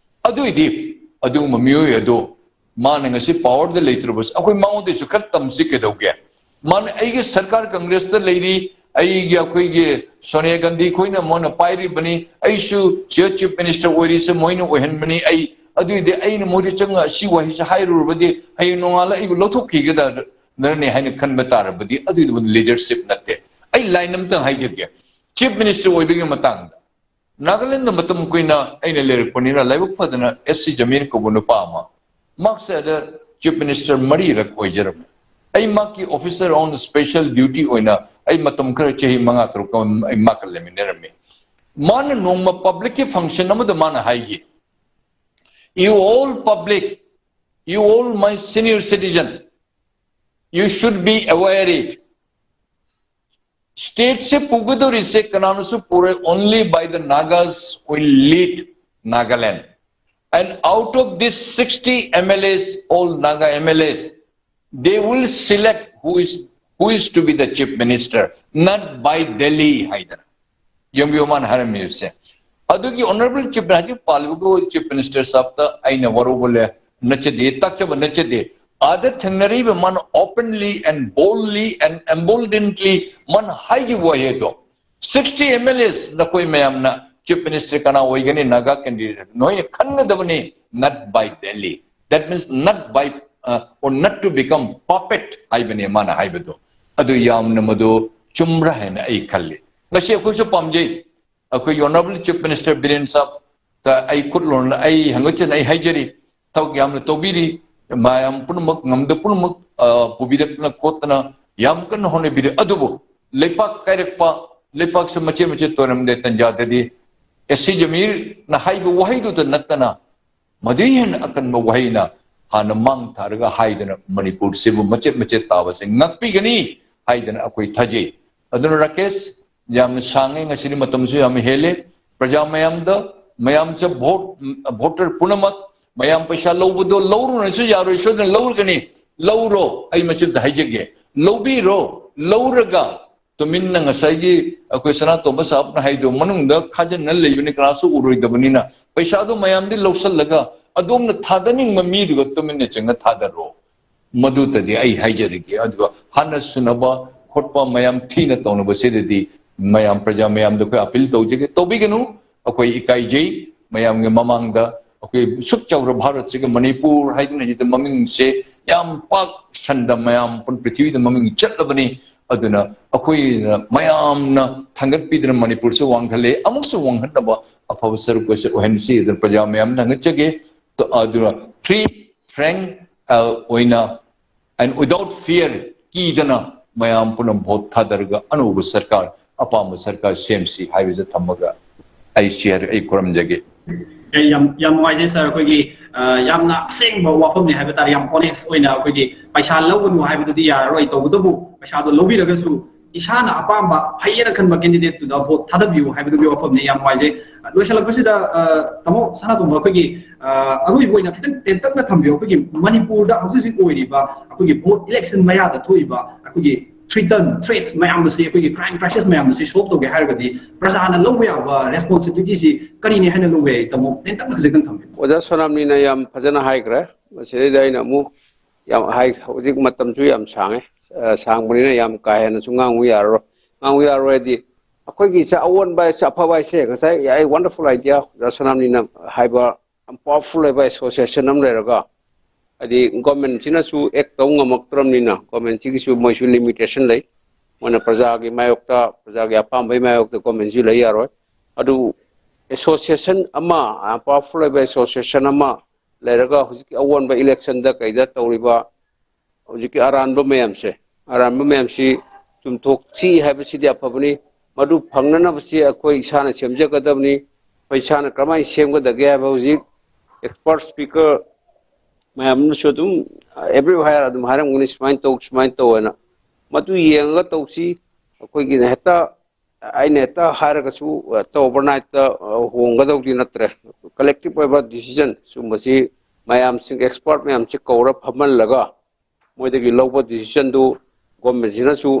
ꯑꯗꯨꯏꯗꯤ ꯑꯗꯨꯒꯨꯝꯕ ꯃꯤꯑꯣꯏ ꯑꯗꯨ ꯃꯥꯅ ꯉꯁꯤ powerꯗ ꯂꯩꯇ꯭ꯔꯕꯁꯨ ꯑꯩꯈꯣꯏ ꯃꯉꯣꯟꯗꯁꯨ ꯈꯔ ꯇꯝꯁꯤ ꯀꯩꯗꯧꯒꯦ? ꯃꯥꯅ ꯑꯩꯒꯤ ꯁꯔꯀꯥꯔ ꯀꯪꯒ꯭ꯔꯦꯁꯇ ꯂꯩꯔꯤ, ꯑꯩꯒꯤ ꯑꯩꯈꯣꯏꯒꯤ ꯁꯣꯅꯤꯌꯥ ꯒꯥꯟꯙꯤ ꯈꯣꯏꯅ ꯃꯣꯏꯅ ꯄꯥꯏꯔꯤꯕꯅꯤ, ꯑꯩꯁꯨ ꯆꯤꯌꯔ ꯆꯤꯐ ꯃꯤꯅꯤꯁꯇꯔ ꯑꯣꯏꯔꯤꯁꯦ ꯃꯣꯏꯅ ꯑꯣꯏꯍꯟꯕꯅꯤ, ꯑꯩ ꯑꯗꯨꯏꯗꯤ ꯑꯩꯅ ꯃꯣꯏꯗ ꯆꯪꯉ ꯑꯁꯤ ꯋꯥꯍꯩꯁꯦ ꯍꯥꯏꯔꯨꯔꯕꯗꯤ ꯍꯌꯦꯡ ꯅꯣꯡꯉꯥꯜꯂ ꯑꯩꯕꯨ ꯂꯧꯊꯣꯛꯈꯤꯒꯗ꯭ꯔꯅꯤ ꯍꯥꯏꯅ ꯈꯟꯕ ꯇꯥꯔꯕꯗꯤ ꯑꯗꯨꯏꯗꯨ ꯂꯤꯗꯔꯁꯤꯞ ꯅꯠꯇꯦ꯫ ꯑꯩ ꯂꯥꯏꯟ ꯑꯃꯇꯪ ꯍꯥꯏꯖꯒꯦ, ꯆꯤꯐ ꯃꯤꯅꯤꯁꯇꯔ ꯑꯣꯏꯕꯒꯤ ꯃꯇꯥꯡꯗ꯫ ꯅꯥꯒꯥꯂꯦꯟꯗ ꯃꯇꯝ ꯀꯨꯏꯅ ꯑꯩꯅ ꯂꯩꯔꯛꯄꯅꯤꯅ ꯂꯥꯏꯕꯛ ꯐꯗꯅ ꯑꯦꯁ ꯁꯤ ꯖꯃꯤꯔ ꯀꯧꯕ ꯅꯨꯄꯥ ꯑꯃ, ꯃꯍꯥꯛꯁꯦ ꯑꯗ ꯆꯤꯐ ꯃꯤꯅꯤꯁꯇꯔ ꯃꯔꯤꯔꯛ ꯑꯣꯏꯖꯔꯝꯃꯤ꯫ ꯑꯩ ꯃꯍꯥꯛꯀꯤ officer on special duty ꯑꯣꯏꯅ ꯑꯩ ꯃꯇꯝ ꯈꯔ ꯆꯍꯤ ꯃꯉꯥ ꯇꯔꯨꯛ ꯑꯃ ꯑꯩ ꯃꯍꯥꯛꯀ ꯂꯩꯃꯤꯟꯅꯔꯝꯃꯤ꯫ ꯃꯥꯅ ꯅꯣꯡꯃ ꯄꯕ꯭ꯂꯤꯛꯀꯤ ꯐꯪꯁꯟ ꯑꯃꯗ ꯃꯥꯅ ꯍꯥꯏꯈꯤ, "You all public, you all my senior citizen, you should be aware it." ꯁ꯭ꯇꯦꯠꯁꯦ ꯄꯨꯒꯗꯧꯔꯤꯁꯦ ꯀꯅꯥꯅꯁꯨ ꯄꯨꯔꯣꯏ, only by the Nagas will lead Nagaland. And out of this sixty M L As, all Naga M L As, they will select who is, who is to be the chief minister, not by Delhi ꯍꯥꯏꯗꯅ꯫ ꯌꯦꯡꯕꯤꯌꯨ ꯃꯥꯅ ꯍꯥꯏꯔꯝꯃꯤꯕꯁꯦ꯫ ꯑꯗꯨꯒꯤ honourable chief, ꯍꯧꯖꯤꯛ ꯄꯥꯜꯂꯤꯕ chief minister ꯁꯥꯕꯇ ꯑꯩꯅ ꯋꯥꯔꯧꯕ ꯂꯩ, ꯅꯠꯆꯗꯦ, ꯇꯥꯛꯆꯕ ꯅꯠꯆꯗꯦ꯫ ꯑꯥꯗ ꯊꯦꯡꯅꯔꯤꯕ ꯃꯥꯅ openly and boldly and emboldenedly ꯃꯥꯅ ꯍꯥꯏꯈꯤꯕ ꯋꯥꯍꯩ ꯑꯗꯣ, "Sixty M L As ꯅꯈꯣꯏ ꯃꯌꯥꯝꯅ ꯆꯤꯐ ꯃꯤꯅꯤꯁꯇꯔ ꯀꯅꯥ ꯑꯣꯏꯒꯅꯤ, ꯅꯥꯒꯥ ꯀꯦꯟꯗꯤꯗꯦꯠ ꯅꯣꯏꯅ ꯈꯟꯒꯗꯕꯅꯤ, not by Delhi, that means not by, uh, or not to become puppet" ꯍꯥꯏꯕꯅꯦ ꯃꯥꯅ ꯍꯥꯏꯕꯗꯣ꯫ ꯑꯗꯨ ꯌꯥꯝꯅ ꯃꯗꯨ ꯆꯨꯝꯕ꯭ꯔꯥ ꯍꯥꯏꯅ ꯑꯩ ꯈꯜꯂꯤ꯫ ꯉꯁꯤ ꯑꯩꯈꯣꯏꯁꯨ ꯄꯥꯝꯖꯩ, ꯑꯩꯈꯣꯏꯒꯤ ꯑꯣꯅꯔꯦꯕꯜ ꯆꯤꯐ ꯃꯤꯅꯤꯁꯇꯔ ꯕꯤꯔꯦꯟ ꯁꯥꯕꯇ ꯑꯩ ꯈꯨꯠ ꯂꯣꯟꯅ ꯑꯩ ꯍꯪꯒꯠꯆꯅ ꯑꯩ ꯍꯥꯏꯖꯔꯤ꯫ ꯊꯕꯛ ꯌꯥꯝꯅ ꯇꯧꯕꯤꯔꯤ, ꯃꯌꯥꯝ ꯄꯨꯝꯅꯃꯛ ꯉꯝꯗ ꯄꯨꯝꯅꯃꯛ, ꯑ, ꯄꯨꯕꯤꯔꯛꯇꯅ ꯈꯣꯠꯇꯅ ꯌꯥꯝ ꯀꯟꯅ ꯍꯣꯠꯅꯕꯤꯔꯤ꯫ ꯑꯗꯨꯕꯨ ꯂꯩꯄꯥꯛ ꯀꯥꯏꯔꯛꯄ, ꯂꯩꯄꯥꯛꯁꯦ ꯃꯆꯦꯠ ꯃꯆꯦꯠ ꯇꯣꯏꯔꯝꯗꯦ ꯇꯟꯖꯥꯗꯗꯤ ꯑꯦꯁ ꯁꯤ ꯖꯃꯤꯔꯅ ꯍꯥꯏꯕ ꯋꯥꯍꯩꯗꯨꯗ ꯅꯠꯇꯅ ꯃꯗꯨꯗꯩ ꯍꯦꯟꯅ ꯑꯀꯟꯕ ꯋꯥꯍꯩꯅ ꯍꯥꯟꯅ ꯃꯥꯡ ꯊꯥꯔꯒ ꯍꯥꯏꯗꯅ ꯃꯅꯤꯄꯨꯔꯁꯤꯕꯨ ꯃꯆꯦꯠ ꯃꯆꯦꯠ ꯇꯥꯕꯁꯦ ꯉꯥꯛꯄꯤꯒꯅꯤ ꯍꯥꯏꯗꯅ ꯑꯩꯈꯣꯏ ꯊꯥꯖꯩ꯫ ꯑꯗꯨꯅ ꯔꯥꯀꯦꯁ, ꯌꯥꯝꯅ ꯁꯥꯡꯉꯦ, ꯉꯁꯤꯗꯤ ꯃꯇꯝꯁꯨ ꯌꯥꯝ ꯍꯦꯜꯂꯦ꯫ ꯄ꯭ꯔꯖꯥ ꯃꯌꯥꯝꯗ, ꯃꯌꯥꯝꯁꯦ ꯚꯣꯠ, ꯚꯣꯇꯔ ꯄꯨꯝꯅꯃꯛ, ꯃꯌꯥꯝ ꯄꯩꯁꯥ ꯂꯧꯕꯗꯣ ꯂꯧꯔꯨꯅꯁꯨ ꯌꯥꯔꯣꯏ, ꯁꯣꯏꯗꯅ ꯂꯧꯔꯒꯅꯤ꯫ ꯂꯧꯔꯣ, ꯑꯩ ꯃꯁꯤꯗ ꯍꯥꯏꯖꯒꯦ, ꯂꯧꯕꯤꯔꯣ꯫ ꯂꯧꯔꯒ ꯇꯨꯃꯤꯟꯅ ꯉꯁꯥꯏꯒꯤ ꯑꯩꯈꯣꯏ ꯁꯅꯥꯇꯣꯝꯕ ꯁꯥꯍꯕꯅ ꯍꯥꯏꯗꯣ ꯃꯅꯨꯡꯗ ꯈꯥꯖꯤꯟꯅ ꯂꯩꯕꯅꯤ, ꯀꯅꯥꯁꯨ ꯎꯔꯣꯏꯗꯕꯅꯤꯅ ꯄꯩꯁꯥꯗꯣ ꯃꯌꯥꯝꯗꯤ ꯂꯧꯁꯜꯂꯒ ꯑꯗꯣꯝꯅ ꯊꯥꯗꯅꯤꯡꯕ ꯃꯤꯗꯨꯒ ꯇꯨꯃꯤꯟꯅ ꯆꯪꯉ ꯊꯥꯗꯔꯣ꯫ ꯃꯗꯨꯇꯗꯤ ꯑꯩ ꯍꯥꯏꯖꯔꯒꯦ꯫ ꯑꯗꯨꯒ ꯍꯟꯅ ꯁꯨꯅꯕ ꯈꯣꯠꯄ ꯃꯌꯥꯝ ꯊꯤꯅ ꯇꯧꯅꯕꯁꯤꯗꯗꯤ ꯃꯌꯥꯝ, ꯄ꯭ꯔꯖꯥ ꯃꯌꯥꯝꯗ ꯑꯩꯈꯣꯏ ꯑꯄꯤꯜ ꯇꯧꯖꯒꯦ, ꯇꯧꯕꯤꯒꯅꯨ꯫ ꯑꯩꯈꯣꯏ ꯏꯀꯥꯏꯖꯩ꯫ ꯃꯌꯥꯝꯒꯤ ꯃꯃꯥꯡꯗ ꯑꯩꯈꯣꯏ ꯁꯨꯛ ꯆꯥꯎꯔ ꯚꯥꯔꯠꯁꯤꯒ ꯃꯅꯤꯄꯨꯔ ꯍꯥꯏꯗꯨꯅ ꯁꯤꯗ ꯃꯃꯤꯡꯁꯦ ꯌꯥꯝ ꯄꯥꯛ ꯁꯟꯗ ꯃꯌꯥꯝ ꯄꯨꯝ ꯄ꯭ꯔꯤꯊꯤꯕꯤꯗ ꯃꯃꯤꯡ ꯆꯠꯂꯕꯅꯤ꯫ ꯑꯗꯨꯅ ꯑꯩꯈꯣꯏꯅ ꯃꯌꯥꯝꯅ ꯊꯥꯡꯒꯠꯄꯤꯗꯨꯅ ꯃꯅꯤꯄꯨꯔꯁꯨ ꯋꯥꯡꯈꯠꯂꯦ, ꯑꯃꯨꯛꯁꯨ ꯋꯥꯡꯈꯠꯅꯕ ꯑꯐꯕ ꯁꯔꯨꯛ ꯑꯣꯏꯁꯨ ꯑꯣꯏꯍꯟꯁꯤ꯫ ꯑꯗꯨꯅ ꯄ꯭ꯔꯖꯥ ꯃꯌꯥꯝꯗ ꯊꯥꯡꯒꯠꯆꯒꯦ꯫ ꯑꯗꯨꯅ free frank, ꯑ, ꯑꯣꯏꯅ and without fear, ꯀꯤꯗꯅ ꯃꯌꯥꯝ ꯄꯨꯝꯅꯃꯛ ꯚꯣꯠ ꯊꯥꯗꯔꯒ ꯑꯅꯧꯕ ꯁꯔꯀꯥꯔ, ꯑꯄꯥꯝꯕ ꯁꯔꯀꯥꯔ ꯁꯦꯝꯁꯤ ꯍꯥꯏꯕꯁꯦ ꯊꯝꯃꯒ ꯑꯩ ꯁꯤ ꯍꯥꯏꯔ ꯑꯩ ꯈꯨꯔꯨꯝꯖꯒꯦ꯫ ꯑꯦ, ꯌꯥꯝ ꯌꯥꯝ ꯅꯨꯡꯉꯥꯏꯖꯩ ꯁꯥꯔ꯫ ꯑꯩꯈꯣꯏꯒꯤ ꯑ, ꯌꯥꯝꯅ ꯑꯁꯦꯡꯕ ꯋꯥꯐꯝꯅꯤ ꯍꯥꯏꯕ ꯇꯥꯔꯦ, ꯌꯥꯝ honest ꯑꯣꯏꯅ꯫ ꯑꯩꯈꯣꯏꯒꯤ ꯄꯩꯁꯥ ꯂꯧꯒꯅꯨ ꯍꯥꯏꯕꯗꯨꯗꯤ ꯌꯥꯔꯔꯣꯏ, ꯇꯧꯕꯇꯕꯨ ꯄꯩꯁꯥꯗꯣ ꯂꯧꯕꯤꯔꯒꯁꯨ ꯏꯁꯥꯅ ꯑꯄꯥꯝꯕ ꯐꯩꯌꯦꯅ ꯈꯟꯕ candidate ꯇꯨꯗ ꯚꯣꯠ ꯊꯥꯗꯕꯤꯌꯨ ꯍꯥꯏꯕꯗꯨꯒꯤ ꯋꯥꯐꯝꯅꯤ꯫ ꯌꯥꯝ ꯅꯨꯡꯉꯥꯏꯖꯩ꯫ ꯑ, ꯂꯣꯏꯁꯤꯜꯂꯛꯄꯁꯤꯗ, ꯑ, ꯇꯥꯃꯣ ꯁꯅꯥꯇꯣꯝꯕ, ꯑꯩꯈꯣꯏꯒꯤ, ꯑ, ꯑꯔꯣꯏꯕ ꯑꯣꯏꯅ ꯈꯤꯇꯪ ꯇꯦꯟꯇꯛꯅ ꯊꯝꯕꯤꯌꯨ꯫ ꯑꯩꯈꯣꯏꯒꯤ ꯃꯅꯤꯄꯨꯔꯗ ꯍꯧꯖꯤꯛ ꯍꯧꯖꯤꯛ ꯑꯣꯏꯔꯤꯕ ꯑꯩꯈꯣꯏꯒꯤ ꯚꯣꯠ election ꯃꯌꯥꯗ ꯊꯣꯛꯏꯕ ꯑꯩꯈꯣꯏꯒꯤ threaten, threats ꯃꯌꯥꯝ ꯑꯁꯤ, ꯑꯩꯈꯣꯏꯒꯤ crime crisis ꯃꯌꯥꯝ ꯑꯁꯤ solve ꯇꯧꯒꯦ ꯍꯥꯏꯔꯒꯗꯤ ꯄ꯭ꯔꯖꯥꯅ ꯂꯧꯕ ꯌꯥꯕ responsibility ꯁꯤ ꯀꯔꯤꯅꯤ ꯍꯥꯏꯅ ꯂꯧꯕ ꯌꯥꯏ? ꯇꯥꯃꯣ, ꯇꯦꯟꯇꯛꯅ ꯈꯖꯤꯛꯇꯪ ꯊꯝꯕꯤꯌꯨ꯫ ꯑꯣꯖꯥ ꯁꯣꯅꯥꯝꯅꯤꯅ ꯌꯥꯝ ꯐꯖꯅ ꯍꯥꯏꯈ꯭ꯔꯦ꯫ ꯃꯁꯤꯗꯩꯗ ꯑꯩꯅ ꯑꯃꯨꯛ ꯌꯥꯝ ꯍꯥꯏ, ꯍꯧꯖꯤꯛ ꯃꯇꯝꯁꯨ ꯌꯥꯝ ꯁꯥꯡꯉꯦ, ꯑ, ꯁꯥꯡꯕꯅꯤꯅ ꯌꯥꯝ ꯀꯥ ꯍꯦꯟꯅꯁꯨ ꯉꯥꯡꯉꯨ ꯌꯥꯔꯔꯣꯏ꯫ ꯉꯥꯡꯉꯨ ꯌꯥꯔꯔꯣꯏ ꯍꯥꯏꯗꯤ ꯑꯩꯈꯣꯏꯒꯤ ꯁ-, ꯑꯑꯣꯟꯕ ꯍꯥꯏꯁꯦ, ꯑꯐꯕ ꯍꯥꯏꯁꯦ ꯉꯁꯥꯏ ꯑꯩ wonderful idea ꯑꯣꯖꯥ ꯁꯣꯅꯥꯝꯅꯤꯅ ꯍꯥꯏꯕ ꯌꯥꯝ powerful ꯑꯣꯏꯕ association ꯑꯃ ꯂꯩꯔꯒ, ꯍꯥꯏꯗꯤ government ꯁꯤꯅꯁꯨ act ꯇꯧ ꯉꯝꯃꯛꯇ꯭ꯔꯕꯅꯤꯅ, government ꯁꯤꯒꯤꯁꯨ ꯃꯣꯏꯁꯨ limitation ꯂꯩ꯫ ꯃꯣꯏꯅ ꯄ꯭ꯔꯖꯥꯒꯤ ꯃꯥꯌꯣꯛꯇ, ꯄ꯭ꯔꯖꯥꯒꯤ ꯑꯄꯥꯝꯕꯒꯤ ꯃꯥꯌꯣꯛꯇ government ꯁꯤ ꯂꯩ ꯌꯥꯔꯣꯏ꯫ ꯑꯗꯨ association ꯑꯃ, ꯑ, powerful ꯑꯣꯏꯕ association ꯑꯃ ꯂꯩꯔꯒ ꯍꯧꯖꯤꯛꯀꯤ ꯑꯑꯣꯟꯕ election ꯗ ꯀꯩꯗ ꯇꯧꯔꯤꯕ ꯍꯧꯖꯤꯛꯀꯤ ꯑꯔꯥꯟꯕ ꯃꯌꯥꯝꯁꯦ, ꯑꯔꯥꯟꯕ ꯃꯌꯥꯝꯁꯤ ꯆꯨꯝꯊꯣꯛꯁꯤ ꯍꯥꯏꯕꯁꯤꯗꯤ ꯑꯐꯕꯅꯤ꯫ ꯃꯗꯨ ꯐꯪꯅꯅꯕꯁꯤ ꯑꯩꯈꯣꯏ ꯏꯁꯥꯅ ꯁꯦꯝꯖꯒꯗꯕꯅꯤ꯫ ꯑꯩꯈꯣꯏ ꯏꯁꯥꯅ ꯀꯔꯝꯍꯥꯏꯅ ꯁꯦꯝꯒꯗꯒꯦ ꯍꯥꯏꯕ ꯍꯧꯖꯤꯛ expert speaker ꯃꯌꯥꯝꯅꯁꯨ ꯑꯗꯨꯝ everywhere ꯑꯗꯨꯝ ꯍꯥꯏꯔꯝꯒꯅꯤ, "ꯁꯨꯃꯥꯏꯅ ꯇꯧ, ꯁꯨꯃꯥꯏꯅ ꯇꯧ" ꯍꯥꯏꯅ꯫ ꯃꯗꯨ ꯌꯦꯡꯉꯒ ꯇꯧꯁꯤ꯫ ꯑꯩꯈꯣꯏꯒꯤꯅ ꯍꯦꯛꯇ, ꯑꯩꯅ ꯍꯦꯛꯇ ꯍꯥꯏꯔꯒꯁꯨ ꯍꯦꯛꯇ overnight ꯇ, ꯑ, ꯍꯣꯡꯒꯗꯧꯗꯤ ꯅꯠꯇ꯭ꯔꯦ꯫ Collective ꯑꯣꯏꯕ decision ꯁꯨꯝꯕꯁꯤ ꯃꯌꯥꯝꯁꯤꯡ, expert ꯃꯌꯥꯝꯁꯤ ꯀꯧꯔ ꯐꯝꯍꯜꯂꯒ ꯃꯣꯏꯗꯒꯤ ꯂꯧꯕ decision ꯗꯨ government ꯁꯤꯅꯁꯨ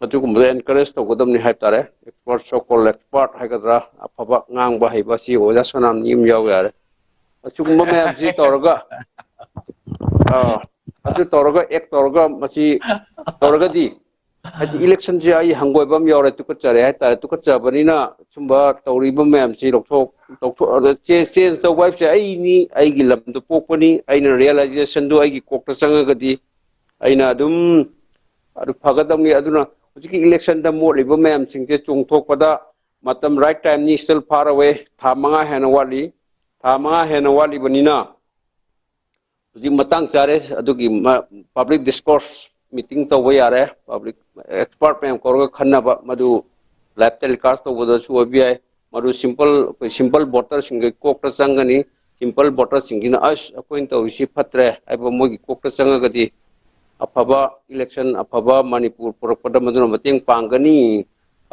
ꯑꯗꯨꯒꯨꯝꯕꯗ encourage ꯇꯧꯒꯗꯕꯅꯤ ꯍꯥꯏꯕ ꯇꯥꯔꯦ꯫ Expert, so called expert ꯍꯥꯏꯒꯗ꯭ꯔꯥ, ꯑꯐꯕ ꯉꯥꯡꯕ ꯍꯩꯕ, ꯁꯤ ꯑꯣꯖꯥ ꯁꯣꯅꯥꯝꯅꯤ ꯑꯃ ꯌꯥꯎ ꯌꯥꯔꯦ꯫ ꯑꯁꯤꯒꯨꯝꯕ ꯃꯌꯥꯝꯁꯤ ꯇꯧꯔꯒ, ꯑ, ꯑꯗꯨ ꯇꯧꯔꯒ, ꯑꯦꯛ ꯇꯧꯔꯒ, ꯃꯁꯤ ꯇꯧꯔꯒꯗꯤ, ꯍꯥꯏꯗꯤ, ꯏꯂꯦꯛꯁꯟꯁꯦ ꯑꯩ ꯍꯪꯒꯣꯏꯕ ꯑꯃ ꯌꯥꯎꯔꯦ, ꯇꯨꯀꯠꯆꯔꯦ ꯍꯥꯏꯇꯥꯔꯦ꯫ ꯇꯨꯀꯠꯆꯕꯅꯤꯅ ꯁꯨꯝꯕ ꯇꯧꯔꯤꯕ ꯃꯌꯥꯝꯁꯤ ꯂꯧꯊꯣꯛ, ꯂꯧꯊꯣꯛ, ꯆꯦꯟꯖ ꯇꯧꯕ ꯍꯥꯏꯕꯁꯦ ꯑꯩꯅꯤ, ꯑꯩꯒꯤ ꯂꯝꯗ ꯄꯣꯛꯄꯅꯤ, ꯑꯩꯅ ꯔꯤꯌꯦꯂꯥꯏꯖꯦꯁꯟꯗꯨ ꯑꯩꯒꯤ ꯀꯣꯛꯇ ꯆꯪꯉꯒꯗꯤ ꯑꯩꯅ ꯑꯗꯨꯝ ꯑꯗꯨ ꯐꯒꯗꯕꯅꯤ꯫ ꯑꯗꯨꯅ ꯍꯧꯖꯤꯛꯀꯤ ꯏꯂꯦꯛꯁꯟꯗ ꯃꯣꯠꯂꯤꯕ ꯃꯌꯥꯝꯁꯤꯡꯁꯦ ꯆꯣꯡꯊꯣꯛꯄꯗ ꯃꯇꯝ, ꯔꯥꯏꯠ ꯇꯥꯏꯝꯅꯤ, ꯁ꯭ꯇꯤꯜ ꯐꯥꯔ ꯑꯋꯦ꯫ ꯊꯥ ꯃꯉꯥ ꯍꯦꯟꯅ ꯋꯥꯠꯂꯤ꯫ ꯊꯥ ꯃꯉꯥ ꯍꯦꯟꯅ ꯋꯥꯠꯂꯤꯕꯅꯤꯅ ꯍꯧꯖꯤꯛ ꯃꯇꯥꯡ ꯆꯥꯔꯦ꯫ ꯑꯗꯨꯒꯤ ꯄꯕ꯭ꯂꯤꯛ ꯗꯤꯁꯀꯣꯔꯁ ꯃꯤꯇꯤꯡ ꯇꯧꯕ ꯌꯥꯔꯦ꯫ ꯄꯕ꯭ꯂꯤꯛ ꯑꯦꯛꯁꯄꯥꯔꯠ ꯃꯌꯥꯝ ꯀꯧꯔꯒ ꯈꯟꯅꯕ, ꯃꯗꯨ ꯂꯥꯏꯚ ꯇꯦꯂꯤꯀꯥꯁ ꯇꯧꯕꯗꯁꯨ ꯑꯣꯏꯕ ꯌꯥꯏ꯫ ꯃꯗꯨ ꯁꯤꯝꯄꯜ, ꯑꯩꯈꯣꯏ ꯁꯤꯝꯄꯜ ꯚꯣꯇꯔꯁꯤꯡꯒꯤ ꯀꯣꯛꯇ ꯆꯪꯒꯅꯤ꯫ ꯁꯤꯝꯄꯜ ꯚꯣꯇꯔꯁꯤꯡꯁꯤꯅ "ꯑꯁ, ꯑꯩꯈꯣꯏꯅ ꯇꯧꯔꯤꯁꯤ ꯐꯠꯇ꯭ꯔꯦ" ꯍꯥꯏꯕ ꯃꯣꯏꯒꯤ ꯀꯣꯛꯇ ꯆꯪꯉꯒꯗꯤ ꯑꯐꯕ ꯏꯂꯦꯛꯁꯟ, ꯑꯐꯕ ꯃꯅꯤꯄꯨꯔ ꯄꯨꯔꯛꯄꯗ ꯃꯗꯨꯅ ꯃꯇꯦꯡ ꯄꯥꯡꯒꯅꯤ꯫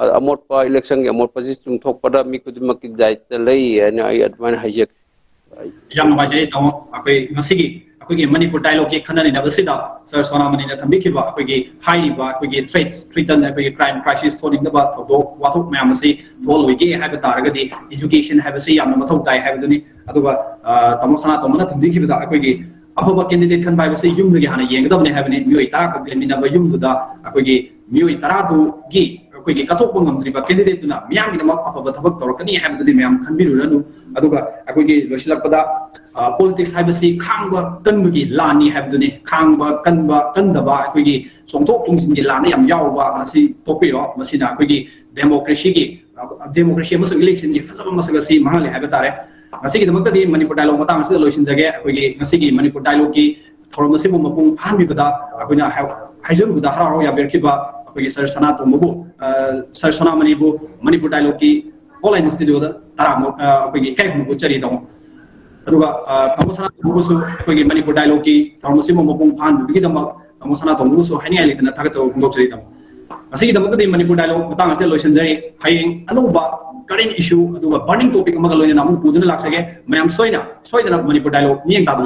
ꯑ-, ꯑꯃꯣꯠꯄ, ꯏꯂꯦꯛꯁꯟꯒꯤ ꯑꯃꯣꯠꯄꯁꯤ ꯆꯨꯝꯊꯣꯛꯄꯗ ꯃꯤ ꯈꯨꯗꯤꯡꯃꯛꯀꯤ ꯗꯥꯏꯇ ꯂꯩ ꯍꯥꯏꯅ ꯑꯩ ꯑꯗꯨꯃꯥꯏꯅ ꯍꯥꯏꯖꯒꯦ꯫ ꯌꯥꯝ ꯅꯨꯡꯉꯥꯏꯖꯩ, ꯇꯥꯃꯣ꯫ ꯑꯩꯈꯣꯏ ꯉꯁꯤꯒꯤ ꯑꯩꯈꯣꯏꯒꯤ ꯃꯅꯤꯄꯨꯔ ꯗꯥꯏꯂꯣꯒꯀꯤ ꯈꯟꯅ ꯅꯩꯅꯕꯁꯤꯗ ꯁꯥꯔ ꯁꯣꯅꯥꯃꯅꯤꯅ ꯊꯝꯕꯤꯈꯤꯕ ꯑꯩꯈꯣꯏꯒꯤ ꯍꯥꯏꯔꯤꯕ ꯑꯩꯈꯣꯏꯒꯤ ꯊ꯭ꯔꯦꯠꯁ, ꯊ꯭ꯔꯤꯇꯟ, ꯑꯩꯈꯣꯏꯒꯤ ꯀ꯭ꯔꯥꯏꯝ ꯀ꯭ꯔꯥꯏꯁꯤꯁ ꯊꯣꯛꯍꯟꯅꯤꯡꯗꯕ ꯊꯧꯗꯣꯛ ꯋꯥꯊꯣꯛ ꯃꯌꯥꯝ ꯑꯁꯤ ꯊꯣꯛꯍꯜꯂꯣꯏꯒꯦ ꯍꯥꯏꯕ ꯇꯥꯔꯒꯗꯤ, ꯏꯖꯨꯀꯦꯁꯟ ꯍꯥꯏꯕꯁꯤ ꯌꯥꯝꯅ ꯃꯊꯧ ꯇꯥꯏ ꯍꯥꯏꯕꯗꯨꯅꯤ꯫ ꯑꯗꯨꯒ, ꯑ, ꯇꯥꯃꯣ ꯁꯅꯥꯇꯣꯝꯕꯅ ꯊꯝꯕꯤꯈꯤꯕꯗ, ꯑꯩꯈꯣꯏꯒꯤ ꯑꯐꯕ ꯀꯦꯟꯗꯤꯗꯦꯠ ꯈꯟꯕ ꯍꯥꯏꯕꯁꯤ ꯌꯨꯝꯗꯒꯤ ꯍꯥꯟꯅ ꯌꯦꯡꯒꯗꯕꯅꯤ ꯍꯥꯏꯕꯅꯤ꯫ ꯃꯤꯑꯣꯏ ꯇꯔꯥ ꯈꯛ ꯂꯩꯃꯤꯟꯅꯕ ꯌꯨꯝꯗꯨꯗ ꯑꯩꯈꯣꯏꯒꯤ ꯃꯤꯑꯣꯏ ꯇꯔꯥꯗꯨꯒꯤ ꯑꯩꯈꯣꯏꯒꯤ ꯀꯠꯊꯣꯛꯄ ꯉꯝꯗ꯭ꯔꯤꯕ ꯀꯦꯟꯗꯤꯗꯦꯠꯇꯨꯅ ꯃꯤꯌꯥꯝꯒꯤꯗꯃꯛ ꯑꯐꯕ ꯊꯕꯛ ꯇꯧꯔꯛꯀꯅꯤ ꯍꯥꯏꯕꯗꯨꯗꯤ ꯃꯌꯥꯝ ꯈꯟꯕꯤꯔꯨꯔꯅꯨ꯫ ꯑꯗꯨꯒ ꯑꯩꯈꯣꯏꯒꯤ ꯂꯣꯏꯁꯤꯜꯂꯛꯄꯗ, ꯑ, ꯄꯣꯂꯤꯇꯤꯛꯁ ꯍꯥꯏꯕꯁꯤ ꯈꯥꯡꯕ ꯀꯟꯕꯒꯤ ꯂꯥꯟꯅꯤ ꯍꯥꯏꯕꯗꯨꯅꯤ꯫ ꯈꯥꯡꯕ ꯀꯟꯕ ꯀꯟꯗꯕ, ꯑꯩꯈꯣꯏꯒꯤ ꯆꯣꯡꯊꯣꯛ ꯆꯣꯡꯁꯤꯟꯒꯤ ꯂꯥꯟꯗ ꯌꯥꯝ ꯌꯥꯎꯕ ꯑꯁꯤ ꯇꯣꯛꯄꯤꯔꯣ꯫ ꯃꯁꯤꯅ ꯑꯩꯈꯣꯏꯒꯤ ꯗꯦꯃꯣꯀ꯭ꯔꯦꯁꯤꯒꯤ, ꯑ, ꯗꯦꯃꯣꯀ꯭ꯔꯦꯁꯤ ꯑꯃꯁꯨꯡ ꯏꯂꯦꯛꯁꯟꯒꯤ ꯐꯖꯕ ꯃꯁꯛ ꯑꯁꯤ ꯃꯥꯡꯍꯜꯂꯦ ꯍꯥꯏꯕ ꯇꯥꯔꯦ꯫ ꯉꯁꯤꯒꯤꯗꯃꯛꯇꯗꯤ ꯃꯅꯤꯄꯨꯔ ꯗꯥꯏꯂꯣꯒ ꯃꯇꯥꯡ ꯑꯁꯤꯗ ꯂꯣꯏꯁꯤꯟꯖꯒꯦ꯫ ꯑꯩꯈꯣꯏꯒꯤ ꯉꯁꯤꯒꯤ ꯃꯅꯤꯄꯨꯔ ꯗꯥꯏꯂꯣꯒꯀꯤ ꯊꯧꯔꯝ ꯑꯁꯤꯕꯨ ꯃꯄꯨꯡ ꯐꯥꯍꯟꯕꯤꯕꯗ ꯑꯩꯈꯣꯏꯅ ꯍꯥꯏ-, ꯍꯥꯏꯖꯔꯨꯕꯗ ꯍꯔꯥꯎ ꯍꯔꯥꯎ ꯌꯥꯕꯤꯔꯛꯈꯤꯕ ꯑꯩꯈꯣꯏꯒꯤ ꯁꯥꯔ ꯁꯅꯥꯇꯣꯝꯕꯕꯨ, ꯑ, ꯁꯥꯔ ꯁꯣꯅꯥꯃꯅꯤꯕꯨ ꯃꯅꯤꯄꯨꯔ ꯗꯥꯏꯂꯣꯒꯀꯤ ꯑꯣꯟꯂꯥꯏꯟ ꯁ꯭ꯇꯨꯗꯤꯑꯣꯗ ꯇꯔꯥꯃꯨꯛ, ꯑ, ꯑꯩꯈꯣꯏꯒꯤ ꯏꯀꯥꯏ ꯈꯨꯝꯅꯕ ꯎꯠꯆꯔꯤ, ꯇꯥꯃꯣ꯫ ꯑꯗꯨꯒ, ꯑ, ꯇꯥꯃꯣ ꯁꯅꯥꯇꯣꯝꯕꯕꯨꯁꯨ ꯑꯩꯈꯣꯏꯒꯤ ꯃꯅꯤꯄꯨꯔ ꯗꯥꯏꯂꯣꯒꯀꯤ ꯊꯧꯔꯝ ꯑꯁꯤꯕꯨ ꯃꯄꯨꯡ ꯐꯥꯍꯟꯕꯤꯕꯒꯤꯗꯃꯛ ꯇꯥꯃꯣ ꯁꯅꯥꯇꯣꯝꯕꯕꯨꯁꯨ ꯍꯥꯏꯅꯤꯡꯉꯥꯏ ꯂꯩꯇꯅ ꯊꯥꯒꯠꯆꯕ ꯐꯣꯡꯗꯣꯛꯆꯔꯤ, ꯇꯥꯃꯣ꯫ ꯉꯁꯤꯒꯤꯗꯃꯛꯇꯗꯤ ꯃꯅꯤꯄꯨꯔ ꯗꯥꯏꯂꯣꯒ ꯃꯇꯥꯡ ꯑꯁꯤꯗ ꯂꯣꯏꯁꯤꯟꯖꯔꯤ꯫ ꯍꯌꯦꯡ ꯑꯅꯧꯕ ꯀꯔꯦꯟ ꯏꯁꯨ ꯑꯗꯨꯒ ꯕꯔꯅꯤꯡ ꯇꯣꯄꯤꯛ ꯑꯃꯒ ꯂꯣꯏꯅꯅ ꯑꯃꯨꯛ ꯄꯨꯗꯨꯅ ꯂꯥꯛꯆꯒꯦ꯫ ꯃꯌꯥꯝ ꯁꯣꯏꯅ, ꯁꯣꯏꯗꯅ ꯃꯅꯤꯄꯨꯔ ꯗꯥꯏꯂꯣꯒ ꯃꯤꯠꯌꯦꯡ ꯇꯥꯗꯨꯅ